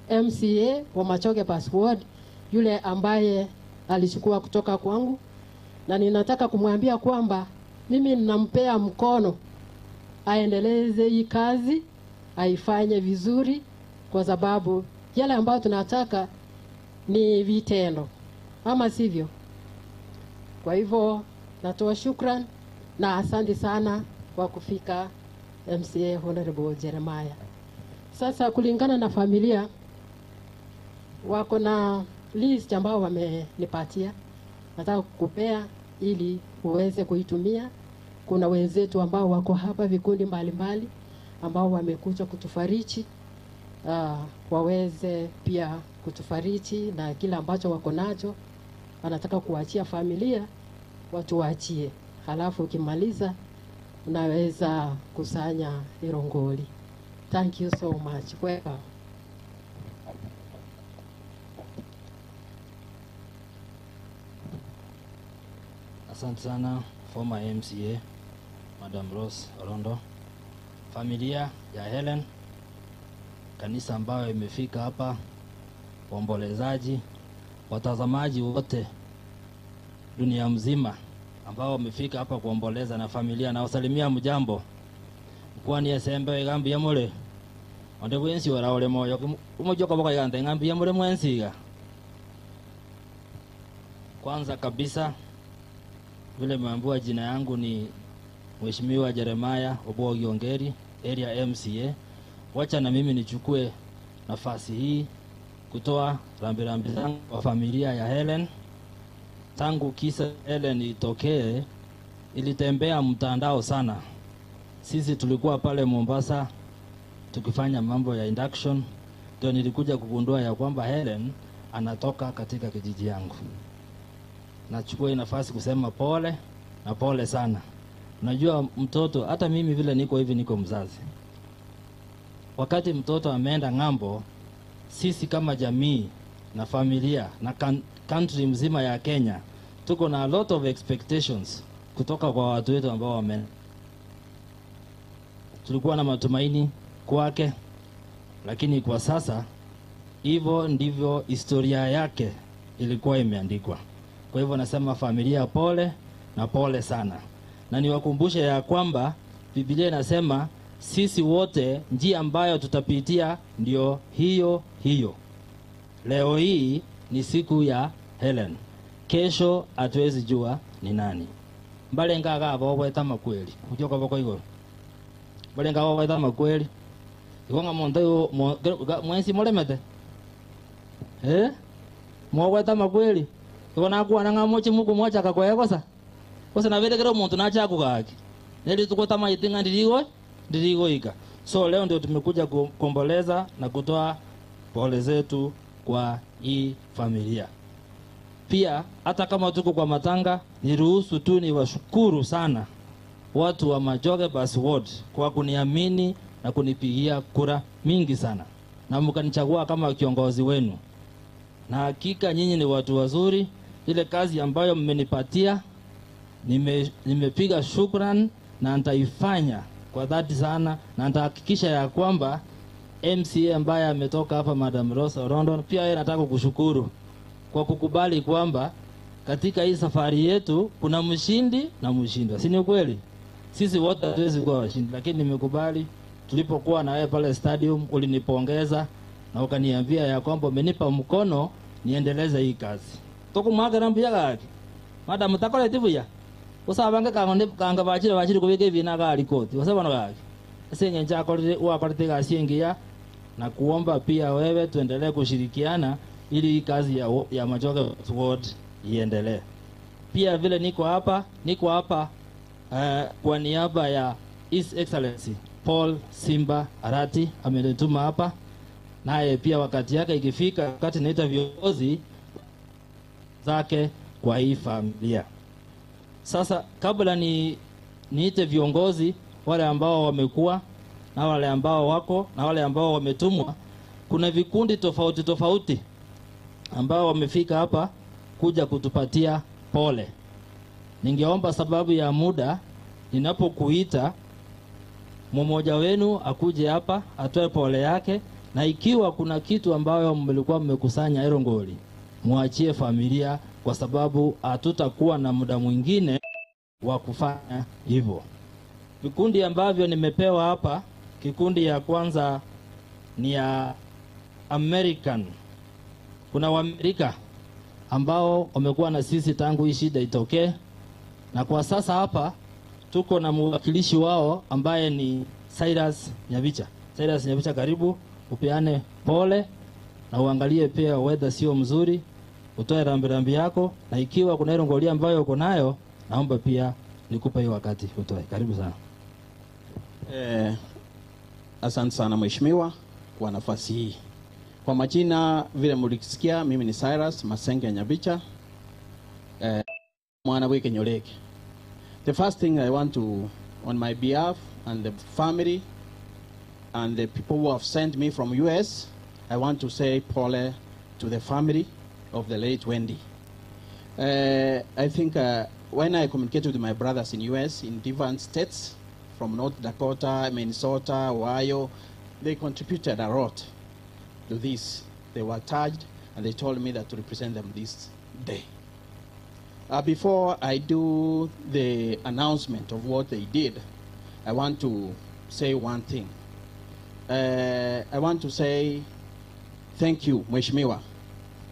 MCA wa Machoge Password, yule ambaye alichukua kutoka kwangu, na ninataka kumwambia kwamba mimi ninampea mkono aendeleze hii kazi, aifanye vizuri, kwa sababu yale ambayo tunataka ni vitendo, ama sivyo? Kwa hivyo natoa shukran na asante sana kwa kufika MCA Honorable Jeremiah. Sasa kulingana na familia wako na list ambao wamenipatia, nataka kukupea ili uweze kuitumia. Kuna wenzetu ambao wako hapa vikundi mbalimbali ambao wamekuja kutufariji, waweze pia kutufariji na kila ambacho wako nacho wanataka kuachia familia, watu waachie. Halafu ukimaliza unaweza kusanya irongoli. Thank you so much. Welcome. Asante sana former MCA Madam Rose Orondo, familia ya Helen, kanisa ambayo imefika hapa, waombolezaji, watazamaji wote dunia mzima ambao wamefika hapa kuomboleza na familia, na wasalimia mjambo. Kwani esembe igambi ya mule onde bwensi ora ole moyo umojoka boka iganda ngambi ya mule mwensiga. Kwanza kabisa vile nimeambiwa, jina yangu ni Mheshimiwa Jeremiah Obwogi Ongeri, area MCA. Wacha na mimi nichukue nafasi hii kutoa rambirambi zangu kwa familia ya Helen. Tangu kisa Helen itokee, ilitembea mtandao sana. Sisi tulikuwa pale Mombasa tukifanya mambo ya induction, ndio nilikuja kugundua ya kwamba Helen anatoka katika kijiji yangu. Nachukua nafasi kusema pole na pole sana. Unajua mtoto, hata mimi vile niko hivi niko mzazi. Wakati mtoto ameenda ng'ambo, sisi kama jamii na familia na country mzima ya Kenya tuko na a lot of expectations kutoka kwa watu wetu ambao wame. Tulikuwa na matumaini kwake, lakini kwa sasa hivyo ndivyo historia yake ilikuwa imeandikwa. Kwa hivyo nasema familia pole na pole sana. Na niwakumbushe ya kwamba Biblia inasema sisi wote njia ambayo tutapitia ndio hiyo hiyo. Leo hii ni siku ya Helen, kesho hatuwezi jua ni nani. Mbalenga gabo bweta makweli ujoka boko igoro. Mbalenga gabo bweta makweli igonga monto mwensi molemete mwogweta makweli igona kuana ngamochi muku mocha kakwegosa kosa na vile kero muntu nacha kugaki neli tukota maitinga ndirigo ika. So leo ndio tumekuja kuomboleza na kutoa pole zetu kwa hii familia. Pia hata kama tuko kwa matanga, niruhusu tu niwashukuru sana watu wa Machoge Bus Ward kwa kuniamini na kunipigia kura mingi sana na mkanichagua kama kiongozi wenu. Na hakika nyinyi ni watu wazuri. Ile kazi ambayo mmenipatia nimepiga shukran na nitaifanya kwa dhati sana, na nitahakikisha ya kwamba MCA ambaye ametoka hapa Madam Rose Orondo, pia yeye nataka kushukuru kwa kukubali kwamba katika hii safari yetu kuna mshindi na mshindwa. Si ni kweli? Sisi wote hatuwezi kuwa washindi, lakini nimekubali Tulipokuwa na wewe pale stadium ulinipongeza na ukaniambia ya kwamba umenipa mkono niendeleze hii kazi. Tokumwakera mbuya gaki. Madam takoreti buya. Usabange kango kanga bachire bachire kubika ibina gali koti. Usabana gaki. Ase ngenja akorire wakorete gasi engiya na kuomba pia wewe tuendelee kushirikiana ili hii kazi ya Machoge Ward iendelee. Pia vile niko hapa kwa niaba ya His Excellency Paul Simba Arati amenituma hapa, naye pia wakati yake ikifika, wakati naita viongozi zake kwa hii familia. Sasa kabla niite viongozi wale ambao wamekuwa na wale ambao wako na wale ambao wametumwa, kuna vikundi tofauti tofauti ambao wamefika hapa kuja kutupatia pole. Ningeomba sababu ya muda, ninapokuita mmoja wenu akuje hapa atoe pole yake, na ikiwa kuna kitu ambayo mlikuwa mmekusanya Erongoli, muachie familia, kwa sababu hatutakuwa na muda mwingine wa kufanya hivyo. Vikundi ambavyo nimepewa hapa, kikundi ya kwanza ni ya American. Kuna Waamerika ambao wamekuwa na sisi tangu hii shida itokee, na kwa sasa hapa tuko na mwakilishi wao ambaye ni Cyrus Nyabicha. Cyrus Nyabicha, karibu upeane pole na uangalie pia weather sio mzuri, utoe rambirambi yako, na ikiwa kuna irongolia ambayo uko nayo, naomba pia nikupe hiyo wakati utoe. Karibu sana. Asante sana mheshimiwa kwa nafasi hii. Kwa majina vile mlisikia, mimi ni Cyrus Masenge Nyabicha, mwana wike Nyoleke. The first thing I want to, on my behalf and the family and the people who have sent me from US, I want to say pole to the family of the late Wendy. I think when I communicated with my brothers in US, in different states, from North Dakota, Minnesota, Ohio, they contributed a lot to this. They were charged and they told me that to represent them this day. Before I do the announcement of what they did, I want to say one thing. I want to say thank you, Mheshimiwa,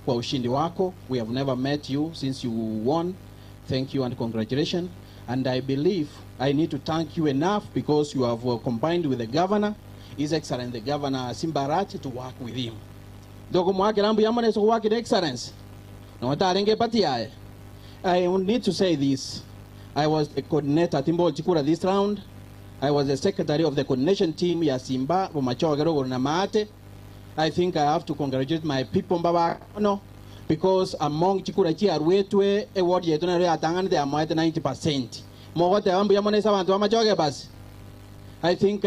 kwa ushindi wako. We have never met you since you won. Thank you and congratulations. And I believe I need to thank you enough because you have combined with the governor, His Excellency the Governor Simba Arati, to work with him. Doko mwake rambu yamane so work with Excellence. No atarenge pati. I need to say this. I was the coordinator at Timbol Chikura this round. I was the secretary of the coordination team ya Simba Bomachoge na Maate. I think I have to congratulate my people Mbabano, because among Chikura chi arwetwe award yetu na rea tangani they are more than 90%. Mogote ambu yamone sabantu amachoge basi. I think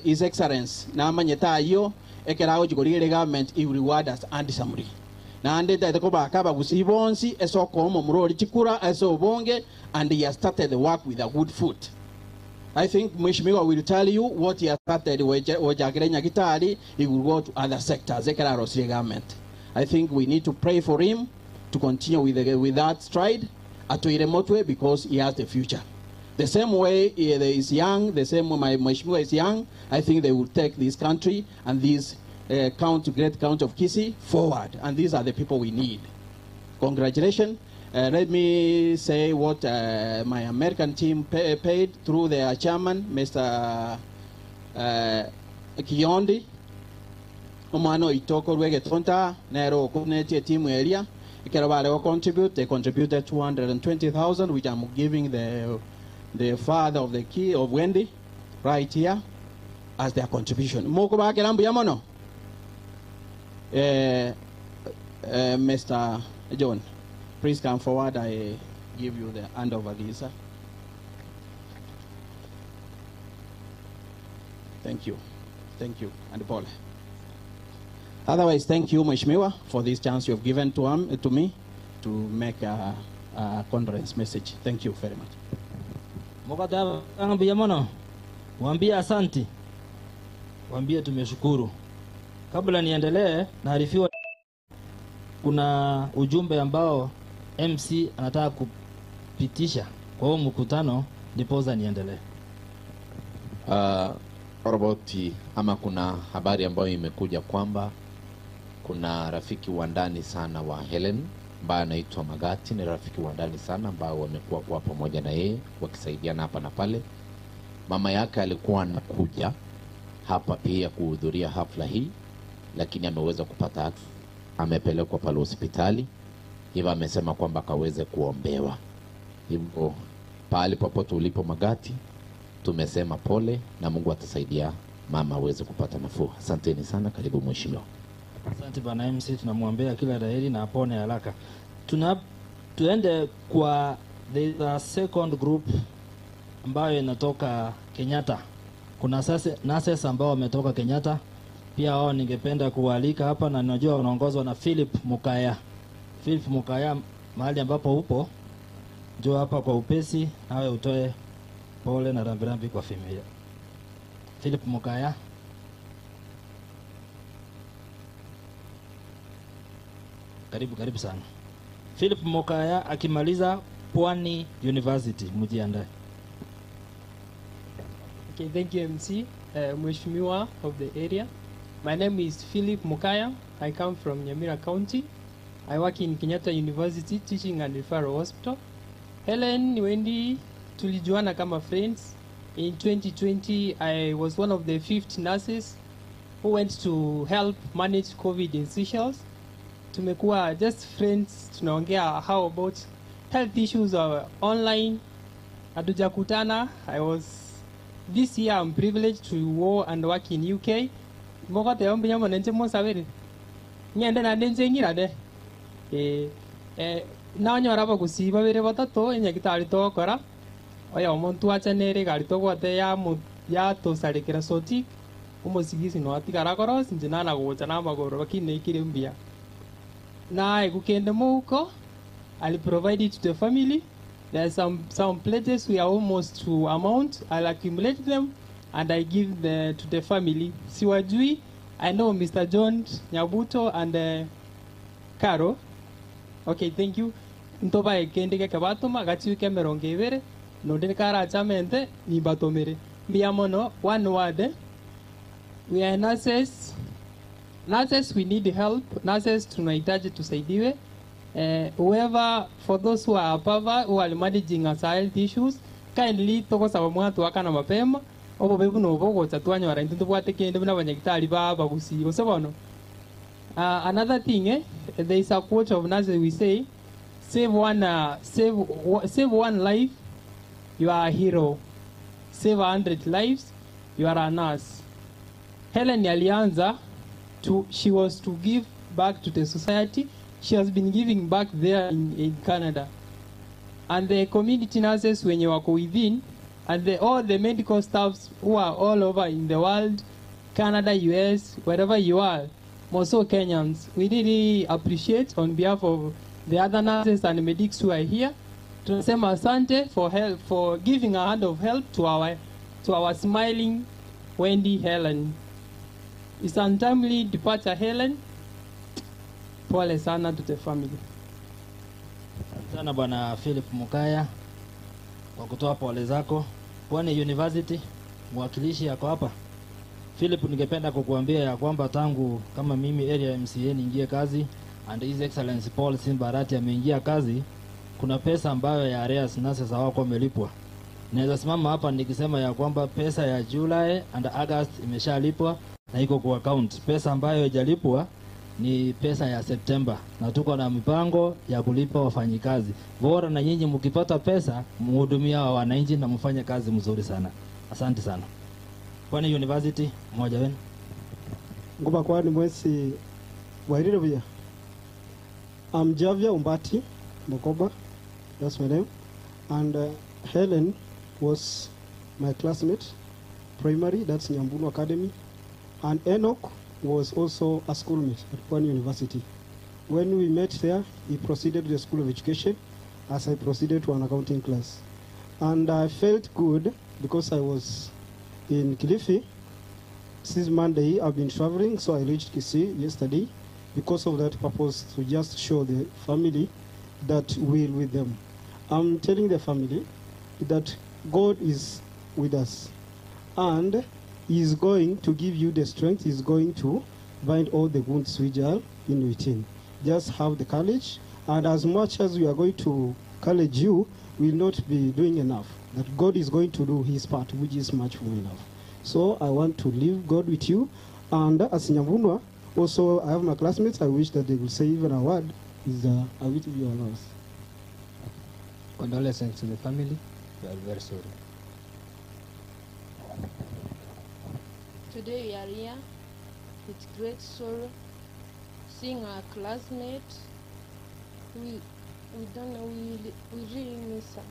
His Excellence na manyeta iyo ekerao chikori government he will reward us handsomely. Na ande tete kaba gusibonsi esoko mo murori chikura eso bonge, and he has started the work with a good foot. I think Mheshimiwa will tell you what he has started Wajakere Nyagitari. He will go to other sectors ekerao government. I think we need to pray for him to continue with that stride atuire motwe, because he has the future. The same way he is young, the same way my Mheshimiwa is young, I think they will take this country and this great county of Kisii forward. And these are the people we need. Congratulations. Let me say what my American team paid through their chairman, Mr. Kiondi. Omano itoko rwege tonta nero kuneti team area. Ikerabare contribute. They contributed 220,000, which I'm giving the father of the key of Wendy right here as their contribution. Moko ba kerambu yamono. Mr. John, please come forward. I give you the handover this. Thank you. Thank you. And Paul. Otherwise, thank you, Mheshimiwa, for this chance you have given to me to make a condolence message. Thank you very much. Mwambie asanti. Mwambie tumeshukuru. Kabla niendelee, naarifiwa kuna ujumbe ambao MC anataka kupitisha kwa huo mkutano, ndiposa niendelee. roboti ama kuna habari ambayo imekuja kwamba kuna rafiki wa ndani sana wa Helen ambaye anaitwa Magati. Ni rafiki wa ndani sana ambao wamekuwa kwa pamoja na yeye wakisaidiana hapa na pale. Mama yake alikuwa anakuja hapa pia kuhudhuria hafla hii, lakini ameweza kupata, amepelekwa pale hospitali, hivyo amesema kwamba akaweze kuombewa. Hivyo pahali popote ulipo Magati, tumesema pole na Mungu atasaidia mama aweze kupata nafuu. Asanteni sana, karibu mheshimiwa. Asante bwana MC, tunamwombea kila la heri na apone haraka. Tuende kwa the second group ambayo inatoka Kenyatta. Kuna nurses ambao wametoka Kenyatta pia, wao ningependa kuwaalika hapa, na najua wanaongozwa na Philip Mukaya. Philip Mukaya, mahali ambapo upo, njoo hapa kwa upesi nawe utoe pole na rambirambi kwa familia. Philip Mukaya. Karibu, karibu sana. Philip Mukaya akimaliza Pwani University, mjiandae. Okay, thank you MC, Mheshimiwa of the area. My name is Philip Mukaya. I come from Nyamira County. I work in Kenyatta University Teaching and Referral Hospital. Helen Wendy tulijuana kama friends. In 2020, I was one of the 50 nurses who went to help manage COVID in Seychelles. Tumekuwa just friends, tunaongea how about health issues are online. Hatujakutana. This year I'm privileged to go and work in UK. Mokote ombi nyama nenche mosabere. Ngende na nenche ngirade. Nanyora bagusi babere batato enyagitari togokora. Oya omonto achanere gari togwate ya ya tosarekera soti. Omosigisi no atigara koros nje nana gocha na magoro bakine ikire mbia. Na egukende muko I'll provide it to the family. There are some pledges we are almost to amount. I'll accumulate them and I give to the family. Siwajui, I know Mr. John Nyabuto and Caro. Okay, thank you. Ntoba ekende ke batoma gachi ke meronge ibere nonde kara chamente ni batomere. Mbiamono, one word. We are nurses. Nurses, we need help. Nurses tunahitaji tusaidiwe. Whoever, for those who are above, who are managing us health issues, kindly toko sababu mwatu wakana mapema obo bebu no bogo tatuanyora ntuntu bwate kende buna banyagitari baba gusigo sabono. Another thing, there is a quote of nurses we say, save one life, you are a hero. Save 100 lives, you are a nurse. Helen alianza she was to give back to the society. She has been giving back there in Canada. And the community nurses when you are within, and all the medical staffs who are all over in the world, Canada, US, wherever you are, more so Kenyans, we really appreciate on behalf of the other nurses and medics who are here. Tunasema asante for help, for giving a hand of help to our smiling Wendy Helen. It's untimely departure, Helen. Pole sana to the family. Sana bwana Philip Mukaya kwa kutoa pole zako. Pwani University mwakilishi yako hapa. Philip, ningependa kukuambia ya kwamba tangu kama mimi area MCA niingie kazi and His Excellency Paul Simbarati ameingia kazi, kuna pesa ambayo ya arrears nurses hawako wamelipwa. Naweza simama hapa nikisema ya kwamba pesa ya July and August imeshalipwa na iko kwa account. Pesa ambayo haijalipwa ni pesa ya September, na tuko na mipango ya kulipa wafanyikazi. Bora na nyinyi mkipata pesa mhudumia wa wananchi na mfanye kazi mzuri sana. Asante sana. Pwani University, mmoja wenu. Ngoba kwani mwezi wairire buya. I'm Javia Umbati Mokoba, that's my name. And Helen was my classmate, primary, that's Nyambunu Academy. And Enoch was also a schoolmate at Pwani University. When we met there, he proceeded to the School of Education as I proceeded to an accounting class. And I felt good because I was in Kilifi. Since Monday, I've been traveling, so I reached Kisii yesterday because of that purpose, to just show the family that we're with them. I'm telling the family that God is with us. And He is going to give you the strength. He is going to bind all the wounds which are in within. Just have the courage, and as much as we are going to encourage you, we will not be doing enough. That God is going to do his part, which is much more enough. So I want to leave God with you. And as Nyambunwa, also I have my classmates, I wish that they will say even a word is a bit of your loss. Condolences to the family. We are very sorry. Today we are here with great sorrow, seeing our classmate. We don't know, we really miss her.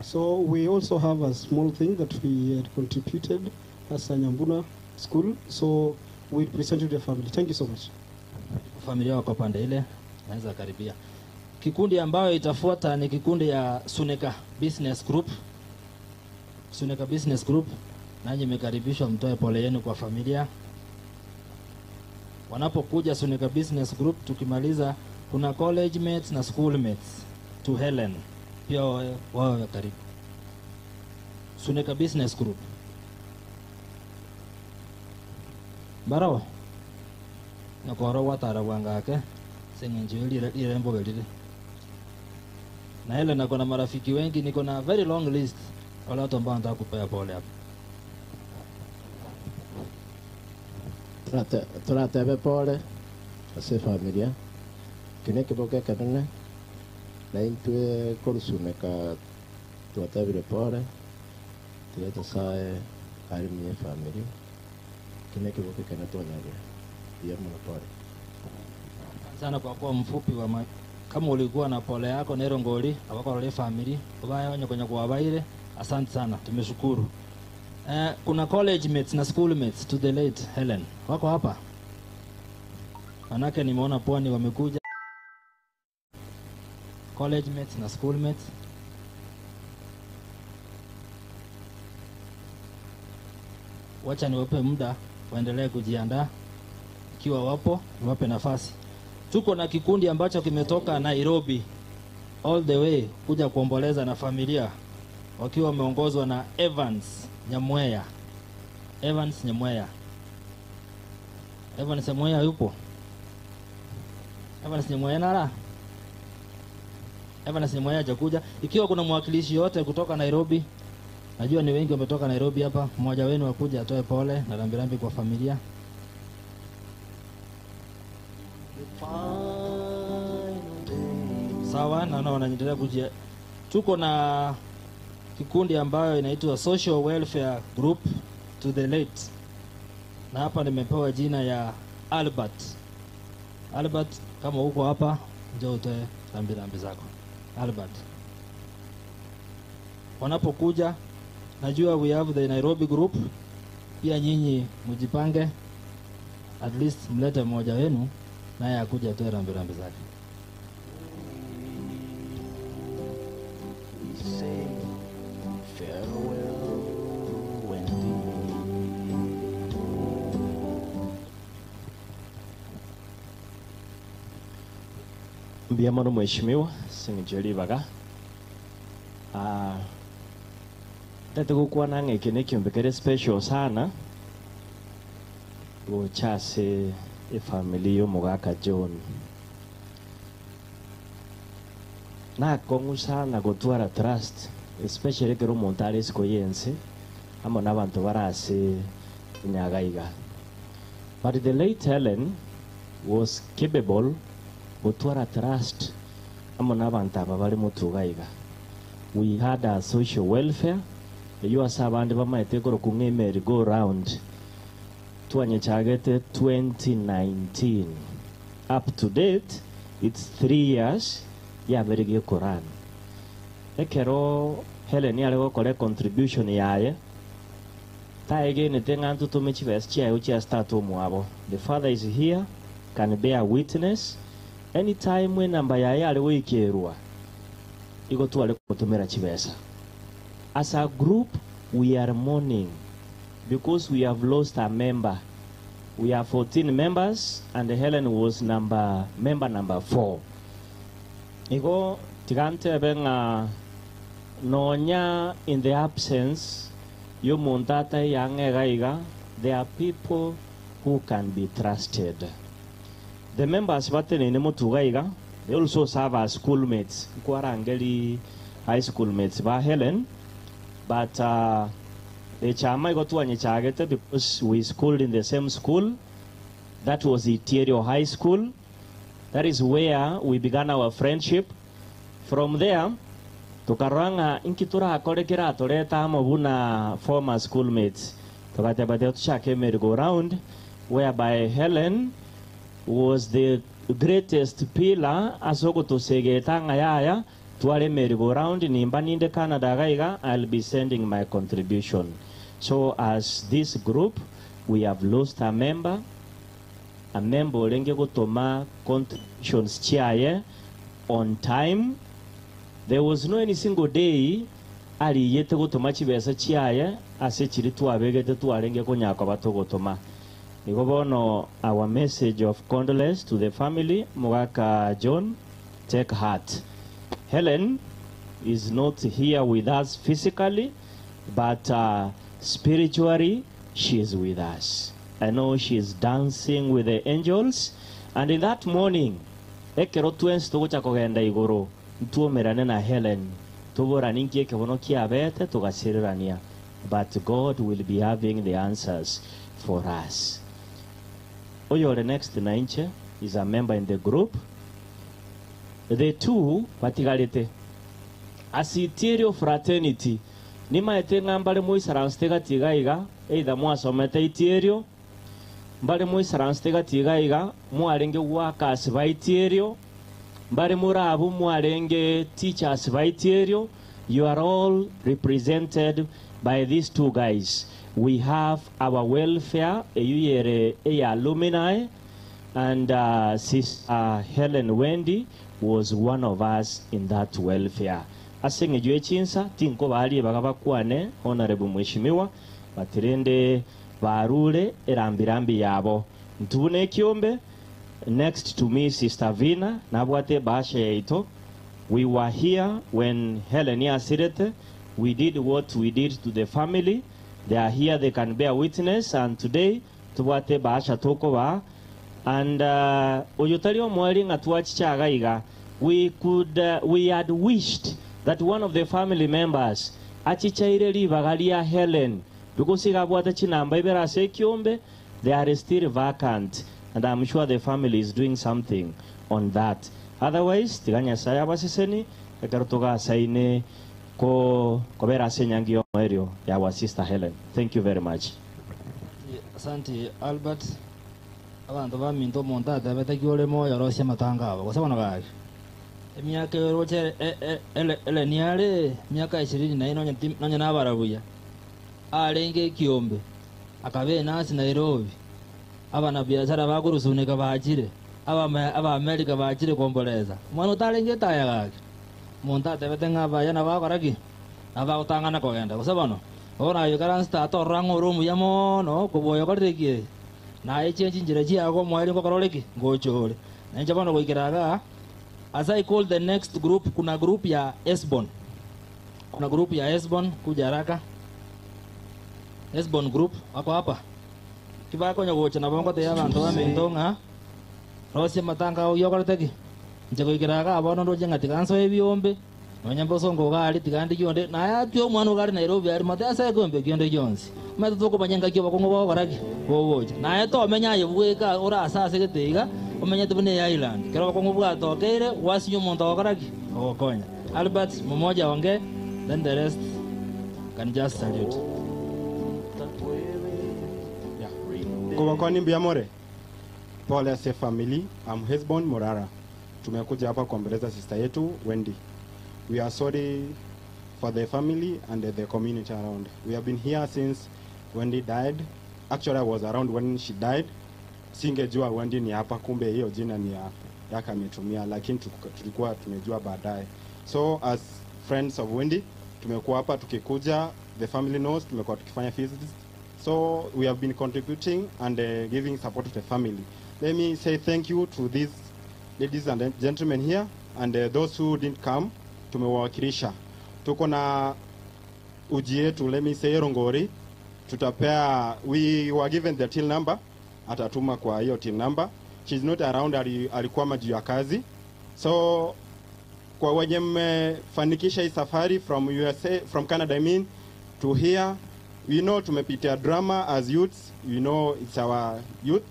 So we also have a small thing that we had contributed as a Nyambuna school. So we present to the family. Thank you so much. Familia wako pande ile, naweza karibia. Kikundi ambayo itafuata ni kikundi ya Suneka Business Group. Suneka Business Group, nanyi mmekaribishwa mtoe pole yenu kwa familia. Wanapokuja Suneka Business Group, tukimaliza kuna college mates na school mates to Helen. Pia wao karibu. Suneka Business Group. Baro. Nakoro watara wangake sengenjeli ile mbo belile. Na Helen ako na marafiki wengi, niko na very long list wale watu ambao nataka kupea pole hapa. Turatebe pole ase familia kine kiboke kanene na intwe korusuneka tuatebire pole tigeta sae arimie familia kine kiboke kana tuonyaria pia mno pole sana kwa kuwa mfupi wa kama ulikuwa na pole yako nero ngoli abakorole family ubaya onyokonya kwa baire. Asante sana, tumeshukuru. Kuna college mates na school mates to the late Helen wako hapa, manake nimeona pwani wamekuja. College mates na school mates. Wacha niwape muda waendelee kujiandaa, ikiwa wapo niwape nafasi. Tuko na kikundi ambacho kimetoka Nairobi all the way kuja kuomboleza na familia, wakiwa wameongozwa na Evans Nyamweya. Evans Nyamweya. Evans Nyamweya yupo? Evans Nyamweya nara? Evans Nyamweya hajakuja. Ikiwa kuna mwakilishi yote kutoka Nairobi, najua ni wengi wametoka Nairobi hapa, mmoja wenu akuja atoe pole na rambirambi kwa familia. Sawa, naona wanaendelea kujia. Tuko na kikundi ambayo inaitwa Social Welfare Group to the late. Na hapa nimepewa jina ya Albert. Albert, kama uko hapa, njoo utoe rambirambi zako. Albert. Wanapokuja, najua we have the Nairobi group. Pia nyinyi mjipange. At least mlete mmoja wenu naye akuja atoe rambirambi zake. Mbia mono mheshimiwa singijeli baga. Tete kukuwa na ng'eke ne kiombekere special sana gochase e family yo mugaka John. Na kongu sana gotwara trust especially kero montare sikoyense amo nabantu barase nyagaiga. But the late Helen was capable gotwara trust amo nabantu aba bari mutugaiga. We had a social welfare eyo asabandi bamaete koro kung'e go round twanyechagete 2019 up to date it's 3 years yaberege Koran. Ekero Helen yare gokore contribution yaye taegenete ng'antu tumechi chiayo chia start omwabo. The father is here, can bear witness anytime when namba yaye ari wikerwa igo tware kutumira chibesa. As a group we are mourning because we have lost a member. We are 14 members and Helen was member number 4. Igo tigante benga nonya in the absence Yomontata yang'egaiga, there are people who can be trusted. The members batenene mutugaiga, they also serve as schoolmates. Kwarangeli high school mates ba Helen, but the chama iko chagete because we schooled in the same school. That was Itierio High School. That is where we began our friendship. From there, tukaranga inkitura akore toreta amobuna former schoolmates. Tukatebate tuchake merry-go-round, whereby Helen was the greatest pillar asoko tusegeta ngayaya tuare merry-go-round nimba ninde Canada gaiga, I'll be sending my contribution. So as this group, we have lost a member orenge gutoma contributions chiaye on time. There was no any single day aliyete gutoma chibesa chiaye ase chiri twabegete twarenge kunyaka batogotoma. Nigobono our message of condolence to the family. Mugaka John, take heart. Helen is not here with us physically, but spiritually she is with us. I know she is dancing with the angels. And in that morning, ekero twensi tugocha kogenda igoro, tuomerane na Helen, tuborani nkie kebono kiabete tugasirirania. But God will be having the answers for us. Oyore next nainche is a member in the group. The two batigarete asitirio fraternity nimaete ng'ambare moisaranste gatigaiga either mwasomete itierio mbare moisaranste gatigaiga mwarenge workers ba itierio mbare murabu mwarenge teachers ba itierio. You are all represented by these two guys. We have our welfare eyuyere eya alumni, and Sister Helen Wendy was one of us in that welfare. Asenge jwe chinsa tinko bali bagabakwane honorable mheshimiwa batirende barule erambirambi yabo. Ntubune kiombe. Next to me Sister Vina nabwate basha yaito. We were here when Helen asirete. We did what we did to the family. They are here, they can bear witness, and today tubwate basha tokoba. And oyotari omwali nga tuwachichagaiga, we could we had wished that one of the family members achichaire libagalia Helen because igabwata chinamba ibera sekiombe. They are still vacant, and I'm sure the family is doing something on that. Otherwise tiganya saya basiseni ekarutoga saine ko kobera senyangi omerio ya our sister Helen. Thank you very much. Asante Albert. Abantu baminto montate batakiore moyo rosia matanga abo gosabona baki emyaka yoroche ele niare miaka 24 nonya nabarabuya arenge kiombe akabe nasi Nairobi abana biashara bagurusuneka bajire aba America bajire komboleza mwana utarenge taya gaki montate betenga bayana bakoraki abagutangana kogenda gosabona ona yukaransta atorrango rumu yamono kuboyo korrekie na echenji njira chiago mweri ngokororeki ngochore na nje goikeraga. As I call the next group, kuna group ya Esbon. Kuna group ya Esbon kuja haraka. Esbon group wako hapa. Kibako nyogocha na bongo te abantu bamentonga. Rosie matanga uyokoroteki. Nje goikeraga abono ndoje ngatikanso ebiombe. Nonyambo songo gari tigandi kyonde na yatyo mwana gari Nairobi ari matasa ekombe kyonde kyonsi. Matu toko banyanga kyo bakongo bakoraki boboja. Na yeto menya yebweka ora asase geteiga omenye tubune ya island. Kero bakongo bwatokere wasinyo muntu bakoraki okonya. Albert mmoja onge, then the rest can just salute. Yeah. Kwa mbiamore. Pole ase family, I'm Hesbon Morara. Tumekuja hapa kuomboleza sister yetu Wendy. We are sorry for the family and the community around. We have been here since Wendy died. Actually, I was around when she died. Singejua Wendy ni hapa, kumbe hiyo jina ni yake ametumia, lakini tulikuwa tumejua baadaye. So as friends of Wendy, tumekuwa hapa tukikuja, the family knows, tumekuwa tukifanya visits. So we have been contributing and giving support to the family. Let me say thank you to these ladies and gentlemen here and those who didn't come. Tumewakilisha. Tuko na uji yetu, let me say Rongori, tutapea, we were given the till number, atatuma kwa hiyo till number. She's not around, alikuwa juu ya kazi. So kwa wenye mmefanikisha hii safari from USA, from Canada I mean, to here, we know tumepitia drama as youths, we know it's our youth,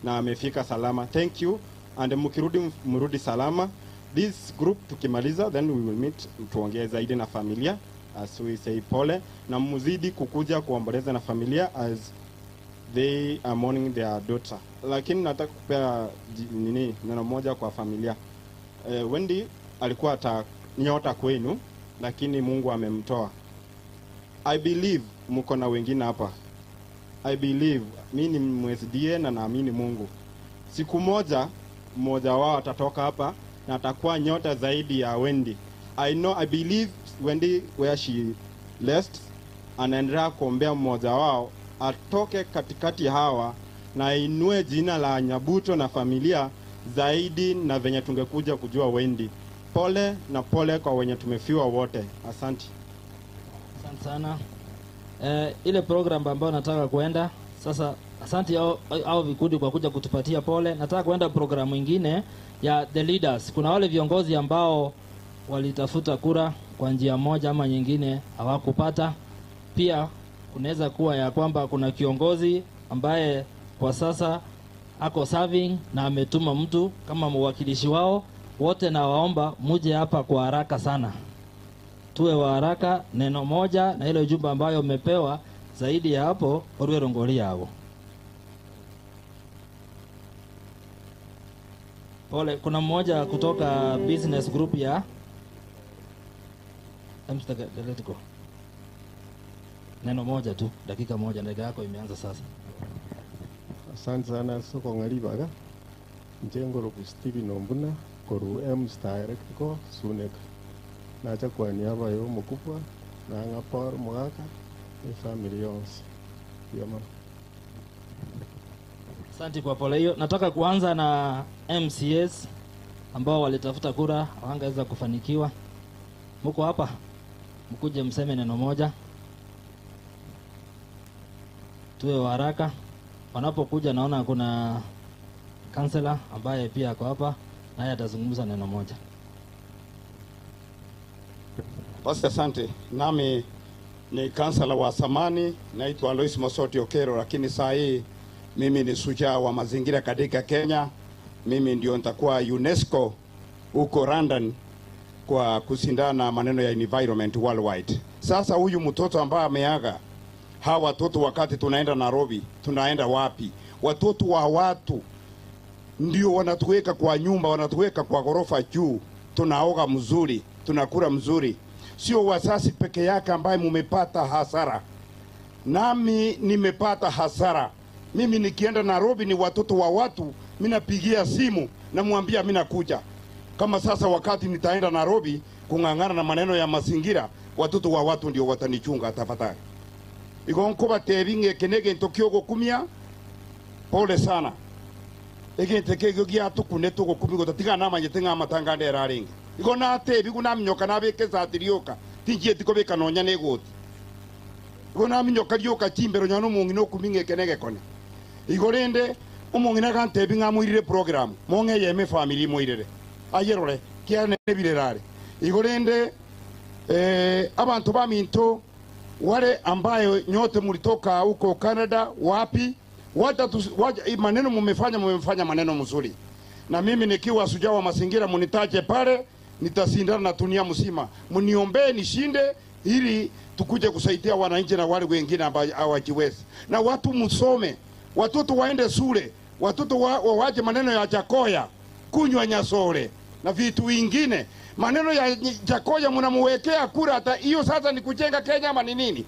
na amefika salama. Thank you, and mkirudi mrudi salama. This group tukimaliza, then we will meet, tuongee zaidi na familia as we say pole, na muzidi kukuja kuomboleza na familia as they are mourning their daughter. Lakini nataka kupea nini neno moja kwa familia. Wendy alikuwa nyota kwenu, lakini Mungu amemtoa. I believe mko na wengine hapa. I believe mimi ni MSDA na naamini Mungu. Siku moja mmoja wao atatoka hapa na atakuwa nyota zaidi ya Wendy. I know, I believe Wendy where she left, anaendelea kuombea mmoja wao atoke katikati hawa na inue jina la Nyabuto na familia zaidi na venye tungekuja kujua Wendy. Pole na pole kwa wenye tumefiwa wote. Asante. Asante sana. Ile program ambayo nataka kuenda sasa, asante au vikundi kwa kuja kutupatia pole. Nataka kuenda programu nyingine ya the leaders. Kuna wale viongozi ambao walitafuta kura kwa njia moja ama nyingine hawakupata. Pia kunaweza kuwa ya kwamba kuna kiongozi ambaye kwa sasa ako serving na ametuma mtu kama mwakilishi wao. Wote na waomba muje hapa kwa haraka sana. Tuwe wa haraka, neno moja na ile ujumbe ambayo umepewa. Zaidi ya hapo orwe rongolia hapo. Pole, kuna mmoja kutoka business group ya Mr. Neno moja tu, dakika moja, dakika yako imeanza sasa. Asante sana soko ngalibaga. Njengo roku Steven Ombuna koru M Star Electrical Suneka. Nacha kwa niaba ya mkubwa na ngapor mwaka ni family yonse. Yama. Asante kwa pole hiyo. Nataka kuanza na MCS ambao walitafuta kura hawangeweza kufanikiwa. Mko hapa? Mkuje mseme neno moja. Tuwe haraka. Wanapokuja naona kuna kansela ambaye pia ako hapa, naye atazungumza neno moja. Basi asante. Nami ni kansela wa samani, naitwa Alois Mosoti Okero, lakini saa hii mimi ni shujaa wa mazingira katika Kenya. Mimi ndio nitakuwa UNESCO huko London kwa kushindana maneno ya environment worldwide. Sasa huyu mtoto ambaye ameaga, hawa watoto wakati tunaenda Nairobi, tunaenda wapi? Watoto wa watu ndio wanatuweka kwa nyumba, wanatuweka kwa ghorofa juu, tunaoga mzuri, tunakula mzuri. Sio wasasi peke yake ambaye mumepata hasara. Nami nimepata hasara. Mimi nikienda Nairobi ni watoto wa watu, mimi napigia simu namwambia mimi nakuja. Kama sasa wakati nitaenda Nairobi kung'ang'ana na maneno ya mazingira, watoto wa watu ndio watanichunga tafadhali. Igonko batebinge kenege ntokyo gokumia. Pole sana. Egente kegyo gya tukune tugokumigo tatiga namanyete ng'amatanga nderaringe. Igo natebi gunamnyoka nabeke zatirioka tingie tikobeka nonya negoti. Igo naminyoka rioka chimbero nyano mung'ina okuminge kenege kone. Igo rende omong'ina gantebi ng'amoirire program mong'e yeme family moirere. Ayerore kiane birerare. Igo rende abantu baminto wale ambayo nyote mulitoka huko Canada wapi, maneno mumefanya maneno mzuri. Na mimi nikiwa shujaa wa mazingira munitaje pale, nitasindana na dunia mzima. Muniombee nishinde ili tukuje kusaidia wananchi na wale wengine ambao hawajiwezi. Na watu musome, watoto waende shule, watoto wawache maneno ya Jakoya, kunywa nyasore na vitu vingine. Maneno ya Jakoya mnamuwekea kura hata hiyo sasa ni kujenga Kenya ama ni nini?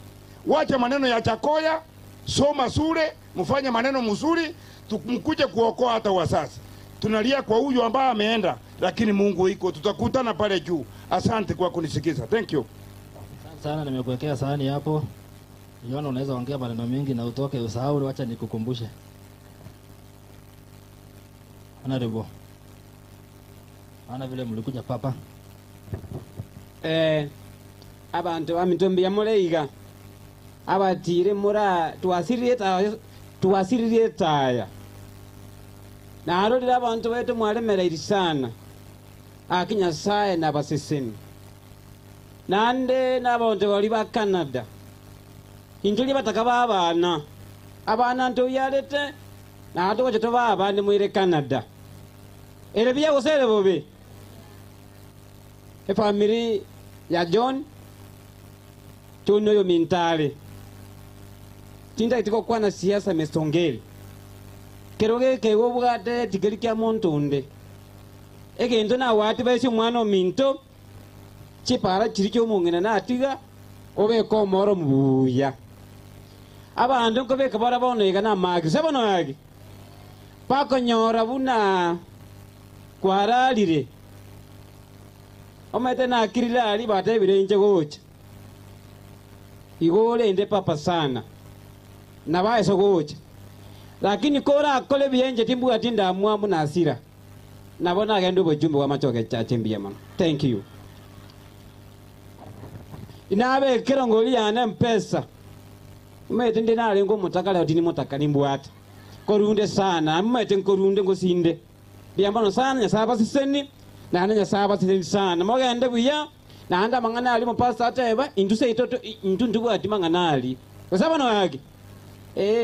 Wacha maneno ya Jakoya, soma shule, mfanye maneno mzuri, mkuje kuokoa hata wasasi. Tunalia kwa huyu ambaye ameenda, lakini Mungu iko, tutakutana pale juu. Asante kwa kunisikiza. Thank you. Asante sana, nimekuwekea sahani hapo. Niona unaweza ongea maneno mengi na utoke usahau, acha nikukumbushe. Honorable. Ana vile mlikuja papa. Abantu bamitombi yamuleiga abatire mura tuwasiririe taya na arorira abantu betu mwalemera irisana akinyasaye nabasesemi nande n'abantu bali ba Canada intuli bataka babana abana nto yalete na atoje to babane mwire Canada ere biya gosere bobe e family ya John tuno yo mintale tinda itiko kwa na siasa mesongeli keroge kego bwate tikeri kya montonde egento na wati basi mwana minto chipara chirikyo mungena na atiga obeko moro mbuya abantu nkobeka barabonega na magi sebono yagi pakonyora buna kwaralire omete na kirilali batebire nje gocha igore ende papa sana na baeso gocha lakini kora akole bienje timbu atinda mwamu na asira nabona agenda obujumbe wa machoke chache mbiya mano. Thank you. Inabe kirongoli yana mpesa mmete ndi nale ngo mutakala otini mutaka nimbwata korunde sana mmete nkorunde ngosinde biyambano sana nyasaba siseni na nyasaba siseni sana mogende buya na anda mangana ali mupasa ateba induse itoto intundu bwati mangana ali kusaba no yake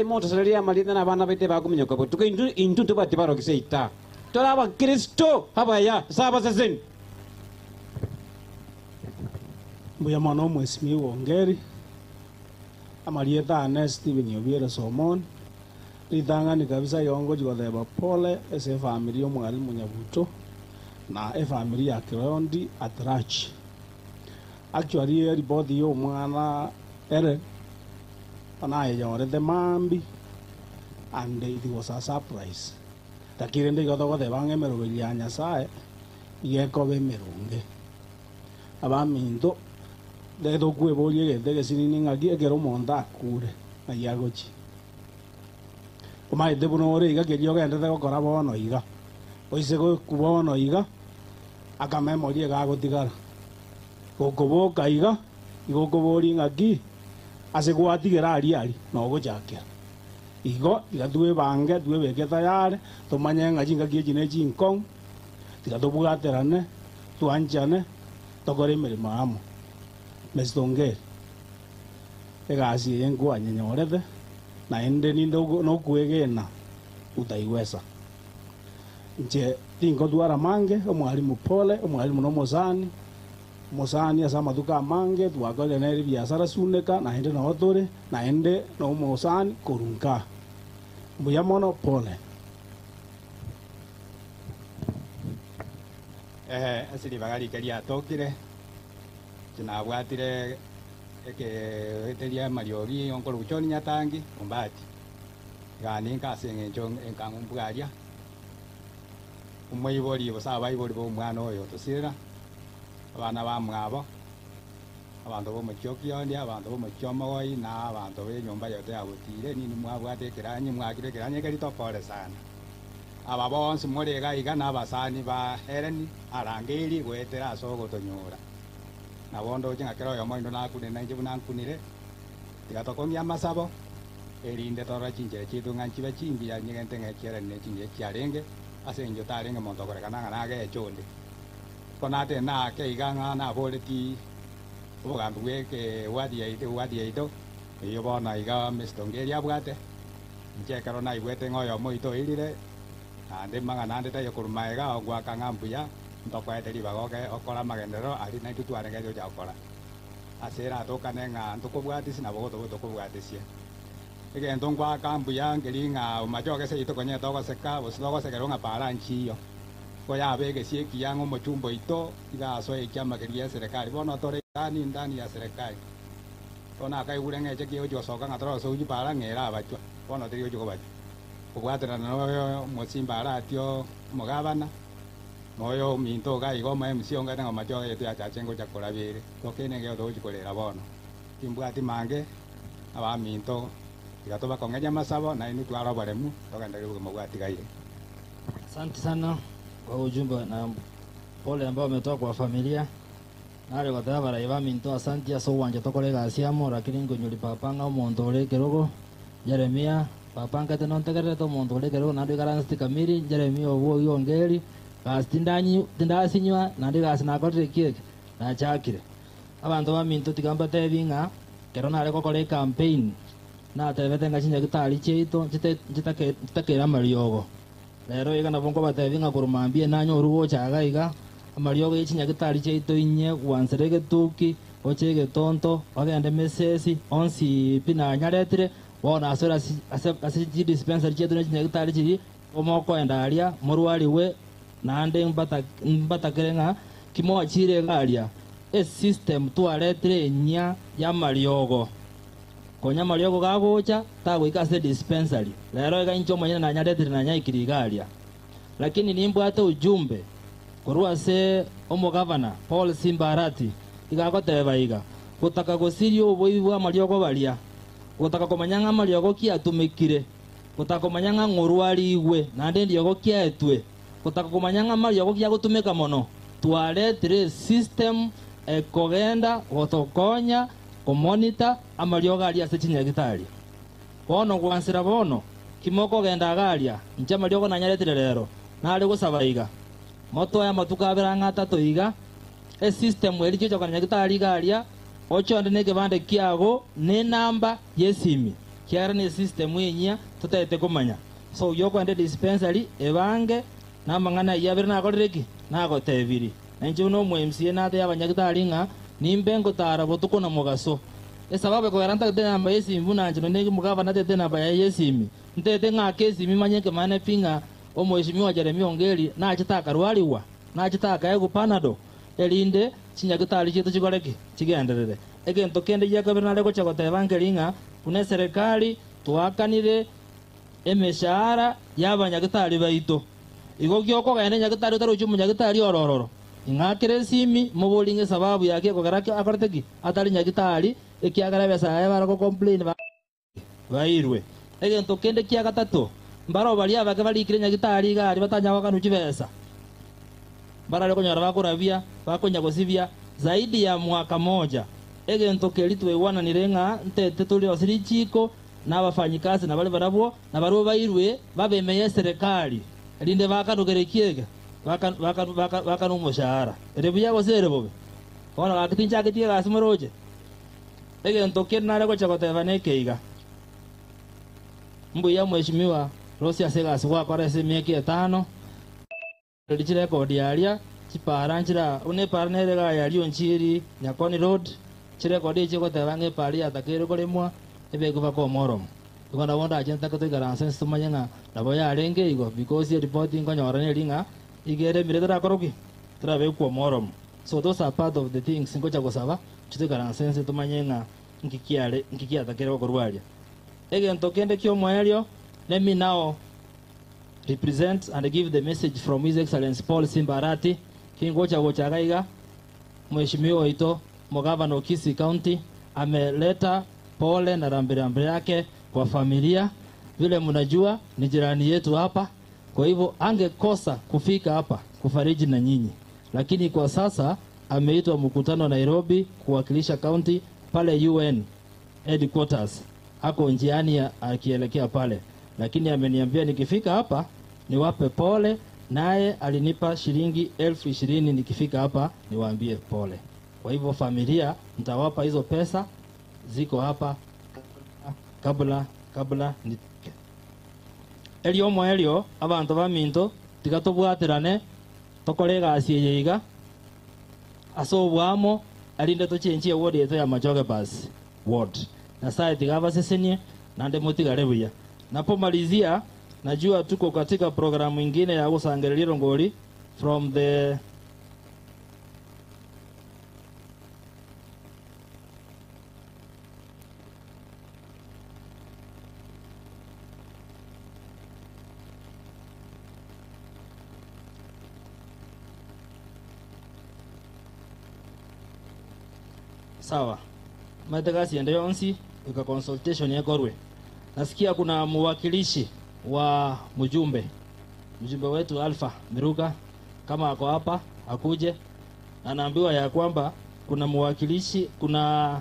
moto salaria malina na bana bete bakuminyoka botuka intundu bwati barokise ita toraba Kristo habaya saba siseni mbuya mwana mheshimiwa Ongeri amalieta ane Steven Obiero Somon ritang'ani kabisa yongo jigotheba pole ese family yo mwalimu Nyabuto na e family ya Kirondi Atrach. Actually ribodi yo mwana ere anaye yorete mambi and it was a surprise. Takire ndi gothogotheba ng'emerũgĩri ya Nyasaye igekobe mirunge abaminto ndethukwĩbũria gĩtĩ gĩcinini ng'aki ekero omonto akure ng'ai agochi omaete buna ore iga keria ogendete gokora bono iga oise bono iga akamemoria gagotigara gokoboka iga igokobori ng'aki ase gwatigera aria ari nogochakera igo iga twebange twebeke tayari tomanye ng'aki ng'aki echi ne chinkong'u tiga tobwaterane twanchane tokore emirimo amo mesitongeri egasi eye nkwanyenyorete naende ninde nokwegena utaiweza nche tinkotwara mange omwalimu pole omwalimu nomosani mosani ase amatuko amange twakorire nere biasara suneka naende notore naende nomosani korunka mbuya mono pole. Asili bagari keria atokire tinabwatire eke eteria mariogi onkoro uchoni nyatangi ombati gani nkasenge ncho enkangumbwaria umuibori bosa abaibori bo omwana oyo tosira abana ba mwabo abantu bo muchokiondi abantu bo muchomogoi na abantu be nyomba yote abutire nini mwabwate ekeranyi mwakire ekeranyi keri topore sana aba bonsi murega iga n'abasani ba Helen arangeri gwetera asogotonyora nabondo ngakero oyo moindo nakune nainche buna nkunire tigatokomia masabo erinde tora chinchera chitu ng'anchibe chimbiya nyigente ng'echiere ne chinche chiarenge ase enjo tarenge monto korekana ng'a nagechonde konate nake iga ng'a naboreti obogambi bweke wadi yaito eyo bono iga Mr. Abwate inche ekero naigwete ng'oyo moito oirire ande mang'ana ande tayokorumaega ogwaka ng'a mbuya ntokoete ribaga okora magenderero ari naintwe twarenge gocha gokora ase eratokane ng'a ntokobwatisi nabo gotobo tokobwatisia egento ngwaka mbuya nkeri ng'a omachoge ase ito konya togoseka gose togosekera ng'a para nchiyo koyabe egesie ekiya ng'a omochumba oito iga asoe ekiama keria eserekari bono tore ndani ndani ya serikali bono akaigure ng'eche kigochi gosoka ng'a torosochi para ng'era abachwa bono teri gochi kobachwa kobwaterana noyo omosimba aratio omogabana noyo ominto iga iga omo MC ongete ng'a machoge yetu yachache ngocha korabere tokene egeo togochi korera bono timbwati mange abaminto tiga tobakong'enya masabo nainwe twara oboremu togendereria obogima bwatigaire. Asante sana kwa ujumbe na pole ambao umetoka kwa familia. Nare goteba baraiba minto asanti ase obwancha tokora egasi amo, lakini nkonyori papa ng'a omonto ore ekerogo Jeremia papa nkete nontegererete omonto ore ekerogo naende oikaransete kamiri Jeremia obwogi ongeri gasi tindasinywa naende egasi nakorire ki eke nachakire. Abanto ba minto tiga mbatebi ng'a kero nare gokora ecampaign natebete ng'a chinyagitari chiaito chitakera amariogo. Rero iga nabo nkobatebi ng'a korwa mambia nanyoru gocha iga iga amariogo ya chinyagitari chiaito inye gwansera egetuki oche egetonto ogende mesesi onsi pi nanyaretire bono asore ase chidispensary chiaito na chinyagitari chiri omokoenda aria morwariwe naende mbatakere ng'a kimoachire iga aria esystem twaretire enya ya mariogo konya mariogo gagocha tagoika ase dispensary rero iga inche omonyene nanyaretire nanyaikire iga aria. Lakini nimbwate ujumbe korwa ase omogavana Paul Simbarati igagoteba iga gotaka gosiria oboibi bwa amariogo baria gotaka komanya ng'a amariogo kiatumikire gotaka komanya ng'a ng'orwarigwe naende eriogo kiaetwe gotaka komanya ng'a amariogo kiagotumika mono twaretire system ekogenda gotokonya komonita amariogo aria ase chinyagitari. Bono gwansera bono kimokogenda iga aria inche amariogo nanyaretire rero nare gosaba iga moto ya matuka abere ng'a atato iga esystem eri chigocha nyagitari iga aria ochonde na ekebande kiago na enamba ya esimi kiara na esystem enyia totaete komanya. So oyo dispensary ebange na amang'ana ayio abere nakorire ki nagotebiri. Na inche buna omo MCA nate abanyagitari ng'a nimbe ngotara botuko na mogaso esababu ekogera ntagete enamba ya esimi buna inche nonye omogavana natete enamba yaye ya esimi ntete ng'ake esimi manye ekemane pi ng'a omweshimiwa Jeremia Ongeri nachete akarwariwa nachete akaegwa panado erinde chinyagitari chiaito chikore ki chigenderere. Egento kende giakabere nare gocha goteba nkeri ng'a buna eserikali twakanire emeshahara ya abanyagitari baito igo giokogenda enyagitari otarochi omonyagitari orororo ing'akere esimi moboringe esababu yake ekogera akorete ki atari nyagitari ekiagera ebesa yaye barako complain bairwe. Egento kende kia gatato mbaro baria abake barikire nyagitari iga aria batanya gwakanu chibesa barare konyora bakorabia bakonya gosibia zaidi ya mwaka moja. Egento keri tweiwananire ng'a ntete turi ase richiko na abafanyikazi na bari barabwo na barwo bairwe babemeye serikali erinde bakanugere kiege bakanu omoshahara ere buya gose ere bobe bono gaki tinchagetie egasi moroche. Egento keri nare gocha goteba na ekeiga mbuya mheshimiwa Rosi ase egasi gwakora ase emiaka etano eri chirekodi aria chipara nchira une epara nere iga yaria onchiri Nyakoni Road chirekodi echi egoteba ng'a epara yatakeire koremwa ebekwa mpaka omoromo. Igo nabo ndache ntake toikaranse nse tomanye ng'a nabo yarenge igo because eripoti nkonyora neri ng'a iga eremire torakora ki torabekwa omoromo. So those are part of the things ngocha gosaba chitoikaranse nse tomanye ng'a nki kiare nki kiatakere gokorwa aria. Egento kende kia omoerio, let me now represent and give the message from His Excellency Paul Simbarati kingocha gocha iga mheshimiwa oito mugavana wa Kisii County ameleta pole na rambirambi yake kwa familia. Vile mnajua ni jirani yetu hapa, kwa hivyo angekosa kufika hapa kufariji na nyinyi, lakini kwa sasa ameitwa mkutano Nairobi kuwakilisha county pale UN headquarters, ako njiani akielekea pale, lakini ameniambia nikifika hapa niwape pole, naye alinipa shilingi 20,000 nikifika hapa niwaambie pole. Kwa hivyo familia nitawapa hizo pesa ziko hapa kabla nitike. Elio moelio abantu baminto tigatobwaterane tokore egasi eye iga ase obwamo erinde tochenchie ward yetu ya Machoge basi ward. Nyasaye tigabasesenie nande mutigare buya. Napomalizia, najua tuko katika programu ingine ya gusangereria ngori from the sawa mategasi ende yonsi ika consultation yekorwe. Nasikia kuna mwakilishi wa mjumbe wetu Alpha Miruka, kama ako hapa akuje. Anaambiwa ya kwamba Kuna mwakilishi, kuna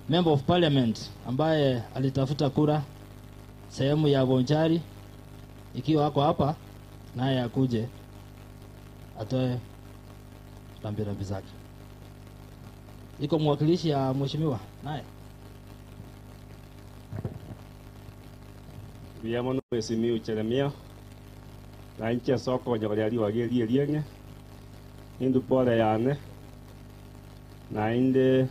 member of parliament ambaye alitafuta kura sehemu ya Bonchari, ikiwa ako hapa naye akuje atoe rambirambi zake. Iko mwakilishi ya mheshimiwa naye. Biamono Mheshimiwa Jeremia na nche soko nyoria wagerie rienge indu pole yane na inde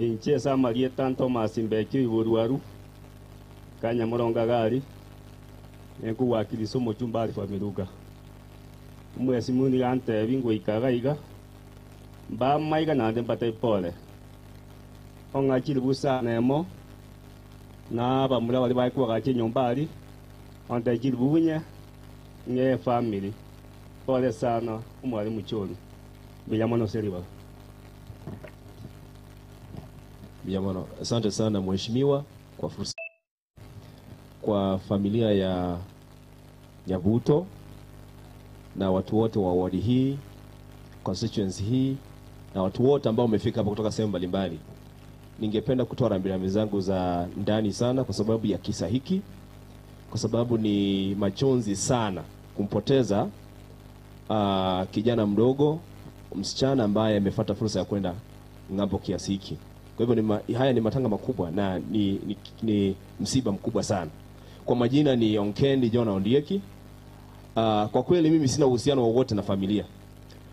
inche samarie tanto masimbeki iburwaru kanya muronga gari nkuwakilisa omuchumba ali familuka mwesimu ni antebi ngoikaga iga mbamaiga nande mbate pole ong'achiri busana emo na bamura bali baikuagacha enyomba ari ontechiri bunye ng'e family pole sana omwalimu Choli biyamono seriwa biyamono. Asante sana mheshimiwa kwa fursa kwa familia ya Nyabuto na watu wote wa wadi hii, constituency hii na watu wote ambao wamefika hapa kutoka sehemu mbalimbali. Ningependa kutoa rambirambi zangu za ndani sana kwa sababu ya kisa hiki, kwa sababu ni machozi sana kumpoteza kijana mdogo, msichana ambaye amefuata fursa ya kwenda ng'ambo kiasi hiki. Kwa hivyo haya ni matanga makubwa na ni msiba mkubwa sana. Kwa majina ni Onkendi John Ondieki. Kwa kweli mimi sina uhusiano wowote na familia.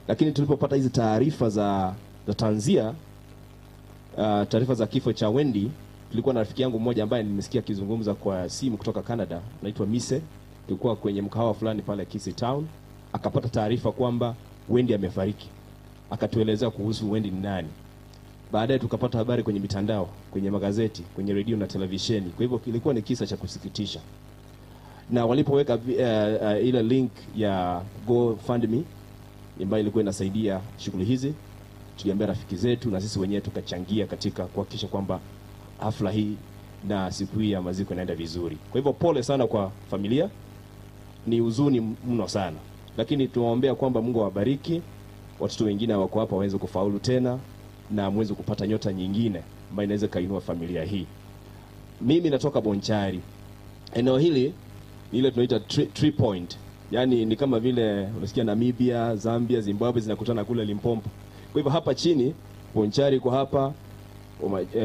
Lakini tulipopata hizi taarifa za tanzia, taarifa za kifo cha Wendy, tulikuwa na rafiki yangu mmoja ambaye nimesikia akizungumza kwa simu kutoka Canada, anaitwa Mise. Tulikuwa kwenye mkahawa fulani pale Kisii Town, akapata taarifa kwamba Wendy amefariki. Akatuelezea kuhusu Wendy ni nani. Baadaye tukapata habari kwenye mitandao, kwenye magazeti, kwenye redio na televisheni. Kwa hivyo kilikuwa ni kisa cha kusikitisha. Na walipoweka ile link ya GoFundMe ambayo ilikuwa inasaidia shughuli hizi, tuliambia rafiki zetu na sisi wenyewe tukachangia katika kuhakikisha kwamba hafla hii na siku hii ya maziko inaenda vizuri. Kwa hivyo pole sana kwa familia, ni huzuni mno sana. Lakini tuwaombea kwamba Mungu awabariki, watoto wengine wako hapa waweze kufaulu tena na muweze kupata nyota nyingine ambayo inaweza kainua familia hii. Mimi natoka Bonchari. Eneo hili ni ile tunaita three point. Yaani ni kama vile unasikia Namibia, Zambia, Zimbabwe zinakutana kule Limpopo. Kwa hivyo hapa chini Bonchari kwa hapa,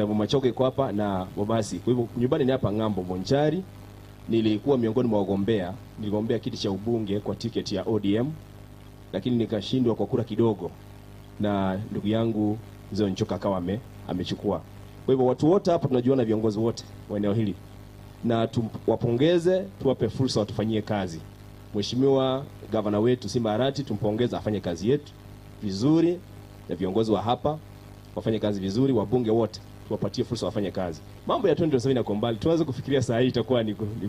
Bomachoke kwa hapa na Bobasi. Kwa hivyo nyumbani ni hapa ng'ambo Bonchari. Nilikuwa miongoni mwa wagombea, niligombea kiti cha ubunge kwa tiketi ya ODM, lakini nikashindwa kwa kura kidogo na ndugu yangu Mzee Nchoka akawa amechukua. Kwa hivyo watu wote hapa tunajuana, viongozi wote wa eneo hili, na tuwapongeze, tuwape fursa watufanyie kazi. Mheshimiwa gavana wetu Simba Arati tumpongeze, afanye kazi yetu vizuri, na viongozi wa hapa wafanye kazi vizuri, wabunge wote tuwapatie fursa wafanye kazi. Mambo ya 2027 yako mbali, tuanze kufikiria saa hii itakuwa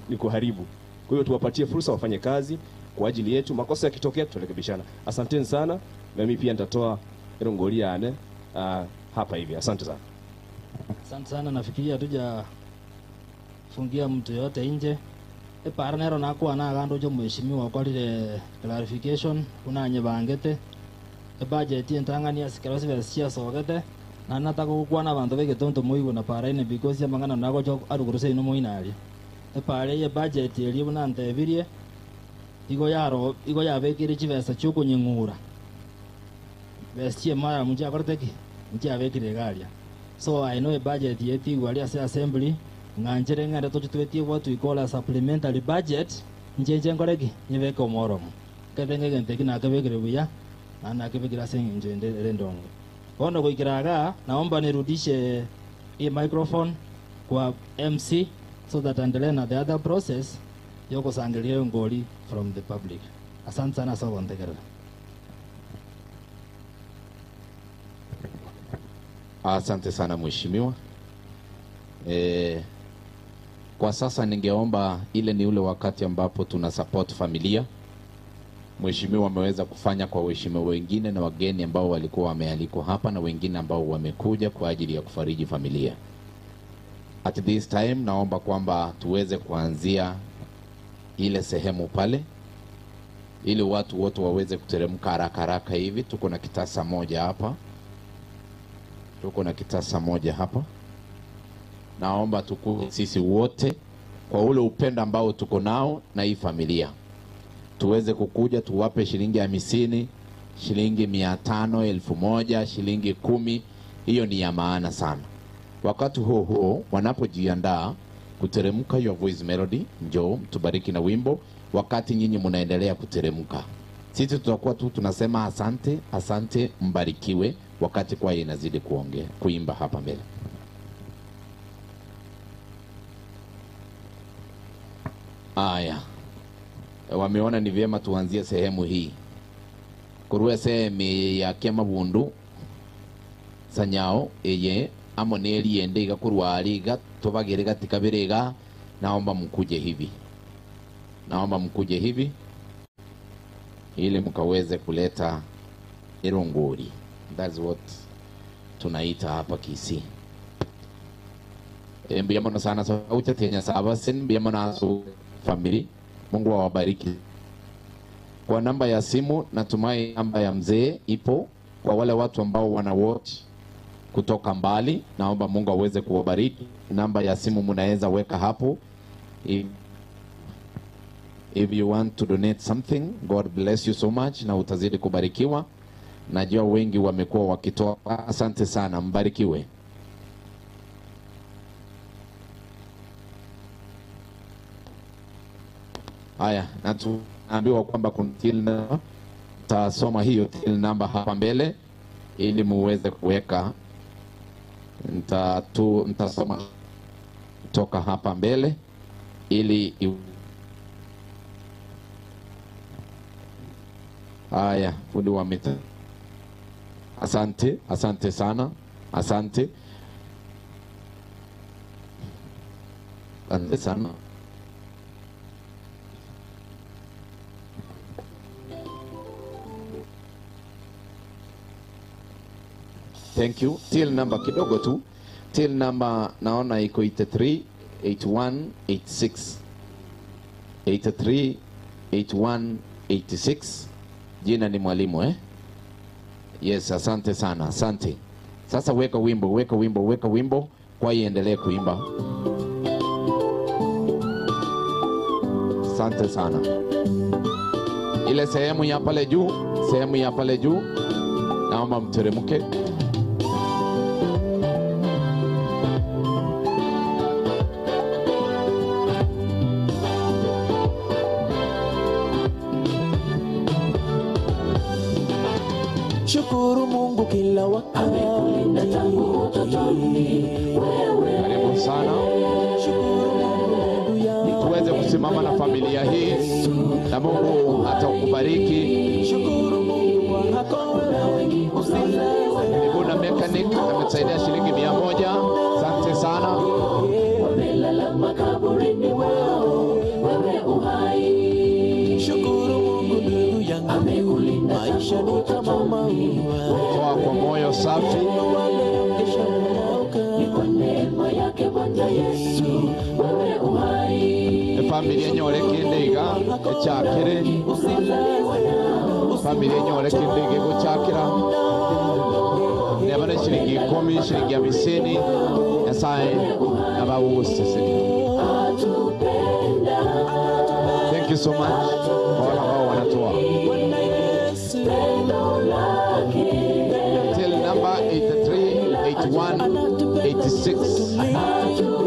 ni kuharibu. Kwa hiyo tuwapatie fursa wafanye kazi kwa ajili yetu, makosa yakitokea tutarekebishana. Asanteni sana, na mimi pia nitatoa rongolia ane hapa hivi. Asante sana. Asante sana, nafikiria hatuja fungia mtu yote nje. Eparanero nakuwa na gando jo mheshimiwa kwa lile clarification unanye bangete. Budget entangania sikarasi versia sogete na nataka gukwana abantu begetonto muigo na paraine because yamangana nago jo aruguruse ino moinari. Epare ye budget eri bunantebirie igo yaro igo yabekire chibesa cyokunyingura. Bestie mara munja akorteki nja abekire garia. So I know a budget yeti gwali ase assembly ng'anchere ng'are tochitwetie what we call a supplementary budget njenje ngoreki nyebeke omoromo. Ketenge genteki nakabekire buya na nakabekira sengenje ndongo. Ono kuikiraga naomba nirudishe hii microphone kwa MC so that endelee na the other process yokusangilia ngoli from the public. Asante sana sawa ntegerera. Asante sana mheshimiwa. Kwa sasa ningeomba ile ni ule wakati ambapo tuna support familia. Mheshimiwa ameweza kufanya kwa waheshimiwa wengine na wageni ambao walikuwa wamealikwa hapa na wengine ambao wamekuja kwa ajili ya kufariji familia. At this time naomba kwamba tuweze kuanzia ile sehemu pale ili watu wote waweze kuteremka haraka haraka hivi. Tuko na kitasa moja hapa. Tuko na kitasa moja hapa. Naomba tukue sisi wote kwa ule upendo ambao tuko nao na hii familia, tuweze kukuja tuwape shilingi 50, shilingi 500, 1000, shilingi 10. Hiyo ni ya maana sana. Wakati huo huo wanapojiandaa kuteremka, Your Voice Melody, njoo mtubariki na wimbo. Wakati nyinyi mnaendelea kuteremka, sisi tutakuwa tu tunasema asante, asante, mbarikiwe, wakati kwaya inazidi kuongea, kuimba hapa mbele. Aya, wameona ni vyema tuanzie sehemu hii. Kurue sehemu ya Kiamabundu sanyao eye amo neli ende igakurwa ariga tubagere gatikabirega. Naomba mkuje hivi, naomba mkuje hivi ili mkaweze kuleta irongori. That's what tunaita hapa Kisii. Mbiyamona sana sauti tenya sabasin mbiyamona su family. Mungu awabariki. Kwa namba ya simu, natumai namba ya mzee ipo kwa wale watu ambao wana watch kutoka mbali. Naomba Mungu aweze kuwabariki. Namba ya simu mnaweza weka hapo. If you want to donate something, God bless you so much, na utazidi kubarikiwa. Najua wengi wamekuwa wakitoa. Asante sana, mbarikiwe. Haya, na tunaambiwa kwamba kuna till number. Tasoma hiyo till number hapa mbele ili muweze kuweka. Nitasoma kutoka hapa mbele ili haya, fundi wa mita. Asante, asante sana. Asante. Asante sana. Thank you. Till number kidogo tu. Till number naona iko 83 81 86. 83 81 86. Jina ni mwalimu, eh? Yes, asante sana, asante. Sasa weka wimbo, weka wimbo, weka wimbo, kwa iendelee kuimba. Asante sana. Ile sehemu ya pale juu, sehemu ya pale juu, naomba mteremke. Shukuru Mungu kila wakati, amekulinda tangu utotoni wewe. Karibu sana. Tuweze kusimama na familia hii na Mungu atakubariki. Shukuru Mungu kwa hako wewe usilale. Kuna mechanic ametusaidia shilingi 100. Asante sana. Wamelala makaburini wao, wewe uhai. Shukuru Mungu ndugu yangu, amekulinda maisha ni kama maua. Toa kwa moyo safi. Ni kwa neema yake Bwana Yesu, wewe uhai. Familia nyore kindiga echakire. Familia nyore kindiga guchakira. Nebane shilingi 10, shilingi 50. Nyasaye abawusise. Thank you so much kwa wale ambao wanatoa. Till number 83 81 86.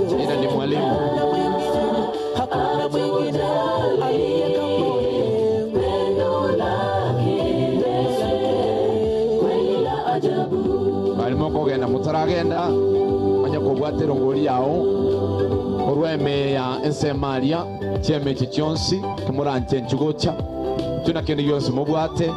Jina ni mwalimu. Hakuna mwingine aliye kama wewe. Pendo lake kweli la ajabu. Barimo kogenda mutaragenda manya kobwatira ngori yao orweme ya ensemaria chemechi chionsi kimuranje nchugocha tuna kendo yonsi mobwate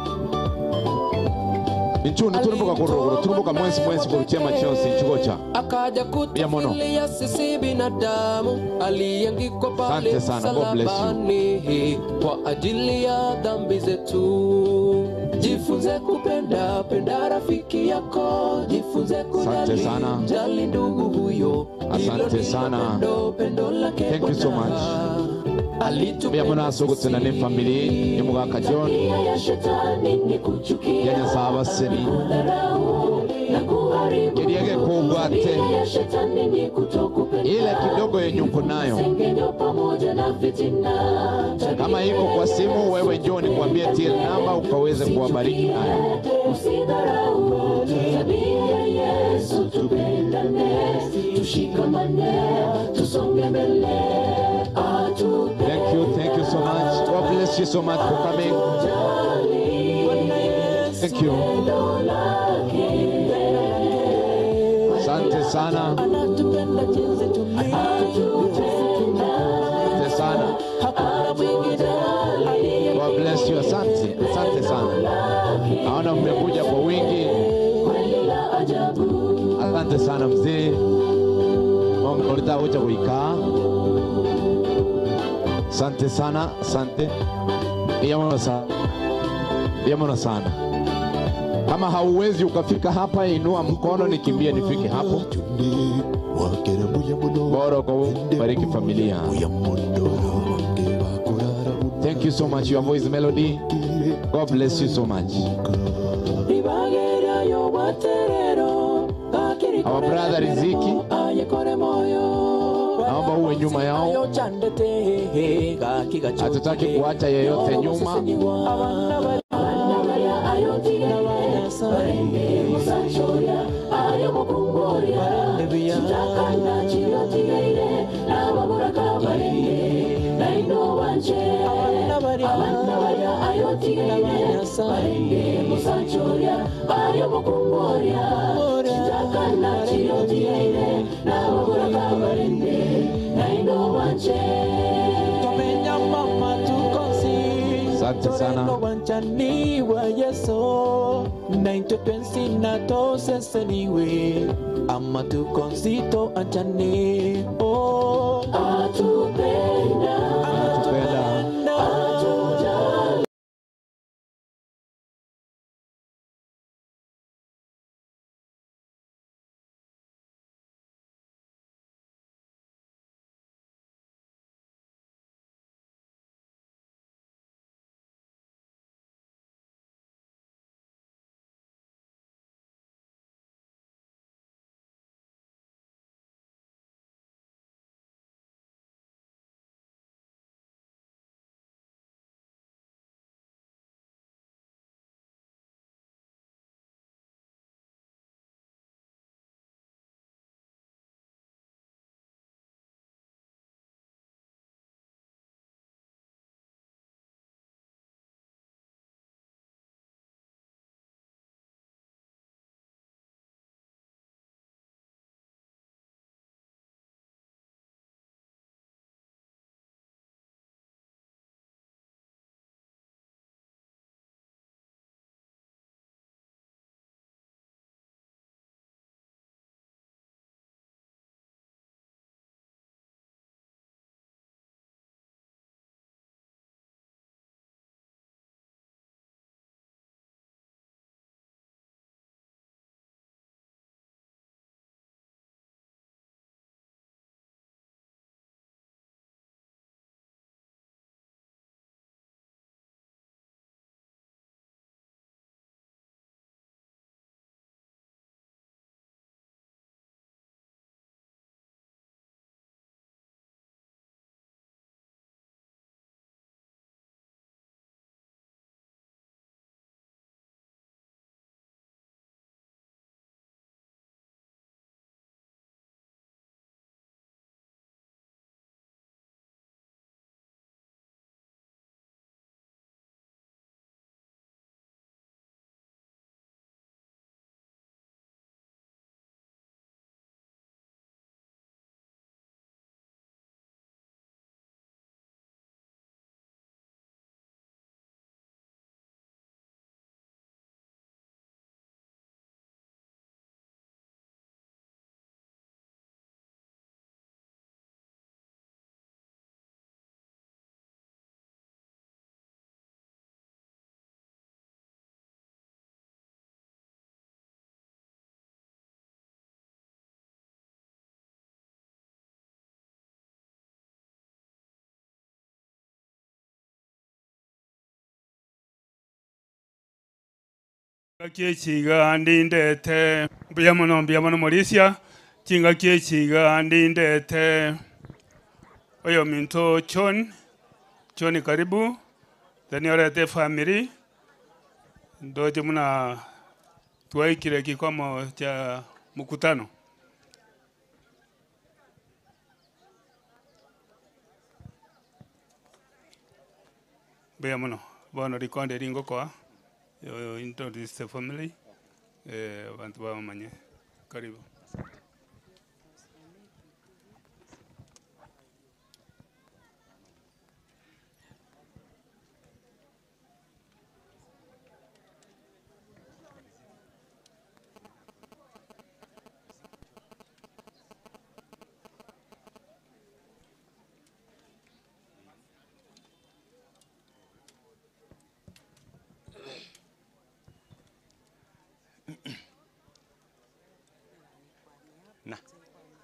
inchuni turumbuka kuruguru turumbuka mwensi mwensi kuruchema chionsi nchugocha akaja kutufilia sisi binadamu, aliangikwa pale msalabani kwa ajili ya dhambi zetu. Jifunze kupenda, penda rafiki yako, jifunze kujali, jali ndugu huyo. Asante sana. Thank you so much. Bia muna soko tena ni family ni mugaka John. Ya nyasaba seni. Kiriege kugwate ile kidogo yenye uko nayo, kama iko kwa simu, wewe njoo nikwambie till number ukaweze kuwabariki nayo. Thank you so much. God bless you so much for coming. Thank you. Asante sana. Asante sana. God bless you. Asante. Asante sana. Naona mmekuja kwa wingi. Asante sana mzee. Mungu ulitakuja kuikaa. Asante sana, asante. Ndiyo sana. Kama hauwezi ukafika hapa, inua mkono nikimbie nifike hapo. Bora kwa bariki familia. Thank you so much, your voice melody. God bless you so much. Our brother Riziki, naomba uwe nyuma yao. Hatutaki kuacha yeyote nyuma. Asante sana. Atupenda. Kiechiga ndindete mbuya mono Morisia chinga kiechiga ndindete oyo minto Chon Chon karibu then orete family ndoje muna tuwaikire kikomo cha mkutano. Mbuya mono bono rikonde ringo kwa yo introduce the family bantu bamanye karibu.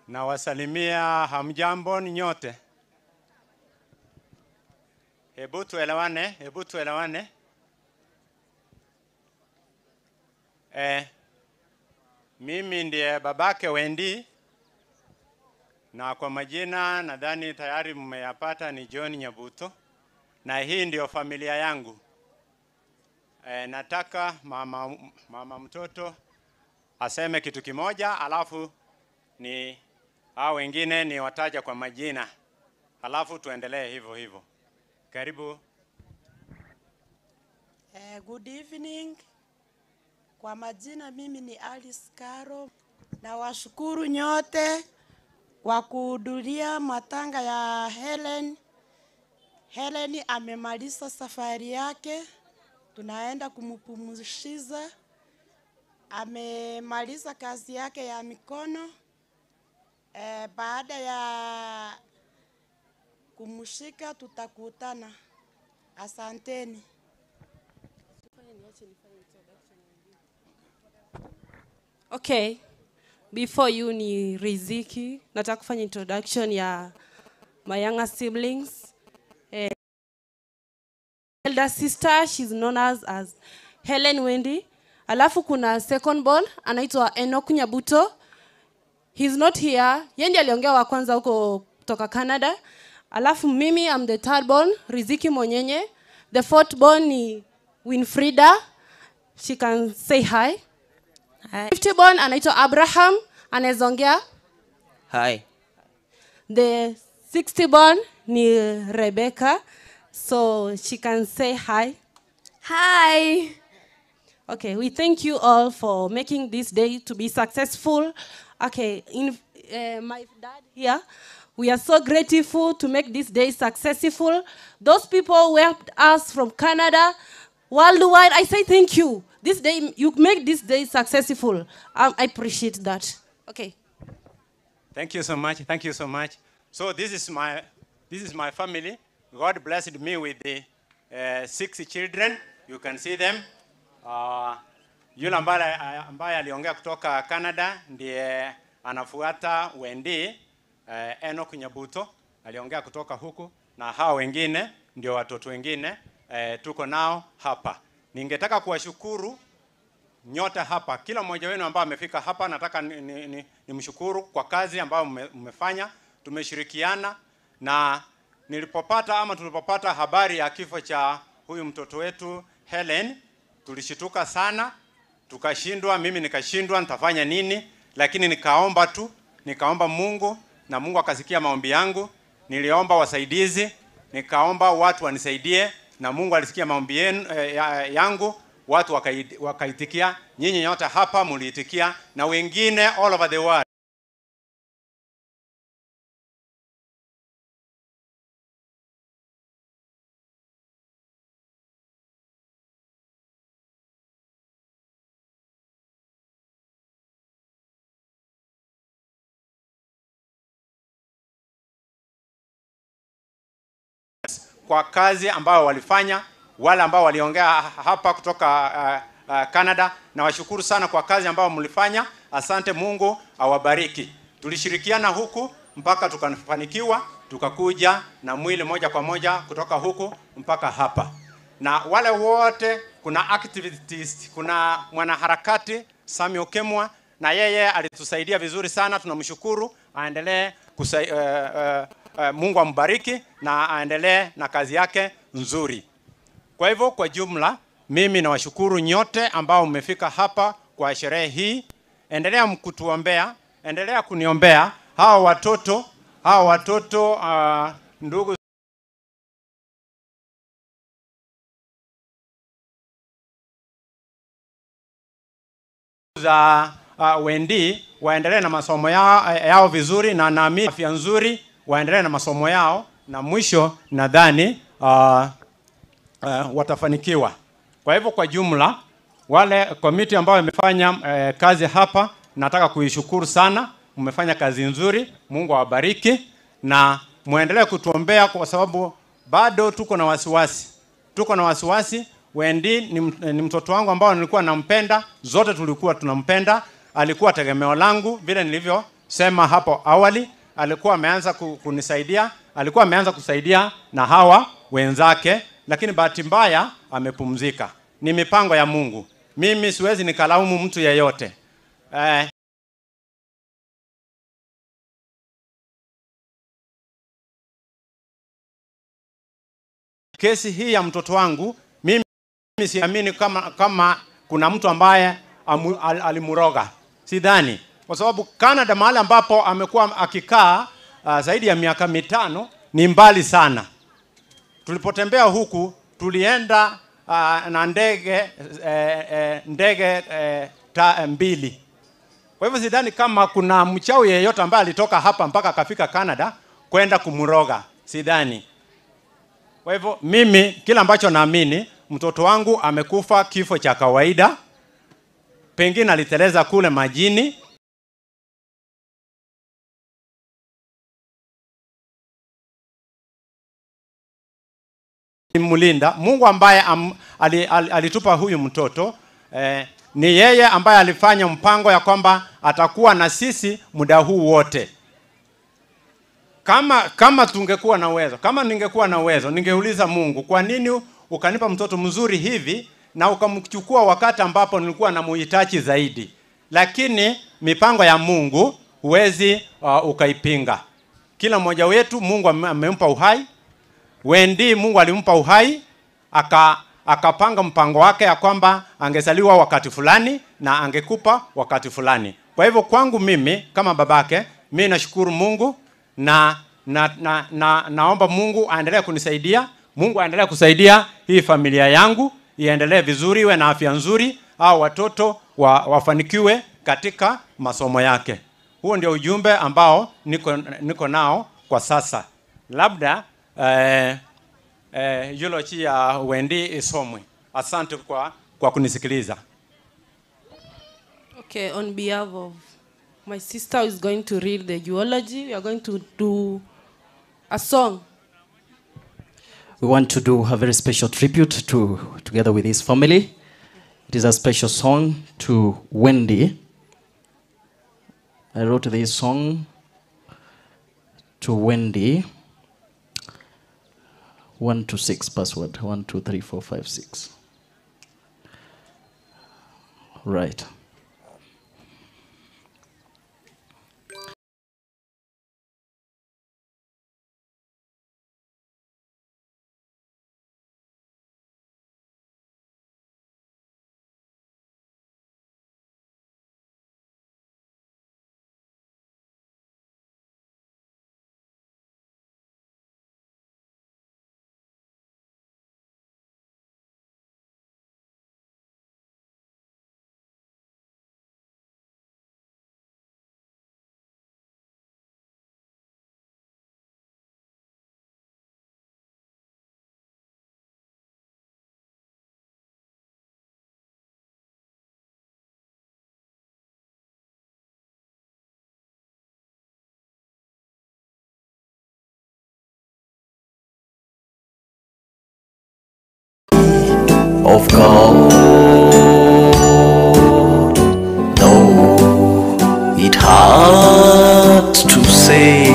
Nawasalimia hamjambo nyote. Hebu tuelewane, hebu tuelewane. Mimi ndiye babake Wendy, na kwa majina nadhani tayari mmeyapata ni John Nyabuto, na hii ndio familia yangu. Nataka mama mtoto aseme kitu kimoja, alafu ni hao wengine ni wataja kwa majina, alafu tuendelee hivyo hivyo. Karibu. Good evening. Kwa majina mimi ni Alice Caro. Na washukuru nyote kwa kuhudhuria matanga ya Helen. Helen amemaliza safari yake. Tunaenda kumpumzisha. Amemaliza kazi yake ya mikono. Baada ya kumshika tutakutana. Asanteni. Okay, before you ni Riziki, nataka kufanya introduction ya my younger siblings. Elder sister, she's known as Helen Wendy. Alafu kuna second born, anaitwa Enoch Nyabuto. He's not here. Yeye ndiye aliongea wa kwanza huko kutoka Canada. Alafu mimi I'm the third born, Riziki Monyenye. The fourth born ni Winfrida. She can say hi. Hi. Fifth born anaitwa Abraham, anaweza ongea. Hi. The sixth born ni Rebecca, so she can say hi. Hi. Okay, we thank you all for making this day to be successful. Okay, my dad here, we are so grateful to make this day successful. Those people who helped us from Canada, worldwide, I say thank you. This day, you make this day successful. I appreciate that. Okay. Thank you so much. Thank you so much. So this is my family. God blessed me with the 6 children. You can see them. Yule ambaye aliongea kutoka Canada ndiye anafuata Wendy, Enoch Nyabuto aliongea kutoka huku, na hao wengine ndio watoto wengine tuko nao hapa. Ningetaka kuwashukuru nyote hapa, kila mmoja wenu ambaye amefika hapa, nataka nimshukuru kwa kazi ambayo mmefanya. Tumeshirikiana, na nilipopata ama tulipopata habari ya kifo cha huyu mtoto wetu Helen, tulishituka sana, tukashindwa, mimi nikashindwa nitafanya nini, lakini nikaomba tu, nikaomba Mungu na Mungu akasikia maombi yangu. Niliomba wasaidizi, nikaomba watu wanisaidie, na Mungu alisikia maombi yangu, watu wakaitikia. Nyinyi nyote hapa mliitikia, na wengine all over the world. Kwa kazi ambao walifanya, wale ambao waliongea hapa kutoka Canada, na washukuru sana kwa kazi ambao mlifanya. Asante, Mungu awabariki. Tulishirikiana huku mpaka tukafanikiwa, tukakuja na mwili moja kwa moja kutoka huku mpaka hapa. Na wale wote Kuna activist, kuna mwanaharakati Sami Okemwa, na yeye alitusaidia vizuri sana, tunamshukuru. Aendelee Mungu ambariki na aendelee na kazi yake nzuri. Kwa hivyo kwa jumla mimi nawashukuru nyote ambao mmefika hapa kwa sherehe hii. Endelea mkutuombea, endelea kuniombea hawa watoto ndugu za Wendy waendelee na masomo yao vizuri, na naamini afya nzuri, waendelee na masomo yao, na mwisho nadhani watafanikiwa. Kwa hivyo kwa jumla wale komiti ambao wamefanya kazi hapa nataka kuishukuru sana. Mmefanya kazi nzuri, Mungu awabariki na muendelee kutuombea kwa sababu bado tuko na wasiwasi. Tuko na wasiwasi. Wendy ni mtoto wangu ambao nilikuwa nampenda, zote tulikuwa tunampenda, alikuwa tegemeo langu vile nilivyosema hapo awali, alikuwa ameanza kunisaidia, alikuwa ameanza kusaidia na hawa wenzake, lakini bahati mbaya amepumzika. Ni mipango ya Mungu. Mimi siwezi nikalaumu mtu yeyote. Kesi hii ya mtoto wangu mimi siamini kama kuna mtu ambaye alimuroga. Sidhani. Kwa sababu Canada mahali ambapo amekuwa akikaa zaidi ya miaka 5 ni mbali sana. Tulipotembea huku tulienda na ndege 2. Kwa hivyo sidhani kama kuna mchawi yeyote ambaye alitoka hapa mpaka akafika Canada kwenda kumuroga. Sidhani. Kwa hivyo mimi kila ambacho naamini, mtoto wangu amekufa kifo cha kawaida. Pengine aliteleza kule majini. Mlinda Mungu ambaye alitupa huyu mtoto ni yeye ambaye alifanya mpango ya kwamba atakuwa na sisi muda huu wote. Kama tungekuwa na uwezo, kama ningekuwa na uwezo, ningeuliza Mungu, kwa nini ukanipa mtoto mzuri hivi na ukamchukua wakati ambapo nilikuwa namuhitaji zaidi? Lakini mipango ya Mungu huwezi ukaipinga. Kila mmoja wetu Mungu amempa uhai. Wendy Mungu alimpa uhai, akapanga mpango wake ya kwamba angezaliwa wakati fulani na angekupa wakati fulani. Kwa hivyo kwangu mimi kama babake, mimi nashukuru Mungu na naomba Mungu aendelee kunisaidia, Mungu aendelee kusaidia hii familia yangu iendelee vizuri, iwe na afya nzuri, au watoto wafanikiwe katika masomo yake. Huo ndio ujumbe ambao niko nao kwa sasa. Labda eulogy ya Wendy isomwe. Asante kwa kunisikiliza. Okay, on behalf of my sister who is going to read the eulogy, we are going to do a song. We want to do a very special tribute to together with his family. It is a special song to Wendy. I wrote this song to Wendy. 1 to 6 password 1 2 3 4 5 6. Right. Of God, though it hard to say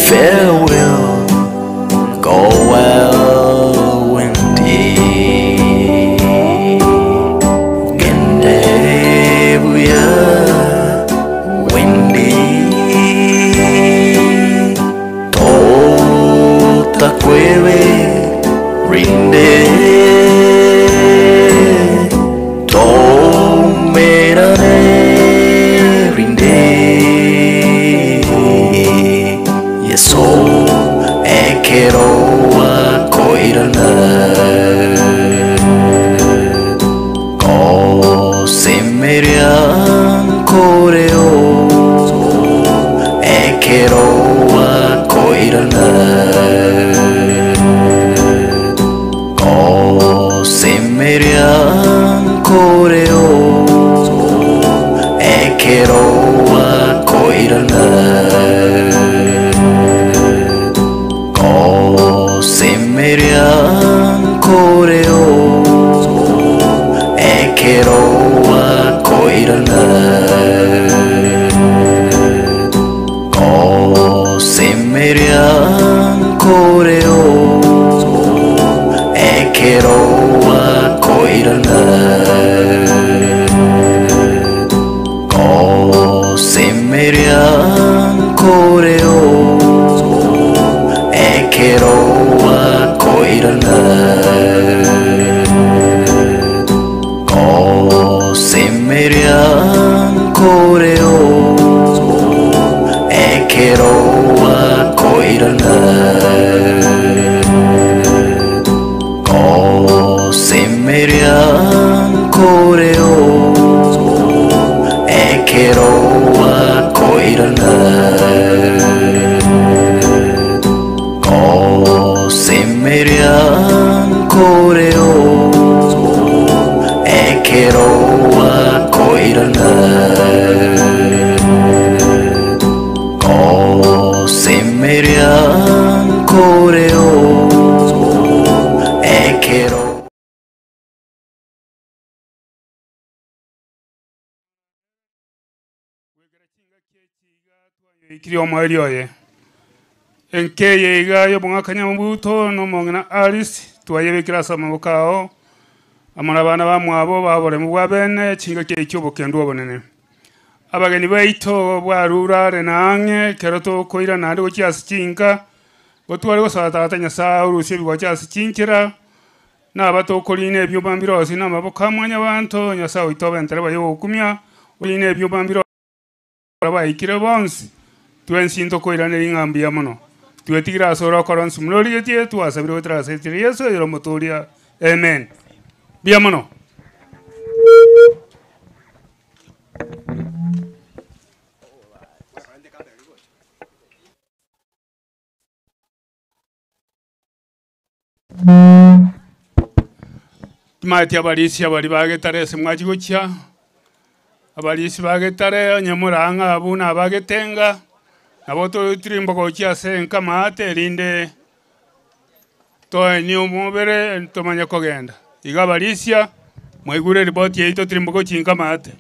farewell, go well, Wendy. Ekero wakoirana Kosemeria koreo Ekero wakoirana Kosemeria koreo Ekero wakoirana Kosemeria koreo Ekero wakoirana Kosemeria koreo Ekero wakoirana Kosemeria koreo Ekero wakoirana Kosemeria koreo Ekero wakoirana Kosemeria koreo Ekero wakoirana Kosemeria koreo Ekero Ikiri omweri oye enkeye iga yobong'aka Nyabuto nomong'ina Alice twayebekera ase amaboko ao amara abana bamwabo baboremu bwa bene chingaki ekio obokendo obonene abageni baito bwarurare nang'e kero tokoira naende gochia ase chinka gotware gosaba tata Nyasaye orusie ebigocha ase chinkera naba tokorina ebyuma mbirosi na amaboko a mwanyabanto Nyasaye oito obentere bayogokumia orina ebyuma mbiro baikire bonsi twensi ntokoirana ing'ambi ya mono twetigira ase orokoro nsi murorigetie twasabire goetera ase etire Yesu ero motoria amen bia mono. Tumaeti abarisi abari bagetare ase mwachigochia abarisi bagetare nyamurang'a abuna abagetenga nabo totirimbo gochia ase nkamate erinde toeni omobere tomanye kogenda iga abarisia mwaigure ripoti yaito tirimbo gochia nkamate.